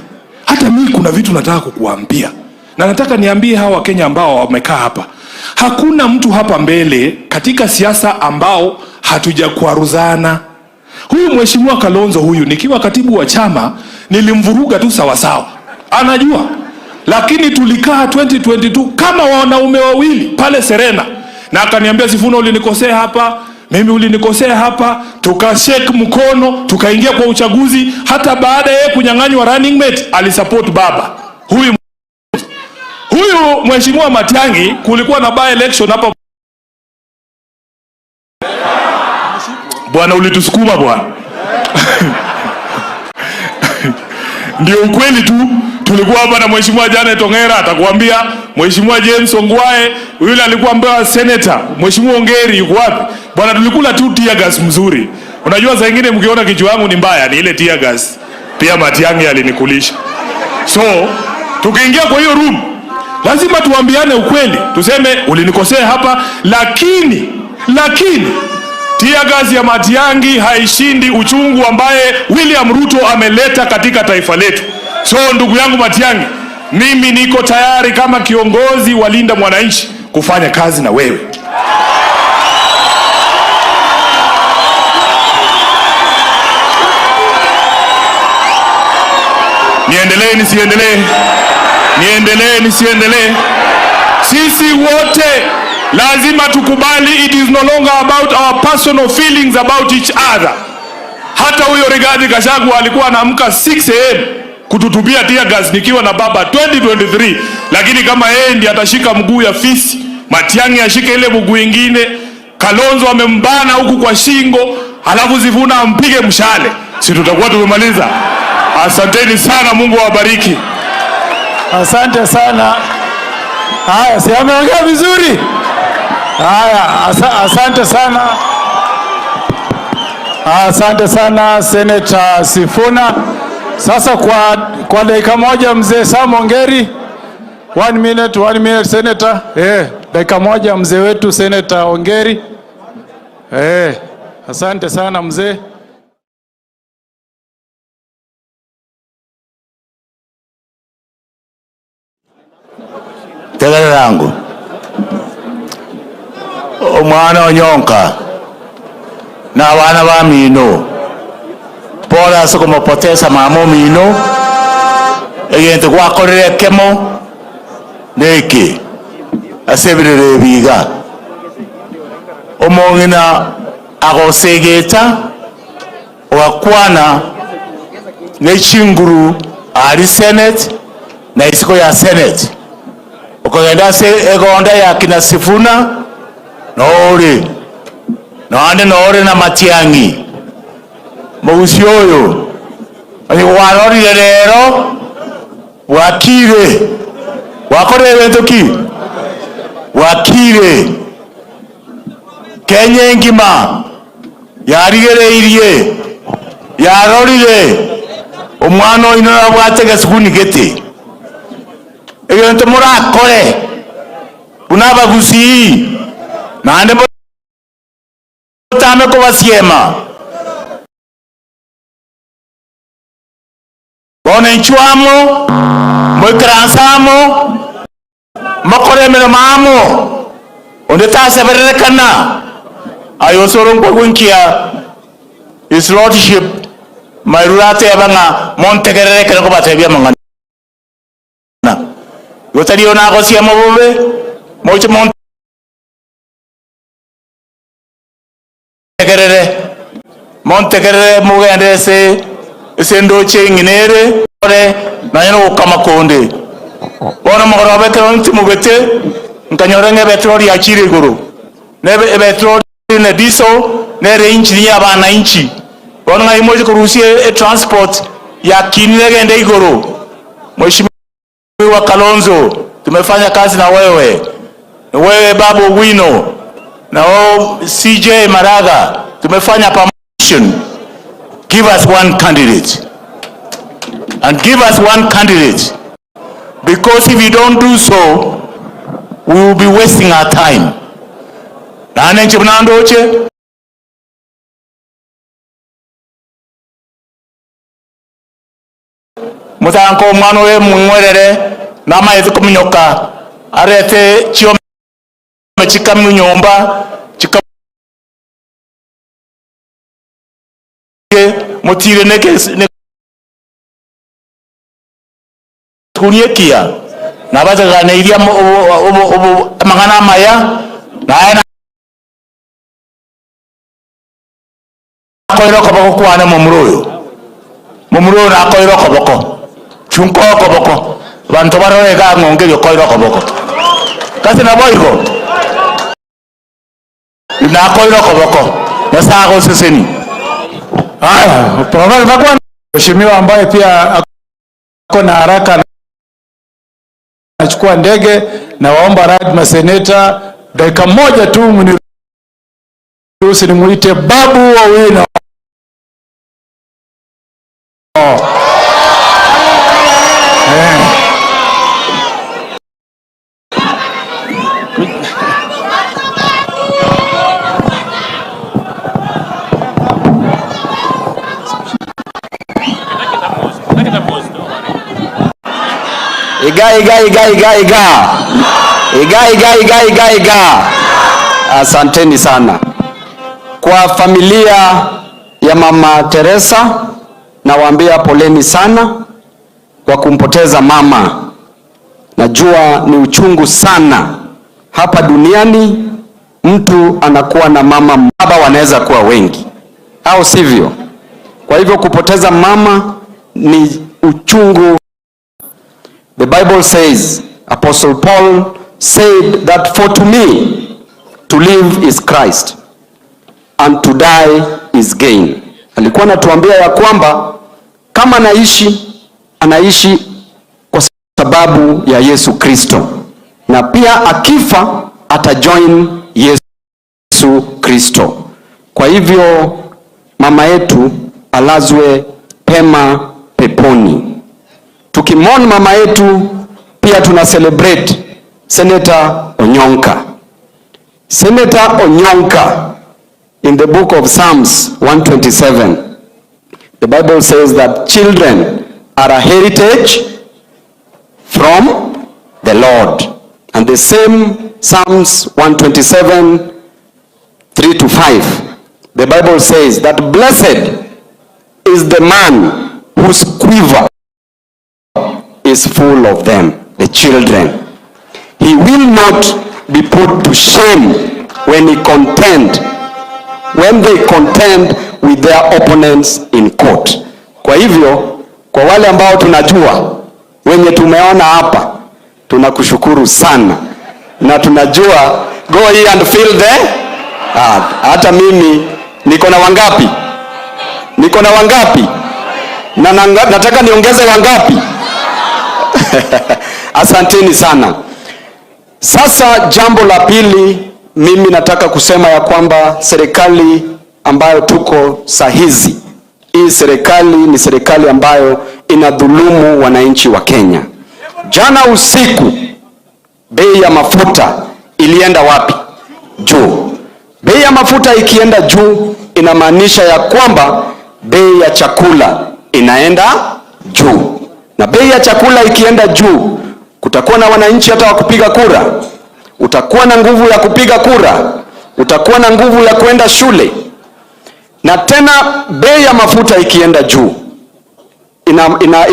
hata mimi kuna vitu nataka kukuambia, na nataka niambie hawa Wakenya ambao wamekaa hapa. Hakuna mtu hapa mbele katika siasa ambao hatujakwaruzana. Huyu Mheshimiwa Kalonzo huyu, nikiwa katibu wa chama nilimvuruga tu sawasawa, anajua. Lakini tulikaa 2022 kama wanaume wawili pale Serena, na akaniambia Sifuna, ulinikosea hapa, mimi ulinikosea hapa, tukashake mkono, tukaingia kwa uchaguzi. Hata baada ya yeye kunyang'anywa running mate alisupport baba huyu. Huyu Mheshimiwa Matiang'i, kulikuwa na by election hapa bwana, ulitusukuma bwana. Ndio ukweli tu. Tulikuwa hapa na Mheshimiwa Janet Ongera atakwambia, Mheshimiwa James Ongwae yule alikuwa mbea senator, Mheshimiwa Ongeri yuko wapi? Bwana, tulikula tu tear gas mzuri. Unajua saa nyingine mkiona kichwa yangu ni mbaya, ni ile tear gas. Pia Matiang'i alinikulisha. So, tukiingia kwa hiyo room, lazima tuambiane ukweli. Tuseme ulinikosea hapa, lakini tear gas ya Matiang'i haishindi uchungu ambaye William Ruto ameleta katika taifa letu. So ndugu yangu Matiang'i, mimi niko tayari kama kiongozi wa Linda Mwananchi kufanya kazi na wewe. Niendelee nisiendelee? Niendelee nisiendelee? Sisi wote lazima tukubali it is no longer about our personal feelings about each other. Hata huyo Rigathi Gachagua alikuwa anaamka 6 AM kututubia tear gas nikiwa na baba 2023, lakini kama yeye ndiye atashika mguu ya fisi, Matiang'i ashike ile mguu ingine, Kalonzo amembana huku kwa shingo, halafu Sifuna ampige mshale, si tutakuwa tumemaliza? Asanteni sana, Mungu awabariki. Asante sana. Haya, si ameongea vizuri? Haya, asante sana. Asante sana Senator Sifuna. Sasa kwa dakika moja mzee Sam Ongeri. 1 minute, 1 minute, Senator. Dakika moja mzee wetu Senator Ongeri. Asante sana mzee. Tegererangu omwana Onyonka na abana ba mino, pole ase kumupoteza mama omino. Egento gwakorire ekemo neke ase ebirero ebiga omong'ina agosegeta ogakwana nechinguru ari Senate na isiko ya Senate ukagenda ase egonda ya kina Sifuna noori noande noori na Matiang'i mugusi uyu warorire rero wakire wakorire bintu ki wakire Kenya ngima yarigereirie yarorire omwana oino nabwate gesukuni gete egento murakore buna abagusii naende motame kobasiema bono enchwamo moikaransamo mokore emeremo amo onde tasebererekana ayosoro nkwagunkia His Lordship Mairura ateba ng'a montegererekere kobatebia mang'ana gotari onagosiema bobe moche montegerere montegerere mugende ase ase ndoche ing'inere ore nonye nogokama konde bono mogoro bekero ntimogete nkanyora ng'a epetroli yachire igoro nebe epetroli ne diesel nere inchi ya abananchi bono ng'a imoche korusia e transport yakinire gende igoro. Mheshimiwa Kalonzo, tumefanya kazi na wewe, wewe Babu Wino na wewe CJ Maraga, tumefanya pamoja. Give us one candidate and give us one candidate, because if you don't do so we will be wasting our time. Nane nche mutanko omwana oyo mung'werere namaete kominyoka arete chiome chikamu nyomba chika mutire neke kuniekia nabazaganeiria amang'ana amaya naye nakoire okoboko kwane momura oyo momura oyo nakoire okoboko chunko okoboko banto barore iga ng'ongeria okoire okoboko kasi nabo igo nakoire okoboko Nyasaye agoseseni. Haya, mheshimiwa ambaye pia ako na haraka anachukua ndege, na waomba radhi maseneta, dakika moja tu mniruhusu nimuite Babu Owino. Iga, iga, iga, iga, iga. Iga, iga, iga, iga, iga. Asanteni sana. Kwa familia ya Mama Teresa, nawaambia poleni sana kwa kumpoteza mama. Najua ni uchungu sana. Hapa duniani mtu anakuwa na mama, baba wanaweza kuwa wengi, au sivyo? Kwa hivyo kupoteza mama ni uchungu. The Bible says, Apostle Paul said that for to me to live is Christ and to die is gain. Alikuwa anatuambia ya kwamba Kama anaishi, anaishi kwa sababu ya Yesu Kristo, na pia akifa atajoin Yesu Kristo. Kwa hivyo mama yetu alazwe pema peponi. Tukimourn mama yetu, pia tuna celebrate Senator Onyonka. Senator Onyonka, in the book of Psalms 127, the Bible says that children are a heritage from the Lord. And the same Psalms 127, 3 to 5, the Bible says that blessed is the man whose quiver is full of them, the children. He will not be put to shame when they contend with their opponents in court. Kwa hivyo, kwa wale ambao tunajua, wenye tumeona hapa, tunakushukuru sana na tunajua go ye and fill the earth. Hata mimi niko na wangapi? Niko na wangapi? Na nataka niongeze wangapi? Asanteni sana. Sasa jambo la pili, mimi nataka kusema ya kwamba serikali ambayo tuko sahizi, hii serikali ni serikali ambayo inadhulumu wananchi wa Kenya. Jana usiku bei ya mafuta ilienda wapi? Juu. Bei ya mafuta ikienda juu inamaanisha ya kwamba bei ya chakula inaenda juu, na bei ya chakula ikienda juu, kutakuwa na wananchi hata wa kupiga kura, utakuwa na nguvu ya kupiga kura, utakuwa na nguvu ya kwenda shule. Na tena bei ya mafuta ikienda juu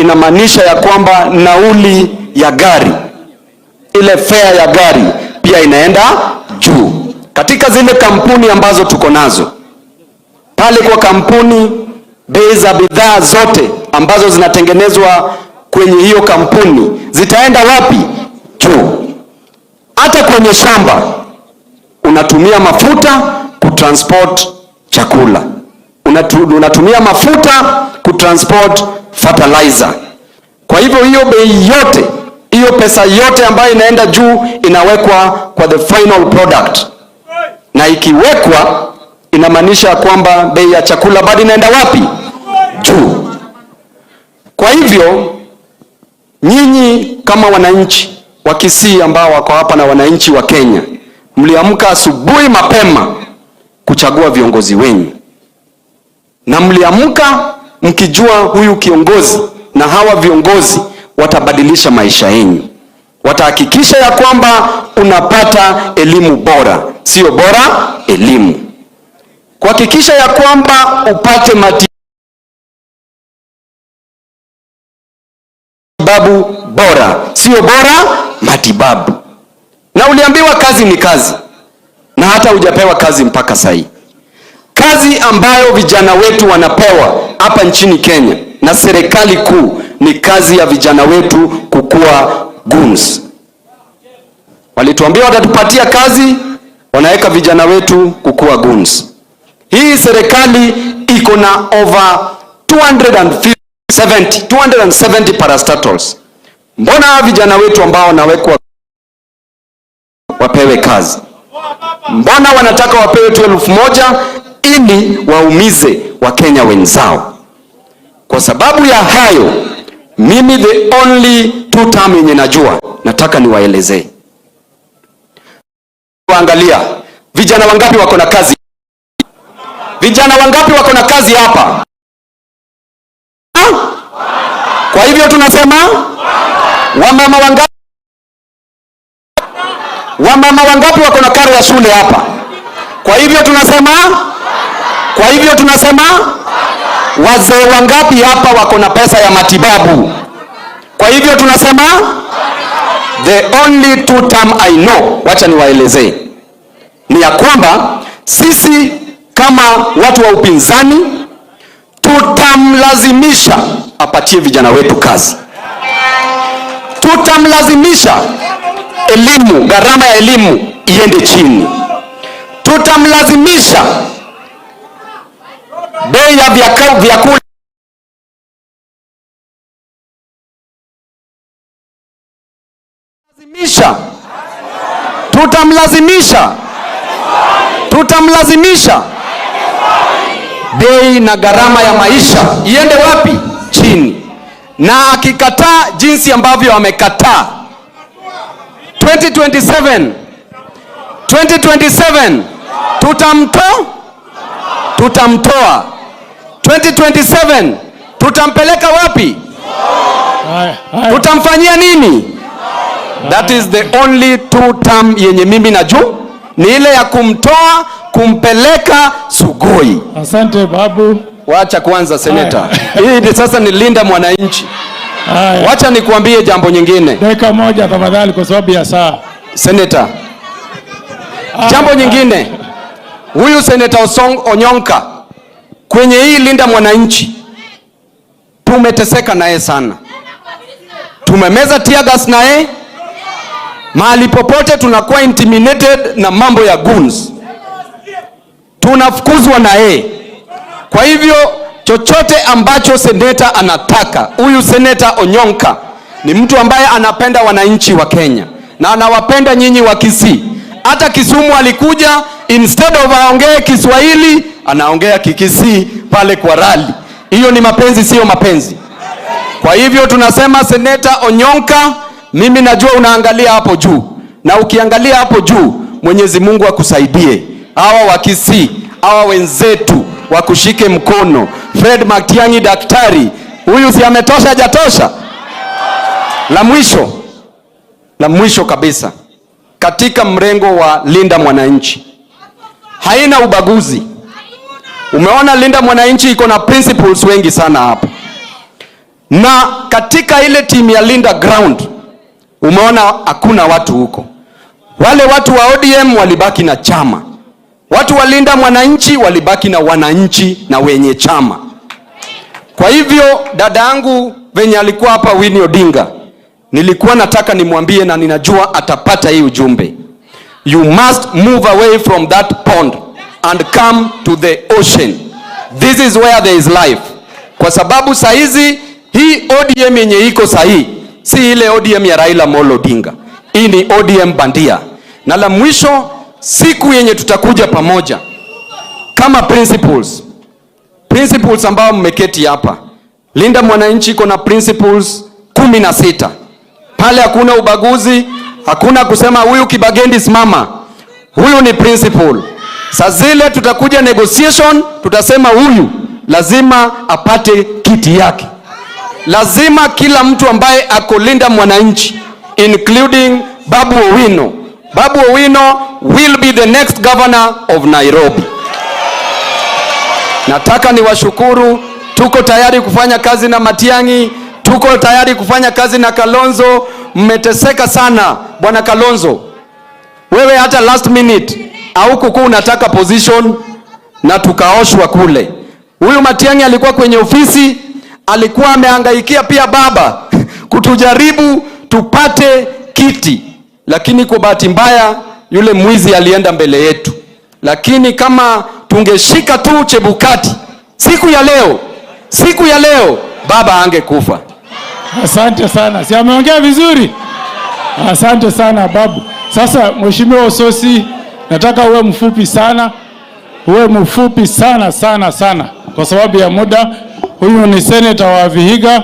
inamaanisha ya kwamba nauli ya gari, ile fare ya gari pia inaenda juu. Katika zile kampuni ambazo tuko nazo pale kwa kampuni, bei za bidhaa zote ambazo zinatengenezwa kwenye hiyo kampuni zitaenda wapi? Juu. Hata kwenye shamba unatumia mafuta kutransport chakula, unatumia mafuta kutransport fertilizer. Kwa hivyo hiyo bei yote, hiyo pesa yote ambayo inaenda juu inawekwa kwa the final product, na ikiwekwa inamaanisha kwamba bei ya chakula bado inaenda wapi? Juu. Kwa hivyo nyinyi kama wananchi wa Kisii ambao wako hapa na wananchi wa Kenya, mliamka asubuhi mapema kuchagua viongozi wenyu, na mliamka mkijua huyu kiongozi na hawa viongozi watabadilisha maisha yenu, watahakikisha ya kwamba unapata elimu bora, sio bora elimu, kuhakikisha ya kwamba upate matibabu bora, sio bora matibabu. Na uliambiwa kazi ni kazi, na hata hujapewa kazi mpaka sahii. Kazi ambayo vijana wetu wanapewa hapa nchini Kenya na serikali kuu ni kazi ya vijana wetu kukua goons. Walituambia watatupatia kazi, wanaweka vijana wetu kukua goons. Hii serikali iko na over 270 parastatals. Mbona hawa vijana wetu ambao wanawekwa wapewe kazi? Mbona wanataka wapewe tu 1000 ili waumize Wakenya wenzao? Kwa sababu ya hayo, mimi the only two term yenye najua, nataka niwaelezee. Angalia, vijana wangapi wako na kazi? Vijana wangapi wako na kazi hapa? Kwa hivyo tunasema wamama wangapi? Wamama wangapi wako na karo ya shule hapa? Kwa hivyo tunasema, kwa hivyo tunasema wazee wangapi hapa wako na pesa ya matibabu? Kwa hivyo tunasema the only two term I know, wacha niwaelezee, ni ya kwamba sisi kama watu wa upinzani tutamlazimisha apatie vijana wetu kazi, tutamlazimisha elimu, gharama ya elimu iende chini, tutamlazimisha bei ya vyakula Tutamlazimisha, tutamlazimisha, tutamlazimisha bei na gharama ya maisha iende wapi? Chini. Na akikataa jinsi ambavyo amekataa, 2027 2027 tutamtoa, tutamtoa. 2027 tutampeleka wapi? Tutamfanyia nini? That is the only two term yenye mimi najua ni ile ya kumtoa, kumpeleka Sugoi. Asante babu. Wacha kwanza seneta. Hii ni sasa ni linda mwananchi. Wacha nikuambie jambo nyingine. Dakika moja tafadhali kwa sababu ya saa. Seneta. Jambo nyingine. Huyu Seneta Osong Onyonka kwenye hii linda mwananchi tumeteseka naye sana. Tumemeza tear gas naye. Mahali popote tunakuwa intimidated na mambo ya goons. Tunafukuzwa na yeye. Kwa hivyo chochote ambacho seneta anataka, huyu Seneta Onyonka ni mtu ambaye anapenda wananchi wa Kenya na anawapenda nyinyi wa Kisii. Hata Kisumu alikuja, instead of aongee Kiswahili anaongea Kikisii pale kwa rally. Hiyo ni mapenzi, sio mapenzi? Kwa hivyo tunasema Seneta Onyonka, mimi najua unaangalia hapo juu, na ukiangalia hapo juu, Mwenyezi Mungu akusaidie. Hawa wa Kisii, hawa wenzetu wakushike mkono. Fred Matiang'i daktari, huyu si ametosha, hajatosha? La mwisho, la mwisho kabisa, katika mrengo wa Linda Mwananchi haina ubaguzi. Umeona Linda Mwananchi iko na principles wengi sana hapa, na katika ile timu ya Linda Ground umeona hakuna watu huko. Wale watu wa ODM walibaki na chama, watu wa Linda Mwananchi walibaki na wananchi na wenye chama. Kwa hivyo dada yangu venye alikuwa hapa Winnie Odinga, nilikuwa nataka nimwambie na ninajua atapata hii ujumbe. You must move away from that pond and come to the ocean. This is where there is life. Kwa sababu saizi hii ODM yenye iko sahi si ile ODM ya Raila Amolo Odinga. Hii ni ODM bandia. Na la mwisho, siku yenye tutakuja pamoja kama principles, principles ambao mmeketi hapa, Linda Mwananchi iko na principles 16. Pale hakuna ubaguzi, hakuna kusema huyu Kibagendi simama, huyu ni principle. Saa zile tutakuja negotiation, tutasema huyu lazima apate kiti yake. Lazima kila mtu ambaye ako Linda Mwananchi including Babu Owino. Babu Owino will be the next governor of Nairobi. Nataka niwashukuru, tuko tayari kufanya kazi na Matiang'i, tuko tayari kufanya kazi na Kalonzo. Mmeteseka sana bwana Kalonzo, wewe hata last minute haukukuwa unataka position na tukaoshwa kule. Huyu Matiang'i alikuwa kwenye ofisi, alikuwa amehangaikia pia baba kutujaribu tupate kiti, lakini kwa bahati mbaya yule mwizi alienda mbele yetu. Lakini kama tungeshika tu Chebukati siku ya leo, siku ya leo baba angekufa. Asante sana. Si ameongea vizuri? Asante sana babu. Sasa Mheshimiwa Osotsi, nataka uwe mfupi sana, uwe mfupi sana sana sana kwa sababu ya muda. Huyu ni senator wa Vihiga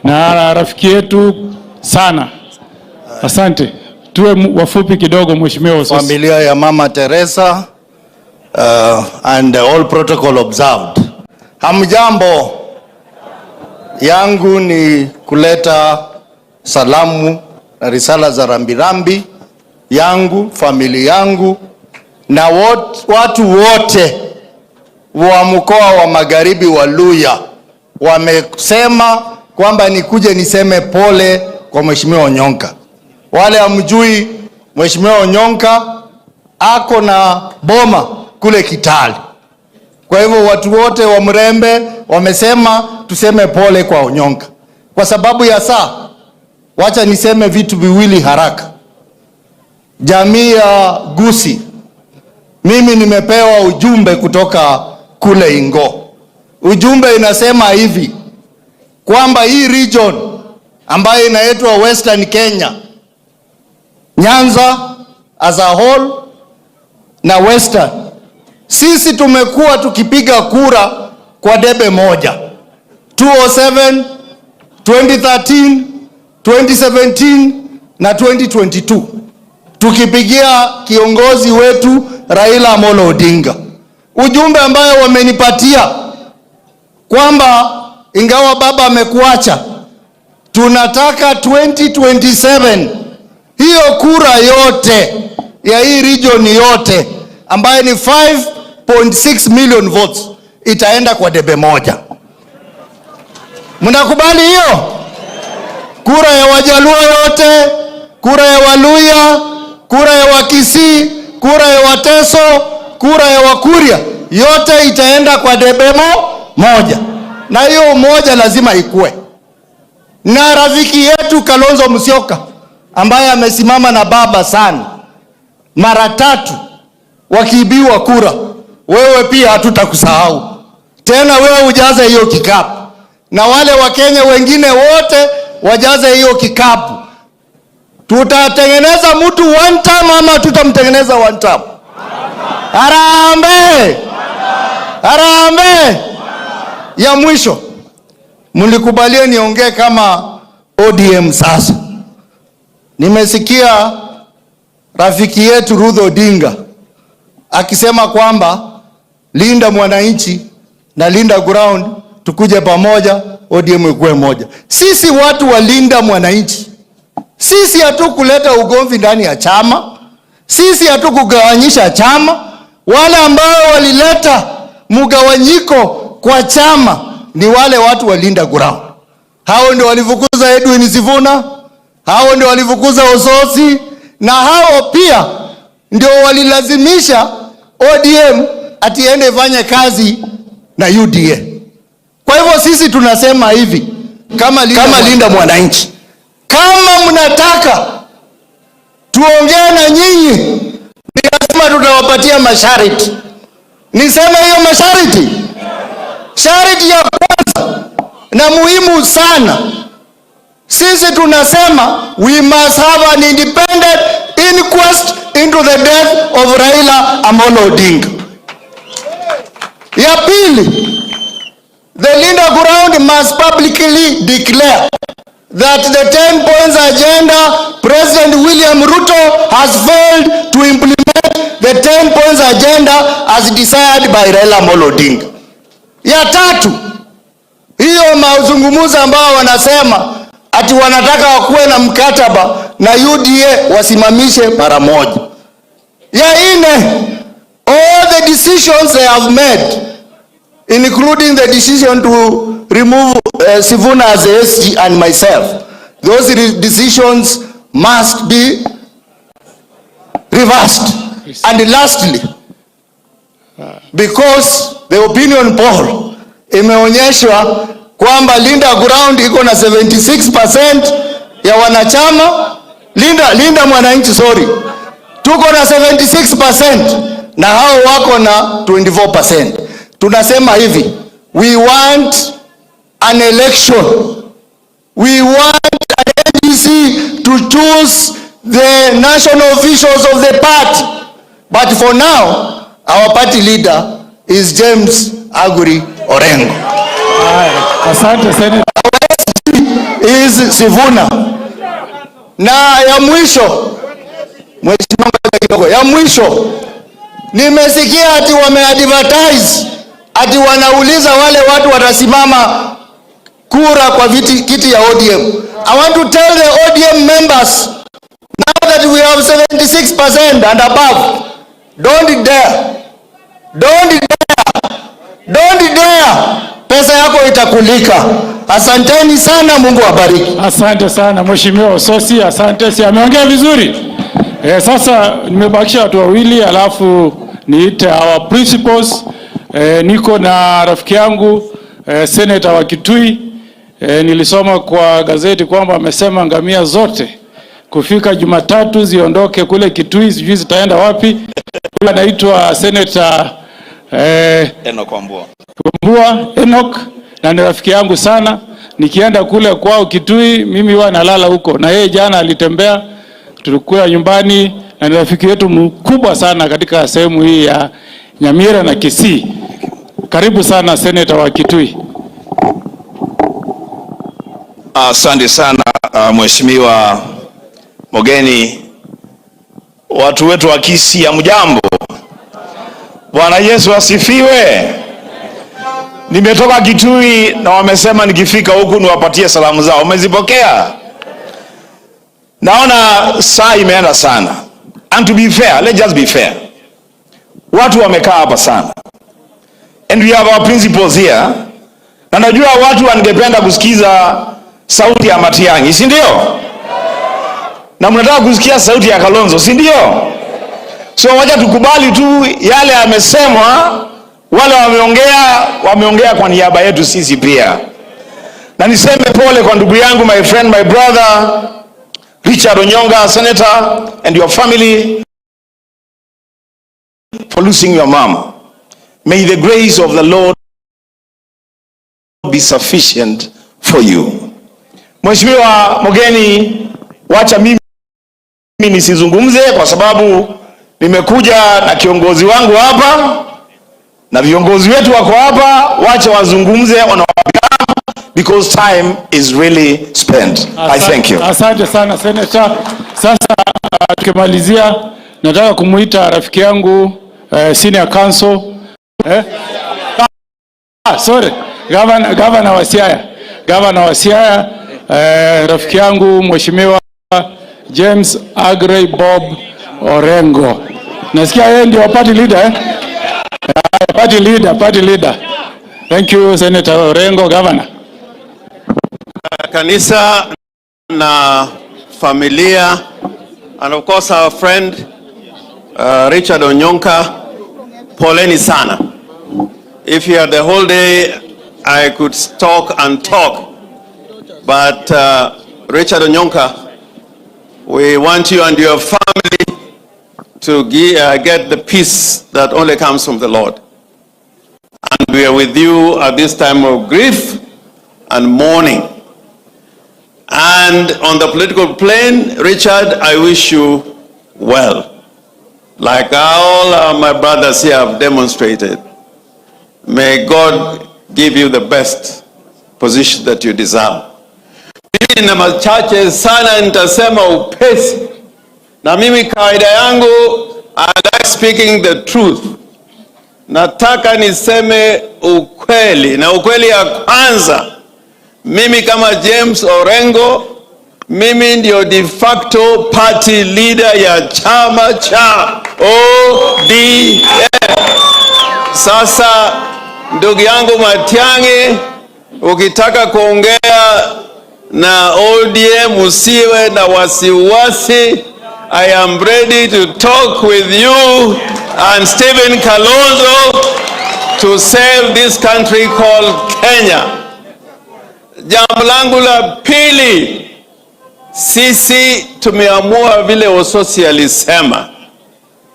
na rafiki yetu sana. Asante. Tuwe wafupi kidogo Mheshimiwa Osotsi. Familia ya Mama Teresa and all protocol observed. Hamjambo, yangu ni kuleta salamu na risala za rambirambi yangu, familia yangu na watu wote wa mkoa wa Magharibi wa Luhya wamesema kwamba nikuje niseme pole kwa Mheshimiwa Onyonka. Wale hamjui, Mheshimiwa Onyonka ako na boma kule Kitale. Kwa hivyo watu wote wa Mrembe wamesema tuseme pole kwa Onyonka. Kwa sababu ya saa, wacha niseme vitu viwili haraka. Jamii ya Gusii, mimi nimepewa ujumbe kutoka kule Ingo. Ujumbe inasema hivi kwamba hii region ambayo inaitwa Western Kenya Nyanza as a whole na Western, sisi tumekuwa tukipiga kura kwa debe moja 207, 2013, 2017 na 2022, tukipigia kiongozi wetu Raila Amolo Odinga. Ujumbe ambayo wamenipatia kwamba ingawa baba amekuacha, tunataka 2027 hiyo kura yote ya hii region yote ambayo ni 5.6 million votes itaenda kwa debe moja. Mnakubali hiyo? Kura ya Wajaluo yote, kura ya Waluya, kura ya Wakisii, kura ya Wateso, kura ya Wakuria, yote itaenda kwa debe moja, na hiyo umoja lazima ikue. Na rafiki yetu Kalonzo Musyoka ambaye amesimama na baba sana mara tatu wakiibiwa kura, wewe pia hatutakusahau tena, wewe ujaze hiyo kikapu na wale Wakenya wengine wote wajaze hiyo kikapu. Tutatengeneza mtu one time ama tutamtengeneza one time? Harambee! Harambee! Ya mwisho, mlikubalia niongee kama ODM sasa. Nimesikia rafiki yetu Ruth Odinga akisema kwamba Linda Mwananchi na Linda Ground tukuje pamoja, ODM ikuwe moja. Sisi watu wa Linda Mwananchi, sisi hatukuleta ugomvi ndani ya chama, sisi hatukugawanyisha chama. Wale ambao walileta mgawanyiko kwa chama ni wale watu wa Linda Ground. Hao ndio walifukuza Edwin Sifuna, hao ndio walifukuza Osotsi, na hao pia ndio walilazimisha ODM ati ende ifanye kazi na UDA. Kwa hivyo sisi tunasema hivi kama Linda Mwananchi, kama mnataka tuongee na nyinyi, ni lazima tutawapatia masharti. Niseme hiyo masharti. Sharti ya kwanza na muhimu sana, sisi tunasema we must have an independent inquest into the death of Raila Amolo Odinga. Ya pili, the Linda Ground must publicly declare that the 10 points agenda, President William Ruto has failed to implement the 10 points agenda as desired by Raila Amolo Odinga. Ya tatu, hiyo mazungumzo ambao wanasema ati wanataka wakuwe na mkataba na UDA wasimamishe mara moja. Ya nne, all the decisions they have made, including the decision to remove Sifuna as a SG and myself, those decisions must be reversed. And lastly, because the opinion poll imeonyeshwa kwamba Linda Ground iko na 76% ya wanachama, Linda Mwananchi, sorry, tuko na 76% na hao wako na 24%. Tunasema hivi, we want an election. We want an NGC to choose the national officials of the party. But for now, our party leader is James Aguri Orengo. Asante, Senator. Is Sifuna. Na ya mwisho, mheshimiwa, ngoja kidogo. Ya mwisho, nimesikia ati wameadvertise ati wanauliza wale watu watasimama kura kwa kiti ya ODM. I want to tell the ODM members, now that we have 76% and above, don't dare, don't dare, don't dare. Pesa yako itakulika. Asanteni sana, Mungu awabariki. Asante sana, Mheshimiwa Osotsi, asante. Si ameongea vizuri? Sasa nimebakisha watu wawili alafu niite our principals. Niko na rafiki yangu, Senator wa Kitui. Nilisoma kwa gazeti kwamba amesema ngamia zote kufika Jumatatu ziondoke kule Kitui, sijui zitaenda wapi. Huyu anaitwa Senator Enoch Wambua. Wambua Enoch, na ni rafiki yangu sana. Nikienda kule kwao Kitui, mimi huwa nalala huko, na yeye jana alitembea. Tulikuwa nyumbani na ni rafiki yetu mkubwa sana katika sehemu hii ya Nyamira na Kisii. Karibu sana, Senator wa Kitui. Asante sana, Mheshimiwa Mogeni. Watu wetu wa Kisii, hamjambo? Bwana Yesu asifiwe. Nimetoka Kitui na wamesema nikifika huku niwapatie salamu zao. Umezipokea? Naona saa imeenda sana. And to be fair, let's just be fair. Watu wamekaa hapa sana. And we have our principals here. Na najua watu wangependa kusikiza sauti ya Matiang'i, si ndio? Na mnataka kusikia sauti ya Kalonzo, si ndio? So wacha tukubali tu yale yamesemwa, wale wameongea, wameongea kwa niaba yetu sisi pia. Na niseme pole kwa ndugu yangu, my friend, my brother, Richard Onyonka, Senator, and your family for losing your mom. May the grace of the Lord be sufficient for you. Mheshimiwa Mogeni, wacha mimi nisizungumze kwa sababu nimekuja na kiongozi wangu hapa na viongozi wetu wako hapa, wacha wazungumze on our behalf because time is really spent. I thank you. Asante sana, Senator. Sasa tukimalizia, nataka kumuita rafiki yangu, senior counsel, eh? Ah, sorry, governor wa Siaya, governor wa Siaya, rafiki yangu Mheshimiwa James Aggrey Bob Orengo. Nasikia yeye ndio party leader, eh? Party leader, party leader. Thank you, Senator Orengo, governor. Kanisa na familia and of course our friend Richard Onyonka, poleni sana. If you had the whole day, I could talk and talk. But Richard Onyonka, we want you and your family to get the peace that only comes from the Lord. And we are with you at this time of grief and mourning. And on the political plane, Richard, I wish you well. Like all my brothers here have demonstrated, may God give you the best position that you deserve. Mimi na machache sana nitasema upesi, na mimi kawaida yangu, I like speaking the truth. Nataka niseme ukweli, na ukweli ya kwanza, mimi kama James Orengo, mimi ndio de facto party leader ya chama cha ODM. Sasa ndugu yangu Matiang'i, ukitaka kuongea na ODM usiwe na wasiwasi. I am ready to talk with you and Stephen Kalonzo to save this country called Kenya. Jambo langu la pili, sisi tumeamua vile Osotsi alisema,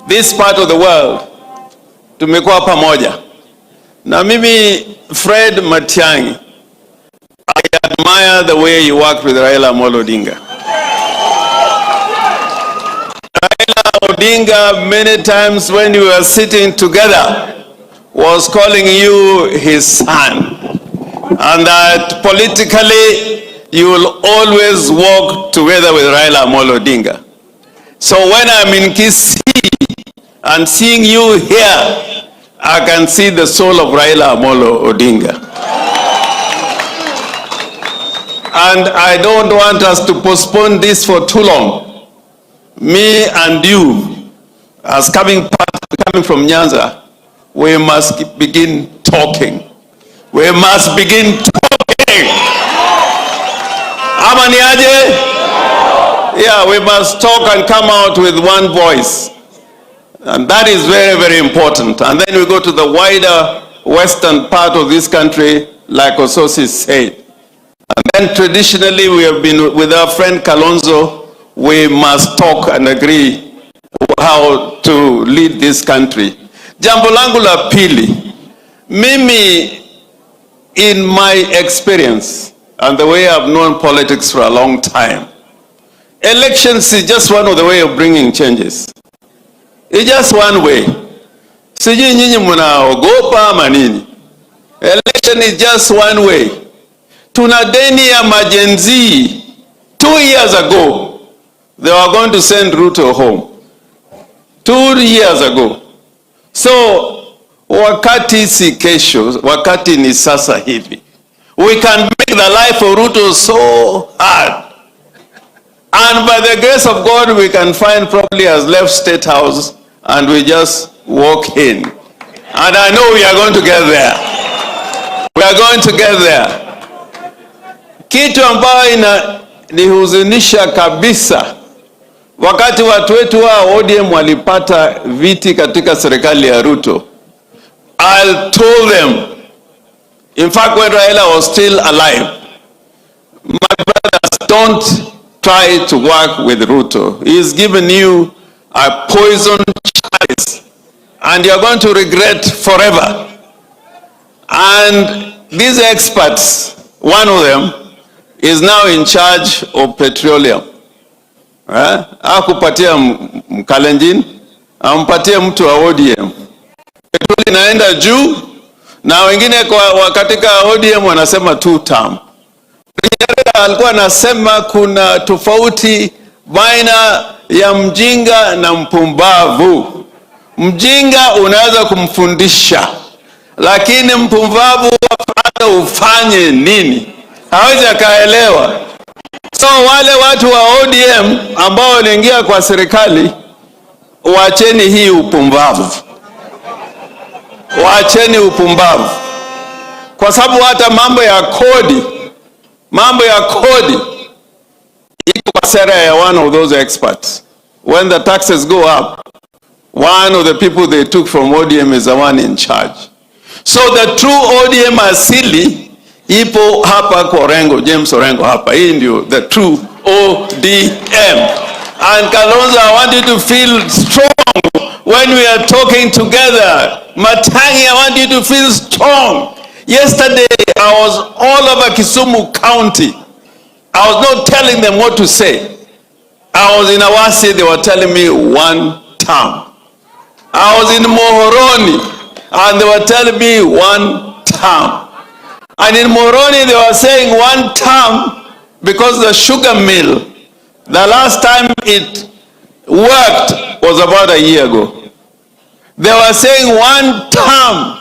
this part of the world tumekuwa pamoja. Na mimi, Fred Matiang'i, I admire the way you worked with Raila Amolo Odinga. Raila Odinga, many times when we were sitting together, was calling you his son. And that politically, you will always work together with Raila Amolo Odinga. So when I'm in Kisii and seeing you here, I can see the soul of Raila Amolo Odinga. And I don't want us to postpone this for too long. Me and you, as coming from Nyanza, we must begin talking. We must begin talking. Ama ni aje? Yeah, we must talk and come out with one voice. And that is very, very important. And then we go to the wider western part of this country, like Osotsi said. And then traditionally we have been with our friend Kalonzo, we must talk and agree how to lead this country. Jambo langu la pili, mimi, in my experience and the way I've known politics for a long time, Elections is just one of the way of bringing changes. It's just one way. Sijui nyinyi mnaogopa ama nini? Election is just one way. Tuna deni ya ma-Gen Z. 2 years ago, they were going to send Ruto home. 2 years ago. So, wakati si kesho, wakati ni sasa hivi. We can make the life of Ruto so hard. And by the grace of God, we can find probably has left State House and we just walk in. And I know we are going to get there. We are going to get there. Kitu ambayo inanihuzunisha kabisa, wakati watu wetu wa ODM walipata viti katika serikali ya Ruto, I told them, in fact when Raila was still alive, "My brothers, don't try to work with Ruto. He is giving you a poison chalice and you are going to regret forever." And these experts, one of them is now in charge of petroleum. Eh? Hakupatia Mkalenjin, ampatie mtu wa ODM. Petroli inaenda juu na wengine kwa katika ODM wanasema two term. Nyerere alikuwa anasema kuna tofauti baina ya mjinga na mpumbavu. Mjinga unaweza kumfundisha, lakini mpumbavu hata ufanye nini hawezi akaelewa. So wale watu wa ODM ambao waliingia kwa serikali, wacheni hii upumbavu, wacheni upumbavu, kwa sababu hata mambo ya kodi iko kwa sera ya one of those experts. When the taxes go up, one of the people they took from ODM is the one in charge. So the true ODM asili ipo hapa kwa Orengo, James Orengo hapa. Hii ndio the true ODM. And Kalonzo, I want you to feel strong when we are talking together. Matiang'i, I want you to feel strong. Yesterday, I was all over Kisumu County. I was not telling them what to say. I was in Awasi, they were telling me one term. I was in Muhoroni, and they were telling me one term. And in Muhoroni, they were saying one term because the sugar mill, the last time it worked was about a year ago. They were saying one term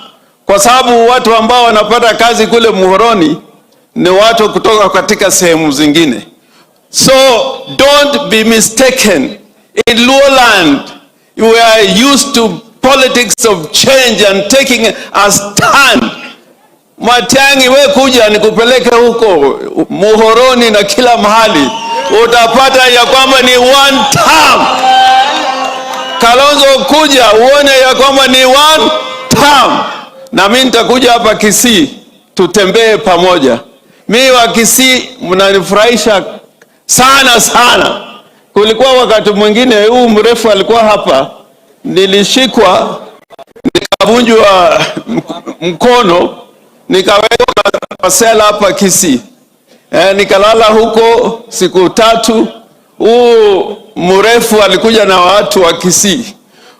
kwa sababu watu ambao wanapata kazi kule Muhoroni ni watu kutoka katika sehemu zingine. So don't be mistaken. In Luoland, we are used to politics of change and taking a stand. Matiang'i, we kuja nikupeleke huko Muhoroni na kila mahali, utapata ya kwamba ni one term. Kalonzo, kuja uone ya kwamba ni one term, na mimi nitakuja hapa Kisii tutembee pamoja. Mi wa Kisii mnanifurahisha sana sana. Kulikuwa wakati mwingine huu mrefu alikuwa hapa, nilishikwa nikavunjwa mkono, nikawekwa kwa sela hapa Kisii. Nikalala huko siku 3. Huu mrefu alikuja na watu wa Kisii,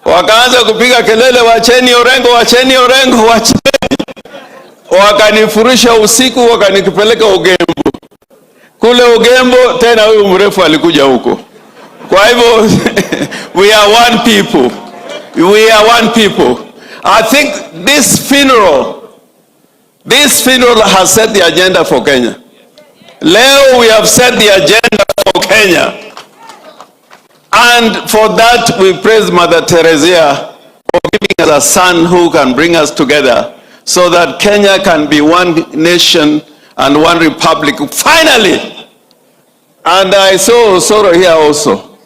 wakaanza kupiga kelele, "Wacheni Orengo, wacheni Orengo, wacheni." Wakanifurusha usiku, wakanipeleka Ugembo. Kule Ugembo tena huyu mrefu alikuja huko. Kwa hivyo we are one people. We are one people. I think this funeral has set the agenda for Kenya. Leo we have set the agenda for Kenya. And for that we praise Mother Teresia for giving us a son who can bring us together so that Kenya can be one nation and one republic. Finally! And I saw Osoro here also.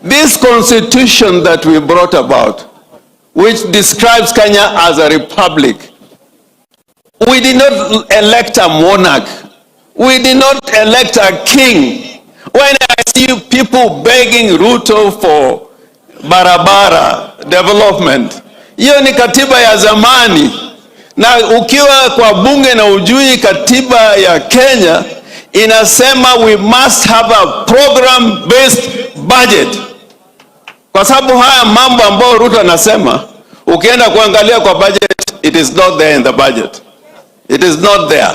This constitution that we brought about, which describes Kenya as a republic, we did not elect a monarch. We did not elect a king. When I see people begging Ruto for barabara development, hiyo ni katiba ya zamani, na ukiwa kwa bunge na ujui katiba ya Kenya, Inasema we must have a program based budget, kwa sababu haya mambo ambayo Ruto anasema, ukienda kuangalia kwa budget, it is not there in the budget. It is not there.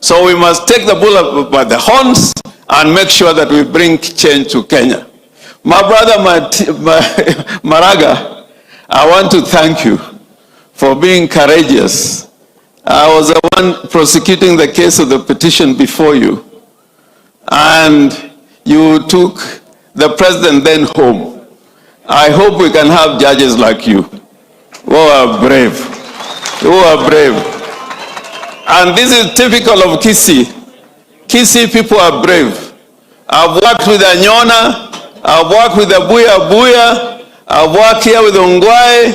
So we must take the bull by the horns and make sure that we bring change to Kenya. My brother Maraga, I want to thank you for being courageous. I was the one prosecuting the case of the petition before you, and you took the president then home. I hope we can have judges like you who are brave, who are brave. And this is typical of Kisii. Kisii people are brave. I've worked with Anyona, I've worked with Abuya Abuya, I've worked here with Ongwae.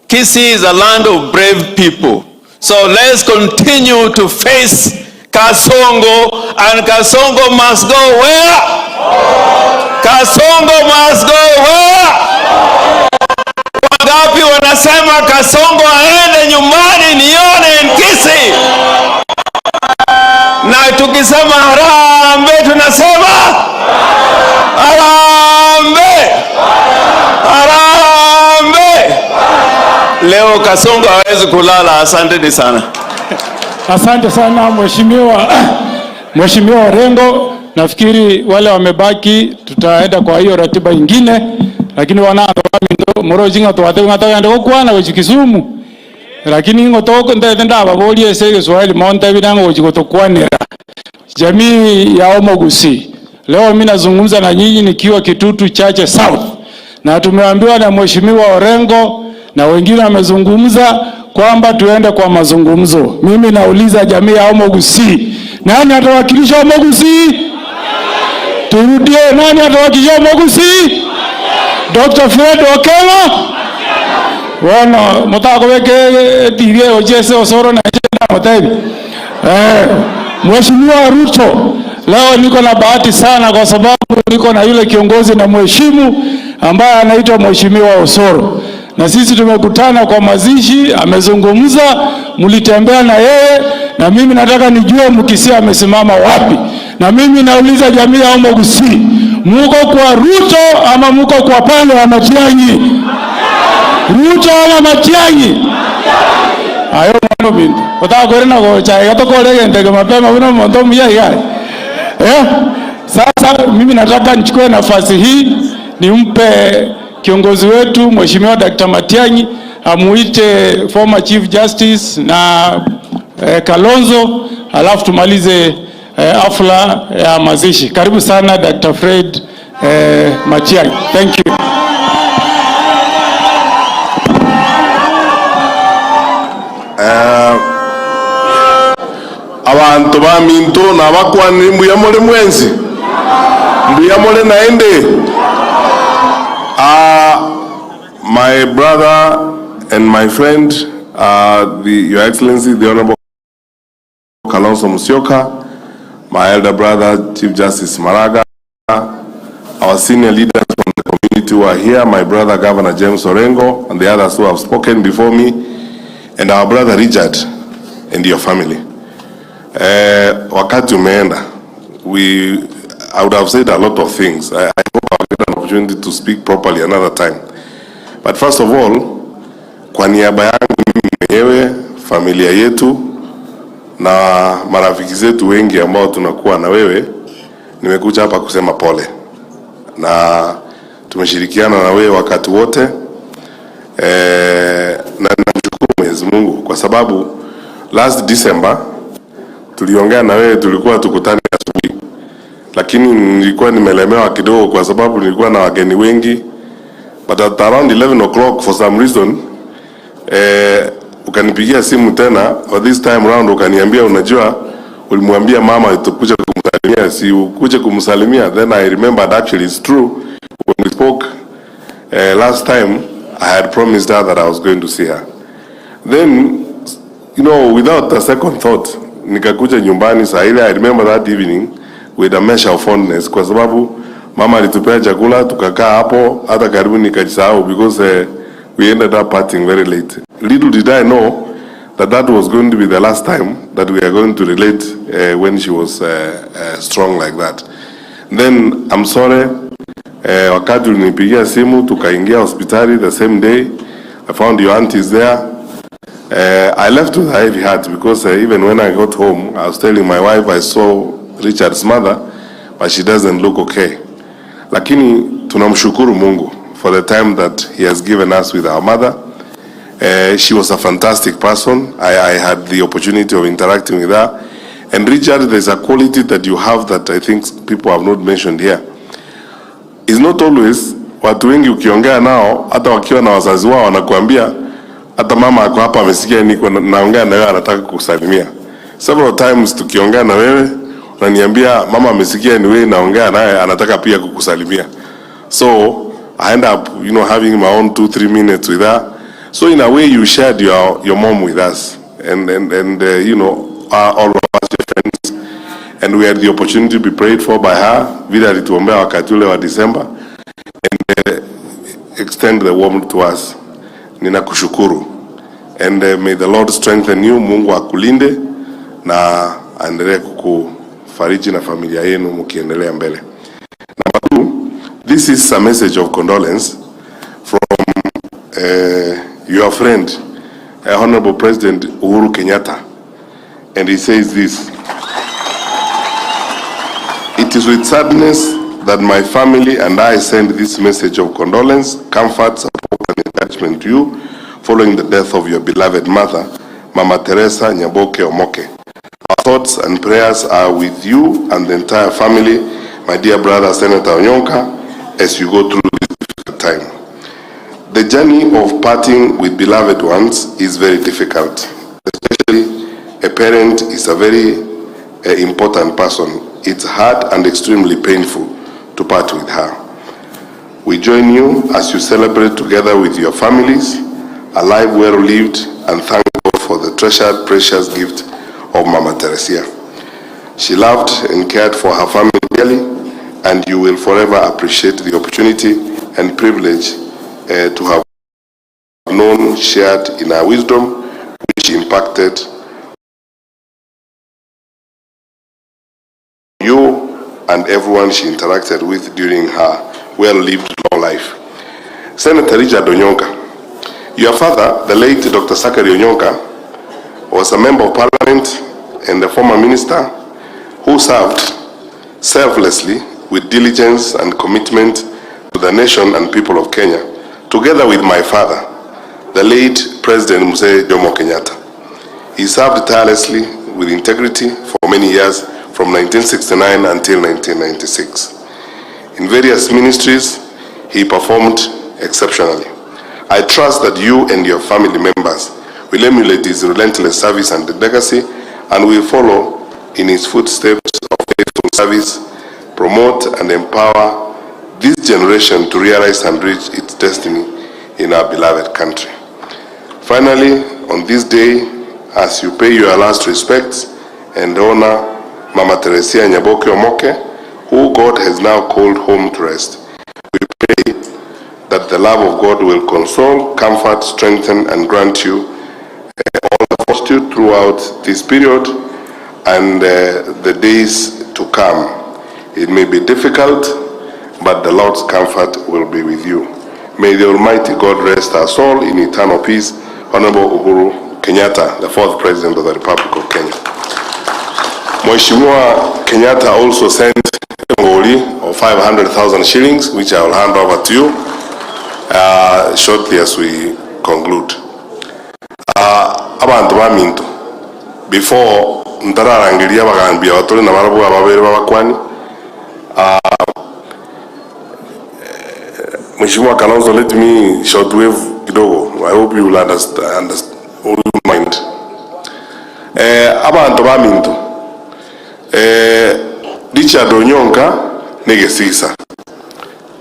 Kisii is a land of brave people. So let's continue to face Kasongo, and Kasongo must go where? Kasongo must go where? Wangapi wanasema Kasongo aende nyumbani nione in Kisii? Na tukisema harambee tunasema harambee, harambee. Leo Kasongo hawezi kulala. Asanteni sana. Asante sana Mheshimiwa Orengo. Nafikiri wale wamebaki tutaenda kwa hiyo ratiba ingine, lakini wana ndo morojinga twate ngata ndo kwana gochi Kisumu, lakini ngotoko ndete ndababolie ese Kiswahili monte binango gochi gotokwanira jamii ya Omogusi. Leo mimi nazungumza na nyinyi nikiwa Kitutu Chache South, na tumeambiwa na Mheshimiwa Orengo na wengine wamezungumza kwamba tuende kwa mazungumzo. Mimi nauliza jamii ya Omogusi, nani atawakilisha Omogusi? Turudie, nani atawakilisha Omogusi? Dr. Fred Okello. Wono mutako beke TV ojese Osoro na jenda mutebi. Mheshimiwa Ruto, leo niko na bahati sana kwa sababu niko na yule kiongozi na mheshimu ambaye anaitwa Mheshimiwa Osoro. Na sisi tumekutana kwa mazishi, amezungumza, mlitembea na yeye, na mimi nataka nijue Mkisii amesimama wapi. Na mimi nauliza jamii ya Omogusi, muko kwa Ruto ama muko kwa pale wa Matiang'i? Ruto ama Matiang'i? Ayo mwana bintu. Utaka kwenda gocha, gatokore ndege mapema una mondo mya igai. Sasa mimi nataka nichukue nafasi hii nimpe kiongozi wetu Mheshimiwa Dr. Matiang'i amuite former Chief Justice na Kalonzo, alafu tumalize hafla ya mazishi. Karibu sana Dr. Fred Matiang'i. Thank you. Abantu ba minto na bakwani mbuya mole mwenzi mbuya mole naende. My brother and my friend, Your Excellency, the Honorable Kalonzo Musyoka, my elder brother, Chief Justice Maraga, our senior leaders from the community who are here, my brother Governor James Orengo, and the others who have spoken before me, and our brother Richard and your family. Wakati umeenda, I would have said a lot of things. I hope I'll get an opportunity to speak properly another time. But first of all, kwa niaba yangu mimi mwenyewe, familia yetu na marafiki zetu wengi ambao tunakuwa na wewe, nimekuja hapa kusema pole. Na tumeshirikiana na wewe wakati wote. Na namshukuru Mwenyezi Mungu kwa sababu last December tuliongea na wewe, tulikuwa tukutane asubuhi. Lakini nilikuwa nimelemewa kidogo kwa sababu nilikuwa na wageni wengi. But at around 11 o'clock for some reason, ukanipigia simu tena, but this time round ukaniambia unajua ulimwambia mama tukuje kumsalimia, si ukuje kumsalimia. Then I remembered actually it's true, when we spoke last time I had promised her that I was going to see her. Then, you know, without a second thought, nikakuja nyumbani saa ile. I remember that evening with a measure of fondness kwa sababu mama alitupea chakula tukakaa hapo hata karibu nikajisahau because we ended up partying very late. Little did I know that that was going to be the last time that we are going to relate when she was strong like that. Then I'm sorry, wakati ulinipigia simu tukaingia hospitali the same day, I found your aunties there. I left with a heavy heart because even when I got home, I was telling my wife I saw Richard's mother, but she doesn't look okay. Lakini tunamshukuru Mungu for the time that he has given us with our mother. She was a fantastic person. I had the opportunity of interacting with her. And Richard, there's a quality that you have that I think people have not mentioned here. It's not always watu wengi ukiongea nao hata wakiwa na wazazi wao wanakuambia hata mama ako hapa amesikia niko naongea na wewe anataka kukusalimia. Several times tukiongea na wewe unaniambia mama amesikia ni wewe naongea naye anataka pia kukusalimia. So I end up having my own 2, 3 minutes with her. So in a way you shared your mom with us and all of us, your friends, and we had the opportunity to be prayed for by her vile alituombea wakati ule wa December and extend the warmth to us. Ninakushukuru and may the Lord strengthen you. Mungu akulinde na aendelee kukufariji na familia yenu mkiendelea mbele. Number two, this is a message of condolence from your friend, Honorable President Uhuru Kenyatta. And he says this: "It is with sadness that my family and I send this message of condolence, comfort, support, and encouragement to you following the death of your beloved mother, Mama Teresa Nyaboke Omoke. Our thoughts and prayers are with you and the entire family, my dear brother Senator Onyonka, as you go through this difficult time. The journey of parting with beloved ones is very difficult. Especially a parent is a very important person. It's hard and extremely painful to part with her. We join you as you celebrate together with your families, a life well lived, and thank God for the treasured, precious gift of Mama Teresia. She loved and cared for her family dearly, and you will forever appreciate the opportunity and privilege to have known, shared in her wisdom, which impacted you and everyone she interacted with during her well-lived long life. Senator Richard Onyonka, your father, the late Dr. Zachary Onyonka, was a member of parliament and a former minister who served selflessly with diligence and commitment to the nation and people of Kenya, together with my father, the late President Mzee Jomo Kenyatta. He served tirelessly with integrity for many years, from 1969 until 1996. In various ministries, he performed exceptionally. I trust that you and your family members will emulate his relentless service and legacy and will follow in his footsteps of faithful service, promote and empower this generation to realize and reach its destiny in our beloved country. Finally, on this day, as you pay your last respects and honor Mama Teresia Nyaboke Omoke, who God has now called home to rest, we pray that the love of God will console, comfort, strengthen, and grant you all the fortitude throughout this period and the days to come. It may be difficult, but the Lord's comfort will be with you. May the Almighty God rest our soul in eternal peace. Honorable Uhuru Kenyatta, the fourth President of the Republic of Kenya." Mheshimiwa Kenyatta also sent a ngoli of 500,000 shillings, which I will hand over to you shortly as we conclude. Abantu baminto, before ntararangiria abagambia batore na barabwo ababere babakwani, Mheshimiwa Kalonzo, let me shortwave kidogo. I hope you will understand, will mind. Abantu baminto, Richard Onyonka negesisa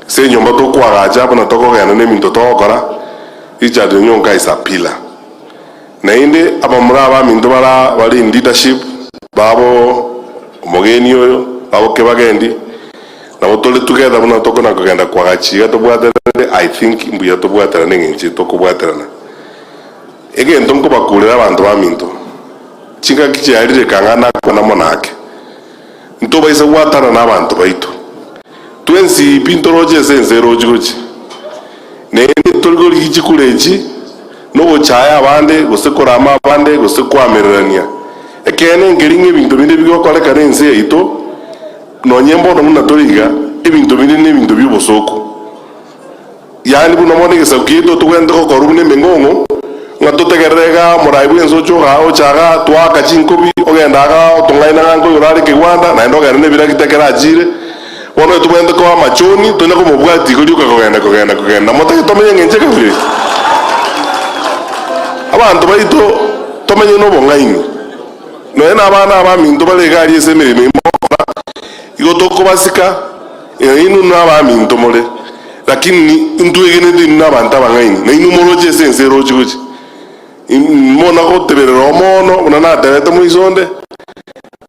se nyomba tokwagacha buna tokogenda neminto togokora. Richard Onyonka is a pillar nainde abamura abaminto bara bari in leadership babo omogeni oyo babo kebagendi nabo tore together buna tokona kogenda kwagachiga tobwaterane. I think mbuya tobwaterane ng'enche tokobwaterana. Egento nkobakurera abanto baminto chingaki chiarire kang'ana kwana monake ntobaise gwatana na abanto baito twensi pintoroche ase ense erochi gochi naende torigorigi chikura echi nogochaya abande gose korama abande gose kwamererania ekene nkeri ng'a ebinto binde bigokorekana ense yaito nonye mbono buna toriga ebinto binde na ebinto bia obosoko yaani buna mono egesaku kiaito togwente gokorwa buna emeng'ong'o ng'a totegerere iga morai bwa ense oche oga ochaga twaka chinkobi ogenda iga otong'aina ng'a nkoigoro are ekegwanda naende ogende na ebiragita ekero achire bono etobwenerete koba amachoni tonya komobwatia igo rioka kogenda kogenda kogenda motagete tomenye ng'a inche ekabira eye. Abanto baito tomenye na obong'aini nonya na abana abaminto bare iga aria ase emeremo eye mogokora igo tokobasika inwe na abaminto more lakini ntwegenete inwe na abanto abang'aini na inwe moroche ase ense erochi gochia. Mona goteberera omono buna natebete moiso onde,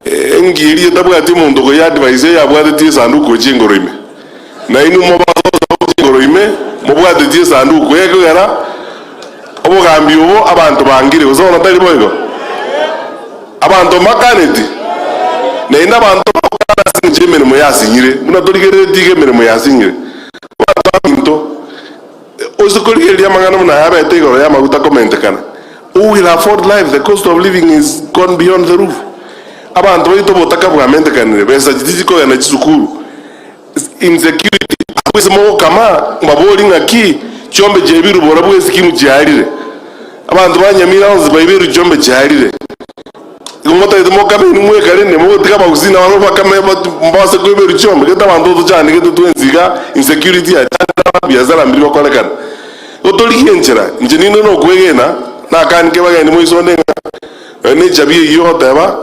engiya etabwati omonto okoyia advice eyabwatetie esanduku gochia engoro ime. Na inwe mobasosa gochia engoro ime mobwatetie esanduku ekogera obogambi obo abanto bangire gose bono tari boigo? Abanto mbakaneti naende abanto bagokana ase eng'encho y'emeremo yasinyire buna torigereretie iga emeremo yasinyire. Abanto baminto Ose korigereria amang'ana buna aya abete igoro y'amaguta komentekana, Who will afford life? The cost of living is gone beyond the roof. Abanto baito obotaka bwamentekanire, besa chitichi kogenda chisukuru, insecurity, abwo ase mogokama mbabori ng'aki chiombe chiaibirwe bora bwe esikimu chiarire. Abanto ba Nyamira onsi baiberwe chiombe chiarire. Igo motagete mokame inwe mweka rende mogotiga abagusii nabarabwo bakame mbase koiberwa chiombe gete abanto tochandegete twensi iga insecurity yachandire abanto biasara mbiri gokorekana. Igo torigie enchera inche ninde nokwegena nakanike bagende moisonde ng'a nonye ne echabi eyio ogoteba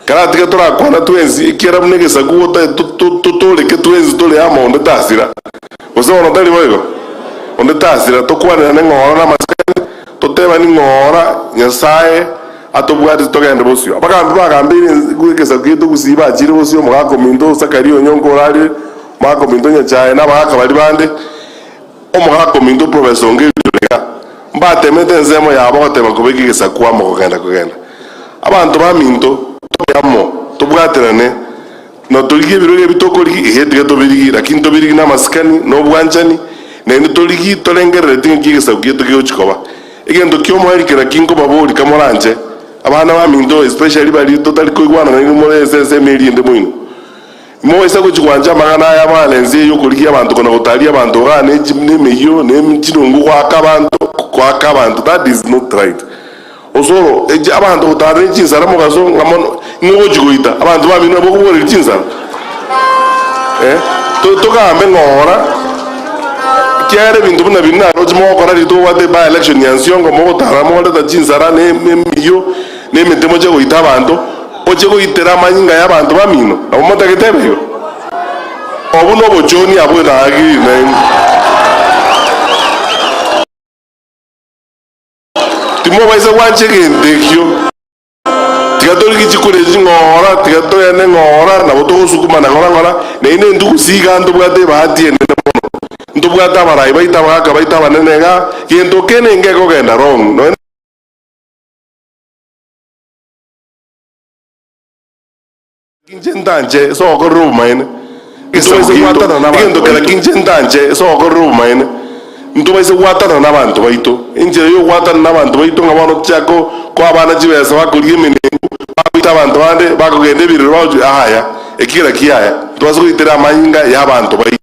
karatige torakwana twensi ekiagera buna egesaku gotagete totoreke twensi tore amo onde tasira. Gose bono tari boigo? Onde tasira tokwanerane ng'ora na amasikani totebani ng'ora Nyasaye atobwate togende bosio. Abagambi bagambeire egesaku giaito gusii bachire bosio, omogaka ominto Zakaria onyonka orarire, omogaka ominto Nyachae, na abagaka baria bande, omogaka ominto Professor Ongeri Orega, mbatemete ensemo yabo gotema kobeka egesaku amo kogenda kogenda. Abanto baminto, tobe amo, tobwaterane, na torigie ebirogo ebi tokorigia, ehe tiga tobirigie, lakini tobirigie namasikani, na obwanchani, naende torigie torengereretie ng'aki egesaku giaito kegochia koba. Egento ki'omoerio kera kinkobaboria kamoranche, abana baminto, especially baria totari koigwana nainwe more ase ensemo eria ende moino. Mobaisa gochia gwancha amang'ana aya amang'ana ense eye y'okorigia abanto kona gotaria abanto igaa ne chi nemeyio ne chinungu goaka abanto goaka abanto that is not right. Osoro echi abanto gotara ne chinsara mogaso ng'a mono ng'o ogochia goita abanto bamino nabwo okobogoreria chinsara eh to togambe ng'ora ekiagera ebinto buna biria naroche mogokora riria tobwate by election ya Nsiongo mogotara mogoreta chinsara ne emeyio ne emete moche goita abanto oche goitera amanyinga ya abanto bamino nabo motagete ebe igo? Obwo nobochoni abwo naagirire nainwe. Timobaisa gwancha egento ekio. Tiga torigie chikura echi ng'ora, tiga togende ng'ora, nabo togosukumana ng'ora ng'ora, naende intwe gose iga ntobwate ebahati enene mono. Ntobwate abarai baito, abagaka baito abanene iga, gento kende nkegogenda wrong, nonya. Inche ntanche ase ogokorera obomaene, ntobaise gwatana nabanto egento kera ki inche ntanche ase ogokorera obomaene, ntobaise gwatana nabanto baito. Enchera y'ogwatana nabanto baito ng'a bono tochake koa abana chibesa bakorigia emenengu, bagoita abanto bande, bakogenda ebirero bagochia yaya, eki kera kiaya. Ntobase goitera amanyinga y'abanto baito.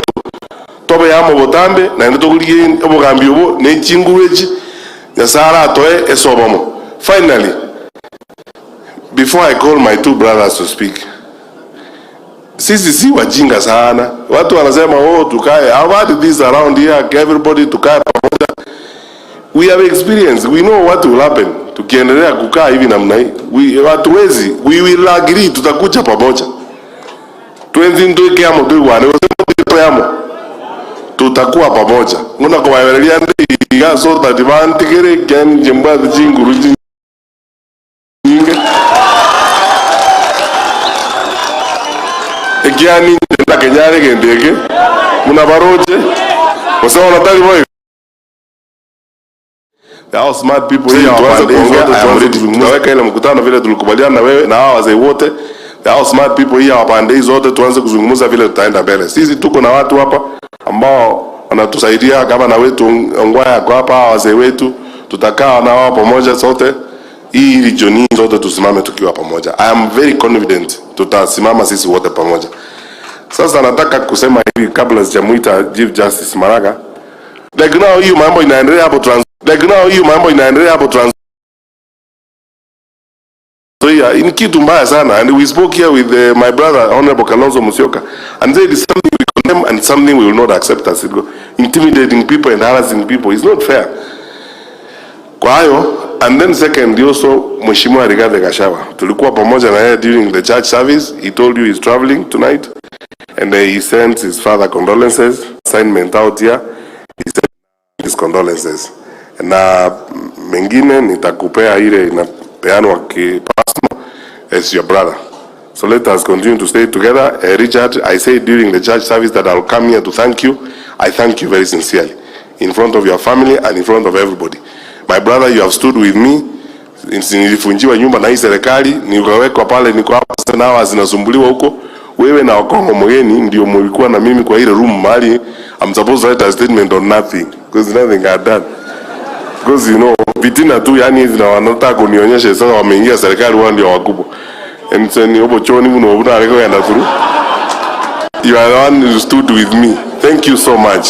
Tobe amo botambe, naende tokorigie obogambi obo ne chinguru echi Nyasae aratoe ase obomo. Finally. Before I call my two brothers to speak, sisi si wajinga sana. Watu wanasema oh, tukae. I've had this around here, everybody tukae pamoja. We have experience, we know what will happen. Tukiendelea kukaa hivi namna hii, we hatuwezi, we will agree, tutakuja pamoja. Twenzi ntwike amo tuigwane, gose ntwike amo tutakuwa pamoja. Ng'una kobaebereria nde iga so that bantigere ekiagera inche mbwate chinguru chinyinge. Ekiagera ninche ndakenyare egento eke buna baroche, gose bono tari boigo? Hao smart people here Tuanze wapande kuongea, hizo, I am tuanze ready. kuzungumza. Tutaweka ile mkutano vile tulikubaliana na wewe na hawa wazee wote. Hao smart people here wapande hizo zote, tuanze kuzungumza vile tutaenda mbele. Sisi tuko na watu hapa ambao wanatusaidia, gavana wetu Ongwae ako hapa, hawa wazee wetu, tutakaa na wao pamoja sote. Hii region hii zote tusimame tukiwa pamoja. I am very confident tutasimama sisi wote pamoja. Sasa nataka kusema hivi kabla sijamuita Chief Justice Maraga. Like now hiyo mambo inaendelea hapo Trans Like now hiyo mambo inaendelea hapo Trans Nzoia ni kitu mbaya sana, and we spoke here with my brother Honorable Kalonzo Musyoka and said it's something we condemn and something we will not accept as it go. Intimidating people and harassing people is not fair. Kwa hayo, and then second also Mheshimiwa Rigathi Gachagua, tulikuwa pamoja na yeye during the church service. He told you he's traveling tonight and he sends his father condolences assignment out here. He sent his condolences na mengine nitakupea ile inapeanwa ki personal as your brother. So let us continue to stay together. Richard, I said during the church service that I'll come here to thank you. I thank you very sincerely in front of your family and in front of everybody. My brother, you have stood with me. Nilifunjiwa nyumba na hii serikali, nikawekwa pale, niko hapa sasa, na zinasumbuliwa huko. Wewe na Wakongo Mgeni ndio mlikuwa na mimi kwa ile room mahali I'm supposed to write a statement on nothing because nothing I had done. Because you know, vitina tu yani hizi na wanataka kunionyesha sasa wameingia serikali wao ndio wakubwa. And so ni obo choni muno obuna ariko yenda through. You are the one who stood with me. Thank you so much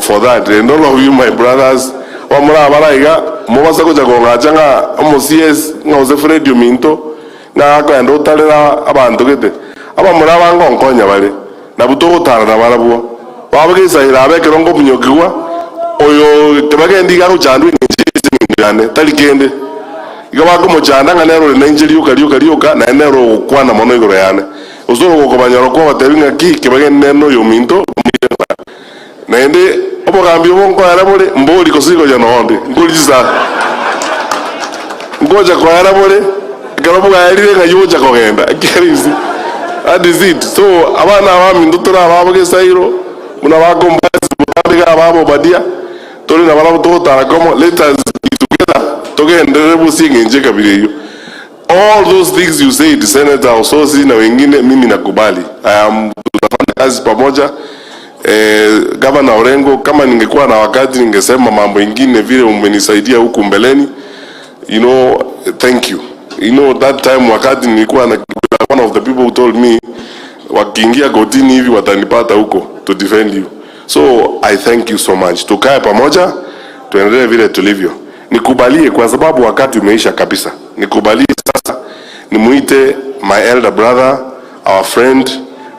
for that. And all of you my brothers, wamura abaraiga mubasa kuja kong'acha ng'a omo CS ng'a ose Fred Ominto ng'a akoenda otarera abanto gete. Abamura abangonkonya bare nabo togotarana barabwo. Babagesaira abekero ngomunyokigwa oyo tebagendi iga gochandwa eng'encho yane tari kende. Iga bakomochanda ng'a nero ore nainche rioka rioka rioka naende nero ogokwana mono igoro yane. Gose orogokobanyora kwabatebi ng'aki kebagendi nere oyo ominto naende obogambi obo nkoera bore mbori gose igocha nonde nkori chisare nkocha koera bore ekero bogaerire ng'ai ogocha kogenda ekerisi. That is it. So abana abaminto tore ababo gesairo buna bakombasi botambe iga ababo Obadia tore na barabwo togotara komo, let us be together togenderere bosie eng'encho ekabira eywo. All those things you said, Senator Osotsi na wengine, mimi nakubali. I am, tutafanya kazi pamoja. Governor Orengo, kama ningekuwa na wakati ningesema mambo ingine vile umenisaidia huku mbeleni. You know, thank you. You know, that time wakati nilikuwa na one of the people who told me wakiingia kotini hivi watanipata huko to defend you. So I thank you so much. Tukae pamoja, tuendelee vile tulivyo. Nikubalie kwa sababu wakati umeisha kabisa. Nikubalie sasa nimuite my elder brother, our friend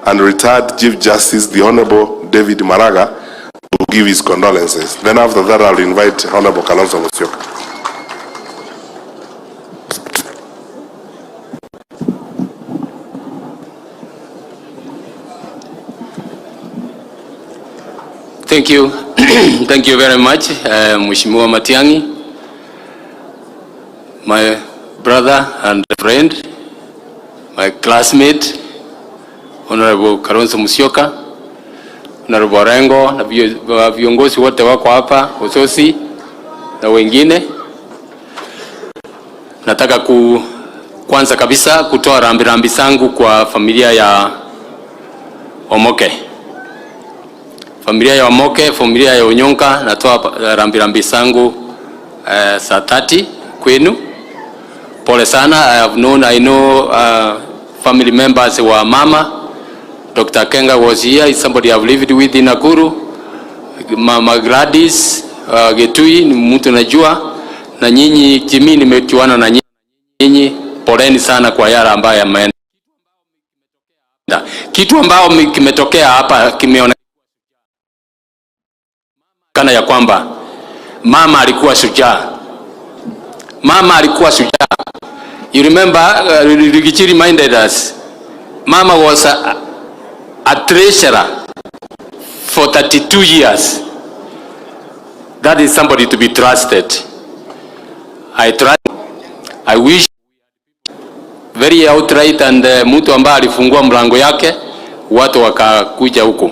and retired Chief Justice, the Honorable David Maraga, to give his condolences. Then after that I'll invite Honorable Kalonzo Musyoka. Thank you. Thank you very much, Mheshimiwa Matiang'i, my brother and friend, my classmate, Honorable Kalonzo Musyoka, Honorable Orengo, na viongozi wote wako hapa, Osotsi na wengine. Nataka kwanza kabisa kutoa rambirambi zangu kwa familia ya Omoke. Familia ya Omoke, familia ya Onyonka, natoa rambirambi zangu saa 30 kwenu. Pole sana. I have known, I know family members wa mama. Dr. Kenga was here, is somebody I've lived with in Nakuru. Mama Gladys Getui ni mtu najua, na nyinyi Jimmy nimejuana na nyinyi. Poleni sana kwa yale ambayo yameenda. Kitu ambao kimetokea hapa kimeonekana ya kwamba mama alikuwa shujaa. Mama alikuwa shujaa. You remember, Riggy G reminded us, mama was a treasurer for 32 years. That is somebody to be trusted. I trust, I wish very outright and mtu ambaye alifungua mlango yake watu wakakuja huku.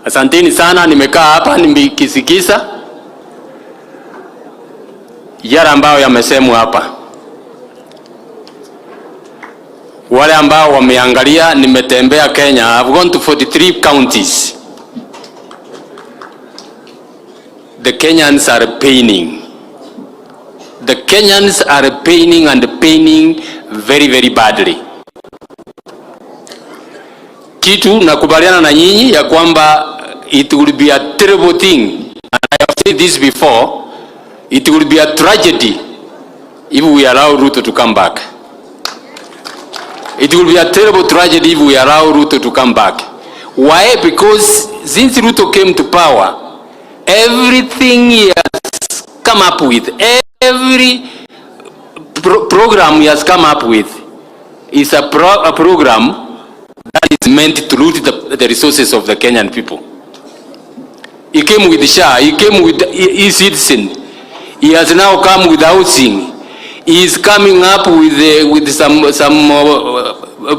Asanteni sana, nimekaa hapa nikisikisa. Yale ambayo yamesemwa hapa, wale ambao wameangalia, nimetembea Kenya, I've gone to 43 counties. The Kenyans are paining. The Kenyans are paining and paining very, very badly. Kitu nakubaliana na nyinyi ya kwamba it will be a terrible thing, and I have said this before, it will be a tragedy if we allow Ruto to come back. It will be a terrible tragedy if we allow Ruto to come back. Why? Because since Ruto came to power, everything he has come up with, every program he has come up with is a program that is meant to loot the resources of the Kenyan people. He came with SHA, he came with e-citizen, he has now come with housing, he is coming up with some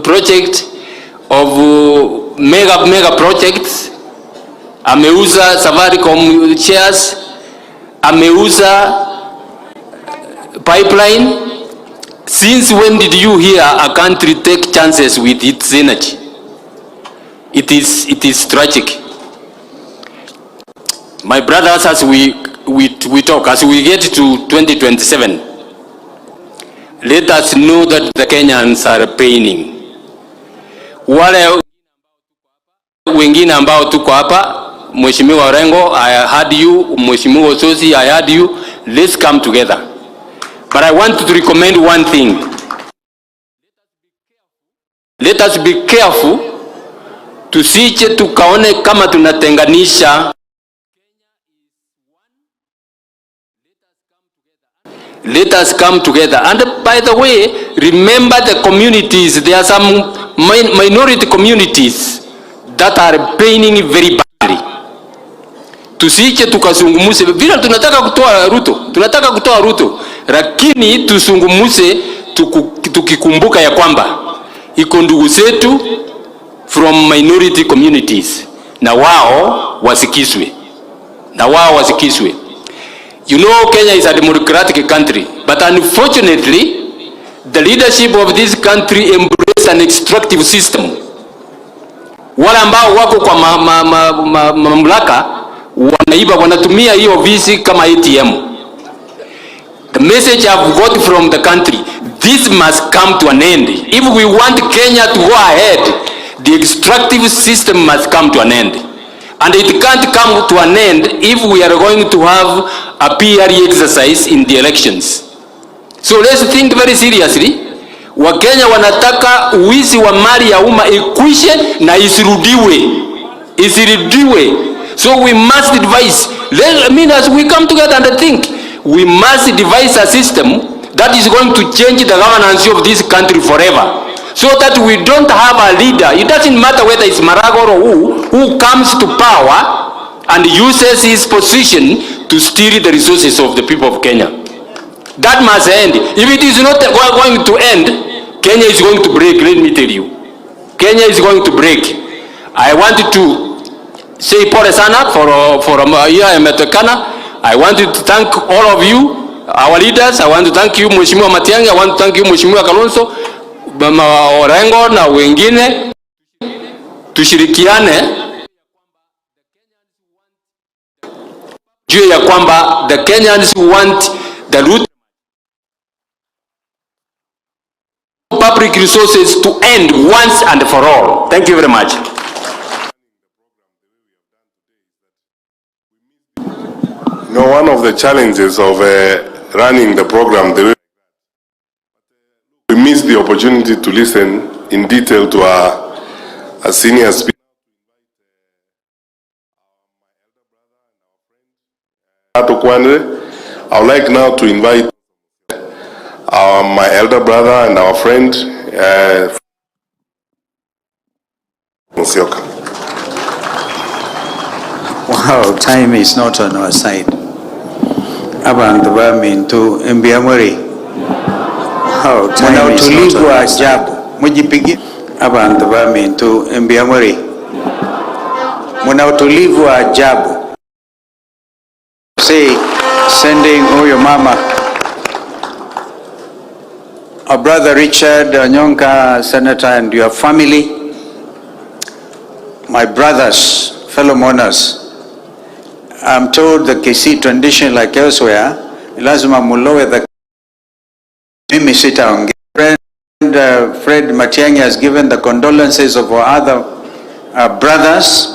project of mega projects. Ameuza Safaricom shares, ameuza pipeline. Since when did you hear a country take chances with its energy? It is tragic. My brothers, as we talk, as we get to 2027, let us know that the Kenyans are paining. Wale wengine ambao tuko hapa, Mheshimiwa Orengo, I heard you, Mheshimiwa Osotsi, I heard you. Let's come together. But I want to recommend one thing. Let us be careful tusije tukaone kama tunatenganisha. Let us come together. And by the way, remember the communities. There are some minority communities that are paining very badly. Tusije tukazungumze vile tunataka kutoa Ruto, tunataka kutoa Ruto, lakini tuzungumze tukikumbuka ya kwamba iko ndugu zetu from minority communities na wao wasikizwe, na wao wasikizwe. You know, Kenya is a democratic country, but unfortunately the leadership of this country embrace an extractive system. Wale ambao wako kwa mamlaka wanaiba, wanatumia hiyo ofisi kama ATM. The message I've got from the country, this must come to an end. If we want Kenya to go ahead, the extractive system must come to an end. And it can't come to an end if we are going to have a PRE exercise in the elections. So let's think very seriously. Wakenya wanataka uwizi wa mali ya umma ikwishe na isirudiwe. Isirudiwe. So we must devise, as we come together and think, we must devise a system that is going to change the governance of this country forever. So that we don't have a leader. It doesn't matter whether it's Maraga or who comes to power and uses his position to steal the resources of the people of Kenya. That must end. If it is not going to end, Kenya is going to break, let me tell you. Kenya is going to break. I want to say pole sana for here imetokana. I want to thank all of you, our leaders. I want to thank you Mheshimiwa Matiang'i. I want to thank you Mheshimiwa Kalonzo, Mama Orengo na wengine. Tushirikiane juu ya kwamba the Kenyans want the root public resources to end once and for all. Thank you very much. You know, one of the challenges of running the program, the way we missed the opportunity to listen in detail to a senior speaker. I would like now to invite my elder brother and our friend, Musyoka. Wow, time is not on our side. Abantu bamintu embiamuri. Wow, time is not on our side. Mujipigie. Abantu bamintu embiamuri. Muna utulivu wa ajabu. See, sending huyo mama Our brother Richard Onyonka, Senator, and your family, my brothers, fellow mourners. I'm told the Kisii tradition, like elsewhere, lazima mulowe the. Mimi sitaongea. Friend Fred Matiang'i has given the condolences of our other brothers.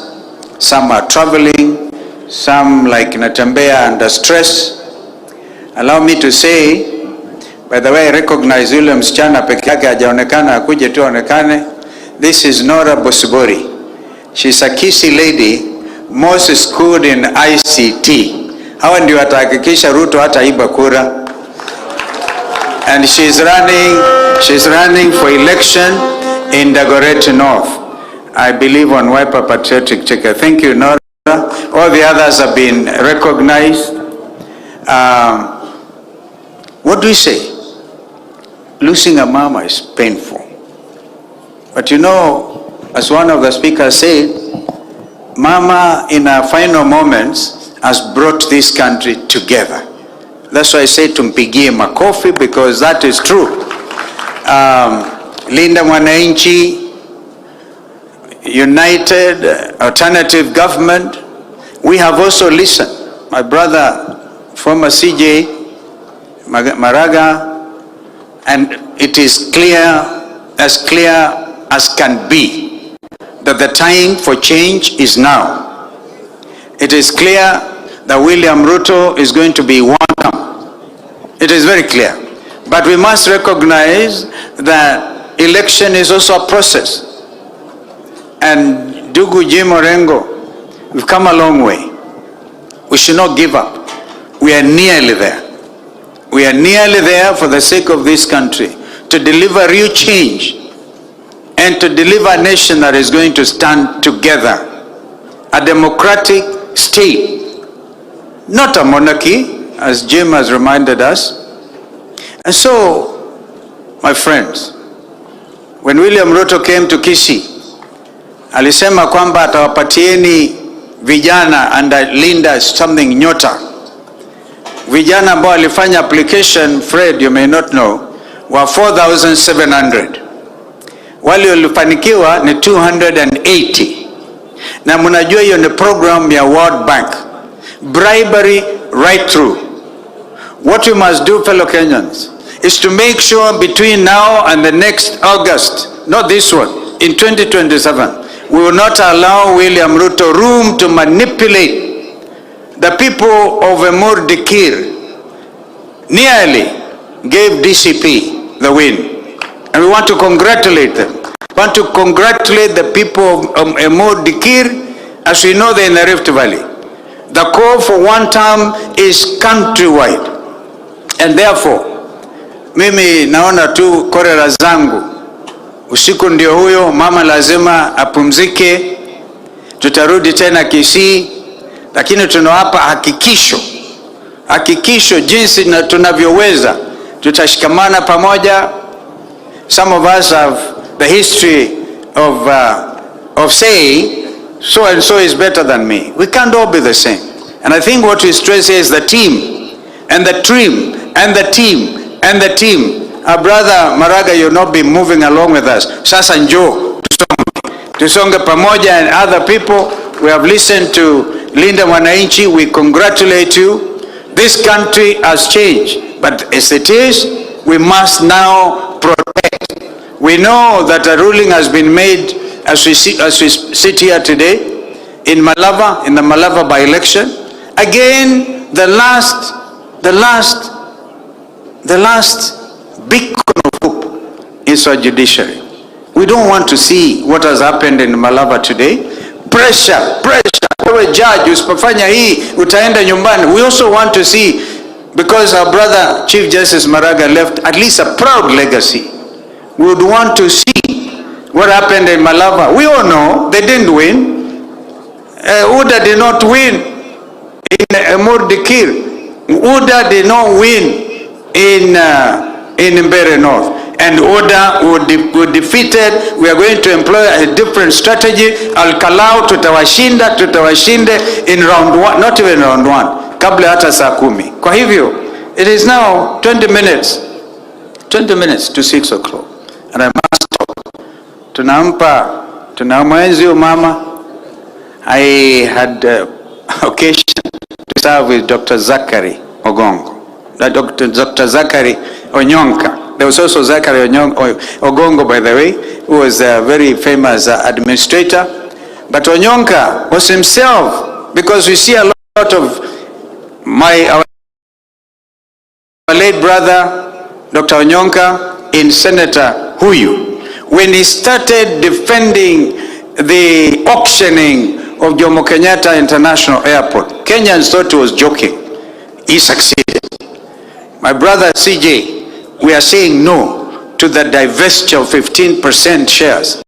Some are traveling, some like Natembeya under stress. Allow me to say, by the way, I recognize yule msichana peke yake hajaonekana, akuje tu aonekane. This is Nora Bosibori. She's a Kisii lady, most schooled in ICT. Hawa ndio watahakikisha Ruto hataiba kura. And she's running for election in Dagoretti North, I believe on Wiper Patriotic ticket. Thank you, Nora. All the others have been recognized. What do we say? Losing a mama is painful. But as one of the speakers said, Mama in her final moments has brought this country together. That's why I say tumpigie makofi, because that is true. Linda Mwananchi, United Alternative Government, we have also listened. My brother, former CJ Maraga, and it is clear, as clear as can be, that the time for change is now. It is clear that William Ruto is going to be one term. It is very clear. But we must recognize that election is also a process. And Ndugu Jim Orengo, we've come a long way. We should not give up. We are nearly there. We are nearly there for the sake of this country, to deliver real change and to deliver a nation that is going to stand together. A democratic state, not a monarchy, as Jim has reminded us. And so, my friends, when William Ruto came to Kisii, alisema kwamba atawapatieni vijana under Linda something Nyota. Vijana ambao walifanya application, Fred, you may not know, were 4,700. Wale walifanikiwa ni 280. Na mnajua hiyo ni program ya World Bank. Bribery right through. What we must do, fellow Kenyans, is to make sure between now and the next August, not this one, in 2027, we will not allow William Ruto room to manipulate the people of Emurua Dikirr. Nearly gave DCP the win. And we want to congratulate them. We want to congratulate the people of Emurua Dikirr. As we know, they're in the Rift Valley. The call for one term is countrywide. And therefore, mimi naona tu korera zangu. Usiku ndio huyo, mama lazima apumzike. Tutarudi tena Kisii, lakini tunawapa hakikisho, hakikisho jinsi na tunavyoweza, tutashikamana pamoja. Some of us have the history of saying so and so is better than me. We can't all be the same. And I think what we stress here is the team and the team and the team and the team. Our brother Maraga, you'll not be moving along with us. Sasa njoo tusonge, tusonge pamoja and other people. We have listened to Linda Mwananchi. We congratulate you. This country has changed, but as it is, we must now protect. We know that a ruling has been made as we sit here today in Malava, in the Malava by-election. Again, the last beacon of hope is our judiciary. We don't want to see what has happened in Malava today. Pressure, pressure. Wewe judge, usipofanya hii utaenda nyumbani. We also want to see, because our brother Chief Justice Maraga left at least a proud legacy. We would want to see what happened in Malava. We all know they didn't win. UDA did not win in Emurua Dikirr. UDA did not win in Mbeere North. And UDA were defeated. We are going to employ a different strategy. Ol Kalou tutawashinda, tutawashinde in round one, not even round one, kabla hata saa 10. Kwa hivyo, it is now 20 minutes 20 minutes to 6 o'clock and I must stop. Tunampa, tunamwenzi huyu mama. I had occasion to serve with Dr. Zachary Ogongo. Dr. Zachary Onyonka. There was also Zachary Ogongo, by the way, who was a very famous administrator. But Onyonka was himself, because we see a lot of our late brother, Dr. Onyonka, in Senator Huyu. When he started defending the auctioning of Jomo Kenyatta International Airport, Kenyans thought he was joking. He succeeded. My brother CJ, we are saying no to the divestiture of 15% shares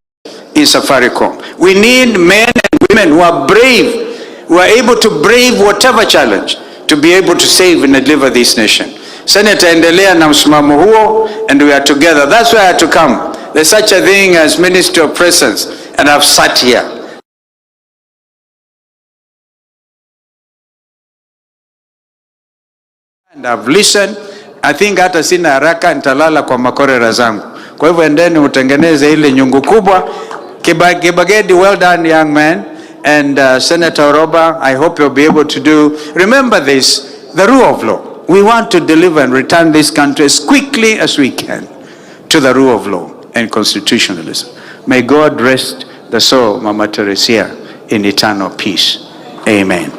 in Safaricom. We need men and women who are brave, who are able to brave whatever challenge to be able to save and deliver this nation. Senator, endelea na msimamo huo, and we are together. That's why I had to come. There's such a thing as Ministry of Presence, and I've sat here. And I've listened. I think hata sina haraka, nitalala kwa makorera zangu. Kwa hivyo endeni utengeneze ile nyungu kubwa. Kibagedi, well done young man. And Senator Orwoba, I hope you'll be able to do. Remember this, the rule of law. We want to deliver and return this country as quickly as we can to the rule of law and constitutionalism. May God rest the soul of Mama Teresia in eternal peace. Amen.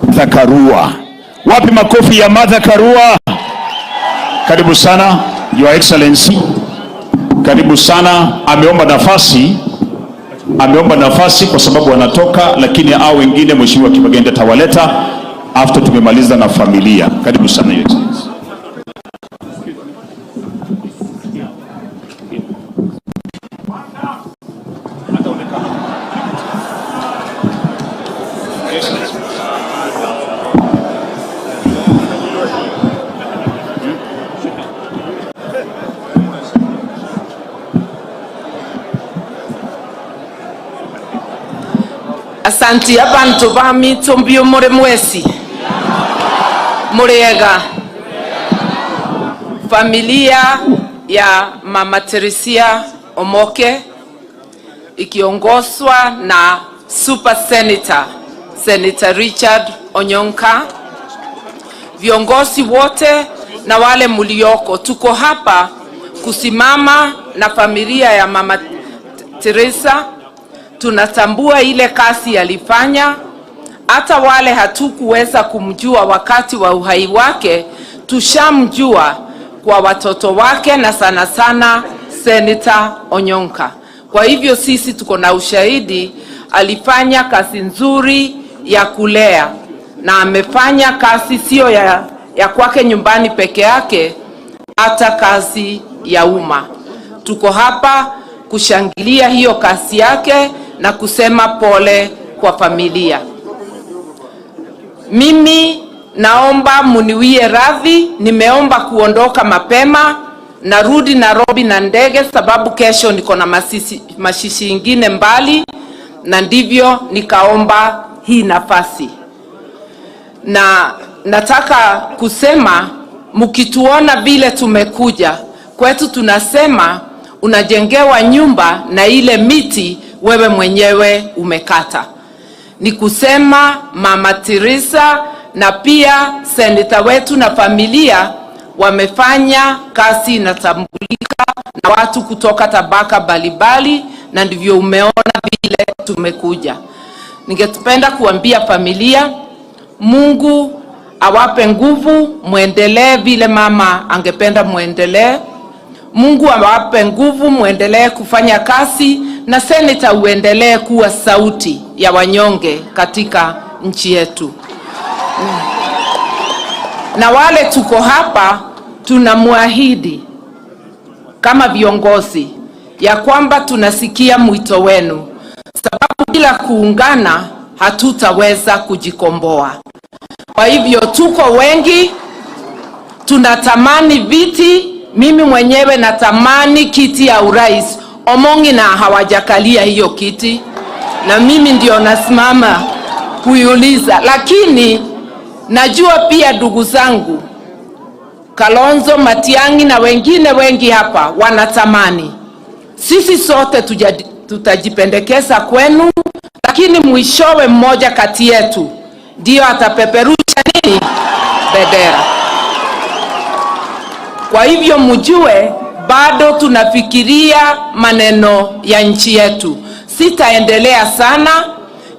Martha Karua. Wapi makofi ya Martha Karua? Karibu sana Your Excellency. Karibu sana. Ameomba nafasi. Ameomba nafasi kwa sababu anatoka, lakini hao wengine Mheshimiwa Kibagende atawaleta after tumemaliza na familia. Karibu sana Your Excellency. Asanti abantu ba mitumbio muri mwesi muriega. Familia ya Mama Teresia Omoke ikiongozwa na Super Senator, Senator Richard Onyonka, viongozi wote na wale mulioko, tuko hapa kusimama na familia ya Mama Teresa. Tunatambua ile kazi alifanya, hata wale hatukuweza kumjua wakati wa uhai wake, tushamjua kwa watoto wake na sana sana Senator Onyonka. Kwa hivyo sisi tuko na ushahidi, alifanya kazi nzuri ya kulea na amefanya kazi sio ya kwake nyumbani peke yake, hata kazi ya umma. Tuko hapa kushangilia hiyo kazi yake na kusema pole kwa familia. Mimi naomba muniwie radhi, nimeomba kuondoka mapema, narudi Nairobi na ndege sababu kesho niko na mashishi ingine mbali, na ndivyo nikaomba hii nafasi. Na nataka kusema mkituona vile tumekuja kwetu, tunasema unajengewa nyumba na ile miti wewe mwenyewe umekata. Ni kusema Mama Teresa na pia seneta wetu na familia wamefanya kazi inatambulika na watu kutoka tabaka mbalimbali, na ndivyo umeona vile tumekuja. Ningependa kuambia familia, Mungu awape nguvu, muendelee vile mama angependa muendelee. Mungu awape nguvu, muendelee kufanya kazi, na seneta uendelee kuwa sauti ya wanyonge katika nchi yetu. Na wale tuko hapa tunamuahidi kama viongozi ya kwamba tunasikia mwito wenu, sababu bila kuungana hatutaweza kujikomboa. Kwa hivyo tuko wengi, tunatamani viti. Mimi mwenyewe natamani kiti ya urais Omongi na hawajakalia hiyo kiti, na mimi ndio nasimama kuiuliza, lakini najua pia ndugu zangu Kalonzo, Matiang'i na wengine wengi hapa wanatamani sisi sote tutajipendekeza kwenu, lakini mwishowe mmoja kati yetu ndio atapeperusha nini bendera. Kwa hivyo mjue bado tunafikiria maneno ya nchi yetu. Sitaendelea sana.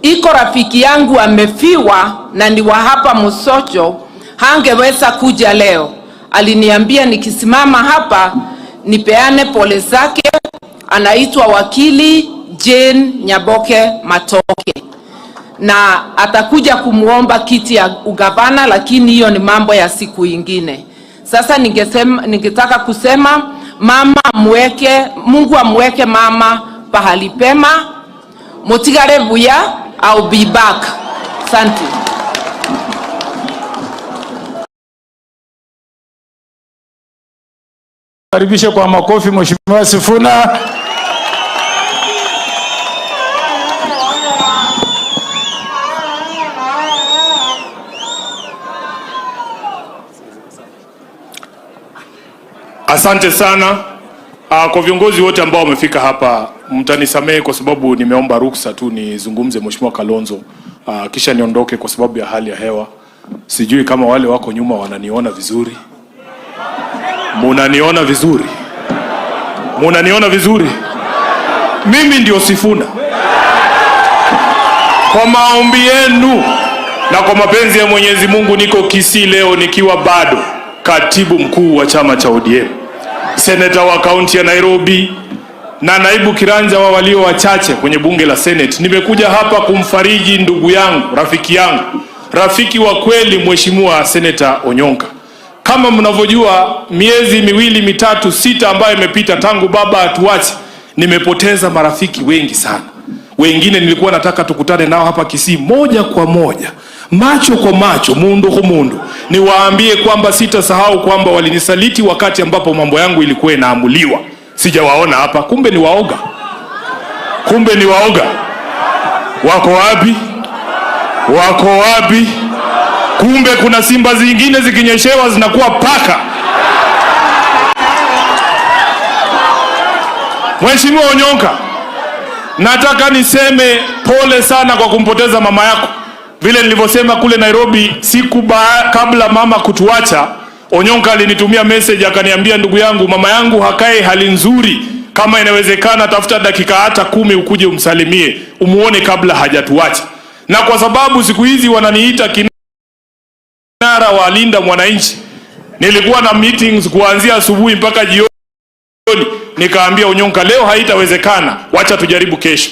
Iko rafiki yangu amefiwa na ni wa hapa Musocho, hangeweza kuja leo. Aliniambia nikisimama hapa nipeane pole zake. Anaitwa wakili Jane Nyaboke Matoke na atakuja kumuomba kiti ya ugavana, lakini hiyo ni mambo ya siku ingine. Sasa ningetaka kusema mama amweke, Mungu amweke mama pahali pema. Mutigare buya, I'll be back. Asante. Karibishe kwa makofi Mheshimiwa Sifuna. Asante sana kwa viongozi wote ambao wamefika hapa, mtanisamehe kwa sababu nimeomba ruksa tu nizungumze Mheshimiwa Kalonzo, kisha niondoke kwa sababu ya hali ya hewa. Sijui kama wale wako nyuma wananiona vizuri. Munaniona vizuri? Munaniona vizuri? Mimi ndio Sifuna. Kwa maombi yenu na kwa mapenzi ya Mwenyezi Mungu niko Kisii leo nikiwa bado katibu mkuu wa chama cha ODM, seneta wa kaunti ya Nairobi na naibu kiranja wa walio wachache kwenye bunge la Senate. Nimekuja hapa kumfariji ndugu yangu, rafiki yangu, rafiki wa kweli, Mheshimiwa Seneta Onyonka. Kama mnavyojua, miezi miwili mitatu sita ambayo imepita tangu baba atuache, nimepoteza marafiki wengi sana. Wengine nilikuwa nataka tukutane nao hapa Kisii moja kwa moja, macho kwa macho, mundu kwa mundu, niwaambie kwamba sitasahau kwamba walinisaliti wakati ambapo mambo yangu ilikuwa inaamuliwa. Sijawaona hapa, kumbe ni waoga, kumbe ni waoga. Wako wapi? Wako wapi? Kumbe kuna simba zingine zikinyeshewa zinakuwa paka. Mheshimiwa Onyonka, nataka niseme pole sana kwa kumpoteza mama yako. Vile nilivyosema kule Nairobi siku kabla mama kutuacha, Onyonka alinitumia message akaniambia, ndugu yangu, mama yangu hakae hali nzuri, kama inawezekana tafuta dakika hata 10 ukuje umsalimie, umuone kabla hajatuacha. Na kwa sababu siku hizi wananiita kinara wa Linda Mwananchi, nilikuwa na meetings kuanzia asubuhi mpaka jioni. Nikaambia Onyonka leo haitawezekana, wacha tujaribu kesho.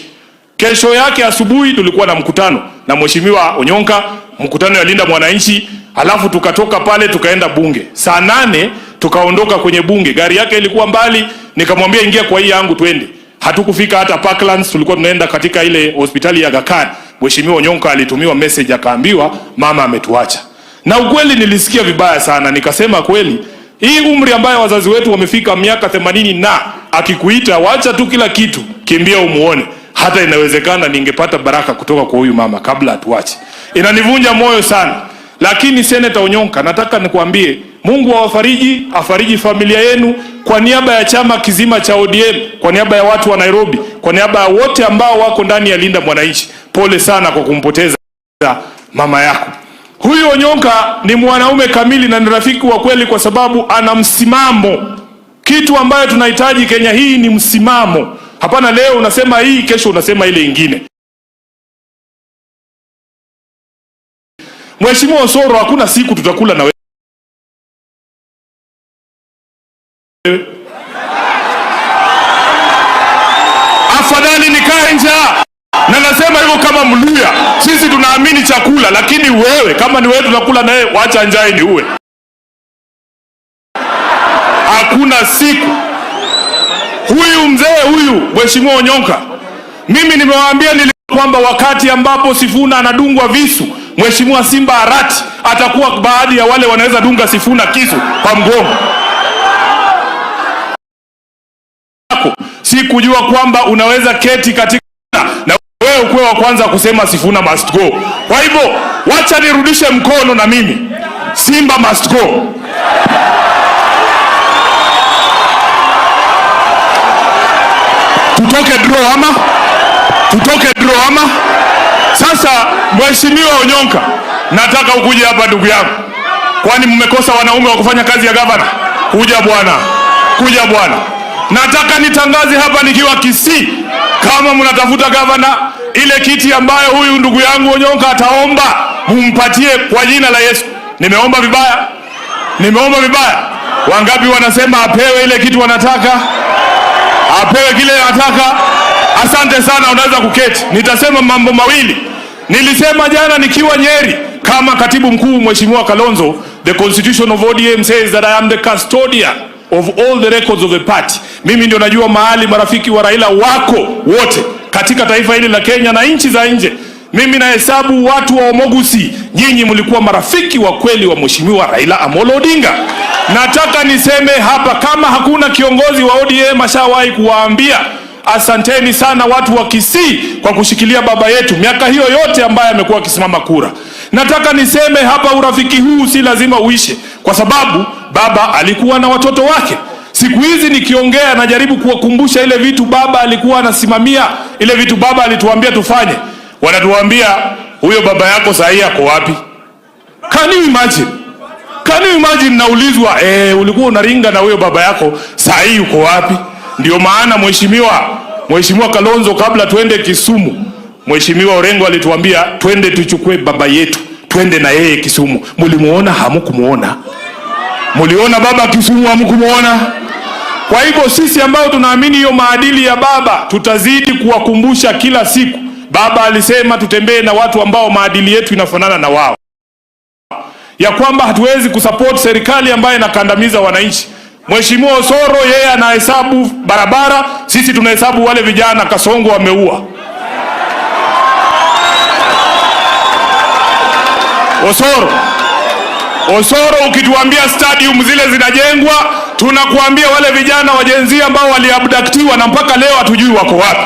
Kesho yake asubuhi tulikuwa na mkutano na Mheshimiwa Onyonka, mkutano ya Linda Mwananchi, alafu tukatoka pale tukaenda bunge. Saa 8 tukaondoka kwenye bunge, gari yake ilikuwa mbali, nikamwambia ingia kwa hii yangu twende. Hatukufika hata Parklands, tulikuwa tunaenda katika ile hospitali ya Aga Khan. Mheshimiwa Onyonka alitumiwa message akaambiwa mama ametuacha. Na ukweli nilisikia vibaya sana, nikasema kweli hii umri ambayo wazazi wetu wamefika miaka 80 na akikuita wacha tu kila kitu, kimbia umuone. Hata inawezekana ningepata baraka kutoka kwa huyu mama kabla atuache. Inanivunja moyo sana. Lakini Senator Onyonka, nataka nikuambie Mungu awafariji, afariji familia yenu kwa niaba ya chama kizima cha ODM, kwa niaba ya watu wa Nairobi, kwa niaba ya wote ambao wako ndani ya Linda Mwananchi. Pole sana kwa kumpoteza mama yako. Huyu Onyonka ni mwanaume kamili na ni rafiki wa kweli kwa sababu ana msimamo. Kitu ambayo tunahitaji Kenya hii ni msimamo. Hapana leo unasema hii, kesho unasema ile ingine. Mheshimiwa Osoro, hakuna siku tutakula na wewe. Afadhali nikae njaa. Na nasema hivyo kama Mluya, sisi tunaamini chakula, lakini wewe kama ni wewe tunakula na wewe, wacha njaa ni uwe. Hakuna siku. Huyu mzee huyu Mheshimiwa Onyonka, mimi nimewaambia kwamba wakati ambapo Sifuna anadungwa visu, Mheshimiwa Simba Arati atakuwa baadhi ya wale wanaweza dunga Sifuna kisu kwa mgongo. Sikujua kwamba unaweza keti katika na wewe ukuwe wa kwanza kusema Sifuna must go. Kwa hivyo wacha nirudishe mkono na mimi, Simba must go. Tutoke draw ama? Tutoke draw ama? Sasa Mheshimiwa Onyonka, nataka ukuje hapa ndugu yangu. Kwani mmekosa wanaume wa kufanya kazi ya gavana? Kuja bwana, kuja bwana. Nataka nitangaze hapa nikiwa Kisii, kama mnatafuta gavana, ile kiti ambayo huyu ndugu yangu Onyonka ataomba, mumpatie kwa jina la Yesu. Nimeomba vibaya? Nimeomba vibaya? Wangapi wanasema apewe ile kitu wanataka? Apewe kile anataka. Asante sana, unaweza kuketi. Nitasema mambo mawili. Nilisema jana nikiwa Nyeri kama katibu mkuu Mheshimiwa Kalonzo, the constitution of ODM says that I am the custodian of all the records of the party. Mimi ndio najua mahali marafiki wa Raila wako wote katika taifa hili la Kenya na nchi za nje. Mimi nahesabu watu wa Omogusi, nyinyi mlikuwa marafiki wa kweli wa Mheshimiwa Raila Amolo Odinga. Nataka niseme hapa, kama hakuna kiongozi wa ODM ashawahi kuwaambia asanteni sana watu wa Kisii kwa kushikilia baba yetu miaka hiyo yote ambaye amekuwa akisimama kura. Nataka niseme hapa, urafiki huu si lazima uishe, kwa sababu baba alikuwa na watoto wake. Siku hizi nikiongea najaribu kuwakumbusha ile vitu baba alikuwa anasimamia, ile vitu baba alituambia tufanye. Wanatuambia huyo baba yako sahi ako wapi? Can you imagine? Can you imagine? Naulizwa, ulikuwa unaringa na huyo baba yako, sahi yuko wapi? Ndio maana Mheshimiwa Kalonzo, kabla tuende Kisumu, Mheshimiwa Orengo alituambia twende tuchukue baba yetu, twende na yeye Kisumu. Mulimuona? Hamukumuona. Muliona baba Kisumu? Hamukumuona. Kwa hivyo sisi ambao tunaamini hiyo maadili ya baba, tutazidi kuwakumbusha kila siku. Baba alisema tutembee na watu ambao maadili yetu inafanana na wao, ya kwamba hatuwezi kusupport serikali ambayo inakandamiza wananchi. Mheshimiwa Osoro yeye anahesabu barabara, sisi tunahesabu wale vijana Kasongo wameua. Osoro ukituambia stadium zile zinajengwa, tunakuambia wale vijana wa Gen Z ambao waliabductiwa na mpaka leo hatujui wako wapi.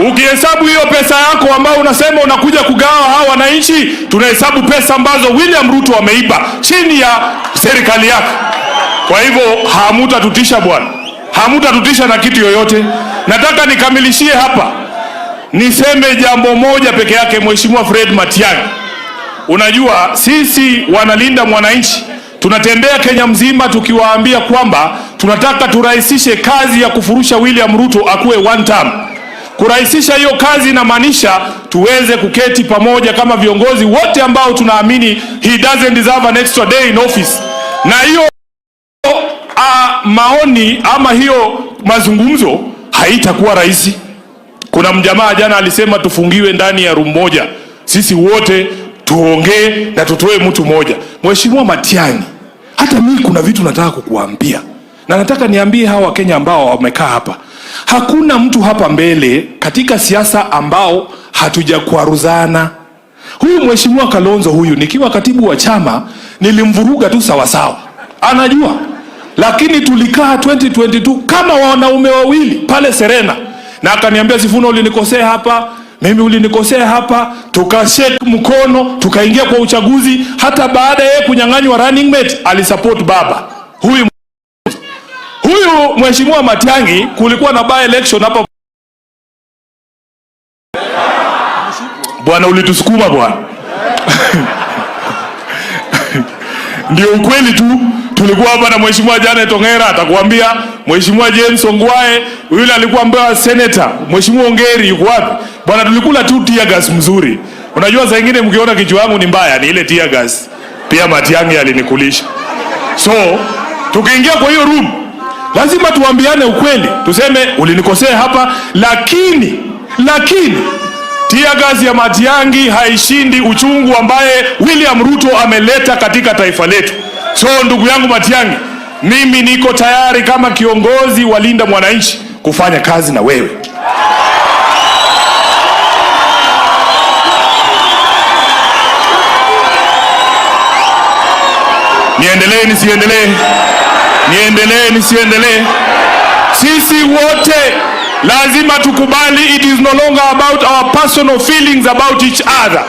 Ukihesabu hiyo pesa yako ambayo unasema unakuja kugawa hawa wananchi, tunahesabu pesa ambazo William Ruto ameiba chini ya serikali yake. Kwa hivyo hamutatutisha bwana, hamutatutisha na kitu yoyote. Nataka nikamilishie hapa, niseme jambo moja peke yake. Mheshimiwa Fred Matiang'i, unajua sisi wanalinda mwananchi tunatembea Kenya mzima tukiwaambia kwamba tunataka turahisishe kazi ya kufurusha William Ruto akuwe one term. Kurahisisha hiyo kazi inamaanisha tuweze kuketi pamoja kama viongozi wote ambao tunaamini he doesn't deserve an extra day in office. Na hiyo maoni ama hiyo mazungumzo haitakuwa rahisi. Kuna mjamaa jana alisema tufungiwe ndani ya room moja, sisi wote tuongee na tutoe mtu moja. Mheshimiwa Matiang'i, hata mimi kuna vitu nataka kukuambia, na nataka niambie hawa Wakenya ambao wamekaa hapa. Hakuna mtu hapa mbele katika siasa ambao hatujakwaruzana. Huyu Mheshimiwa Kalonzo huyu, nikiwa katibu wa chama nilimvuruga tu sawasawa, anajua. Lakini tulikaa 2022 kama wanaume wawili pale Serena, na akaniambia Sifuna, ulinikosea hapa, mimi ulinikosea hapa, tukashake mkono, tukaingia kwa uchaguzi. Hata baada yeye kunyang'anywa running mate alisupport baba. Huyu Mheshimiwa Matiang'i, kulikuwa na by election hapa bwana, ulitusukuma bwana. Ndio ukweli tu. Tulikuwa hapa na Mheshimiwa Janet Ongera atakwambia, Mheshimiwa James Ongwae yule alikuwa mbea senator, Mheshimiwa Ongeri yuko wapi? Bwana, tulikula tu tear gas mzuri. Unajua saa nyingine mkiona kichwa yangu ni mbaya, ni ile tear gas. Pia Matiang'i alinikulisha. So, tukiingia kwa hiyo room, lazima tuambiane ukweli. Tuseme ulinikosea hapa, lakini tear gas ya Matiang'i haishindi uchungu ambaye William Ruto ameleta katika taifa letu. So ndugu yangu Matiang'i, mimi niko tayari kama kiongozi wa Linda Mwananchi kufanya kazi na wewe. Niendelee nisiendelee? Niendelee nisiendelee? Sisi wote Lazima tukubali it is no longer about our personal feelings about each other.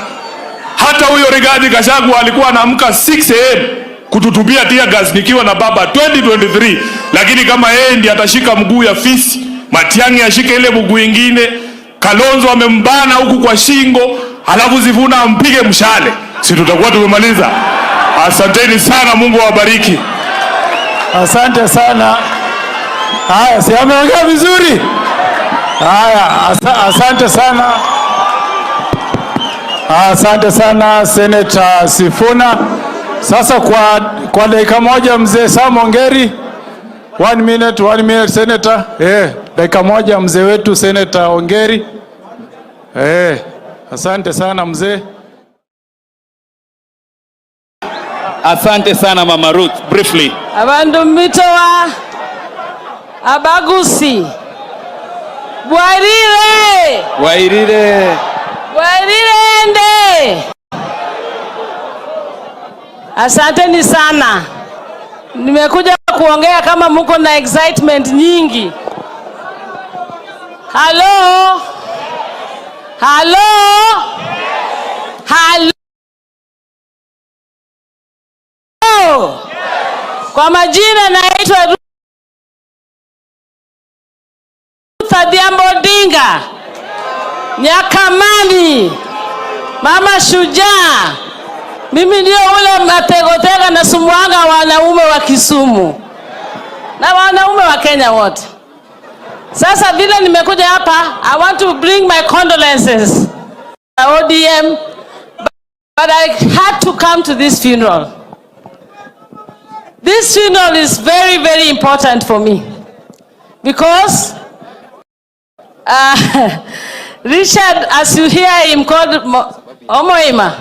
Hata huyo Rigathi Gachagua alikuwa anaamka 6 am kututupia tear gas nikiwa na baba 2023, lakini kama yeye ndiye atashika mguu ya fisi, Matiang'i ashike ile mguu ingine, Kalonzo amembana huku kwa shingo, halafu Sifuna ampige mshale, si tutakuwa tumemaliza? Asanteni sana, Mungu awabariki. Asante sana. Haya, si ameongea vizuri? Haya, asante sana. Asante sana Senator Sifuna. Sasa kwa dakika moja mzee Sam Ongeri. 1 minute, 1 minute Senator. Dakika moja mzee wetu Senator Ongeri. Asante sana mzee. Asante sana Mama Ruth. Briefly. Abandu mitowa abagusi. Bwarire. Wairire. Bwarire ende. Asanteni sana. Nimekuja kuongea kama muko na excitement nyingi. Hello? Hello? Hello? Kwa majina naitwa Ruth Adhiambo Odinga, Nyakamani, mama shujaa. Mimi ndio ule mategotega na sumwanga wanaume wa Kisumu na wanaume wa Kenya wote. Sasa vile nimekuja hapa, I want to bring my condolences ODM, but I had to come to this funeral. This funeral is very, very important for me because Richard, as you hear him called Omoima,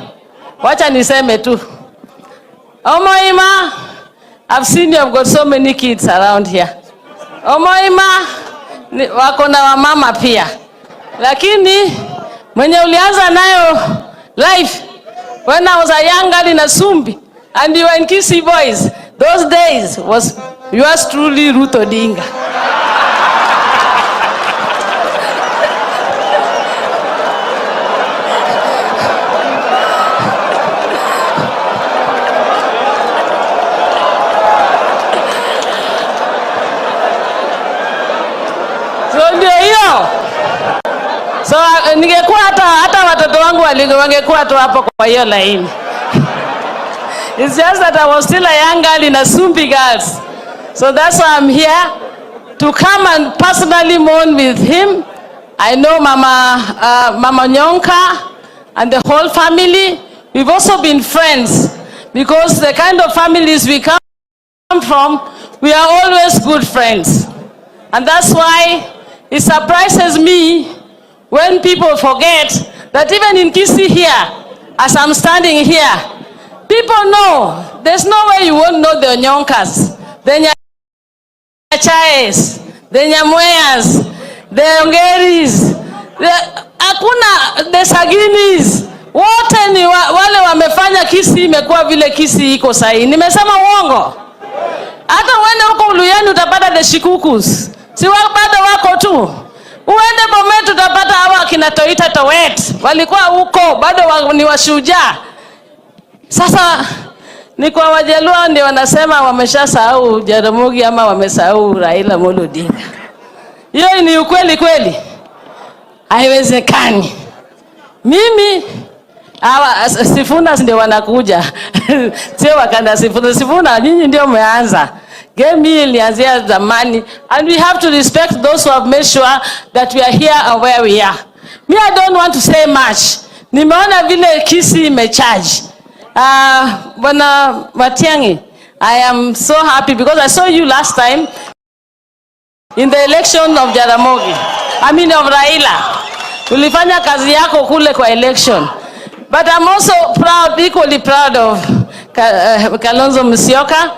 wacha niseme tu. Omoima, I've seen you have got so many kids around here. Omoima, wako na wamama pia. Lakini mwenye ulianza nayo life when I was a young girl in Asumbi and you were in Kisii Boys, those days was yours truly Ruth Odinga. So ndio hiyo. So ningekuwa hata watoto wangu wangekuwa tu hapo kwa hiyo laini. It's just that I was still a young girl in Asumbi Girls. So that's why I'm here, to come and personally mourn with him. I know Mama Nyonka and the whole family. We've also been friends because the kind of families we come from, we are always good friends. And that's why it surprises me when people forget that even in Kisii here, as I'm standing here, people know, there's no way you won't know the Onyonkas, the Nyachaes, the Nyamweyas, the Ongeris, hakuna the Saginis. Wote ni wale wamefanya Kisii imekuwa vile Kisii iko sahi. Nimesema uongo? Hata uende huko Uluyani utapata the Shikukus. Si bado wako tu. Uende Bomet utapata hawa akina Toita Towet. Walikuwa huko bado ni washujaa. Sasa ni kwa Wajaluo ndio wanasema wameshasahau Jaramogi ama wamesahau Raila Amolo Odinga. Hiyo ni ukweli kweli? Haiwezekani. Mimi hawa Sifuna ndio wanakuja. Sio wakanda Sifuna, Sifuna nyinyi ndio mmeanza. Game hii ilianzia zamani and we have to respect those who have made sure that we are here and where we are. Me, I don't want to say much. Nimeona vile Kisii imecharge. Bwana Matiang'i, I am so happy because I saw you last time in the election of Jaramogi. I mean of Raila. Ulifanya kazi yako kule kwa election. But I'm also proud, equally proud of Kalonzo Musyoka.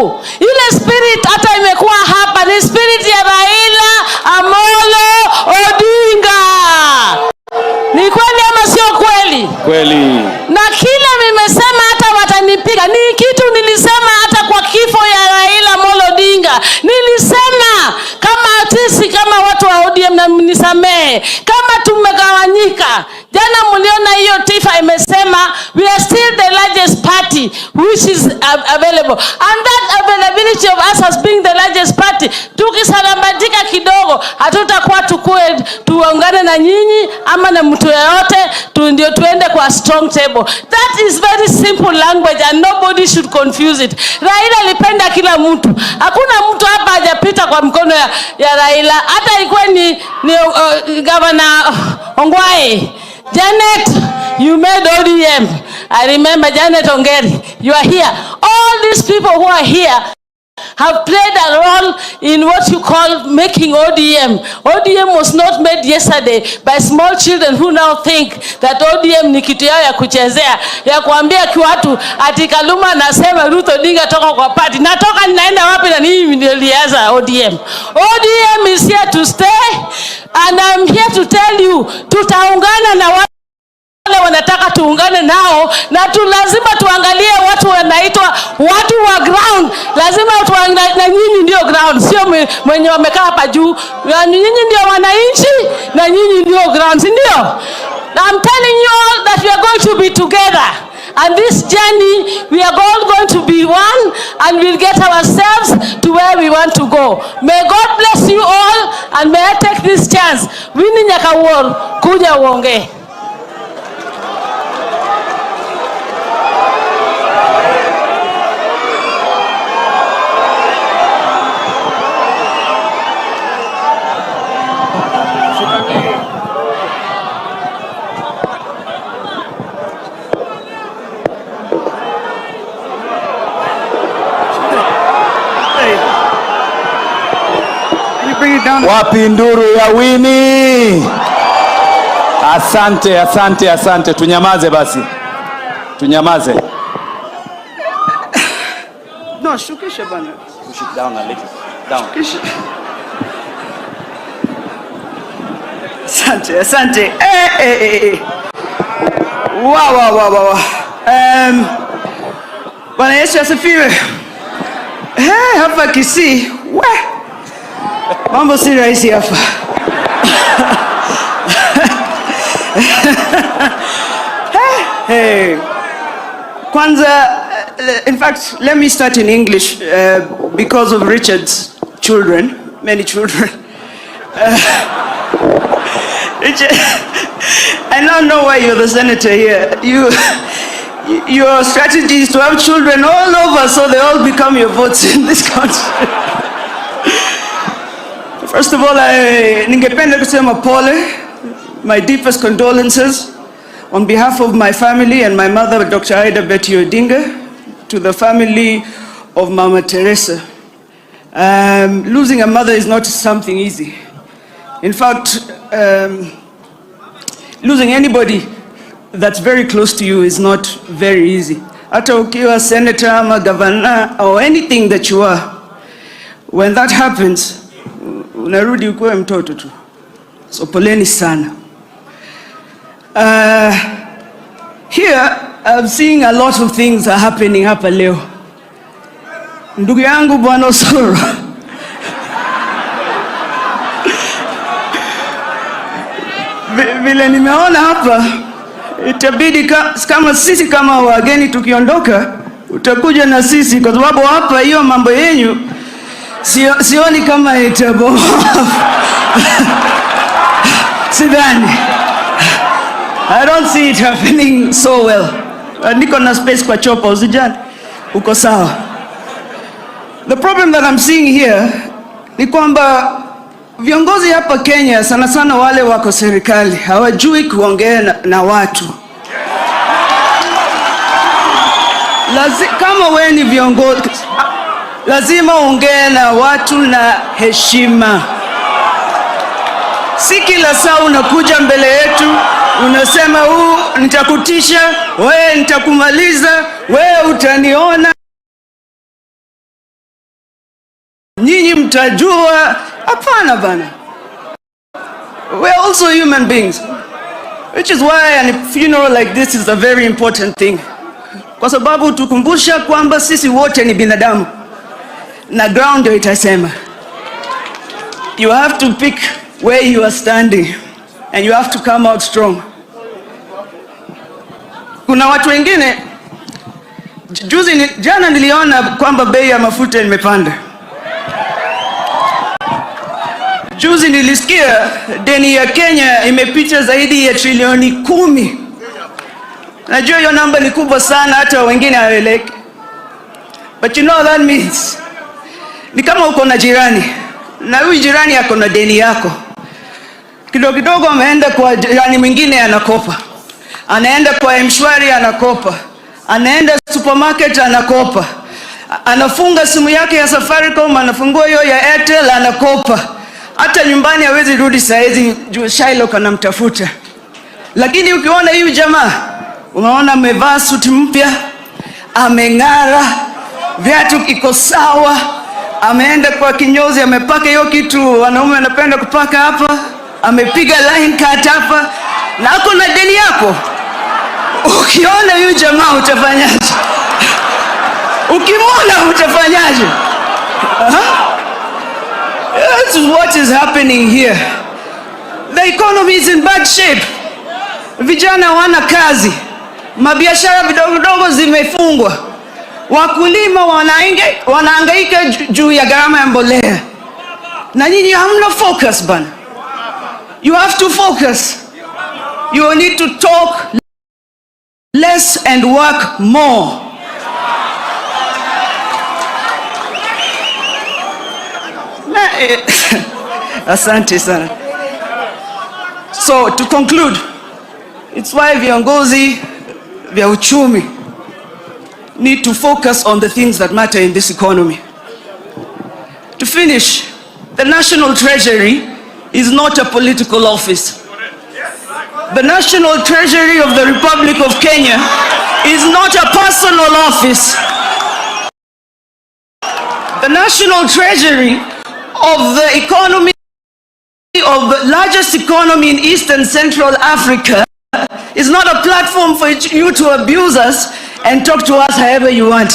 sababu ile spirit hata imekuwa hapa ni spirit ya Raila Amolo Odinga. Ni kweli ama sio kweli? Kweli. Na kile nimesema hata watanipiga, ni kitu nilisema hata kwa kifo ya Raila Amolo Odinga. Nilisema kama sisi kama watu wa ODM, na mnisamehe kama tumegawanyika. Jana mliona hiyo TIFA imesema we are still the largest party which is available, and that availability of us as being the largest party, tukisalambatika kidogo hatutakuwa tukue tuungane na nyinyi ama na mtu yeyote tu, ndio tuende kwa strong table. That is very simple language and nobody should confuse it. Raila alipenda kila mtu, hakuna mtu hapa hajapita kwa mkono ya Raila, hata ilikuwa ni Governor Ongwae. Janet, you made ODM. I remember Janet Ongeri. You are here. All these people who are here have played a role in what you call making ODM. ODM was not made yesterday by small children who now think that ODM ni kitu yao ya kuchezea, ya kuambia watu ati Kaluma anasema Ruth Odinga toka kwa party. Natoka ninaenda wapi na mimi ndio nilianza ODM? ODM is here to stay and I'm here to tell you, tutaungana na wale wanataka tuungane nao, na tu lazima tuangalie watu wanaitwa watu wa ground. Lazima tuangalie, na nyinyi ndio ground, sio mwenye wamekaa hapa juu. Nyinyi ndio wananchi na nyinyi ndio ground, si ndio? I'm telling you all that we are going to be together. And this journey, we are all going to be one and we'll get ourselves to where we want to go. May God bless you all and may I take this chance. Winnie Nyakawor, kuja uongee. Wapi nduru ya Winnie? Asante, asante, asante. Tunyamaze basi, tunyamaze. No, shukisha bana. Push it down a little. Down. Shukisha. Asante, asante. Wa, wa, wa, wa, wa. Bwana Yesu asifiwe. Hapa Kisii, we. Mambo si rahisi hapa. Hey. Kwanza, in fact, let me start in English because of Richard's children, many children. Richard, I now know why you're the senator here. Your strategy is to have children all over so they all become your votes in this country. First of all, ningependa kusema pole, my deepest condolences on behalf of my family and my mother, Dr. Ida Betty Odinga, to the family of Mama Teresa. Losing a mother is not something easy. In fact, losing anybody that's very close to you is not very easy. Hata ukiwa senator ama governor or anything that you are, when that happens, unarudi ukuwe mtoto tu. So poleni sana. Here, I'm seeing a lot of things are happening hapa leo. Ndugu yangu Bwana Osoro. Vile nimeona hapa, itabidi kama sisi kama wageni tukiondoka, utakuja na sisi kwa sababu hapa hiyo mambo yenyu sioni kama itabomoa. Sidhani. I don't see it happening so well. Niko na space kwa chopa, usijali. Uko sawa. The problem that I'm seeing here ni kwamba viongozi hapa Kenya sana sana wale wako serikali hawajui kuongea na watu. Kama wewe ni viongozi lazima uongee na watu na heshima. Si kila saa unakuja mbele yetu unasema huu nitakutisha, wewe nitakumaliza, wewe utaniona. mtajua. Hapana bana. We are also human beings. Which is why a funeral like this is a very important thing. Kwa sababu tukumbusha kwamba sisi wote ni binadamu. Na ground ndio itasema. You have to pick where you are standing and you have to come out strong. Kuna watu wengine juzi jana niliona kwamba bei ya mafuta imepanda. Juzi nilisikia deni ya Kenya imepita zaidi ya trilioni 10. Najua hiyo namba ni kubwa sana, hata wengine hawaeleweki. But you know what that means? Ni kama uko na jirani na huyu jirani ako na deni yako. Kidogo kidogo ameenda kwa jirani mwingine anakopa. Anaenda kwa M-Shwari anakopa. Anaenda supermarket anakopa. Anafunga simu yake ya Safaricom, anafungua hiyo ya Airtel anakopa. Hata nyumbani hawezi rudi saizi juu Shylock anamtafuta. Lakini ukiona huyu jamaa, unaona amevaa suti mpya, ameng'ara, viatu iko sawa, ameenda kwa kinyozi, amepaka hiyo kitu wanaume wanapenda kupaka hapa, amepiga line cut hapa, na ako na deni yako. Ukiona huyu jamaa utafanyaje? Ukimwona utafanyaje? That's what is happening here. The economy is in bad shape. Vijana hawana kazi. Mabiashara vidogo vidogo zimefungwa. Wakulima wanahangaika juu ya gharama ya mbolea. Na nyinyi hamna focus bana. You have to focus. You need to talk less and work more. Asante sana. So to conclude, it's why viongozi vya uchumi need to focus on the things that matter in this economy. To finish, the National Treasury is not a political office. The National Treasury of the Republic of Kenya is not a personal office. The National Treasury of the economy of the largest economy in East and Central Africa is not a platform for you to abuse us and talk to us however you want.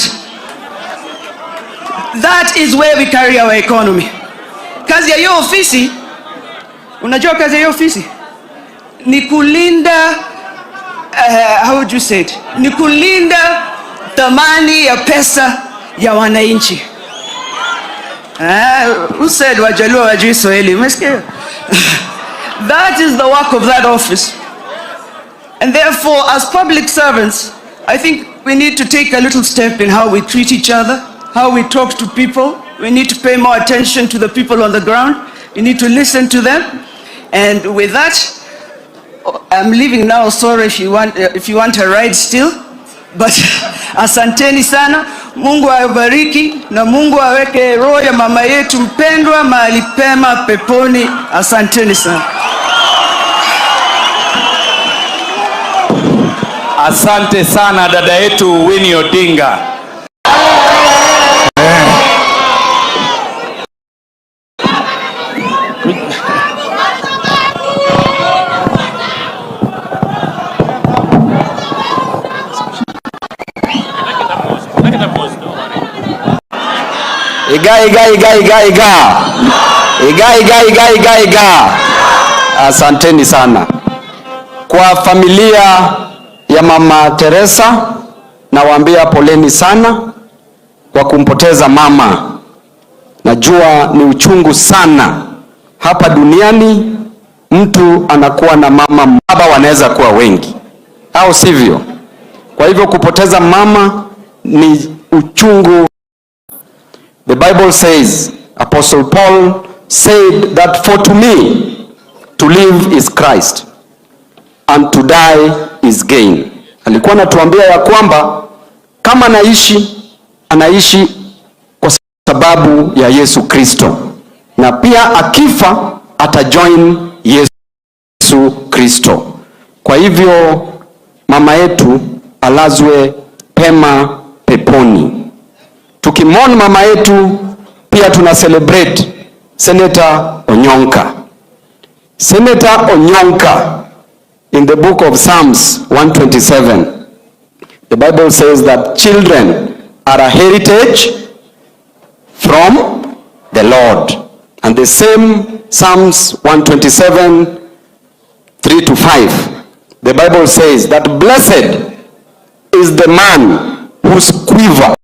That is where we carry our economy. Kazi ya hiyo ofisi, unajua kazi ya hiyo ofisi? Ni kulinda, how would you say it? Ni kulinda thamani ya pesa ya wananchi. Who said Wajaluo hawajui Swahili? Umesikia? That is the work of that office. And therefore, as public servants, I think we need to take a little step in how we treat each other, how we talk to people. We need to pay more attention to the people on the ground. We need to listen to them. And with that, I'm leaving now. Sorry if you want a ride still. But asanteni sana. Mungu awabariki na Mungu aweke roho ya mama yetu mpendwa mahali pema peponi. Asanteni sana. Asante sana dada yetu Winnie Odinga. Iga, iga, iga, iga, iga. Iga, iga, iga, iga, iga. Asanteni sana. Kwa familia ya Mama Teresa, nawaambia poleni sana kwa kumpoteza mama. Najua ni uchungu sana. Hapa duniani mtu anakuwa na mama, baba wanaweza kuwa wengi, au sivyo? Kwa hivyo kupoteza mama ni uchungu. The Bible says, Apostle Paul said that for to me to live is Christ and to die is gain. Alikuwa anatuambia ya kwamba kama anaishi, anaishi kwa sababu ya Yesu Kristo, na pia akifa atajoin Yesu Kristo. Kwa hivyo mama yetu alazwe pema peponi. Tukimwona mama yetu pia pia tuna celebrate Senator Onyonka. Senator Onyonka, in the book of Psalms 127, the Bible says that children are a heritage from the Lord. And the same Psalms 127, 3 to 5, the Bible says that blessed is the man whose quiver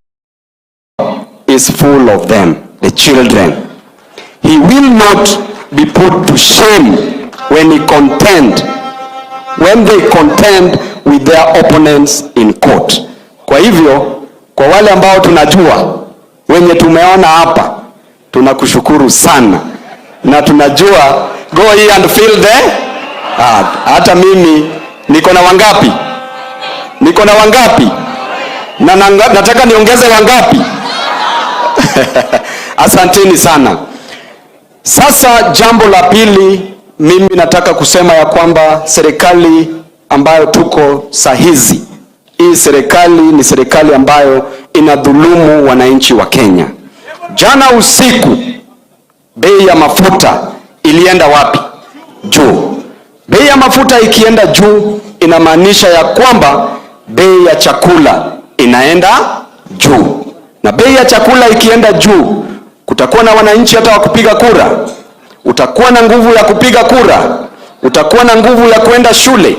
is full of them, the children. He will not be put to shame when they contend with their opponents in court. Kwa hivyo, kwa wale ambao tunajua, wenye tumeona hapa, tunakushukuru sana na tunajua go ye and fill the earth. Hata mimi niko na wangapi? Niko na wangapi? Na nataka niongeze wangapi? Asanteni sana. Sasa jambo la pili, mimi nataka kusema ya kwamba serikali ambayo tuko sahizi, hii serikali ni serikali ambayo inadhulumu wananchi wa Kenya. Jana usiku bei ya mafuta ilienda wapi? Juu. Bei ya mafuta ikienda juu inamaanisha ya kwamba bei ya chakula inaenda juu, na bei ya chakula ikienda juu, kutakuwa na wananchi hata wa kupiga kura, utakuwa na nguvu ya kupiga kura, utakuwa na nguvu ya kwenda shule.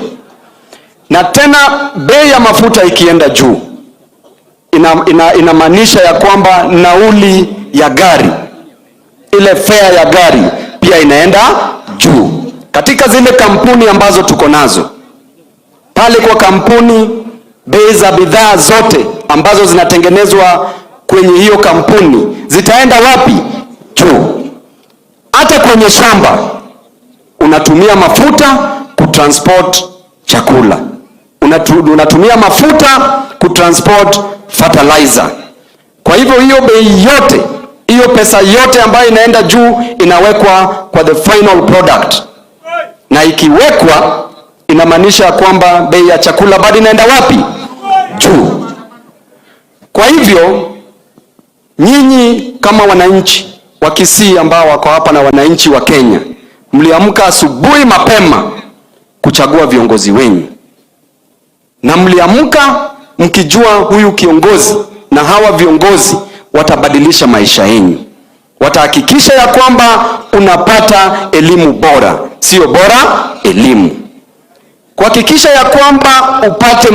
Na tena bei ya mafuta ikienda juu inamaanisha ya kwamba nauli ya gari, ile fare ya gari pia inaenda juu. Katika zile kampuni ambazo tuko nazo pale kwa kampuni, bei za bidhaa zote ambazo zinatengenezwa kwenye hiyo kampuni zitaenda wapi? Juu. Hata kwenye shamba unatumia mafuta kutransport chakula, unatumia mafuta kutransport fertilizer. Kwa hivyo hiyo bei yote, hiyo pesa yote ambayo inaenda juu inawekwa kwa the final product, na ikiwekwa inamaanisha kwamba bei ya chakula bado inaenda wapi? Juu. Kwa hivyo nyinyi kama wananchi wa Kisii ambao wako hapa na wananchi wa Kenya, mliamka asubuhi mapema kuchagua viongozi wenyu, na mliamka mkijua huyu kiongozi na hawa viongozi watabadilisha maisha yenu, watahakikisha ya kwamba unapata elimu bora, sio bora elimu, kuhakikisha ya kwamba upate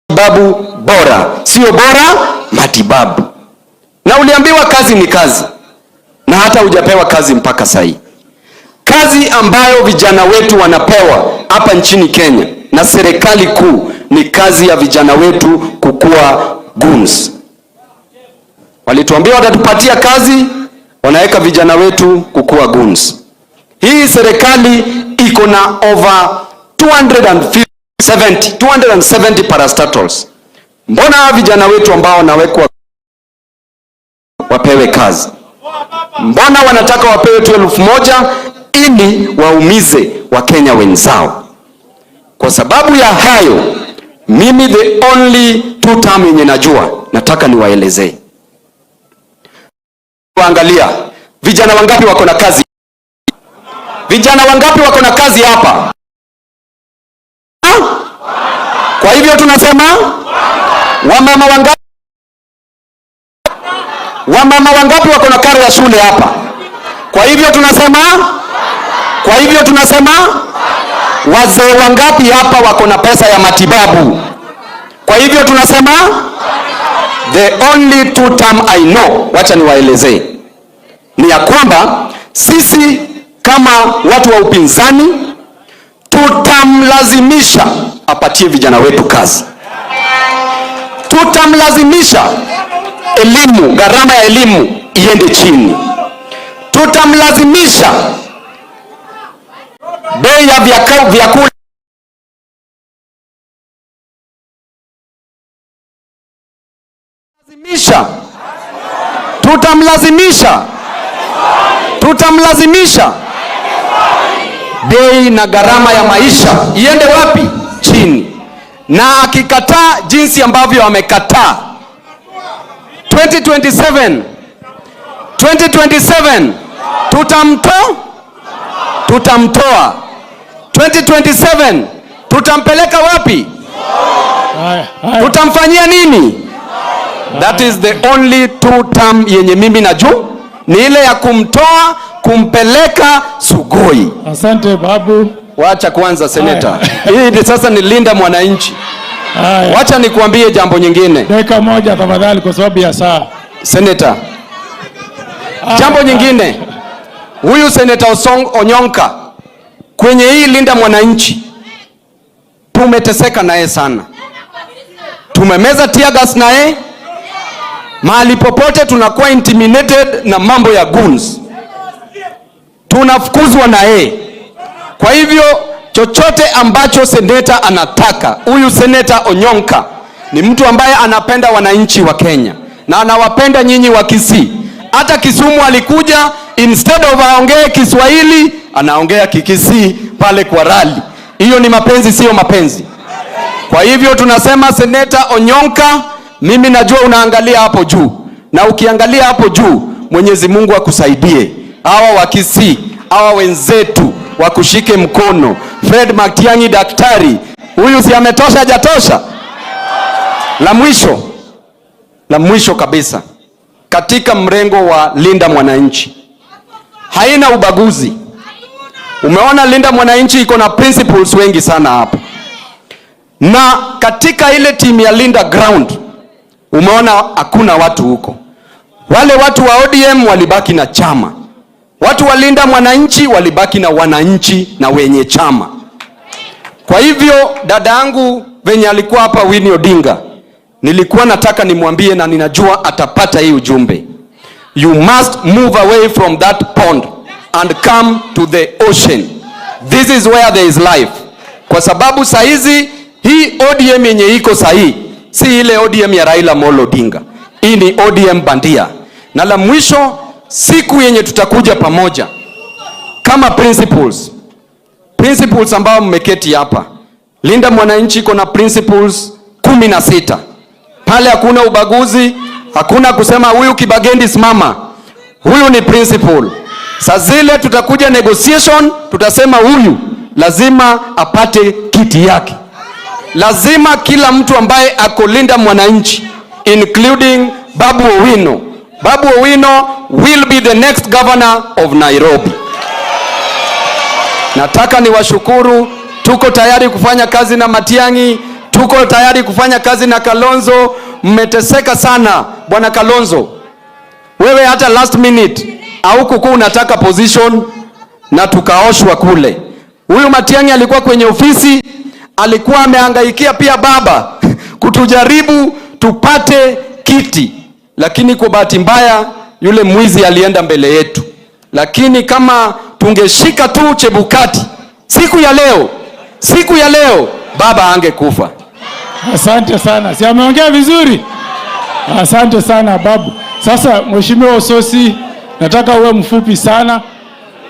matibabu bora, sio bora matibabu. Na uliambiwa kazi ni kazi, na hata hujapewa kazi mpaka sahii. Kazi ambayo vijana wetu wanapewa hapa nchini Kenya na serikali kuu ni kazi ya vijana wetu kukua goons. Walituambia watatupatia kazi, wanaweka vijana wetu kukua goons. Hii serikali iko na over 270 parastatals. Mbona hawa vijana wetu ambao wanawekwa wapewe kazi? Mbona wanataka wapewe tu 1,000 ili waumize Wakenya wenzao? Kwa sababu ya hayo, mimi the only two term yenye najua, nataka niwaelezee. Waangalia, vijana wangapi wako na kazi? Vijana wangapi wako na kazi hapa? Kwa hivyo tunasema wamama wangapi? Wamama wangapi wako na karo ya shule hapa? Kwa hivyo tunasema, kwa hivyo tunasema wazee wangapi hapa wako na pesa ya matibabu? Kwa hivyo tunasema the only two term I know, wacha niwaelezee, ni ya kwamba sisi kama watu wa upinzani tutamlazimisha apatie vijana wetu kazi. Tutamlazimisha elimu, gharama ya elimu iende chini. Tutamlazimisha bei ya vyakula tutamlazimisha bei na gharama ya maisha iende wapi? Chini. Na akikataa jinsi ambavyo amekataa 2027, 2027 tutamtoa, tutamtoa. 2027 tutampeleka wapi? Tutamfanyia nini? That is the only two term yenye mimi najua ni ile ya kumtoa, kumpeleka Sugoi. Asante, babu. Wacha kwanza, seneta. Hii ni sasa ni Linda Mwananchi. Wacha nikuambie jambo nyingine. Dakika moja tafadhali, kwa sababu ya saa. Senator. Jambo nyingine, huyu Seneta Osong Onyonka kwenye hii Linda Mwananchi tumeteseka naye sana, tumemeza tear gas naye mahali popote, tunakuwa intimidated na mambo ya goons, tunafukuzwa na yeye. Kwa hivyo chochote ambacho seneta anataka, huyu Seneta Onyonka ni mtu ambaye anapenda wananchi wa Kenya na anawapenda nyinyi wa Kisii. Hata Kisumu alikuja, instead of aongee Kiswahili anaongea Kikisii pale kwa rally. Hiyo ni mapenzi, siyo mapenzi? Kwa hivyo tunasema Seneta Onyonka, mimi najua unaangalia hapo juu, na ukiangalia hapo juu, Mwenyezi Mungu akusaidie. Hawa wa Kisii, hawa wenzetu wakushike mkono. Fred Matiang'i daktari, huyu si ametosha, hajatosha? La mwisho, la mwisho kabisa, katika mrengo wa Linda Mwananchi haina ubaguzi. Umeona Linda Mwananchi iko na principles wengi sana hapa, na katika ile timu ya Linda Ground umeona hakuna watu huko. Wale watu wa ODM walibaki na chama, watu wa Linda Mwananchi walibaki na wananchi na wenye chama. Kwa hivyo dada yangu venye alikuwa hapa Winnie Odinga, nilikuwa nataka nimwambie na ninajua atapata hii ujumbe. You must move away from that pond and come to the ocean. This is where there is life. Kwa sababu saizi hii ODM yenye iko sahi si ile ODM ya Raila Amolo Odinga. Hii ni ODM bandia. Na la mwisho, siku yenye tutakuja pamoja kama principles, principles ambao mmeketi hapa, Linda Mwananchi iko na principles 16. Pale hakuna ubaguzi, hakuna kusema huyu Kibagendi simama, huyu ni principle. Saa zile tutakuja negotiation, tutasema huyu lazima apate kiti yake. Lazima kila mtu ambaye ako Linda Mwananchi, including Babu Owino. Babu Owino will be the next governor of Nairobi. Nataka niwashukuru, tuko tayari kufanya kazi na Matiang'i, tuko tayari kufanya kazi na Kalonzo. Mmeteseka sana, bwana Kalonzo, wewe hata last minute haukukuwa unataka position na tukaoshwa kule. Huyu Matiang'i alikuwa kwenye ofisi, alikuwa amehangaikia pia baba kutujaribu tupate kiti, lakini kwa bahati mbaya yule mwizi alienda mbele yetu. Lakini kama tungeshika tu Chebukati siku ya leo, siku ya leo baba angekufa. Asante sana. Si ameongea vizuri? Asante sana, babu. Sasa Mheshimiwa Osotsi, nataka uwe mfupi sana,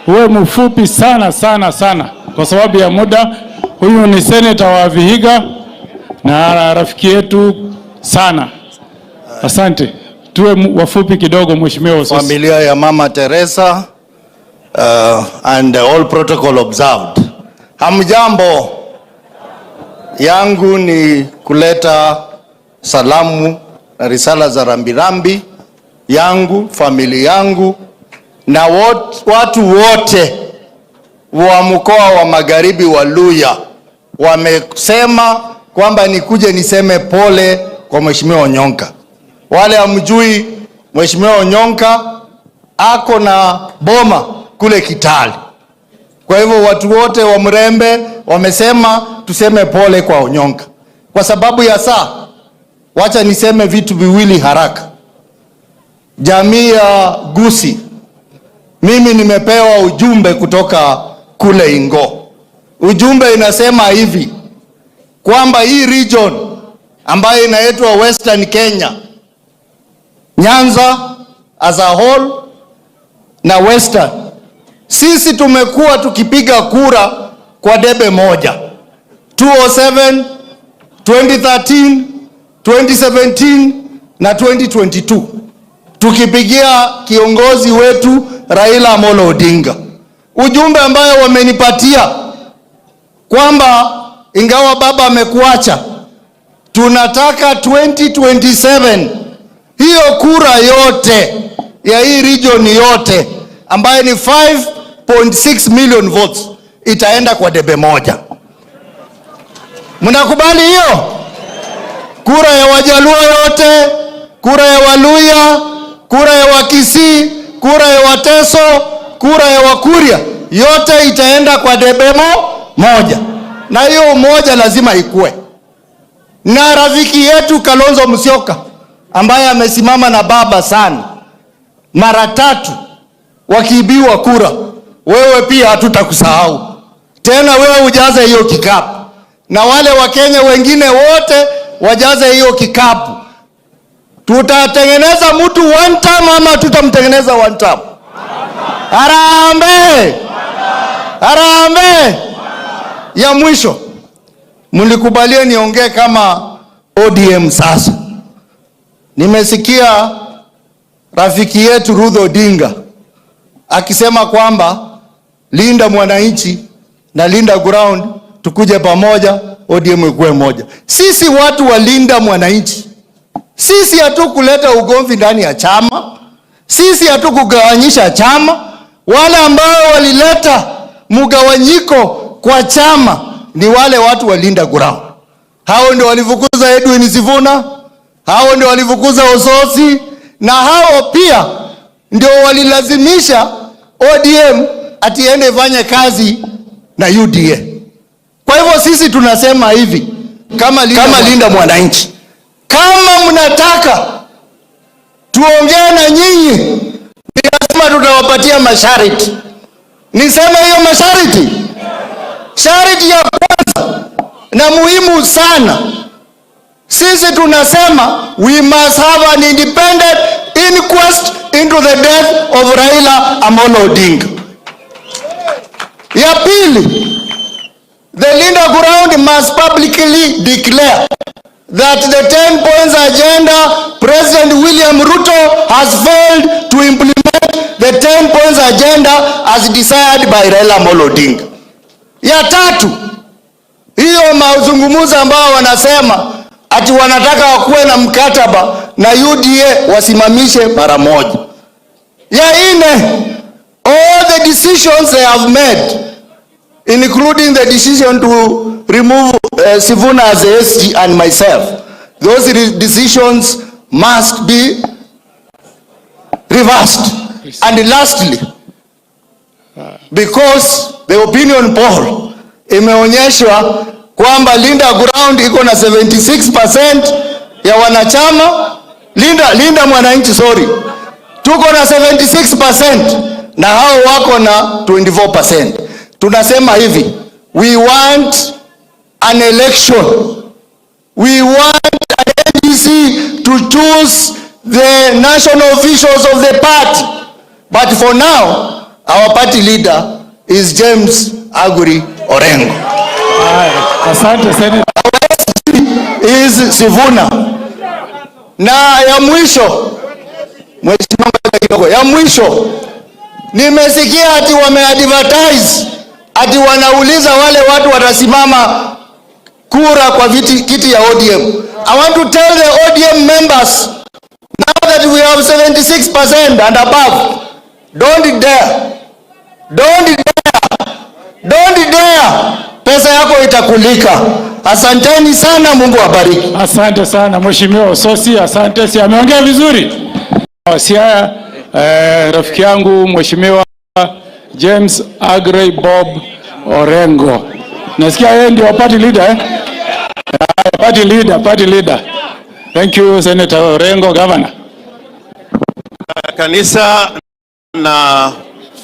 uwe mfupi sana sana sana kwa sababu ya muda. Huyu ni seneta wa Vihiga na rafiki yetu sana. Asante. Tuwe wafupi kidogo, Mheshimiwa Osotsi. Familia ya Mama Teresa and all protocol observed. Hamjambo, yangu ni kuleta salamu na risala za rambirambi yangu, familia yangu na watu wote wa mkoa wa Magharibi wa Luhya wamesema kwamba nikuje niseme pole kwa Mheshimiwa Onyonka. Wale hamjui, Mheshimiwa Onyonka ako na boma kule Kitale. Kwa hivyo watu wote wa Mrembe wamesema tuseme pole kwa Onyonka. Kwa sababu ya saa, wacha niseme vitu viwili haraka. Jamii ya Gusii, mimi nimepewa ujumbe kutoka kule Ingo. Ujumbe inasema hivi kwamba hii region ambayo inaitwa Western Kenya, Nyanza as a whole na Western, sisi tumekuwa tukipiga kura kwa debe moja 207, 2013, 2017 na 2022. Tukipigia kiongozi wetu Raila Amolo Odinga. Ujumbe ambayo wamenipatia kwamba ingawa baba amekuacha, tunataka 2027 hiyo kura yote ya hii region yote ambayo ni 5.6 million votes itaenda kwa debe moja. Mnakubali hiyo? Kura ya Wajaluo yote, kura ya Waluya, kura ya Wakisii, kura ya Wateso, kura ya Wakuria, yote itaenda kwa debe moja, na hiyo umoja lazima ikue. Na rafiki yetu Kalonzo Musyoka ambaye amesimama na baba sana mara tatu wakiibiwa kura, wewe pia hatutakusahau tena, wewe ujaze hiyo kikapu na wale Wakenya wengine wote wajaze hiyo kikapu. Tutatengeneza mtu one term ama tutamtengeneza one term? Harambee! Harambee! Ya mwisho, mlikubalie niongee kama ODM sasa. Nimesikia rafiki yetu Ruth Odinga akisema kwamba Linda Mwananchi na Linda Ground tukuje pamoja, ODM ikuwe moja. Sisi watu wa Linda Mwananchi, sisi hatukuleta ugomvi ndani ya chama, sisi hatukugawanyisha chama. Wale ambao walileta mgawanyiko kwa chama ni wale watu wa Linda Ground. Hao ndio walifukuza Edwin Sifuna, hao ndio walifukuza Osotsi, na hao pia ndio walilazimisha ODM ati ende ifanye kazi na UDA. Kwa hivyo sisi tunasema hivi kama Linda Mwananchi, kama mnataka tuongee na nyinyi, ni lazima tutawapatia masharti. Niseme hiyo masharti. Sharti ya kwanza na muhimu sana, sisi tunasema we must have an independent inquest into the death of Raila Amolo Odinga. Ya pili, the Linda Ground must publicly declare that the 10 points agenda, President William Ruto has failed to implement the 10 points agenda as desired by Raila Amolo Odinga. Ya tatu, hiyo mazungumzo ambao wanasema ati wanataka wakuwe na mkataba na UDA wasimamishe mara moja. Ya nne, all the decisions they have made, including the decision to remove Sifuna as a SG and myself, those decisions must be reversed. And lastly, because the opinion poll imeonyeshwa kwamba Linda Ground iko na 76% ya wanachama, Linda Mwananchi, sorry, tuko na 76% na hao wako na 24%. Tunasema hivi, we want an election. We want an NGC to choose the national officials of the party. But for now, our party leader is James Aguri Orengo. Asante, Senator. Is Sifuna. Na ya mwisho, mheshimiwa, ngoja kidogo, ya mwisho nimesikia ati wameadvertise ati wanauliza wale watu watasimama kura kwa kiti ya ODM. I want to tell the ODM members, now that we have 76% and above, don't dare, don't dare, don't dare, pesa yako itakulika. Asanteni sana, Mungu awabariki. Asante sana, Mheshimiwa Osotsi, asante. Si ameongea vizuri? Siaya, rafiki yangu Mheshimiwa James Aggrey Bob Orengo. Nasikia yeye ndio party leader, eh? Party leader, party leader. Thank you, Senator Orengo, Governor. Kanisa na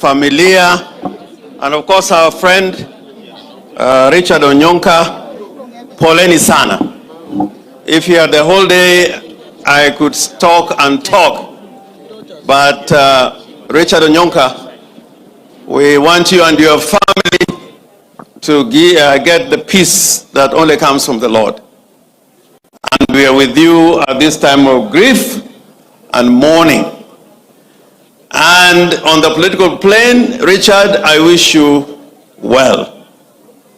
familia and of course our friend Richard Onyonka, poleni sana. If you had the whole day, I could talk and talk. But Richard Onyonka, we want you and your family to get the peace that only comes from the Lord. And we are with you at this time of grief and mourning. And on the political plane, Richard, I wish you well.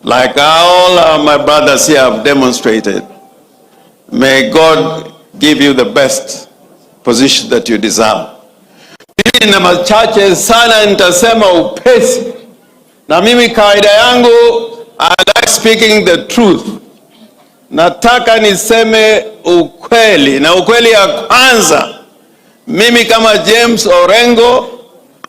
Like all my brothers here have demonstrated, may God give you the best position that you deserve. Mimi na machache sana nitasema upesi, na mimi kawaida yangu, I like speaking the truth. Nataka niseme ukweli, na ukweli ya kwanza, mimi kama James Orengo,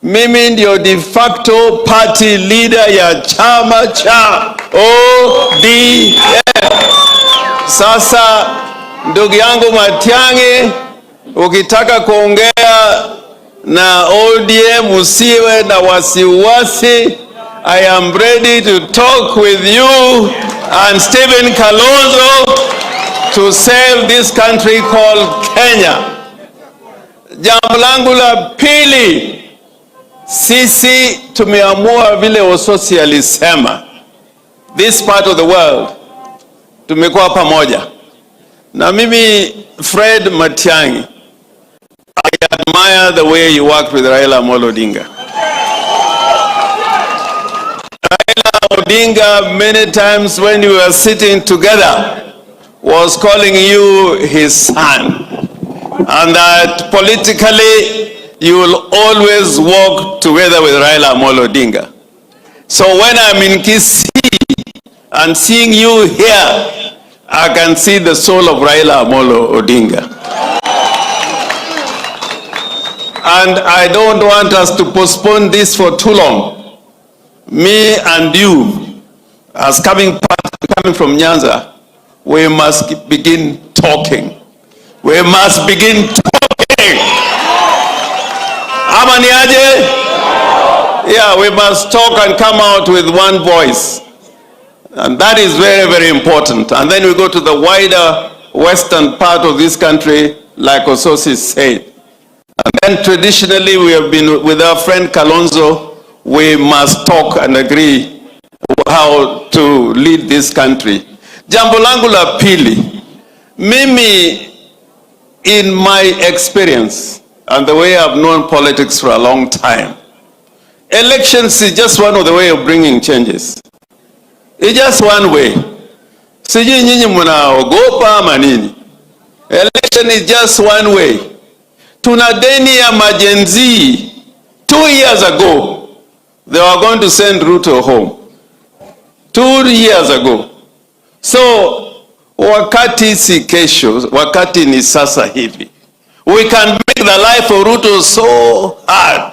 mimi ndio de facto party leader ya chama cha ODM. Sasa ndugu yangu Matiang'i, ukitaka kuongea na ODM usiwe na wasiwasi. I am ready to talk with you and Stephen Kalonzo to save this country called Kenya. Jambo langu la pili, sisi tumeamua vile Osotsi alisema, this part of the world tumekuwa pamoja. Na mimi, Fred Matiang'i, I admire the way you worked with Raila Amolo Odinga. Raila Odinga, many times when we were sitting together, was calling you his son. And that politically, you will always work together with Raila Amolo Odinga. So when I'm in Kisii and seeing you here, I can see the soul of Raila Amolo Odinga. And I don't want us to postpone this for too long. Me and you, as coming from Nyanza, we must begin talking. We must begin talking. Ama ni aje? Yeah, we must talk and come out with one voice. And that is very, very important. And then we go to the wider western part of this country, like Osotsi said. And then traditionally we have been with our friend Kalonzo, we must talk and agree how to lead this country. Jambo langu la pili, mimi, in my experience and the way I've known politics for a long time, elections is just one of the way of bringing changes. It's just one way. Sijui nyinyi mnaogopa ama nini? Election is just one way. Tuna deni ya ma-Gen Z. 2 years ago, they were going to send Ruto home. 2 years ago. So, wakati si kesho, wakati ni sasa hivi. We can make the life of Ruto so hard.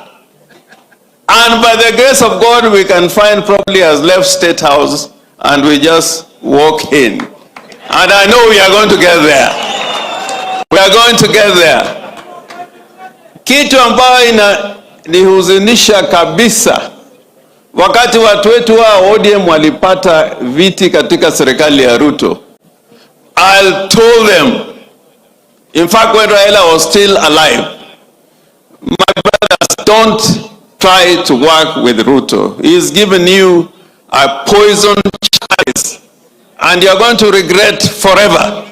And by the grace of God, we can find probably has left State House and we just walk in. And I know we are going to get there. We are going to get there. Kitu ambayo inanihuzunisha kabisa, wakati watu wetu wa ODM walipata viti katika serikali ya Ruto, I told them, in fact when Raila was still alive, my brothers, don't try to work with Ruto. He's given you a poison chalice and you're going to regret forever.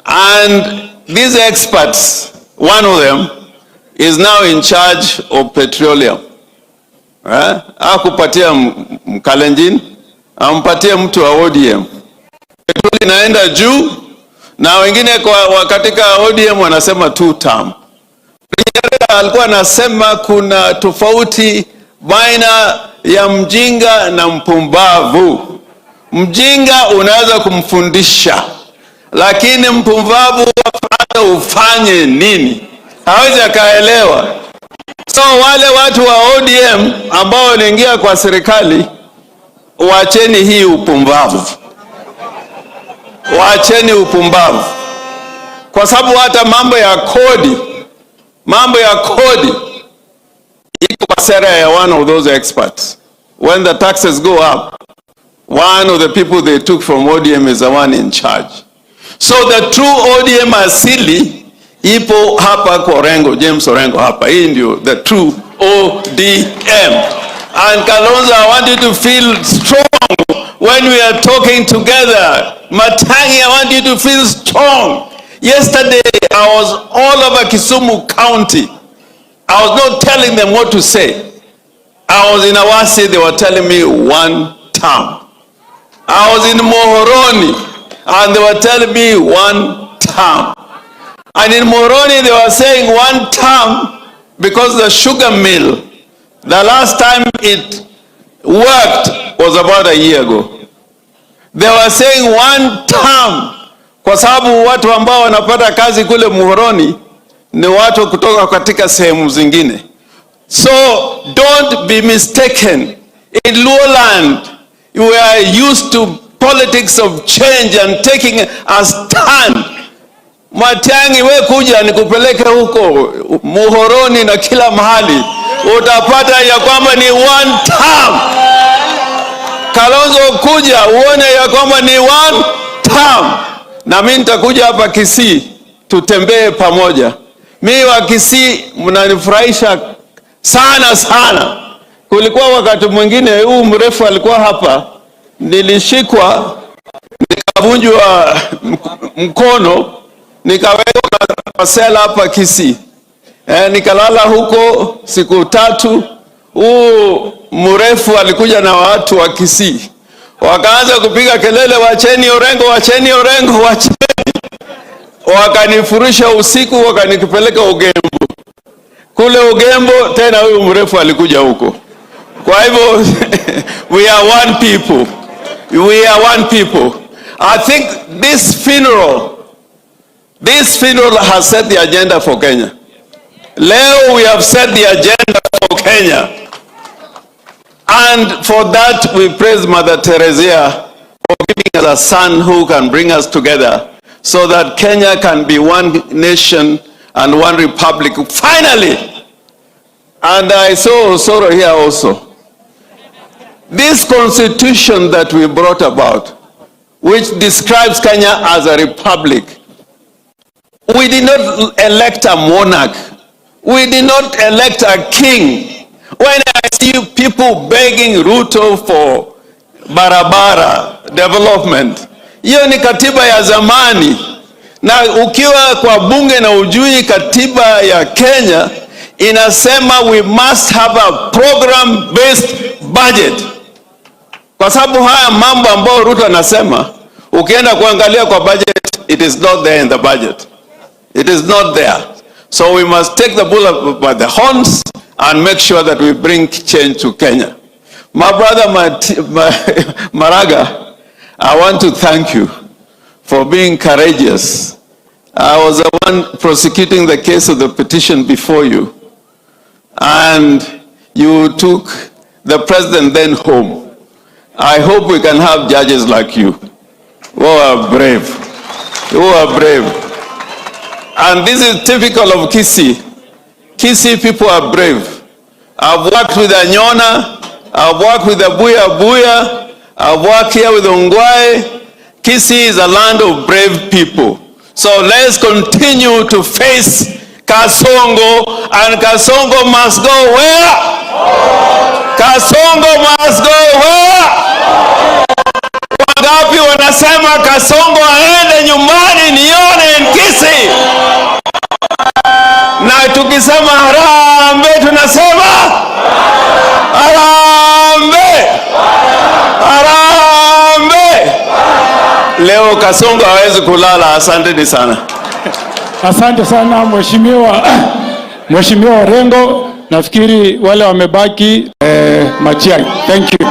And these experts, one of them is now in charge of petroleum. Hakupatia Mkalenjin, ampatie mtu wa ODM. Petroli inaenda juu na wengine kwa katika ODM wanasema two term. Alikuwa anasema kuna tofauti baina ya mjinga na mpumbavu. Mjinga unaweza kumfundisha, lakini mpumbavu hata ufanye nini hawezi akaelewa. So wale watu wa ODM ambao waliingia kwa serikali, waacheni hii upumbavu. Waacheni upumbavu. Kwa sababu hata mambo ya kodi iko kwa sera ya one of those experts. When the taxes go up, one of the people they took from ODM is the one in charge. So the true ODM asili ipo hapa kwa Orengo, James Orengo hapa. Hii ndio the true ODM. And Kalonzo, I want you to feel strong when we are talking together. Matiang'i, I want you to feel strong. Yesterday, I was all over Kisumu County. I was not telling them what to say. I was in Awasi, they were telling me one term. I was in Muhoroni, and they were telling me one term. And in Muhoroni, they were saying one term because the sugar mill, the last time it worked was about a year ago. They were saying one term kwa sababu watu ambao wanapata kazi kule Muhoroni ni watu kutoka katika sehemu zingine. So don't be mistaken. In Luoland, we are used to politics of change and taking a stand. Matiang'i, we kuja nikupeleke huko Muhoroni na kila mahali, utapata ya kwamba ni one term. Kalonzo, kuja uone ya kwamba ni one term, na mimi nitakuja hapa Kisii tutembee pamoja. Mi wa Kisii mnanifurahisha sana sana. Kulikuwa wakati mwingine huu mrefu alikuwa hapa, nilishikwa nikavunjwa mkono, nikawekwa kwa sela hapa Kisii. Nikalala huko siku 3. Huu mrefu alikuja na watu wa Kisii wakaanza kupiga kelele, "Wacheni Orengo, wacheni Orengo, wacheni." Wakanifurusha usiku, wakanipeleka Ugembo. Kule Ugembo tena huyu mrefu alikuja huko. Kwa hivyo we are one people. We are one people. I think this funeral has set the agenda for Kenya. Leo we have set the agenda for Kenya. And for that we praise Mother Teresia for giving us a son who can bring us together so that Kenya can be one nation and one republic. Finally! And I saw Osoro here also. This constitution that we brought about, which describes Kenya as a republic, we did not elect a monarch. We did not elect a king. When I see people begging Ruto for barabara development, hiyo ni katiba ya zamani. Na ukiwa kwa bunge na ujui katiba ya Kenya inasema we must have a program based budget, kwa sababu haya mambo ambayo Ruto anasema, ukienda kuangalia kwa budget, it is not there in the budget. It is not there. So we must take the bull by the horns and make sure that we bring change to Kenya. My brother Maraga, I want to thank you for being courageous. I was the one prosecuting the case of the petition before you. And you took the president then home. I hope we can have judges like you who are brave, who are brave. And this is typical of Kisii. Kisii people are brave. I've worked with Anyona, I've worked with Abuya Abuya, I've worked here with Ongwae. Kisii is a land of brave people. So let's continue to face Kasongo, and Kasongo must go where? Kasongo must go where? Wangapi wanasema Kasongo aende nyumbani nione in Kisii? Na tukisema harambee tunasema harambee, harambee. Leo Kasongo hawezi kulala. Asanteni sana. Asante sana Mheshimiwa Orengo. Nafikiri wale wamebaki, Matiang'i. Thank you.